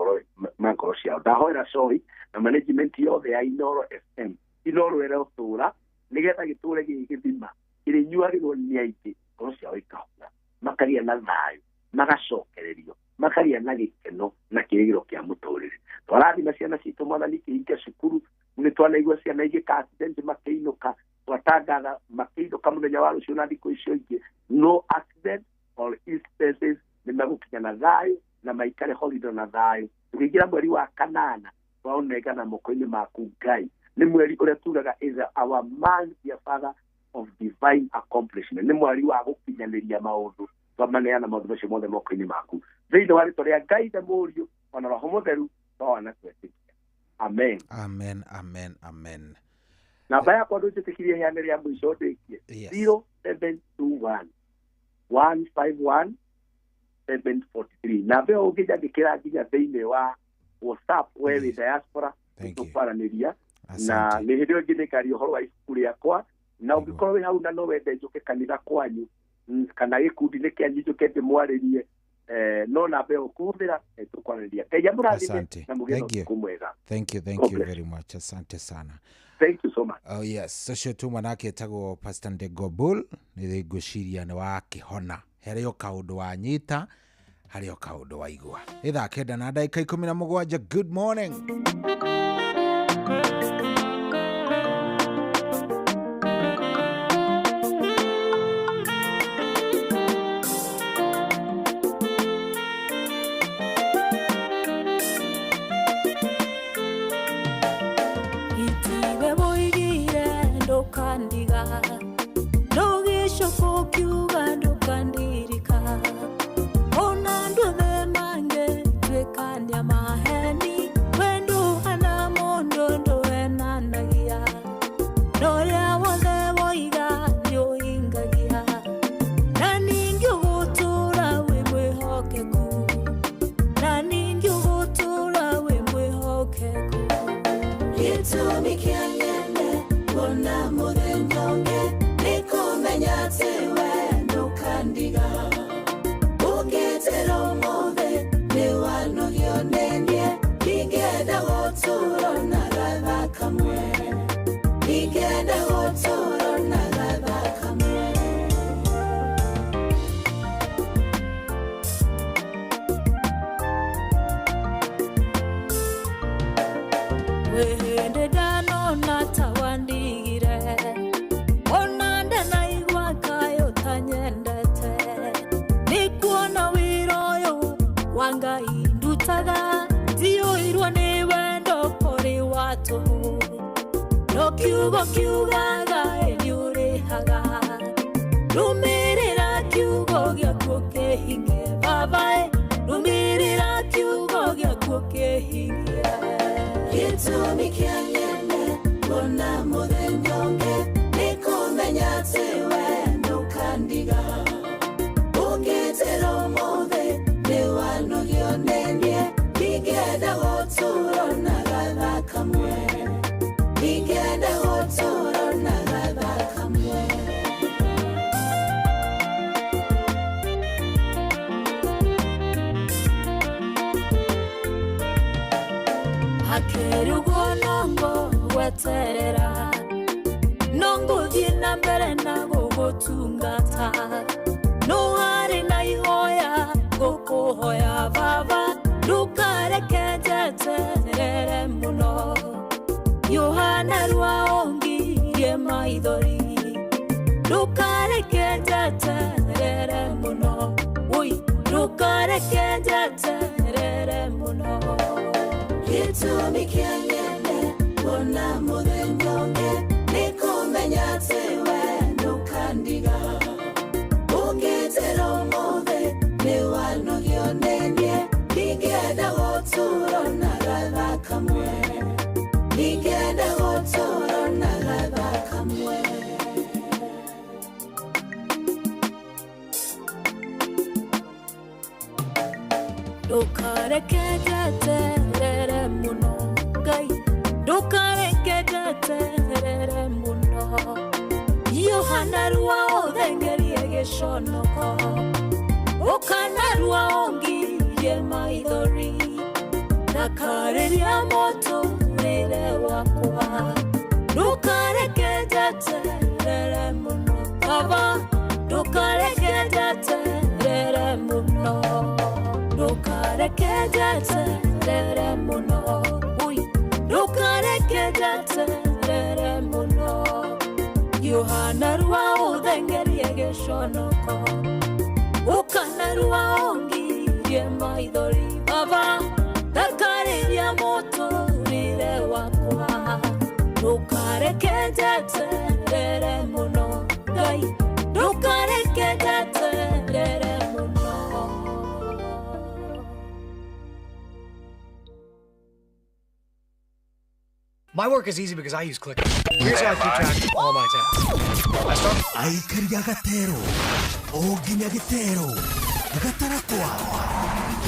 ngoro ciao. Ndahoera Cohi na management yothe ya Inooro FM, Inooro ĩrotũũra nĩgetha gĩtũũre gĩ gĩthima kĩrĩnyuagĩrwo nĩ aingĩ, ngoro ciao ikahona, makagĩa na thayũ, magacokererio, makagĩa na gĩkeno na kĩrĩgĩro kĩa mũtũrĩre. Twarathima ciana citũ Mwathani ikĩhingia cukuru, nĩ twanaigua ciana igĩka accident makĩinũka, twatangatha makĩinũka mũthenya wa rũciũ na thikũ icio ingĩ, no accident or instances, nĩ megũkinya na thayũ na maikare holiday na thayũ. Tũkĩingĩra mweri wa 8 twaũnengana moko-inĩ maku Ngai. Nĩ mweri ũrĩa tugaga is our man dear Father of divine accomplishment. Nĩ mweri wa gũkinyanĩria maũndũ, twamaneana maũndũ macio mothe moko-inĩ maku. Thĩinĩ wa rĩtwa rĩa Ngai the Mũriũ ona Roho Mũtheru, twawa twetĩkia. Amen. Amen, amen, amen. Namba yakwa ndũnjĩtĩkirie heane rĩa mũico ndĩkie. 0721 151 743. Namba ĩyo ũngĩnjandĩkĩra nginya thĩinĩ wa WhatsApp we wĩ diaspora, tũkwaranĩria. Na nĩ hĩndĩ ĩyo ĩngĩ nĩngaria ũhoro wa ibuku rĩakwa, na ũngĩkorwo wĩ hau na no wende njũke kanitha kwanyu kana gĩkundi-inĩ kĩanyu njũke ndĩmwarĩrie, no namba ĩyo ũkũhũthĩra tũkwaranĩria. Ngai amũrathime na mũgĩe na ũtukũ mwega. Thank you, thank you very much. Asante sana. Thank you so much. Oh yes, ũcio tu mwanake etagwo Pastor Ndegwa Bull, nĩ ngwĩciria nĩ wakĩhona. Herĩ o kaũndũ wanyita Harĩ o kaũndũ waigua. Nĩ thaa 9 na ndagĩka 17. Good morning. Itiwe woigire ndũkandiga, ndũgĩcoka ũkiuga ndũkandirika. Ona andũ othe mangĩtuĩkania maheni, we ndũhana mũndũ ndũhenanagia. Na ũrĩa wothe woiga nĩũhingagia, na ningĩ ũgũtũũra wĩ mwĩhokeku, na ningĩ ũgũtũũra wĩ mwĩhokeku. Gĩtũmi kĩa nyende kuona mũthenya ũngĩ nĩ kũmenya atĩ we ndũkandiga. Ũngĩnjĩra ũmũthĩ nĩ wanogio nĩ niĩ, ndingĩenda gũtũũra na gathaa kamwe, ndingĩenda gũtũũra na gathaa kamwe. Wĩ hĩndĩ ndanona ta wandigire, ona ndanaigua kaĩ ũtanyendete. Nĩkuona wĩra ũyũ wa Ngai ndutaga, ndiyũirwo nĩ wendo kũrĩ wa tũhũ. No kiugo kiugaga ĩ nĩũrĩhaga, rũmĩrĩra kiugo gĩaku ũkĩhingie baba ĩ, rũmĩrĩra kiugo gĩaku ũkĩhingie. Gĩtũmi kĩa nyende kuona mũthenya ũngĩ nĩ kũmenya atĩ we ndũkandiga. Ũngĩnjĩra ũmũthĩ nĩ wanogio nĩ niĩ, ndingĩenda gũtũũra na gathaa kamwe, ndingĩenda gũtũũra na gathaa kamwe. Hakĩrĩ ũguo no ngũgweterera, no ngũthiĩ na mbere na gũgũtungata. No harĩ na ihoya ngũkũhoya baba, ndũkareke njeterere mũno. Yohana rwa ongirie maithori, ndũkareke njeterere mũno. Ui, ndũkareke njeterere mũno. Gĩtũmi kĩa nyende kuona mũthenya ũngĩ nĩ kũmenya atĩ we ndũkandiga. Ũngĩnjĩra ũmũthĩ nĩ wanogio nĩ niĩ, ndingĩenda gũtũũra na gathaa kamwe, ndingĩenda gũtũũra na gathaa kamwe. Ndũkareke njeterere mũno Ngai, ndũkareke njeterere mũno. Yohana rwa ũthengerie gĩconoko, ũkana rwa ũngirie maithori, ndakarĩria mũtũrĩre wakwa. Ndũkareke njeterere mũno baba, ndũkareke njeterere mũno, ndũkareke njeterere mũno. Ui, ndũkareke njeterere mũno. Yohana rwa ũthengerie gĩconoko, ũkana rwa ũngirie maithori baba, ndakarĩria mũtũrĩre wakwa. Ndũkareke njeterere mũno Ngai, ndũkareke njeterere mũno. My work is easy because I use Click. Here's how I keep track of all my tasks. I start Aikari a gatero o nginya gĩtero gatarakwa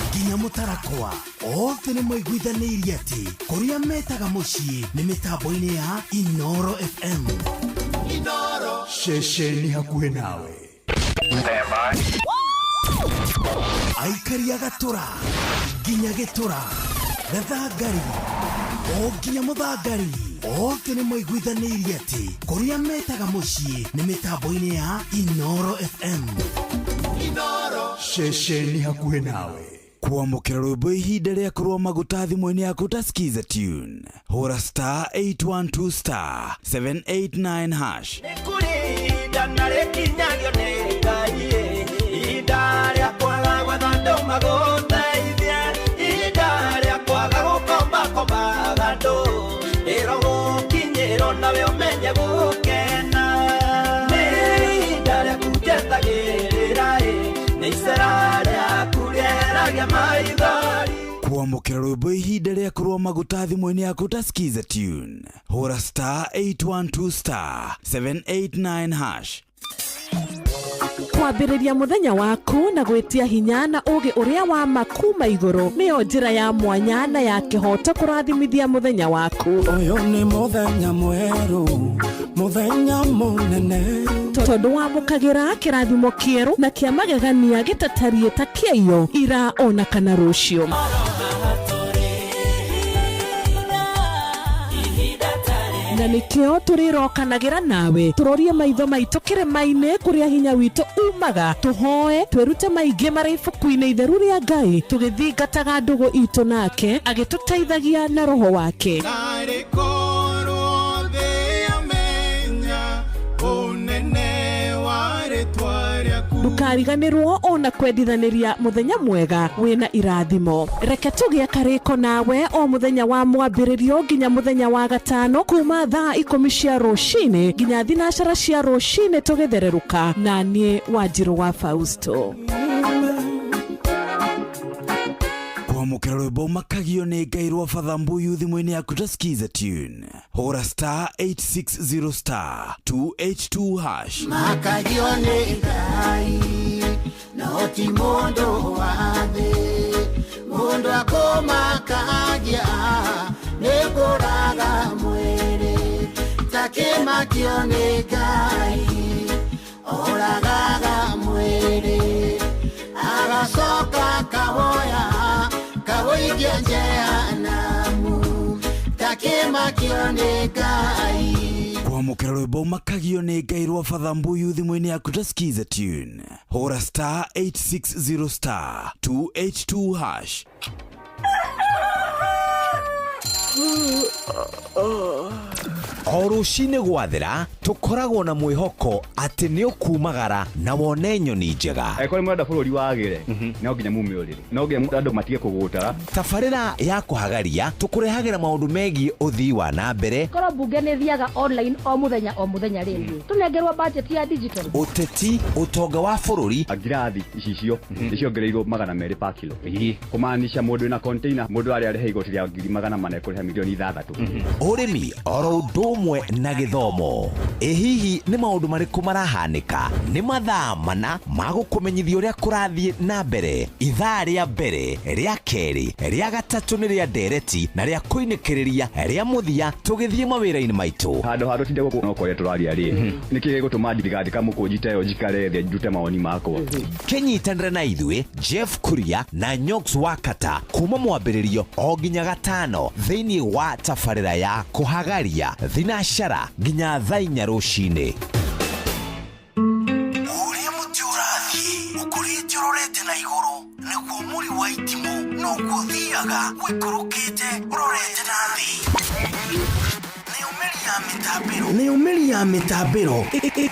nginya mũtarakwa othe nĩ maiguithanĩirie atĩ kũrĩa metaga mũciĩ nĩ mĩtambo-inĩ ya Inoro FM. Inoro ceceni hakuhĩ nawe. Aikari a gatũra nginya gĩtũra gathangari o nginya mũthangari othe nĩ maiguithanĩirie atĩ kũrĩa metaga mũciĩ nĩ mĩtambo-inĩ ya Inoro FM. Ceceni hakuhĩ nawe kwamũkĩra rwĩmbo ihinda rĩa kũrũa maguta thimũ-inĩ yaku ta Skiza tune hũra star 812 star 789 hash. Nĩ kũrĩ ihinda na rĩkinyagio nĩ Ngai, ihinda rĩa kwaga gwetha andũ magũteithie, ihinda rĩa kwaga gũkombakombaga andũ, rĩrogũkinyĩrwo nawe ũmenye gũkena. Nĩ ihinda rĩaku njetagĩrĩra, nĩ icera rĩaku rĩeragia maithori. Kwamũkĩra rwĩmbo ihinda rĩa kũrũa maguta thimũ-inĩ yaku ta Skiza tune hũra star 812 star 789 hash. Kwambĩrĩria mũthenya waku na gwĩtia hinya na ũũgĩ ũrĩa wa ma kuma igũrũ nĩyo njĩra ya mwanya na ya kĩhooto kũrathimithia mũthenya waku. Ũyũ nĩ mũthenya mwerũ, mũthenya mũnene, tondũ wamũkagĩra kĩrathimo kĩerũ na kĩa magegania gĩtatariĩ ta kĩaiyo ira ona kana rũciũ. Na nĩkĩo tũrĩrokanagĩra nawe tũrorie maitho maitũ kĩrĩma-inĩ kũrĩa hinya witũ umaga, tũhoe twĩrute maingĩ marĩ ibuku-inĩ itheru rĩa Ngai tũgĩthingataga ndũgũ itũ nake agĩtũteithagia na roho wake. Narĩ korwo thĩ yamenya ũnene wa rĩtwa rĩaku. Ndũkariganĩrwo ona kwendithanĩria mũthenya mwega wĩna irathimo. Reke tũgĩe karĩko nawe o mũthenya wa mwambĩrĩrio nginya mũthenya wa gatano kuma thaa 10 cia rũcinĩ nginya 9 cia rũcinĩ tũgĩthererũka na niĩ Wanjirũ wa Fausto. Kwamũkĩra rwĩmbo makagio nĩ Ngai rwa Father Mbuyu thimũ-inĩ yaku ta Skiza tune hũra star 860 star 282 hash. Makagio nĩ Ngai no ti mũndũ wa thĩ, mũndũ akũmakagia nĩ kũraga mwĩrĩ, takĩmakio nĩ Ngai oragaga mwĩrĩ, agacoka kawoya kawoigia njehanamu, takĩmakio nĩ Ngai. Kwamũkĩra rwĩmbo makagio nĩ Ngai rwa Father Mbuyu thimũ-inĩ yaku ta Skiza tune hũra star 860 star 282 hash. O rũcinĩ gwathera tũkoragwo na mwĩhoko atĩ nĩ ũkumagara na wone nyoni njega. Angĩkorwo nĩ mũrenda bũrũri wagĩre, no nginya mume ũrĩrĩ, no nginya andũ matige kũgũtara. Tabarĩra ya kũhagaria tũkũrehagĩra maũndũ megiĩ ũthii wa na mbere. Korwo mbunge nĩ ĩthiaga online o mũthenya o mũthenya rĩ, tũnengerwo budget ya digital. Ũteti, ũtonga wa bũrũri. Ngirathi icicio nĩciongereirwo 200 pa kilo, kũmaanisha mũndũ wĩna container mũndũ arĩa arĩha igoti rĩa 400,000 ekũrĩha milioni 6. Ũrĩmi oro ũndũ ũmwe na gĩthomo. Ĩ hihi nĩ maũndũ marĩkũ marahanĩka? Nĩ mathaa mana ma gũkũmenyithia ũrĩa kũrathiĩ na mbere. Ithaa rĩa mbere, rĩa kerĩ, rĩa gatatũ nĩ rĩa ndereti na rĩa kũinĩkĩrĩria rĩa mũthia tũgĩthiĩ mawĩra-inĩ maitũ. Handũ ha tũtinde gũkũ no kwaria tũraria rĩ, nĩkĩ gĩgũtũma ndigandĩka mũkũnji ta ĩyo njikare thĩ ndute mawoni makwa. Kĩnyitanĩre na ithuĩ Jeff Kuria na Nyox Wakata kuma mwambĩrĩrio o nginya gatano thĩinĩ wa tabarĩra ya kũhagaria thinacara nginya thaa 4 rũcinĩ. Ũrĩa mũtĩ ũrathiĩ ũkũrĩte ũrorete na igũrũ nĩguo mũri wa itimũ noguo ũthiaga ũikũrũkĩte ũrorete na thĩ. Nĩyo mĩri ya mĩtambĩro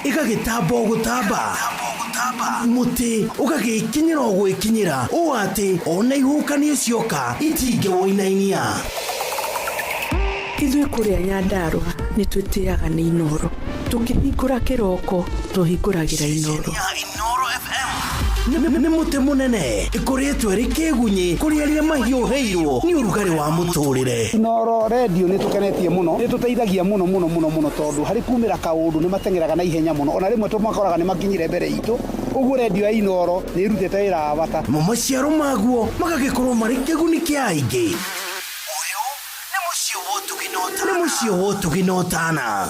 ĩgagĩtamba o gũtamba, mũtĩ ũgagĩkinyĩra o gwĩkinyĩra ũũ atĩ ona ihuhũkanio cioka itingĩwũinainia. Ithuĩ kũrĩa Nyandarũa nĩ twĩtĩaga nĩ Inooro. Tũkĩhingũra kĩroko tũhingũragĩra Inooro. Nĩ mũtĩ mũnene ĩkũrĩtwo ĩrĩ kĩgunyĩ kũrĩ arĩa mahiũhĩirwo nĩ ũrugarĩ wa mũtũrĩre. Inooro redio nĩ tũkenetie mũno, nĩ tũteithagia mũno mũno mũno mũno tondũ harĩ kumĩra kaũndũ nĩ mateng'eraga na ihenya mũno, ona rĩmwe tũmakoraga nĩ makinyire mbere itũ. Ũguo redio ya Inooro nĩ ĩrutĩte wĩra wa bata. Mo maciaro maguo magagĩkorwo marĩ kĩguni kĩa aingĩ. Nĩ mũciĩ wa ũtugi na ũtana.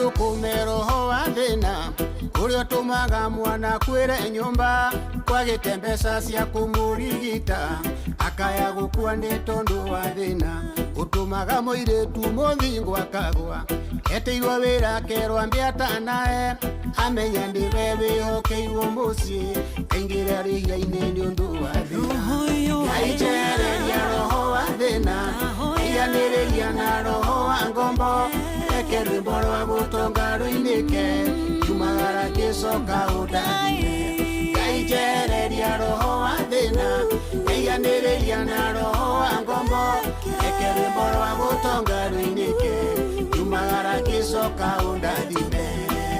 Ũkaitũkũme roho wa thĩna ũrĩa ũtũmaga mwana kwĩre nyũmba kwagĩte mbeca cia kũmũrigita akaya gũkua nĩ tondũ wa thĩna ũtũmaga mũirĩtu mũthingo akagwa etĩirwo wĩra akerwo mbĩatanae amenya nĩwe wĩhokeirwo mũciĩ aingĩra rĩhia-inĩ nĩ ũndũ wa thĩna. Ngai njehereria roho wa thĩna iganĩrĩria na roho wa ngombo reke rwĩmbo rwa gũtonga rũinĩke njumagara ngĩcoka ũndathime. Ngai njehereria roho wa thĩna iganĩrĩria na roho wa ngombo reke rwĩmbo rwa gũtonga rũinĩke njumagara ngĩcoka ũndathime.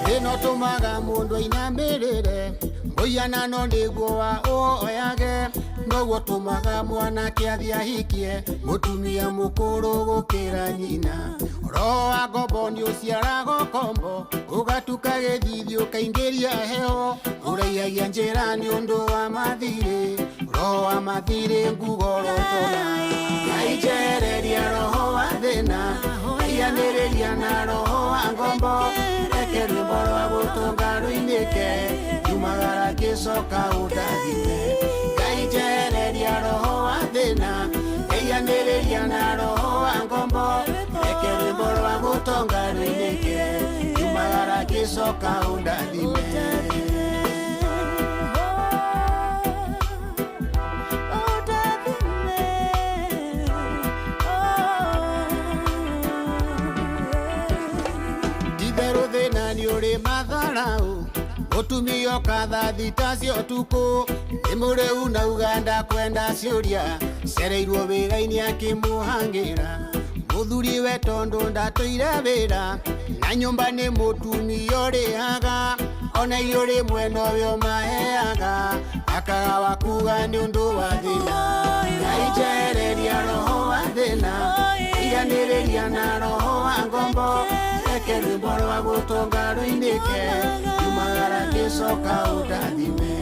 Thĩna ũtũmaga mũndũ ainamĩrĩre mũhianano nĩguo wa ũhoyage noguo tũmaga mwanake athiĩ ahikie mũtumia mũkũrũ gũkĩra nyina. Roho wa ngombo nĩ ũciaraga ũkombo ũgatuka gĩthithi ũkaingĩria heho ũraihagia njĩra nĩ ũndũ wa mathirĩ roho wa mathirĩ ngugorotora. Ngai njehereria roho wa thĩna iganĩrĩria na roho wa ngombo reke rwĩmbo rwa gũtonga rũinĩke njumagara ngĩcoka ũndathime. Ngai njehereria roho wa thĩna iganĩrĩria na roho wa ngombo reke rwĩmbo rwa gũtonga rũinĩke njumagara ngĩcoka ũndathime. Itherũ thĩna nĩ ũrĩ matharau mũtumia ũkatha thita cia ũtukũ nĩ mũrĩu na Uganda kwenda ciũria cereirwo wĩra-inĩ akĩmũhangĩra mũthuri we tondũ ndatũire wĩra na nyũmba nĩ mũtumia ũrĩhaga ona irio rĩmwe nowe ũmaheaga akaga wa kuga nĩ ũndũ wa thĩna. Ngai njehereria roho wa thĩna iganĩrĩria na roho wa ngombo reke rwĩmbo rwa gũtonga rũinĩke njumagara ngĩcoka ũndathime.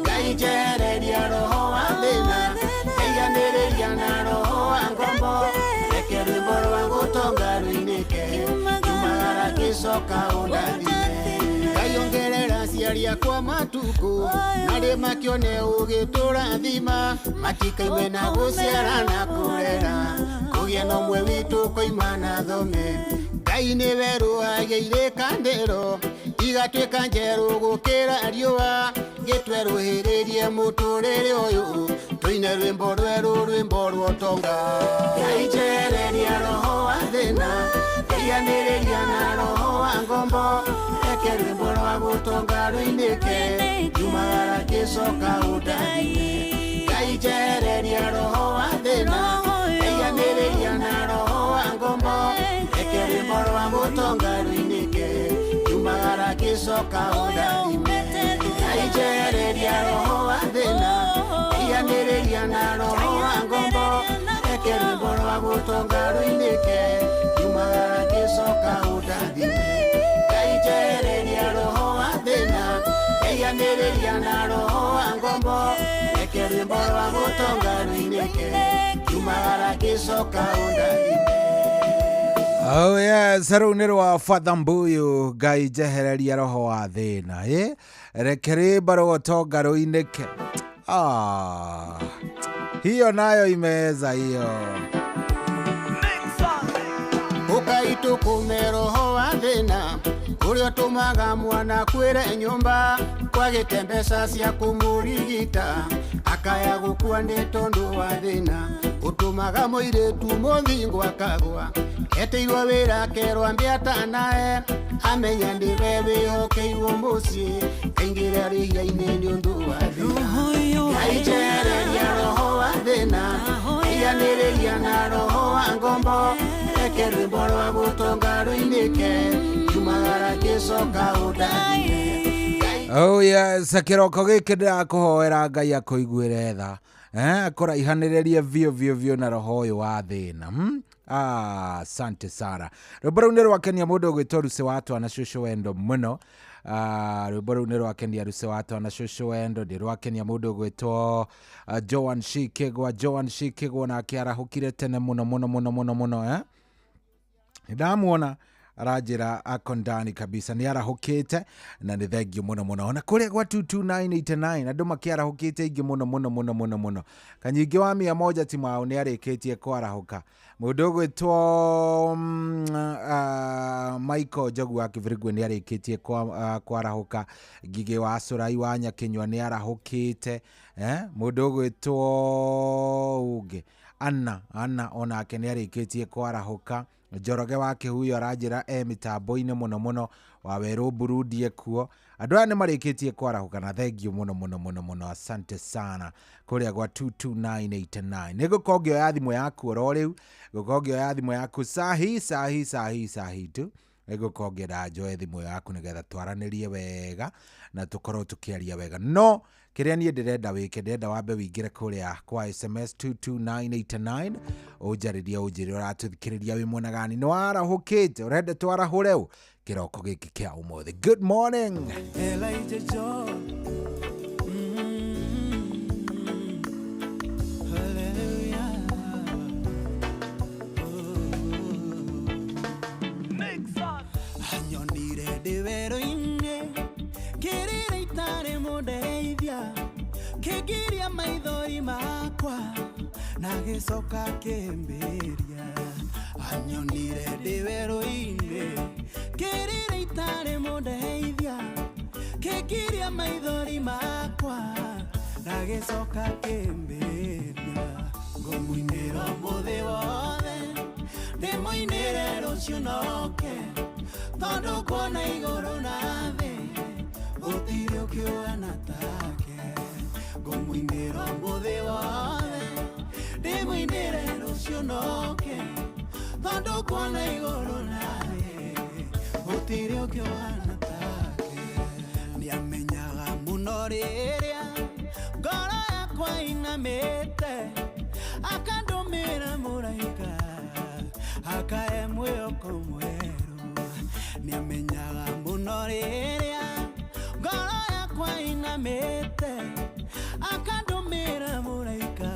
Ngai njehereria roho wa thĩna iganĩrĩria na roho wa ngombo reke rwĩmbo rwa gũtonga rũinĩke njumagara ngĩcoka ũndathime. Ngai ongerera aciari akwa matukũ narĩ makĩone ũgĩtũrathima matikaime na gũciara na kũrera kũgĩe na ũmwe witũ koima na thome. Ngai nĩwe rũhagĩire kandĩro igatuĩka njerũ gũkĩra riũa gĩtwerũhĩrĩrie mũtũrĩre ũyũ tũine rwĩmbo rwerũ rwĩmbo rwa ũtonga. Ngai njehereria roho wa thĩna iganĩrĩria na roho wa ngombo reke rwĩmbo rwa gũtonga rũinĩke njumagara ngĩcoka ũndathime. Ngai njehereria roho wa thĩna iganĩrĩria na roho wa ngombo reke rwĩmbo rwa gũtonga rũinĩke njumagara ngĩcoka ũndathime. Ngai njehereria roho wa thĩna iganĩrĩria na roho wa ngombo reke rwĩmbo rwa gũtonga rũinĩke njumagara ngĩcoka ũndathime. Ngai njehereria roho wa thĩna iganĩrĩria na roho wa ngombo reke rwĩmbo rwa gũtonga rũinĩke njumagara ngĩcoka ũndathime. Oh yes, rũu nĩ rwa Father Mbuyu Ngai njehereria roho wa thĩna reke rwĩmbo rwa ũtonga rũinĩke. Ah, hiyo nayo imeweza hiyo. Ũkaitũkũme roho wa thĩna ũrĩa ũtũmaga mwana kwĩre nyũmba kwagĩte mbeca cia kũmũrigita akaya gũkua nĩ tondũ wa thĩna ũtũmaga mũirĩtu mũthingo akagwa etĩirwo wĩra akerwo mbĩatanae amenya nĩwe wĩhokeirwo mũciĩ aingĩra rĩhia-inĩ nĩ ũndũ wa thĩna. Ngai njehereria roho wa thĩna iganĩrĩria na roho wa ngombo reke rwĩmbo rwa gũtonga rũinĩke njumagara ngĩcoka ũndathime. Oh yes, kĩroko gĩkĩ ndĩrakũhoera Ngai akũiguĩre tha akũraihanĩrĩrie biũ biũ biũ na roho ũyũ wa thĩna. Asante sana. Rwĩmbo rũu nĩ rwakenia mũndũ ũgwĩtwo Ruce wa Twana cũcũ wendo mũno. Rwĩmbo rũu nĩ rwakenia Ruce wa Twana cũcũ wendo, nĩ rwakenia mũndũ ũgwĩtwo Joan Shikigwa. Joan Shikigwa nake arahũkire tene mũno mũno mũno mũno mũno Nĩndamuona Aranjĩra ako ndani kabisa, nĩ arahũkĩte na nĩ thengio mũno mũno. Ona kũrĩa gwa 22989 andũ makĩarahũkĩte aingĩ mũno mũno mũno mũno mũno. Kanyingĩ wa 100 Timau nĩ arĩkĩtie kwarahũka. Mũndũ ũgwĩtwo Michael Njogu wa Kĩbĩrĩgwe nĩ arĩkĩtie kwarahũka. Ngigĩ wa Cũrai wa Nyakĩnyua nĩ arahũkĩte. Mũndũ ũgwĩtwo ũngĩ Anna onake nĩ arĩkĩtie kwarahũka. Njoroge wa Kĩhuyo aranjĩra e mĩtambo-inĩ mũno mũno, wa Werũ Burundi ekuo. Andũ aya nĩ marĩkĩtie kwarahũka na thengio mũno mũno mũno mũno, asante sana kũrĩa gwa 22989. Nĩ ngũkorwo ngĩoya thimũ yaku oro rĩu, ngũkorwo ngĩoya thimũ yaku sahi sahi sahi sahi tu. Nĩ ngũkorwo ngĩenda njoe thimũ yaku nĩgetha twaranĩrie wega na tũkorwo tũkĩaria wega. No kĩrĩa niĩ ndĩrenda wĩke, ndĩrenda wambe wĩingĩre kũrĩa kwa SMS 22989 ũnjarĩrie, ũnjĩre ũratũthikĩrĩria wĩ mwena gani, nĩ warahũkĩte, ũrenda twarahũre ũ kĩroko gĩkĩ kĩa ũmũthĩ. Good morning. Elijah John. Hallelujah. Anyonire ndĩ werũ-inĩ, kĩrĩra itarĩ mũndeithia, kĩngiria maithori makwa na gĩcoka kĩmbĩria. Anyonire ndĩ werũ-inĩ, kĩrĩra itarĩ mũndeithia, kĩngiria maithori makwa na gĩcoka kĩmbĩria. Ngũmũinĩra ũmũthĩ wothe, ndĩmũinĩre rũciũ noke, tondũ kuona igũrũ na thĩ gũtirĩ ũkĩũhana take. Ngũmũinĩra ũmũthĩ wothe, ndĩmũinĩre rũciũ noke, tondũ kuona igũrũ na thĩ gũtirĩ ũkĩũhana take. Nĩamenyaga mũno rĩrĩa ngoro yakwa inamĩte, akandũmĩra mũraika akae mwĩhoko mwerũ. Nĩamenyaga mũno rĩrĩa ngoro yakwa inamĩte, akandũmĩra mũraika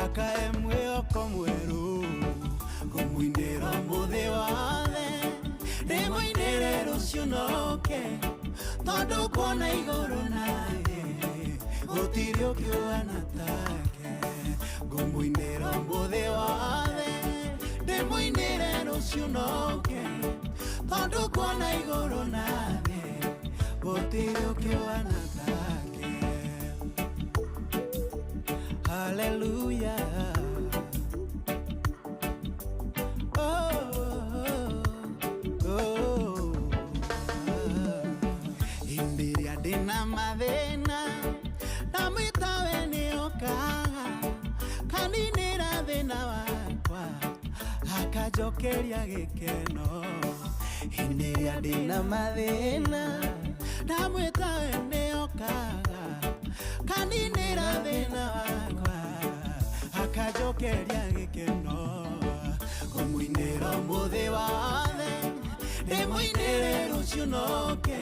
akae mwĩhoko mwerũ. Ngũmũinĩra ũmũthĩ wothe, ndĩmũinĩre rũciũ noke, tondũ kuona igũrũ na thĩ gũtirĩ ũkĩũhana take. Ngũmũinĩra ũmũthĩ wothe, ndĩmũinĩre rũciũ noke, tondũ kuona igũrũ na thĩ gũtirĩ ũkĩũhana take. Hallelujah. Oh, oh, oh. Hĩndĩ ĩrĩa ndĩna mathĩna, ndamwĩta we nĩokaga, kaninĩra thĩna wakwa, akanjokeria gĩkeno. Hĩndĩ ĩrĩa ndĩna mathĩna, ndamwĩta we nĩokaga, kaninĩra thĩna wakwa, akanjokeria gĩkeno. Ngũmũinĩra ũmũthĩ wothe, ndĩmũinĩre rũciũ noke,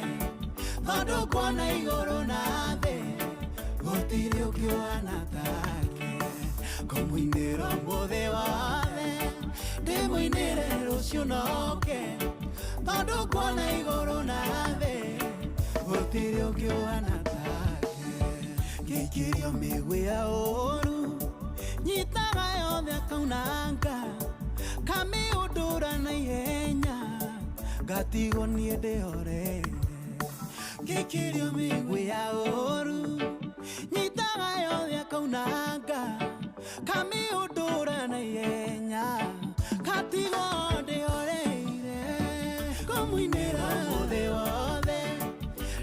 tondũ kuona igũrũ na thĩ gũtirĩ ũkĩũhana take. Ngũmũinĩra ũmũthĩ wothe, ndĩmũinĩre rũciũ noke, tondũ kuona igũrũ na thĩ gũtirĩ ũkĩũhana take. Ngĩikĩrio mĩguĩ ya ũũru, nyitaga yothe akaunanga, kamĩũndũra na ihenya, ngatigwo niĩ ndĩhoreire. Ngĩikĩrio mĩguĩ ya ũũru, nyitaga yothe akaunanga, kamĩũndũra na ihenya, ngatigwo ndĩhoreire. Ngũmũinĩra ũmũthĩ wothe,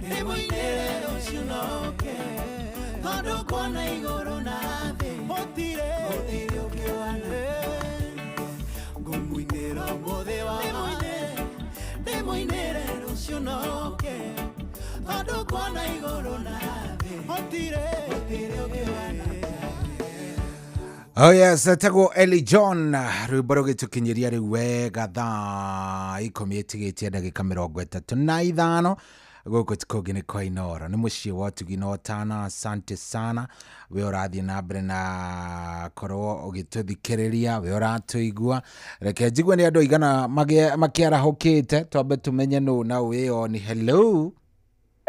ndĩmũinĩre rũciũ noke, tondũ kuona igũrũ na thĩ gũtirĩ ũkĩũhana take. Ngũmũinĩra ũmũthĩ wothe, ndĩmũinĩre rũciũ noke, tondũ kuona igũrũ na thĩ gũtirĩ ũkĩũhana take. Oh yes, etagwo Eli John, rwĩmbo rũgĩtũkinyĩria rĩu wega thaa 10 ĩtigĩtie ndagĩka 35. Gũkũ ti kũngĩ nĩ kwa Inooro, nĩ mũciĩ wa ũtugi na ũtana. Asante sana we ũrathiĩ na mbere na korwo ũgĩtũthikĩrĩria, we ũratũigua. Reke njigue nĩ andũ aigana makĩarahũkĩte, twambe tũmenye nũ na wĩ on. Hello.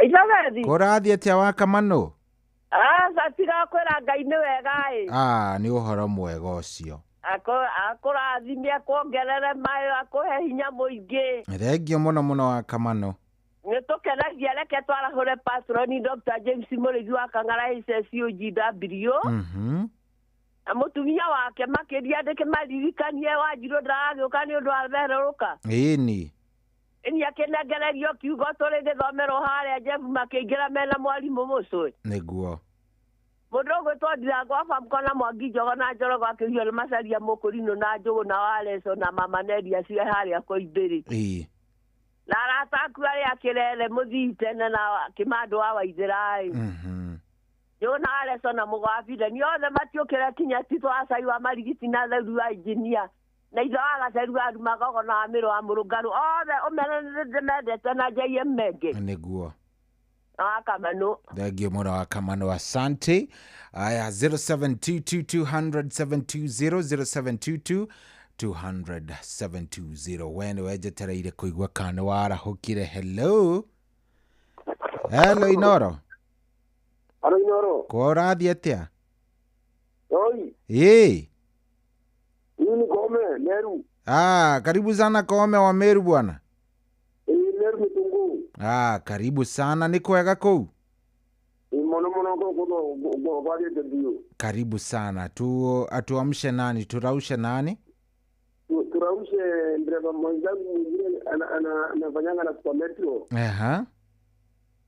Icabethi. Kũrathiĩ atĩa wa Kamanũ? Aca tigakwĩra Ngai nĩ wega ĩ. Ah, nĩ ũhoro mwega ũcio. Akũrathime, akuongerere mayo, akũhe hinya mũingĩ. Thengio mũno mũno wa Kamanũ. Nĩ tũkenagia. Reke twarahũre patroni Dr. James Mũrĩithi wa Kang'ara HSUGW na mũtumia wake makĩria, ndĩkĩmaririkanie Wanjirũ ndaragĩũka nĩ ũndũ wa therũrũka. Ĩni. Ĩni akĩnengererio kiugo tũrĩ gĩthomerwo harĩa Jebu makĩingĩra mena mwarimũ mũcũĩ. Nĩguo. Mũndũ ũgwĩtwo Ndirango wa Bamko na Mwangi Njogo na Njorogo akĩhio nĩ Macaria Mũkũrinũ na Njũgũ na Wareco na Mama Neli acio harĩa Koimbĩrĩ. Na arata aku arĩa akĩrere mũthii tene na Kĩmandũ wa Waithĩra ĩ. Njũgũ na Wareco na Mũgo wa Bideni othe matiũkĩre kinya Tito wa Cai wa Marigiti na Theru wa Injinia na ithe wa Gaceru wa Rumagogo na wa Mĩrũ wa Mũrũngarũ othe ũmere nĩndĩmendete na JM Menge. Nĩguo. Na wa Kamanũ. Thengio mũno wa Kamanũ, asante. Aya, 0722200720, 0722 200 720. We nĩ wenjetereire kũigua kana nĩ warahũkire. Hello, hello Inoro. Halo Inoro. Kwa ũrathiĩ atĩa? Oi, Ĩ. mimi ni Kome, Meru. Ah, karibu sana Kome wa Meru bwana. Ĩ Meru Mitunguu. Ah, karibu sana, nĩ kwega kũu? Ĩ mũno mũno kũu kwagĩte biũ. Karibu sana tu, atuamshe nani, turaushe nani? Turaushe dereva mwenzangu mwingine anafanyanga na Super Metro.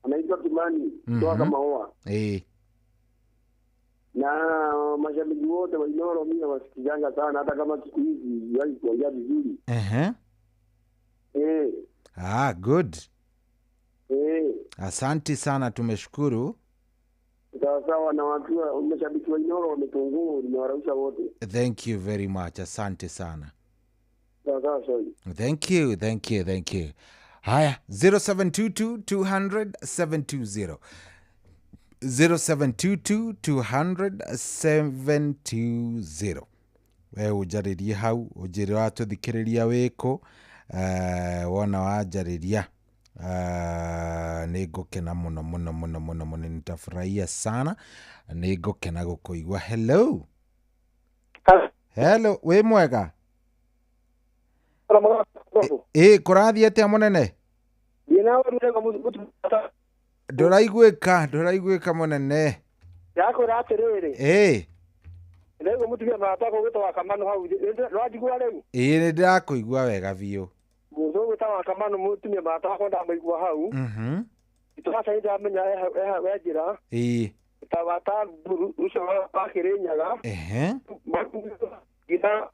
Anaitwa Kimani, kutoka Maoa. Na mashabiki wote wa Inoro mimi nawasikizanga sana, hata kama siku hizi siwezi kuongea vizuri. Ah, good. Asante sana, tumeshukuru. Sawa sawa, na watu wa mashabiki wa Inoro wametunguu, nimewarausha wote. Thank you very much, asante sana. Sawa sawa, sorry. Thank you, thank you, thank you. Haya, 0722 200 720. 0722 200 720. We ũnjarĩrie hau, ũnjĩre watũthikĩrĩria wĩkũ, wona wanjarĩria, nĩ ngũkena mũno mũno mũno mũno mũno, nitafurahia sana, nĩ ngũkena gũkũigua. Hello. Hello, wĩ mwega? Ĩ, kũrathiĩ atĩa mũnene? Ndũraiguĩka, ndũraiguĩka mũnene. Ndakwĩra atĩrĩrĩ. Ĩ. Ndĩraigua mũtumia mũrata wakwa ũgwĩtwo wa Kamanu hau, nĩwajigua rĩu? Ĩ, nĩ ndĩrakũigua wega biũ. Mũndũ ũgwĩtwo wa Kamanu mũtumia mũrata wakwa ndamũigua hau. Itũraca nĩ ndamenya he njĩra. Ĩ. Ta wa ta ũcio wa Kĩrĩnyaga. Nginya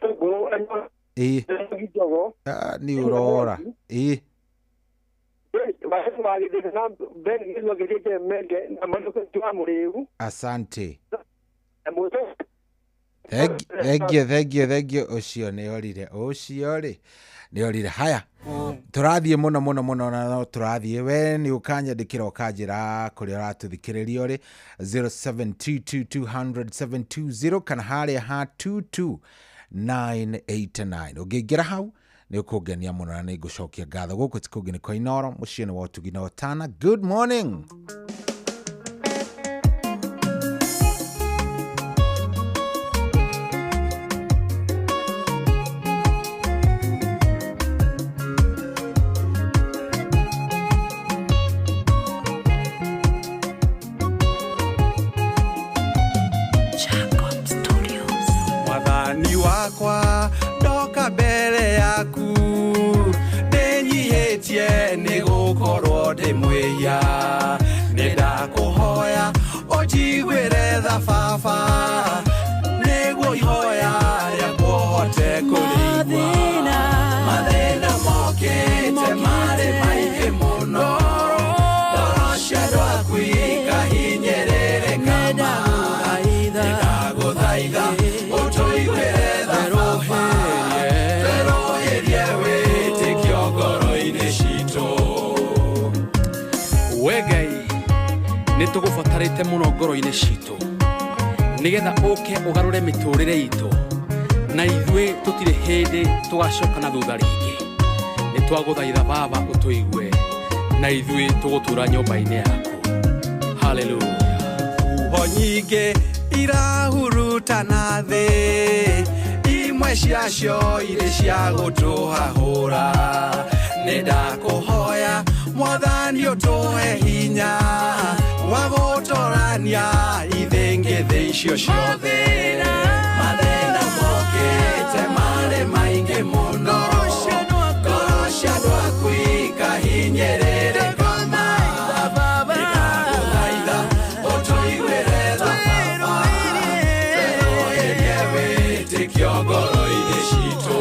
ngũrũ Ĩ. Njogo. Ah, nĩ ũrora. Ĩ. Asante. Thank you, thank you, thank you. Ũcio nĩ orire, ũcio rĩ nĩ orire. Haya, tũrathiĩ mũno mũno mũno na no tũrathiĩ. We nĩ ũkanyandĩkĩra ũkanjĩra kũrĩa ũratũthikĩrĩria ũrĩ 0722200720 kana harĩa ha 22989. Ũngĩingĩra hau nĩ ũkũngenia mũno na nĩ ngũcokia ngatho. Gũkũ ti kũngĩ nĩ kwa Inoro, mũciĩ nĩ wa ũtugi na ũtana. Good morning. Mwathani wakwa ndoka mbere yaku, ndĩnyihĩtie nĩ gũkorwo ndĩ mwĩhia. Nĩ ndakũhoya ũnjiguĩre tha baba, nĩguo ihoya rĩakwa ũhote kũrĩigua. Mathĩna mokĩte marĩ maingĩ mũno, ngoro cia andũ aku ikahinyĩrĩrĩka ma. Nĩndagũthaitha ũtũiguĩre tha baba, twerũhĩrie wĩtĩkio ngoro-inĩ citũ. We Ngai, nĩ tũgũbatarĩte mũno ngoro-inĩ citũ nĩgetha ũke ũgarũre mĩtũrĩre itũ, na ithuĩ tũtirĩ hĩndĩ tũgacoka na thutha rĩngĩ. Nĩ twagũthaitha Baba ũtũigue, na ithuĩ tũgũtũra nyũmba-inĩ yaku. Haleluya. Huho nyingĩ irahurutana thĩ, imwe ciacio irĩ cia gũtũhahũra. Nĩ ndakũhoya Mwathani ũtũhe hinya wa gũtũrania ithĩngĩthĩ icio ciothe. Mathĩna mokĩte marĩ maingĩ mũno, ngoro cia andũ aku ikahinyĩrĩrĩka. Nĩndagũthaitha ũtũiguĩre tha Baba, twerũhĩrie wĩtĩkio ngoro-inĩ citũ.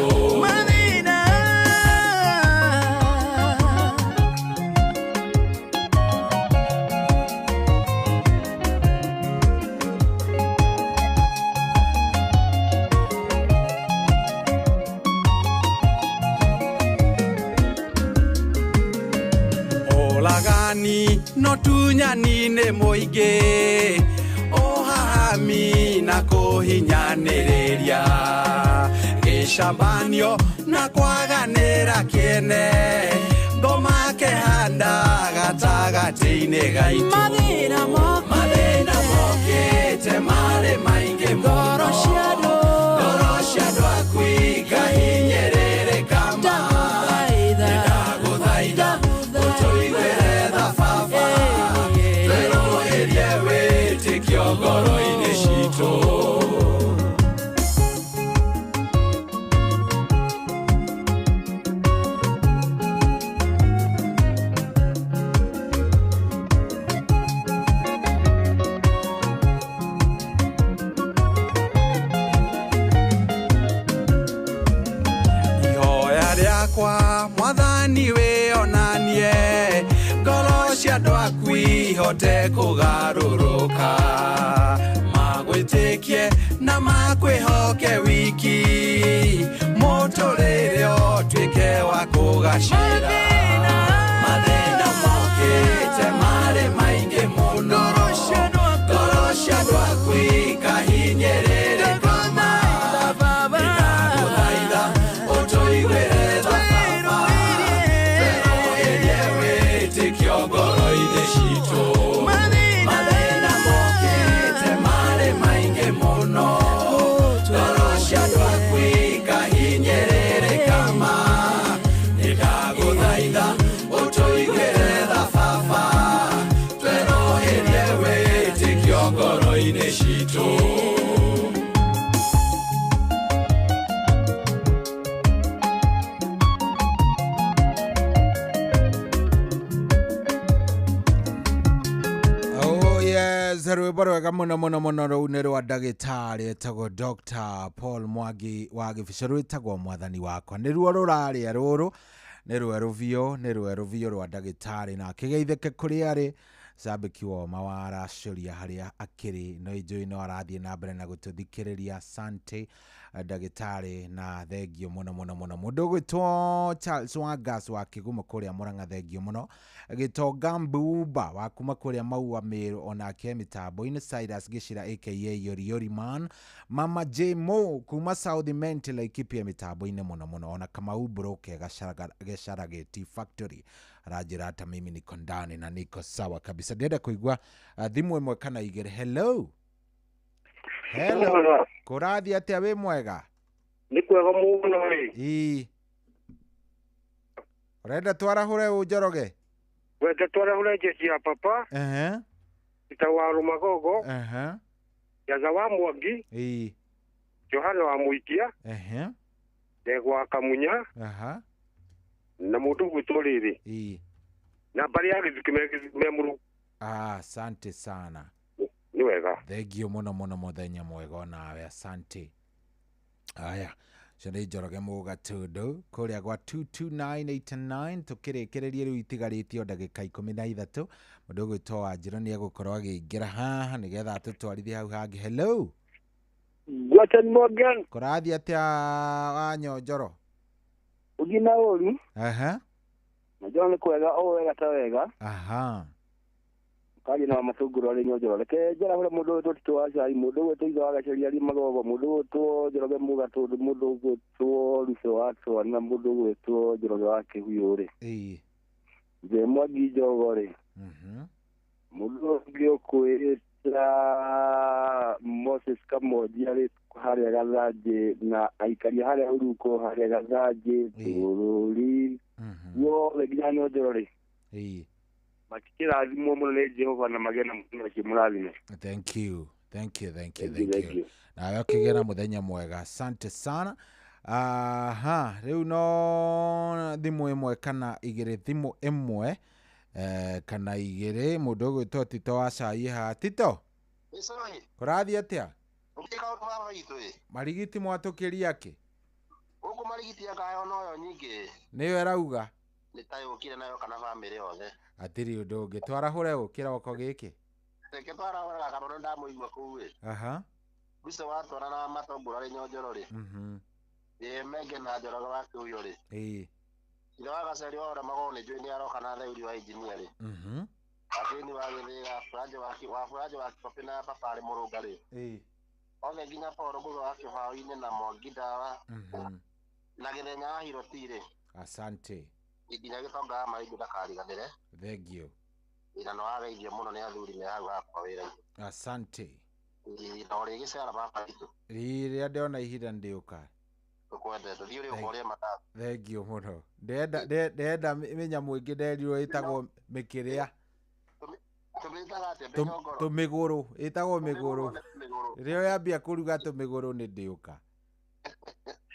Ũragani no tunyani nĩ mũingĩ, ũhahami na kũhinyanĩrĩria, gĩcambanio na kwaganĩra kĩene, ngoma kĩhanda gatagatĩ-inĩ gaitũ. Mathĩna mokĩte marĩ maingĩ mũno, ngoro cia andũ aku ikahinyĩrĩrĩka ma. Nĩndagũthaitha ũtũiguĩre tha Baba, twerũhĩrie wĩtĩkio ngoro-inĩ citũ. Ihoya rĩakwa Mwathani wĩonanie, ngoro cia andũ aku ihote kũgarũrũka, magwĩtĩkie na makwĩhoke wiki, mũtũrĩre ũtuĩke wa kũgacĩra. Mathĩna mokĩte marĩ maingĩ mũno, ngoro cia andũ aku ikahinyĩrĩrĩka. Nĩndagũthaitha ũtũiguĩre tha Baba, twerũhĩrie wĩtĩkio ngoro-inĩ citũ. Mathĩna mokĩte marĩ maingĩ mũno, ngoro cia andũ aku ikahinyĩrĩrĩka ma. Nĩndagũthaitha ũtũiguĩre tha Baba, twerũhĩrie wĩtĩkio ngoro-inĩ citũ. Oh yes, rwĩmbo rwega mũno mũno mũno rũu nĩ rwa ndagĩtarĩ etagwo Dr. Paul Mwangi wa Gĩbico, rwĩtagwo Mwathani Wakwa. Nĩruo rũrarĩa rũrũ, nĩ rwerũ biũ, nĩ rwerũ biũ rwa ndagĩtarĩ, na akĩgeithĩke kũrĩa arĩ cambĩki woma wa aracũria harĩa akĩrĩ, no injũĩ no arathiĩ na mbere na gũtũthikĩrĩria. Asante ndagĩtarĩ, na thengio mũno mũno mũno. Mũndũ ũgwĩtwo Charles Wangas wa Kĩgumo kũrĩa Mũrang'a, thengio mũno. Gĩtonga Mbuba wa kuma kũrĩa Maua Meru, onake mĩtambo-inĩ. Cyrus Gĩcira aka Yori Yori Man, Mama J Mo kuma South Ment Laikipia mĩtambo-inĩ mũno mũno. Ona Kamau Broke Gĩcaragĩti Factory aranjĩra ata mimi niko ndani na niko sawa kabisa. Ndĩrenda kũigua thimũ ĩmwe kana igĩrĩ. Hello, hello, kũrathiĩ atĩa? Wĩ mwega? Nĩ kwega mũno ĩ. Ii, ũrenda twarahũre ũ Njoroge? Wenda twarahũre jeshi ya papa. Ehe. Ita wa Rũmagogo. Ehe. Jaza wa Mwangi. Ii. Johana wa Mũikia. Ehe. Ndegwa wa Kamunya. Aha. Na mũndũ gwĩtwo rĩrĩ. Ii. Na mbarĩ ya Gĩthukĩ me mũrũ. Ah, asante sana. Nĩ wega. Thengio mũno mũno, mũthenya mwega onawe, asante. Aya, ũcio nĩ Njoroge Mũgatũndũ kũrĩa gwa 22989. Tũkĩrĩkĩrĩrie rĩu itigarĩtie o ndagĩka 13, mũndũ ũgwĩtwo Wanjirũ nĩ egũkorwo akĩingĩra haha nĩgetha atũtwarithie hau hangĩ. Hello. Guten Morgen. Kũrathiĩ atĩa Wanyonjoro? Ũthiĩ na ũru. Aha. Najua nĩ kwega o wega ta wega. Aha. Karia na matũngũrũ arĩ nyonjoro. Reke njarahũre mũndũ ũyũ Tũtitũ wa cai, mũndũ ũgwĩtwo Ithe wa Gaceria arĩ Magogo, mũndũ ũgwĩtwo Njoroge Mũgatũndũ, mũndũ ũgwĩtwo Ruco wa Twana, mũndũ ũgwĩtwo Njoroge wa Kĩhuyu rĩ. Ĩĩ. Nje Mwangi Njogo rĩ. Mũndũ ũngĩ ũkwĩta Moses Kamonji arĩ harĩa Gathanjĩ na aikaria harĩa Uruko harĩa Gathanjĩ bũrũri guothe nginya Nyonjoro rĩ. Ĩĩ. Makĩrathimwo mũno nĩ Jehova na magĩe na mũthenya ũcio mũrathime. Thank you. Thank you, thank you, Thank you, thank thank you. you. Nawe ũkĩgĩa na mũthenya mwega. Asante sana. Aha, rĩu no thimũ ĩmwe kana igĩrĩ, thimũ ĩmwe kana igĩrĩ. Mũndũ ũgwĩtwo Tito wa cai haha. Tito, Ĩcoĩ, kũrathiĩ atĩa? ũngĩka ũndũ baba witũ ĩ. Marigiti mwatũkĩria kĩ? Gũkũ marigiti akayo noyo nyingĩ. Nĩyo ĩrauga? Nĩ ta yũkire nayo kana bamĩrĩ yothe. Hatirĩ ũndũ ũngĩ. Twarahũre ũ kĩroko gĩkĩ? Reke twarahũraga kamano ndamũigua kũu ĩ. Aha. Ruco watwara na matũngũrũ arĩ Nyonjoro rĩ. Ĩ Menge na Njoroge wa Kĩhuyo rĩ. Ĩĩ. Ithe wa Gaceri wa Ũremagwo nĩ njũĩ nĩ aroka na Theuri wa injinia rĩ. Wakĩni wa Gĩthĩga, Wabũranjĩ wa Kĩbapĩ na Baba arĩ Mũrũnga rĩ. Ĩĩ. Othe nginya Paul Ngũgĩ wa Kĩbaũ-inĩ na Mwangi Ndawa na Gĩthenya wa Hiroti rĩ. Asante. Nginya Gĩtonga wa Maringũ ndakariganĩre. Thank you. Ina no wageithio mũno nĩ athuri me hau hakwa wĩra-inĩ. Asante. Na ũrĩgĩcera baba witũ. Rĩrĩa ndĩona ihinda nĩndĩũka. Tũkwendete thiĩ ũrĩ ũkorĩe matathi. Thank you mũno. Ndĩrenda mĩnyamũ ĩngĩ nderirwo ĩtagwo mĩkĩrĩa. Tũmĩtaga atĩa mĩnyongoro? Tũmĩgũrũ, ĩtagwo mĩgũrũ. Mĩgũrũ. Rĩrĩa yambia kũruga tũmĩgũrũ nĩndĩũka.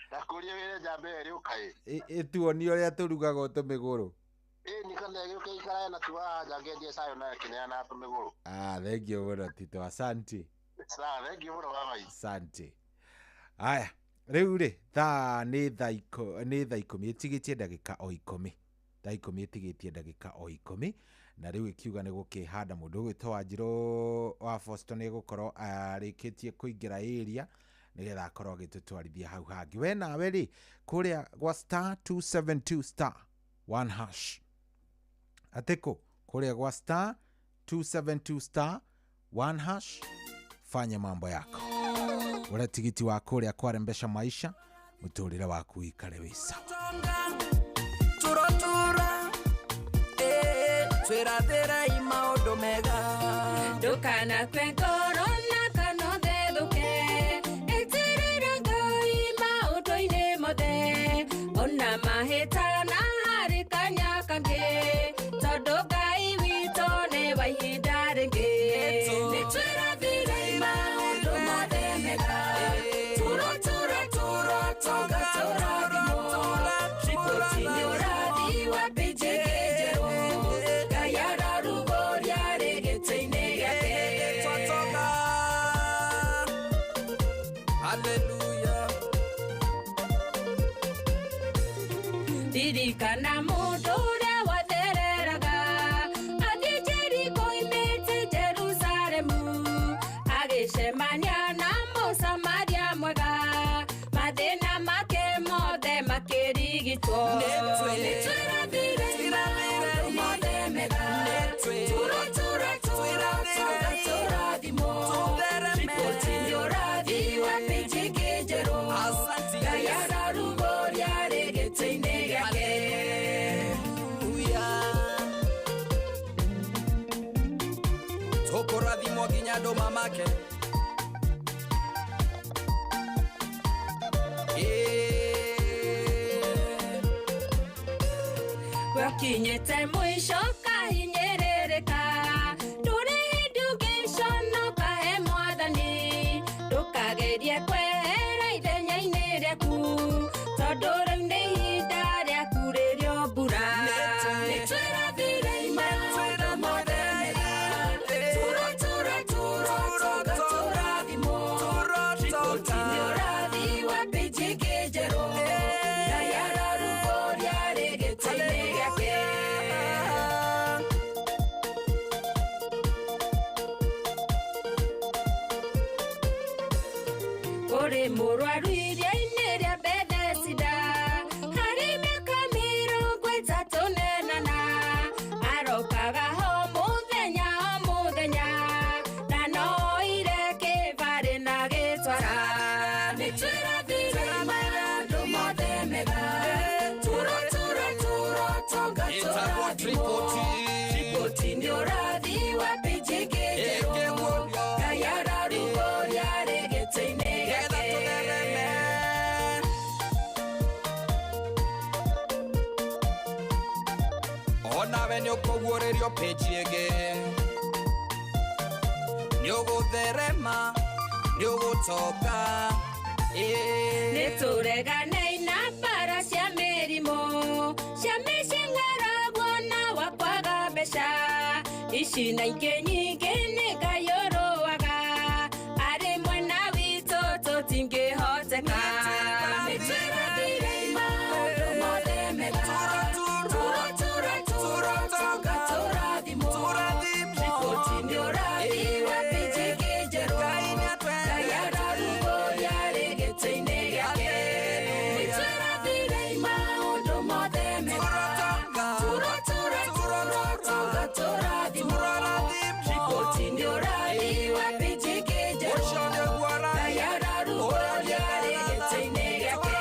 Ndakũria wĩre njamba ĩyo ĩrĩũka ĩ. Ĩtuonie ũrĩa tũrugagwo tũmĩgũrũ. Ĩ nĩ kana ĩgĩũke ikarae na tu haha nja ngendie cayo nayo ĩkĩneanaga tũmĩgũrũ. Ah, thank you mũno Tito. Asante. Sawa, thank you mũno baba witũ. Asante. Aya, rĩu rĩ, thaa nĩ thaa ikũmi ĩtigĩtie ndagĩka o ikũmi. Thaa ikũmi ĩtigĩtie ndagĩka o ikũmi. Na rĩu ĩkiuga nĩ gũkĩhanda mũndũ ũgwĩtwo Wanjirũ wa Boston nĩ egũkorwo arĩkĩtie kũingĩra area nĩgetha akorwo agĩtũtwarithia hau hangĩ. We nawe rĩ, kũrĩa gwa star 272 star 1 hash. Atĩkũ, kũrĩa gwa star 272 star 1 hash, fanya mambo yako. Ura tigiti wa kũrĩa kwarembesha maisha, mũtũrĩre waku wikare wĩ sawa. Tũrotura, twĩrathĩrei maũndũ mega. Ndũkanakue ngoro na kana ũthethũke, ĩtĩrĩra Ngai maũndũ-inĩ mothe, ona mahĩtana harĩ kanya kangĩ, tondũ Ngai witũ nĩ wa ihinda rĩngĩ. Nĩtwĩrathĩrei maũndũ mothe mega, tũrotura tũrotonga tũrathimwo, riboti nĩ ũrathi wa pĩnji njerũ, Ngai ararugũria rĩ gĩtĩ-inĩ gĩake. Twatoka. Hallelujah. Ririkana mũndũ ũrĩa wathereraga athiĩ Jeriko oimĩte Jerusalemu, agĩcemania na Mũsamaria mwega, mathĩna make mothe makĩrigitwo. Nĩtwĩrathire maũndũ mothe mega, tũrotura tũrotonga tũrathimwo, riboti nĩ ũrathi wa pĩnji njerũ, Ngai ararugũria rĩ gĩtĩ-inĩ gĩake. Tũkũrathimwo nginya andũ mamake. Gwakinyĩte mũico kahinyĩrĩrĩka, ndũrĩ hĩndĩ ũngĩconoka he Mwathani, ndũkagerie kwehera ithenya-inĩ rĩaku, tondũ rĩu nĩ ihinda rĩaku rĩrĩa mbura. Nĩtwĩrathirei maũndũ mothe mega, tũrotura tũrotonga tũrathimwo, riboti nĩ ũrathi wa pĩnji njerũ, Ngai ararugũria rĩ gĩtĩ-inĩ gĩake. Kũrĩ mũrwaru iria-inĩ rĩa Bethesida, harĩ mĩaka mĩrongo ĩtatũ na ĩnana, arokaga ho mũthenya o mũthenya. Ũhingũrio page ĩngĩ. Nĩ ũgũtherema, nĩ ũgũtonga. Nĩ tũreganei na mbara cia mĩrimũ, cia mĩciĩ, ng'aragu na wa kwaga mbeca, ici na ingĩ nyingĩ. Nĩ Ngai ũrũaga arĩ mwena witũ, tũtingĩhoteka. Nĩ twĩrathire maũndũ mothe mega, tũro tũro tũro tonga, tũrathimwo. Riboti nĩ ũrathi wa pĩnji ĩngĩ njerũ, Ngai ararugũria arĩ gĩtĩ-inĩ gĩake. Nĩ twĩrathire maũndũ mothe mega, tũro tũro tũro tonga, tũrathimwo. Riboti nĩ ũrathi wa pĩnji ĩngĩ njerũ, Ngai ararugũria arĩ gĩtĩ-inĩ gĩake.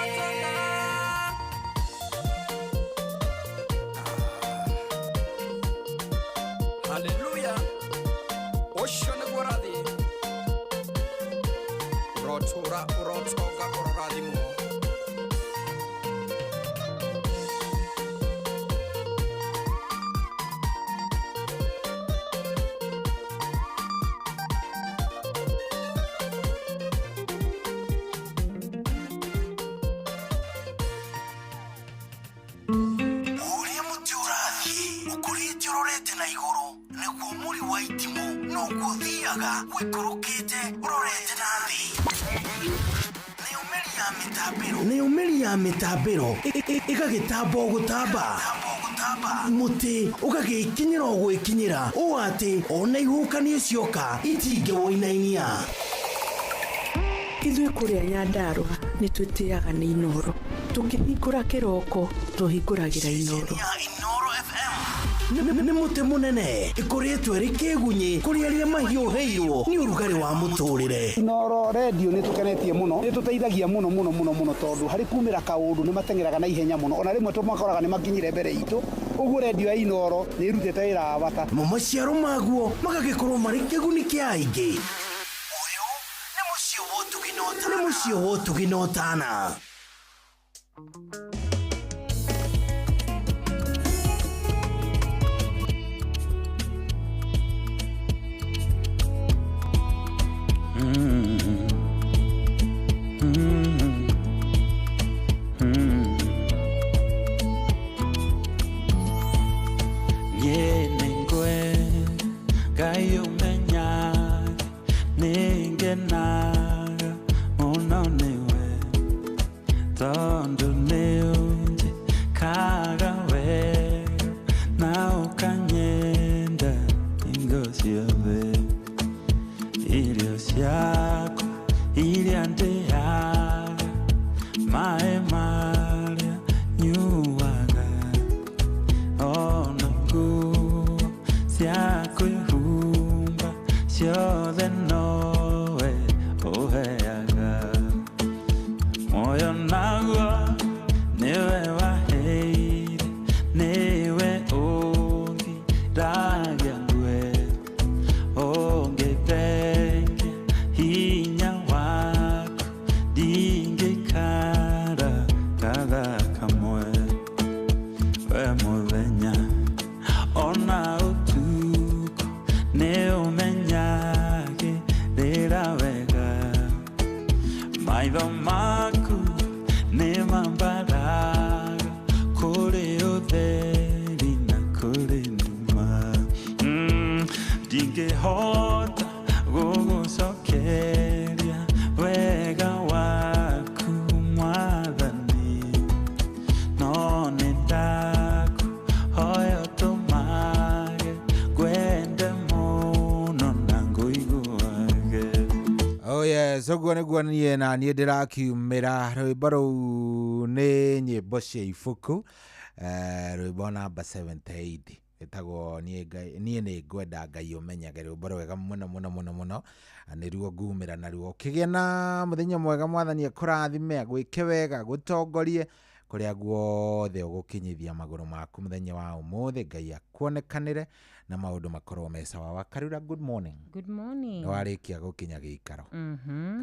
Haleluya, ũcio nĩguo ũrathi. Ũrotũra, ũrotonga, ũrorathimwo. Ũrĩa mũtĩ ũrathiĩ ũkũrĩte ũrorete na igũrũ, nĩguo mũri wa itimũ noguo ũthiaga ũikũrũkĩte ũrorete na thĩ. Nayo mĩri ya mĩtambĩro ĩgagĩtamba o gũtamba, mũtĩ ũgagĩkinyĩra o gwĩkinyĩra, ũũ atĩ ona ihuhũkanio cioka itingĩwũinainia. Ithuĩ kũrĩa Nyandarũa nĩ twĩtĩaga nĩ Inoro. Tũkĩhingũra kĩroko tũhingũragĩra Inoro. Nĩ mũtĩ mũnene ĩkũrĩtwo ĩrĩ kĩgunyĩ kũrĩ arĩa mahiũhĩirwo nĩ ũrugarĩ wa mũtũrĩre. Inoro redio nĩ tũkenetie mũno, nĩ tũteithagia mũno mũno mũno mũno, tondũ harĩ kumĩra kaũndũ nĩ mateng'eraga na ihenya mũno, ona rĩmwe tũmakoraga nĩ makinyire mbere itũ. Ũguo redio ya Inoro nĩ ĩrutĩte wĩra wa bata. Mo maciaro maguo magagĩkorwo marĩ kĩguni kĩa aingĩ. Nĩ mũciĩ wa ũtugi na ũtana. Niĩ nĩngwenda Ngai ũmenyage nĩngenaga mũno nĩwe, tondũ nĩũnjĩkaga wega na ũkanyenda hingo ciothe. Irio ciakwa iria ndĩaga, maĩ marĩa nyuaga, ona nguo cia kwĩhumba, ciothe nowe ũheaga. Muoyo naguo nĩwe waheire, nĩwe ũngiragia ngue, ũngĩthengia hinya waku, ndingĩikara gathaa kamwe. We mũthenya ona ũtukũ nĩ ũmenyagĩrĩra wega, maitho maku nĩ mambaraga kũrĩ ũtheri na kũrĩ nduma. Ndingĩhota gũgũcokeria wega waku Mwathani, no nĩ ndakũhoya ũtũmage ngwende mũno na ngũiguage. Oh yes, ũguo nĩguo niĩ na niĩ ndĩrakiumĩra. Rwĩmbo rũu nĩ nyĩmbo cia ibuku, rwĩmbo namba 78 ĩtagwo niĩ niĩ nĩ ngwenda Ngai ũmenyage. Rwĩmbo rwega mũno mũno mũno mũno, na nĩruo ngumĩra naruo. Ũkĩgĩa na mũthenya mwega, Mwathani akũrathime, agwĩke wega, agũtongorie kũrĩa guothe ũgũkinyithia magũrũ maku mũthenya wa ũmũthĩ. Ngai akuonekanĩre Na maũndũ makorwo me sawa. Wakarura, good morning. Good morning. Nĩ warĩkia gũkinya gĩikaro.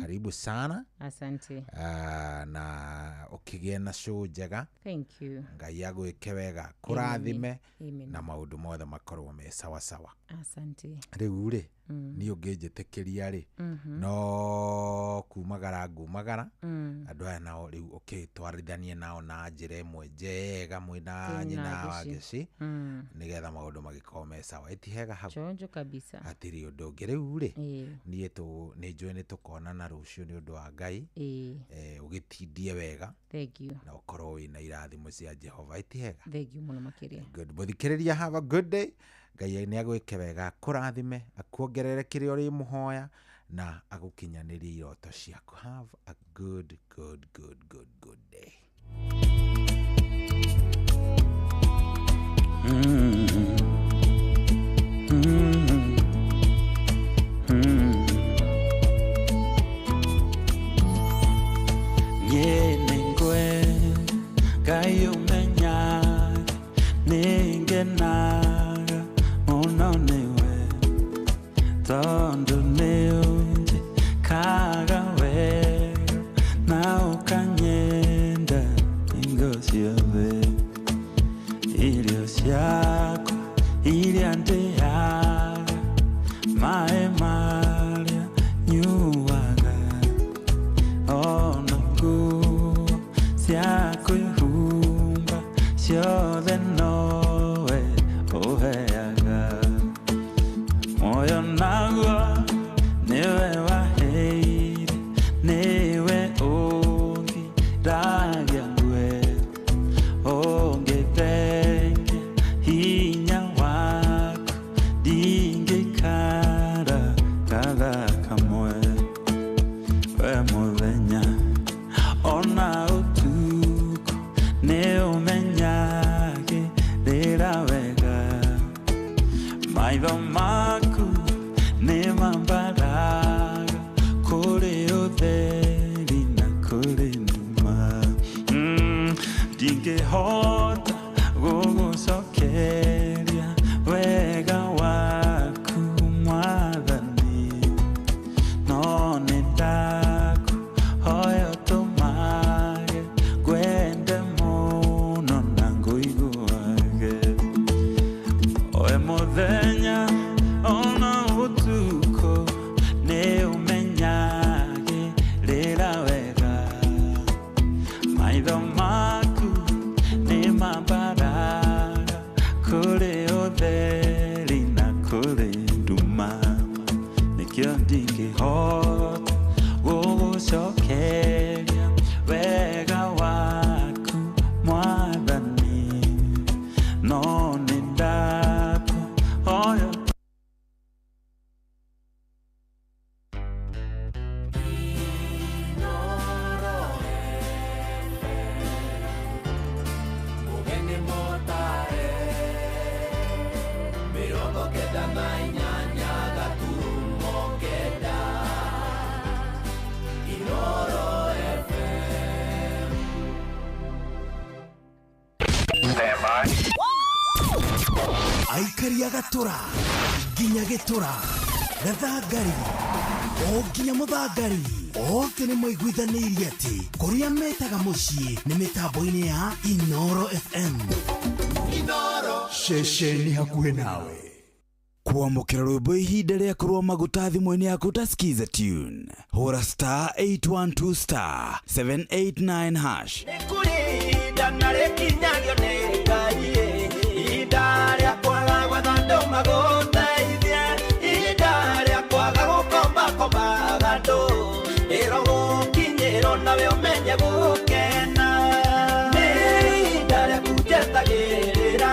Karibu sana. Asante. Na ũkĩgĩe na show njega. Thank you. Ngai agwĩke wega, kũrathime. Amen. Na maũndũ mothe makorwo me sawa sawa. Asante. Rĩu rĩ, niĩ ũngĩnjĩtĩkĩria rĩ, no kumagara ngumagara. Andũ aya nao rĩu ũkĩtwarithanie nao na njĩra ĩmwe njega mwĩna Twĩ nyina na wa Gĩci. Gĩci, nĩgetha maũndũ magĩkorwo me sawa. Ĩti hega hau? Chonjo kabisa. Hatirĩ ũndũ ũngĩ. Rĩu rĩ, niĩ nĩ njũĩ nĩ tũkonana rũciũ nĩ ũndũ wa Ngai. Ũgĩtindie wega. Thank you. Na ũkorwo wĩna irathimo cia Jehova. Ĩti hega? Thank you mũno makĩria. Good. Mũthikĩrĩria, have a good day. Ngai nĩ agwĩke wega, akũrathime, akuongerere kĩrĩa ũrĩmũhoya na agũkinyanĩrie iroto ciaku. Have a good, good, good, good, good day. Niĩ nĩngwenda Ngai ũmenyage nĩngenaga mũno nĩwe, tondũ nĩũnjĩkaga wega na ũkanyenda hingo ciothe. Irio ciakwa iria ndĩaga, maĩ marĩa nyuaga, ona nguo cia kwĩhumba ciothe nowe ũheaga. Muoyo naguo nĩwe waheire, nĩwe ũngiragia ngue, ũngĩthengia hinya waku ndingĩikara gathaa kamwe. We mũthenya ona ũtukũ nĩũmenyagĩrĩra wega, maitho maku nĩmambaraga kũrĩ ũtheri na kũrĩ nduma. Ndingĩhota gũgũcokeria wega waku Mwathani, no nĩndakũhoya ũtũmage ngwende mũno na ngũiguage. We mũthenya ona ũtukũ nĩũmenyagĩrĩra wega, maitho maku nĩmambaraga kũrĩ ũtheri na kũrĩ nduma. Nĩkĩo ndingĩhota gũgũcokeria wega waku Mwathani, no nĩndakũhoya. Mugeni motare 98 9 Inoro FM. Aikari a gatũra nginya gĩtũra, gathangari o nginya mũthangari, othe nĩ maiguithanĩirie atĩ kũrĩa metaga mũciĩ nĩ mĩtambo-inĩ ya Inoro FM. Inoro. Ceceni hakuhĩ nawe. Kwamũkĩra rwĩmbo ihinda rĩa kũrũa maguta thimũ-inĩ yaku ta Skiza tune, hũra star 812 star 789 hash. Nĩ kũrĩ ihinda na rĩkinyagio nĩ Ngai, ihinda rĩa kwaga gwetha andũ magũteithie, ihinda rĩa kwaga gũkombakombaga andũ, ĩro gũkinyĩrwo nawe ũmenye gũkena. Nĩ ihinda rĩaku njetagĩrĩra,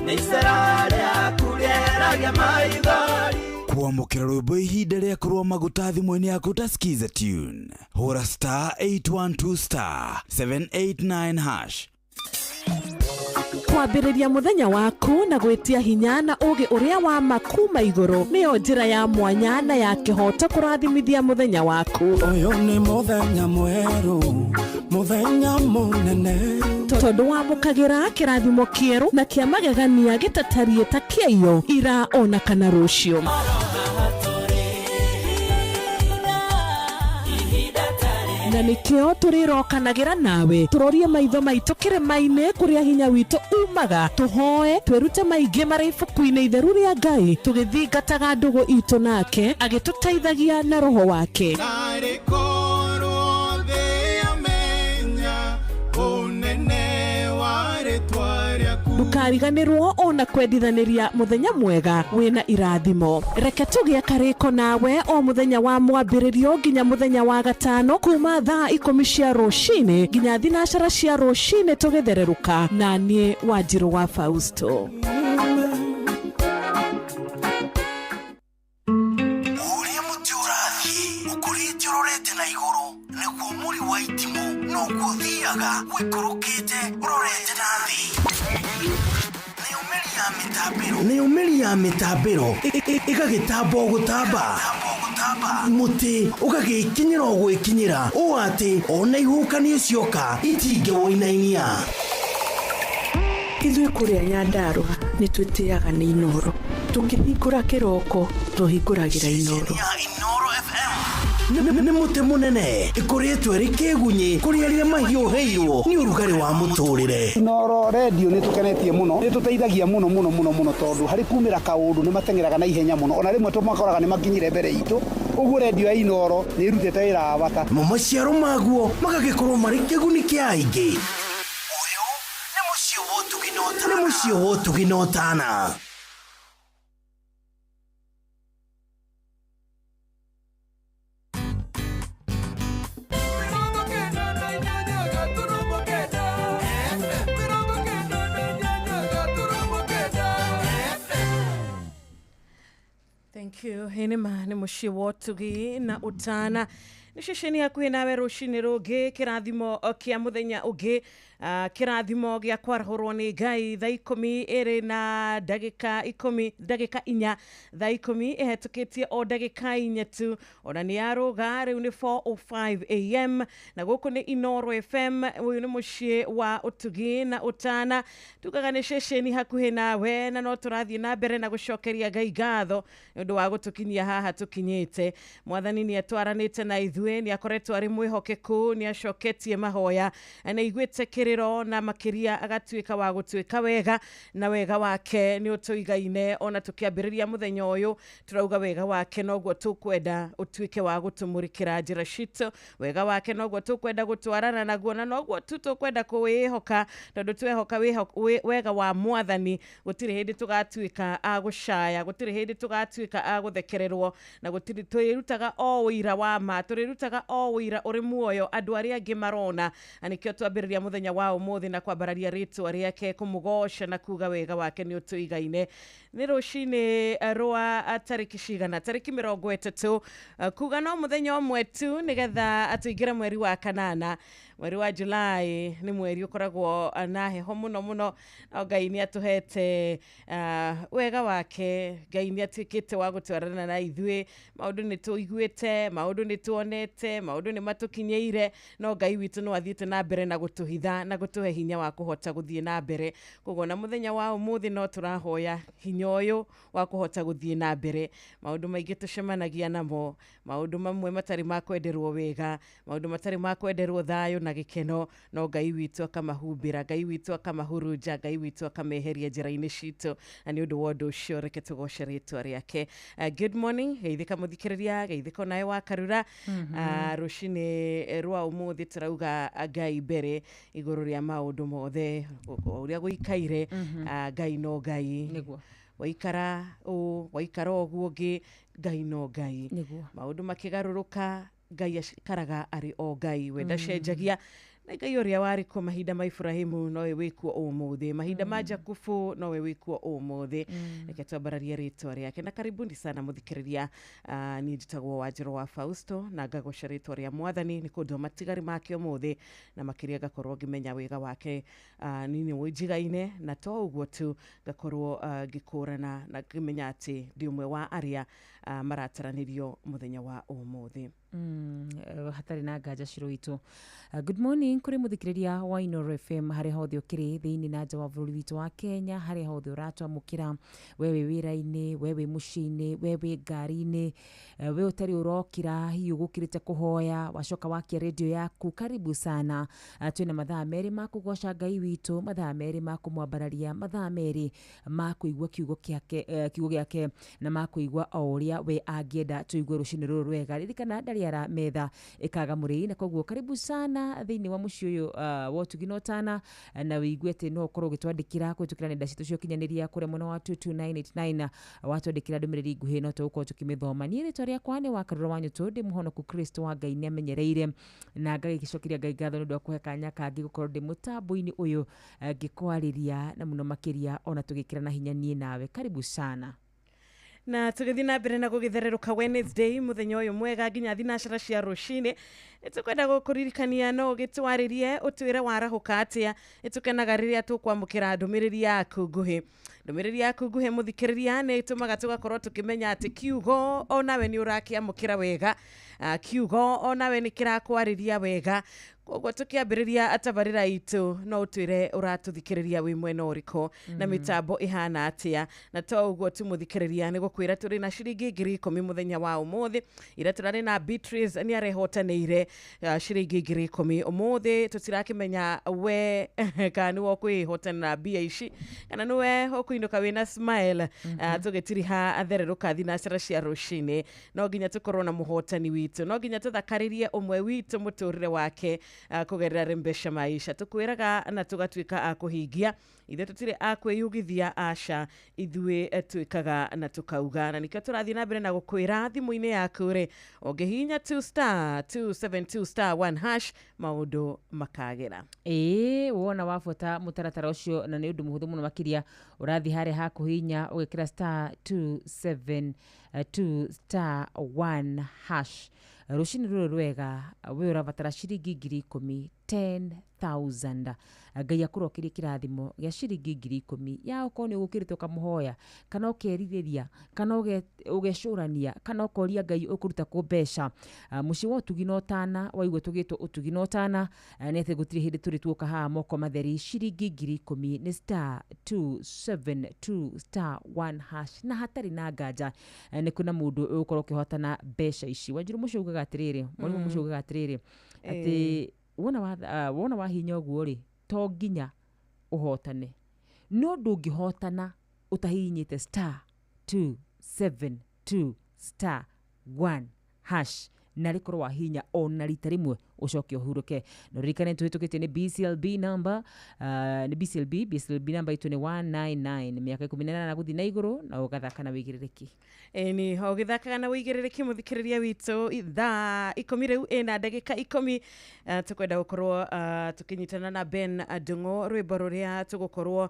nĩ icera rĩaku rĩeragia maithori. Kwamũkĩra rwĩmbo ihinda rĩa kũrũa maguta thimũ-inĩ yaku ta Skiza tune, hũra star 812 star 789 hash. Kwambĩrĩria mũthenya waku na gwĩtia hinya na ũũgĩ ũrĩa wa ma kuma igũrũ nĩyo njĩra ya mwanya na ya kĩhooto kũrathimithia mũthenya waku. Ũyũ nĩ mũthenya mwerũ, mũthenya mũnene. Tondũ wamũkagĩra kĩrathimo kĩerũ na kĩa magegania gĩtatariĩ ta kĩaiyo ira ona kana rũciũ. Na nĩkĩo tũrĩrokanagĩra nawe tũrorie maitho maitũ kĩrĩma-inĩ kũrĩa hinya witũ umaga, tũhoe twĩrute maingĩ marĩ ibuku-inĩ itheru rĩa Ngai, tũgĩthingataga ndũgũ itũ nake agĩtũteithagia na roho wake. Narĩ korwo thĩ yamenya ũnene wa rĩtwa rĩaku. Ndũkariganĩrwo ona kwendithanĩria mũthenya mwega wĩna irathimo. Reke tũgĩe karĩko nawe o mũthenya wa mwambĩrĩrio nginya mũthenya wa gatano kuma thaa 10 cia rũcinĩ nginya 9 cia rũcinĩ tũgĩthererũka na niĩ Wanjirũ wa Fausto. Ũrĩa mũtĩ ũrathiĩ ũkũrĩte ũrorete na igũrũ nĩguo mũri wa itimũ noguo ũthiaga ũikũrũkĩte ũrorete na thĩ. Nĩyo mĩri ya mĩtambĩro ĩgagĩtamba o gũtamba, mũtĩ ũgagĩkinyĩra o gwĩkinyĩra ũũ atĩ ona ihuhũkanio cioka itingĩwũinainia. Ithuĩ kũrĩa Nyandarũa nĩ twĩtĩaga nĩ Inooro. Tũkĩhingũra kĩroko tũhingũragĩra Inooro. Nĩ mũtĩ mũnene ĩkũrĩtwo ĩrĩ kĩgunyĩ kũrĩ arĩa mahiũhĩirwo nĩ ũrugarĩ wa mũtũrĩre. Inooro redio nĩ tũkenetie mũno, nĩ tũteithagia mũno mũno mũno mũno tondũ harĩ kumĩra kaũndũ nĩ mateng'eraga na ihenya mũno, ona rĩmwe tũmakoraga nĩ makinyire mbere itũ. Ũguo redio ya Inooro nĩ ĩrutĩte wĩra wa bata. Mo maciaro maguo magagĩkorwo marĩ kĩguni kĩa aingĩ. Ũyũ nĩ mũciĩ wa ũtugi na ũtana. Thank you. Hĩnĩma nĩ mũciĩ wa ũtugi na ũtana. Nĩ ceceni hakuhĩ nawe rũcinĩ rũngĩ, kĩrathimo kĩa mũthenya ũngĩ, kĩrathimo gĩa kwarahũrwo nĩ Ngai thaa 10 ĩrĩ na ndagĩka 10 ndagĩka 4 thaa 10 ĩhetũkĩtie o ndagĩka 4 tu, ona nĩ yarũga rĩu nĩ 4:05 am na gũkũ nĩ Inooro FM. Ũyũ nĩ mũciĩ wa ũtugi na ũtana. Tugaga nĩ ceceni hakuhĩ nawe na no tũrathiĩ na mbere na gũcokeria Ngai ngatho nĩ ũndũ wa gũtũkinyia haha tũkinyĩte. Mwathani nĩ atwaranĩte na ithuĩ, nĩ akoretwo arĩ mwĩhokeku, nĩ acoketie mahoya, nĩ aiguĩte kĩrĩro na makĩria agatuĩka wa gũtuĩka wega, na wega wake nĩ ũtũigaine. Ona tũkĩambĩrĩria mũthenya ũyũ tũrauga wega wake noguo tũkwenda ũtuĩke wa gũtũmũrĩkĩra njĩra citũ, wega wake noguo tũkwenda gũtwarana naguo, na noguo tu tũkwenda kũwĩhoka, tondũ twehoka wega wa mwathani gũtirĩ hĩndĩ tũgatuĩka a gũcaya, gũtirĩ hĩndĩ tũgatuĩka a gũthekererwo, na gũtirĩ twĩrutaga o ũira wa ma, tũrĩrutaga o ũira ũrĩ muoyo andũ arĩa angĩ marona. Na nĩkĩo twambĩrĩria mũthenya wa ũmũthĩ na kwambararia rĩtwa rĩake, kũmũgoca na kuga wega wake nĩ ũtũigaine. Nĩ rũcinĩ rwa tarĩki cigana, tarĩki 30, kuga no mũthenya ũmwe tu nĩgetha atũingĩre mweri wa kanana. Mweri wa July nĩ mweri ũkoragwo na heho mũno mũno, no Ngai nĩ atũhete wega wake. Ngai nĩ atuĩkĩte wa gũtwarana na ithuĩ, maũndũ nĩ tũiguĩte, maũndũ nĩ tuonete, maũndũ nĩ matũkinyĩire, no Ngai witũ no athiĩte na mbere na gũtũhitha na gũtũhe hinya wa kũhota gũthiĩ na mbere. Koguo na mũthenya wa ũmũthĩ no tũrahoya hinya ũyũ wa kũhota gũthiĩ na mbere. Maũndũ maingĩ tũcemanagia namo, maũndũ mamwe matarĩ ma kwenderwo wega, maũndũ matarĩ ma kwenderwo thayũ na gĩkeno, no Ngai witũ akamahumbĩra, Ngai witũ akamahurunja, Ngai witũ akameheria njĩra-inĩ citũ. Na nĩ ũndũ wa ũndũ ũcio reke tũgoce rĩtwa rĩake. Good morning, geithĩka mũthikĩrĩria, geithĩka onawe wa Karura. Rũcinĩ rwa ũmũthĩ tũrauga Ngai mbere igũrũ rĩa maũndũ mothe, ũrĩa gũikaire. Ngai no Ngai. Waikara ũũ, waikara ũguo ũngĩ, Ngai no Ngai. Maũndũ makĩgarũrũka, Ngai aikaraga arĩ o Ngai, we ndacenjagia. Na Ngai ũrĩa warĩ kuo mahinda ma Ibrahimu nowe wĩkuo ũmũthĩ, mahinda ma Jakubu nowe wĩkuo ũmũthĩ. Reke twambararie rĩtwa rĩake. Na karibuni sana mũthikĩrĩria. Niĩ njĩtagwo Wanjĩrũ wa Fausto na ngagoca rĩtwa rĩa Mwathani nĩ kũndũ matigari make ũmũthĩ, na makĩria ngakorwo ngĩmenya wega wake niĩ nĩ wĩnjigaine, na to ũguo tu ngakorwo ngĩkũrana na ngĩmenya atĩ ndĩ ũmwe wa arĩa marataranĩrio mũthenya wa ũmũthĩ. Hatarĩ na nganja Shiro witũ. Good morning kũrĩ mũthikĩrĩria wa Inooro FM harĩa hothe ũkĩrĩ thĩinĩ na nja wa bũrũri witũ wa Kenya, harĩa hothe ũratwamũkĩra, we wĩ wĩra-inĩ, we wĩ mũciĩ-inĩ, we wĩ ngari-inĩ, we ũtarĩ ũrokĩra, hihi ũgũkĩrĩte kũhoya wacoka wakia redio yaku, karibu sana. Twĩna mathaa merĩ ma kũgoca Ngai witũ, mathaa merĩ ma kũmwambararia, mathaa merĩ ma kũigua kiugo gĩake, kiugo gĩake na ma kũigua o ũrĩa we angĩenda tũigue rũcinĩ rũrũ rwega. Ririkana ndarĩ ara metha ĩkaga mũrĩi, na koguo karibu sana thĩinĩ wa mũciĩ ũyũ wa ũtugi na ũtana, na wĩigue atĩ no ũkorwo ũgĩtwandĩkĩra kũhĩtũkĩra nenda citũ cia ũkinyanĩria kũrĩa mwena wa 22989. Watwandĩkĩra ndũmĩrĩri nguhĩ no tũgũkorwo tũkĩmĩthoma. Niĩ rĩtwa rĩakwa nĩ Wakarura wa Nyũtũ, ndĩ mũhonoku Kristo wa Ngai nĩamenyereire, na ngagĩcokeria Ngai ngatho nĩ ũndũ wa kũhe kanya kangĩ gũkorwo ndĩ mũtambo-inĩ ũyũ ngĩkwarĩria na mũno makĩria ona tũgĩkĩrana hinya niĩ nawe. Karibu sana. Na tũgĩthiĩ na mbere na gũgĩthererũka Wednesday mũthenya ũyũ mwega nginya thinacara cia rũcinĩ, nĩtũkwenda gũkũririkania no ũgĩtwarĩrie ũtwĩre warahũka atĩa. Nĩtũkenaga rĩrĩa tũkwamũkĩra ndũmĩrĩri yaku nguhĩ. Ndũmĩrĩri yaku nguhĩ mũthikĩrĩria nĩ ĩtũmaga tũgakorwo tũkĩmenya atĩ kiugo onawe nĩ ũrakĩamũkĩra wega, kiugo onawe nĩ kĩrakwarĩria wega. Koguo tũkĩambĩrĩria tabarĩra itũ no ũtwĩre ũratũthikĩrĩria wĩ mwena ũrĩkũ na mĩtambo ĩhana atĩa. Na to ũguo tu mũthikĩrĩria, nĩ gũkwĩra tũrĩ na ciringi 10,000 mũthenya wa ũmũthĩ. Ira tũrarĩ na Beatrice nĩ arehotanĩire ciringi 10,000 ũmũthĩ. Tũtirakĩmenya we kana nĩwe ũkwĩhotanĩra mbia ici kana nĩwe ũkũinũka wĩna smile. Tũgĩtiriha thererũka thinacara cia rũcinĩ, no nginya tũkorwo na mũhotani witũ, no nginya tũthakarĩrie ũmwe witũ mũtũrĩre wake kũgerera Rembesha Maisha. Tũkwĩraga na tũgatuĩka a kũhingia, ithuĩ tũtirĩ a kwĩyugithia, aca, ithuĩ twĩkaga na tũkauga. Na nĩkĩo tũrathiĩ na mbere na gũkwĩra thimũ-inĩ yaku rĩ, ũngĩhihinya 2 star 272 star 1 hash maũndũ makagĩra. Ĩĩ, wona wabuata mũtaratara ũcio na nĩ ũndũ mũhũthũ mũno makĩria, ũrathiĩ harĩa ha kũhihinya ũgĩkĩra star 272 star 1 hash. Rũcinĩ rũrũ rwega we ũrabatara ciringi 10,000, 10,000. Ngai akũrokerie kĩrathimo gĩa ciringi 10,000 ya okorwo nĩ ũgũkĩrĩte ũkamũhoya, kana ũkerirĩria, kana ũgecũrania, kana ũkoria Ngai ũkũruta kũ mbeca. Mũciĩ wa ũtugi na ũtana waigua tũgĩtwo ũtugi na ũtana, nĩ atĩ gũtirĩ hĩndĩ tũrĩ tuoka haha moko matheri. Ciringi 10,000 nĩ star 272 star 1 hash, na hatarĩ na nganja nĩ kwĩna mũndũ ũgũkorwo ũkĩhotana mbeca ici. Wanjirũ mũciĩ ugaga atĩrĩrĩ, mwarimũ mũciĩ ugaga atĩrĩrĩ atĩ wona wahinya ũguo rĩ, to nginya ũhotane, no ndũngĩhotana ũtahihinyĩte star 272 star 1 hash, na rĩkorwo wahinya ona rita rĩmwe ũcoke ũhurũke. Na ũririkane tũhĩtũkĩtie nĩ BCLB number, nĩ BCLB number itũ nĩ 199, mĩaka 18 gũthiĩ na igũrũ, na ũgathaka na wĩigĩrĩrĩki. Ĩni, ũgĩthakaga na wĩigĩrĩrĩki mũthikĩrĩria witũ. Thaa 10 rĩu ĩna ndagĩka 10, tũkwenda gũkorwo tũkĩnyitana na Ben Ndung'u, rwĩmbo rũrĩa tũgũkorwo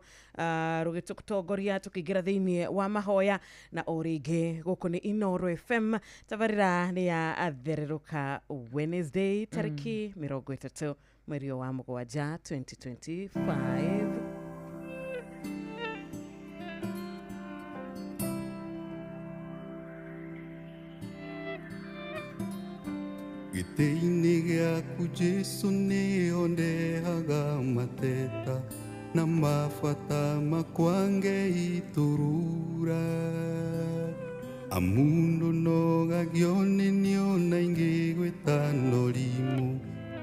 rũgĩtũtongoria tũkĩingĩra thĩinĩ wa mahoya. Na o rĩngĩ gũkũ nĩ Inooro FM, tabarĩra nĩ ya thererũka Wednesday tarĩki 30 mweri wa 7 2025. Gĩtĩ-inĩ gĩaku Jesũ nĩho ndehaga mateta na mabata makwa ngeiturura, amundu nogagio nĩ niona ingĩ gwĩtano rimũ,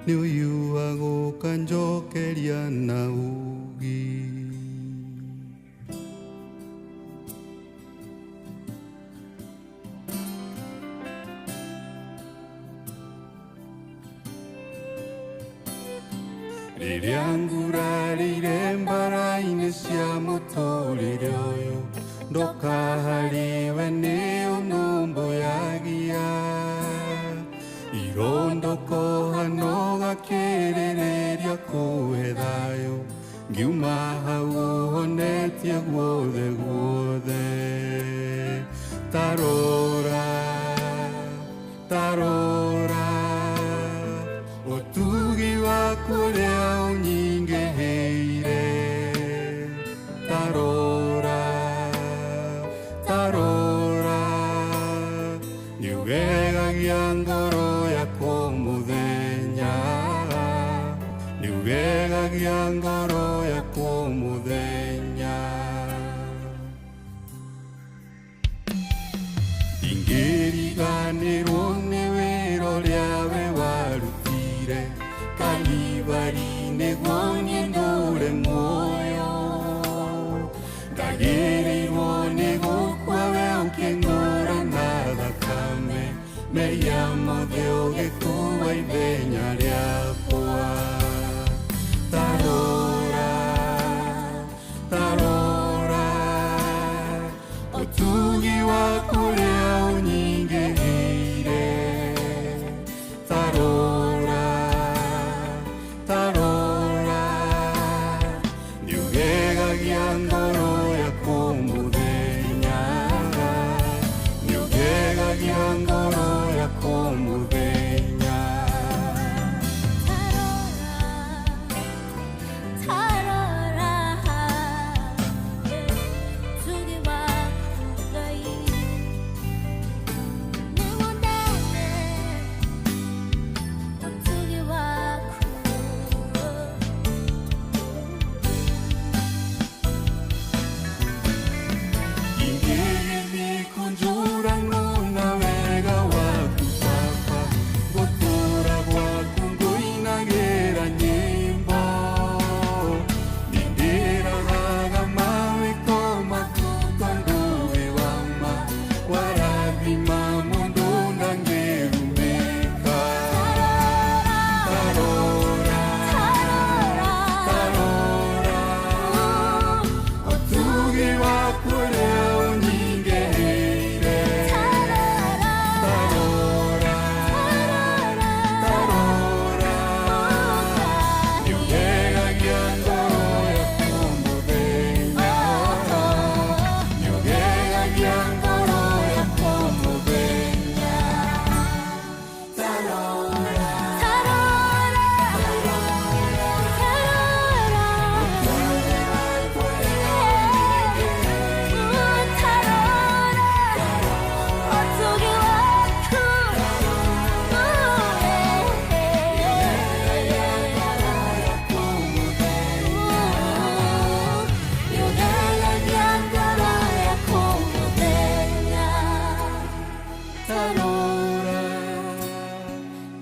nĩ ũyũ agũka njokeria na ũũgĩ. Rĩrĩa ngurarĩire mbara-inĩ cia mũtũrĩre ũyũ, ndoka harĩwe nĩ ũnũmbũyagia, irondoko hano gakĩrĩrĩria Tarora, tarora, ũtugi waku ũrĩa ũnyingĩhĩire. Tarora, tarora, nĩũgegagia ngoro yakwa mũthenya, nĩũgegagia ngoro yakwa mũthenya. Ingĩriganĩrwo nĩ wĩra ũrĩa we warutire Kalivari nĩguo niĩ ndũre muoyo. Ndagĩrĩirwo nĩ gũkua we ũkĩngũra na thakame, mehia mothe ũgĩkua ithenya rĩakwa. Tarora, tarora, ũtugi waku ũrĩa ũnyingĩhĩire. Tarora, tarora, nĩũgegagia ngoro yakwa mũthenya, nĩũgegagia ngoro yakwa mũthenya. Tarora, ũtugi waku Ngai nĩwonete, ũtugi waku. Ingĩgĩthiĩ kũnjũragwo na wega waku Baba, gũtũũra gwaku ngũinagĩra nyĩmbo. Nĩndĩroraga mawĩko maku tondũ wĩ wa ma, warathima mũndũ ndangĩrumĩka. Tarora, tarora, ũtugi waku ũrĩa ũnyingĩhĩire. Tarora, tarora, nĩũgegagia ngoro yakwa mũthenya, nĩũgegagia ngoro yakwa mũthenya. Tarora, Tarora, tarora, tarora, ũtugi waku nĩũgegagia ngoro yakwa mũthenya. Tarora,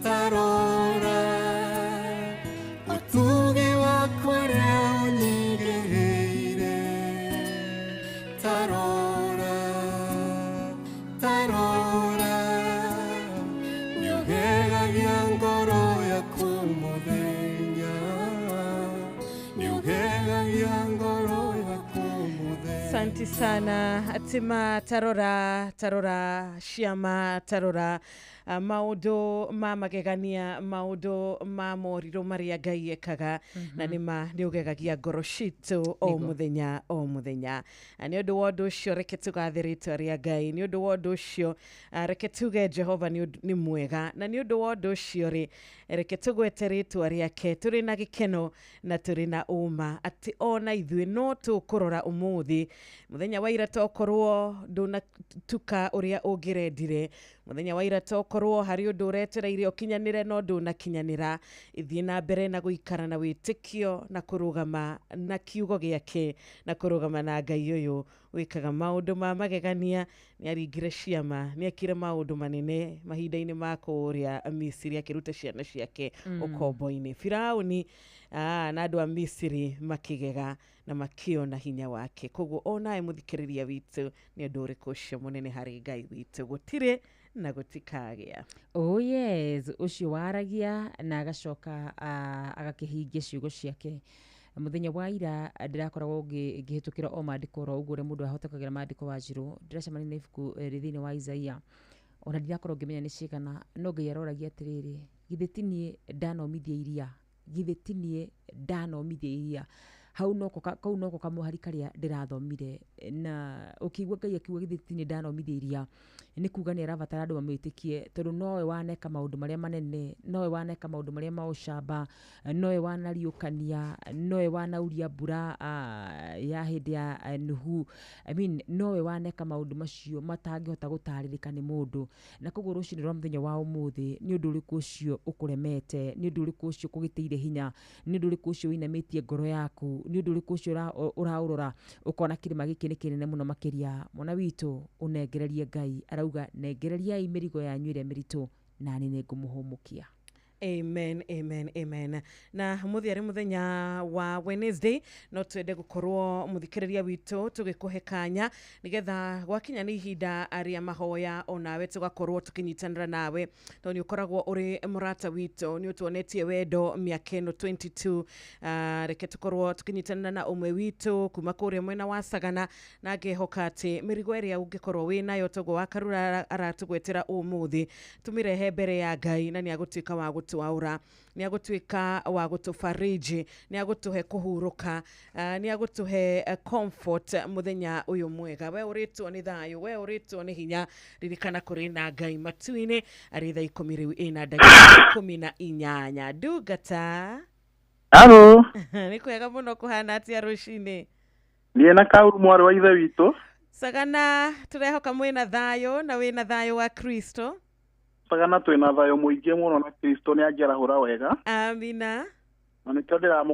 tarora, ũtugi waku ũrĩa ũnyingĩhĩire. Tarora, tarora, nĩũgegagia ngoro yakwa mũthenya, nĩũgegagia ngoro yakwa mũthenya. Asante sana atima tarora tarora ciama tarora, maundu ma magegania, maundu ma morirũ marĩa Ngai ekaga, na nĩma nĩ ũgegagia ngoro citũ o Nĩguo. mũthenya o mũthenya. Nĩ ũndũ wa ũndũ ũcio reke tũgathe rĩtwa rĩa Ngai, nĩ ũndũ wa ũndũ ũcio reke tuge Jehova nĩ mwega, na nĩ ũndũ wa ũndũ ũcio rĩ reke tũgwete rĩtwa rĩake tũrĩ na gĩkeno na tũrĩ na ũma atĩ ona ithuĩ no tũkũrora ũmũthĩ mũthenya wa ira tokorwo ndũnatuka ũrĩa ũngĩrendire, mũthenya wa ira tokorwo harĩ ũndũ ũretereire ũkinyanĩre no ndũnakinyanĩra. Ithiĩ na mbere na gũikara na wĩtĩkio na kũrũgama na kiugo gĩake na kũrũgama na Ngai ũyũ wĩkaga maũndũ ma magegania. Nĩ aringire ciama, nĩ ekire maũndũ manene mahinda-inĩ ma kũrĩa Misiri akĩruta ciana ciake ũkombo-inĩ. Firauni na andũ a Misiri makĩgega na makĩona hinya wake. Koguo onawe mũthikĩrĩria witũ, nĩ ũndũ ũrĩkũ ũcio mũnene harĩ Ngai witũ? Gũtirĩ na gũtikagĩa. Oh yes, ũcio waragia na agacoka agakĩhingia ciugo ciake. Mũthenya wa ira ndĩrakoragwo ngĩhĩtũkĩra o maandĩko oro ũguo ũrĩa mũndũ ahotokagĩra maandĩko wa njirũ. Ndĩracemania na ibuku rĩ thĩinĩ wa Isaia, ona ndirakorwo ngĩmenya nĩ cigana, no Ngai aroragia atĩrĩrĩ, githĩ ti niĩ ndanomithia iria, githĩ ti niĩ ndanomithia iria. Hau noko kau noko kamũhari karĩa ndĩrathomire, na ũkĩigua Ngai akiuga githĩ ti nĩ ndanomithia iria, nĩ kuga nĩ arabatara andũ mamwĩtĩkie, tondũ nowe waneka maũndũ marĩa manene, nowe waneka maũndũ marĩa ma ũcamba, nowe wanariũkania, nowe wanauria mbura ya hĩndĩ ya Nuhu. I mean, nowe waneka maũndũ macio matangĩhota gũtarĩrĩka nĩ mũndũ. Na koguo rũcinĩ rwa mũthenya wa ũmũthĩ, nĩ ũndũ ũrĩkũ ũcio ũkũremete, nĩ ũndũ ũrĩkũ ũcio ũkũgĩtĩire hinya, nĩ ũndũ ũrĩkũ ũcio wĩinamĩtie ngoro yaku, nĩ ũndũ ũrĩkũ ũcio ũraũrora ũkona kĩrĩma gĩkĩ nĩ kĩnene mũno makĩria. Mwana witũ, ũnengererie Ngai, arauga nengereriai mĩrigo yanyu ĩrĩa mĩritũ, nani nĩ ngũmũhũmũkia. Amen, amen, amen. Na muthi ari muthenya wa Wednesday, no twende gukorwo muthikiriria witũ tugikuhe kanya nigetha gwakinya nĩ ihinda rĩa mahoya onawe tugakorwo tukinyitanĩra nawe, tondũ nĩ ũkoragwo ũrĩ mũrata witũ, nĩ ũtuonetie wendo mĩaka ĩno 22. Reke tukorwo tukinyitanĩra na ũmwe witũ kuma kũrĩa mwena wa Sagana, na ngehoka atĩ mĩrigo ĩrĩa ũngĩkorwo wĩ nayo toguo wa Karura aratũgwetera ũmũthĩ, tũmĩrehe mbere ya Ngai, na nĩ agũtuĩka wa gũtwaũra, nĩ agũtuĩka wa gũtũfariji, nĩ agũtũhe kũhurũka, nĩ agũtũhe comfort mũthenya ũyũ mwega. We ũrĩtwo nĩ thayũ, we ũrĩtwo nĩ hinya, ririkana kũrĩ na Ngai matu-inĩ. Arĩ thaa 10 rĩu ĩna ndagĩka 18. Ndungata. Halo. Nĩ kwega mũno, kũhana atĩa rũcinĩ? Niĩ na Kauru mwarĩ wa ithe witũ. Sagana, tũrehoka mwĩna thayũ na wĩna thayũ wa Kristo. Sagana twĩna thayũ mũingĩ mũno na Kristo nĩ angĩarahũra wega. Amina. Na nĩkĩo ndĩramũ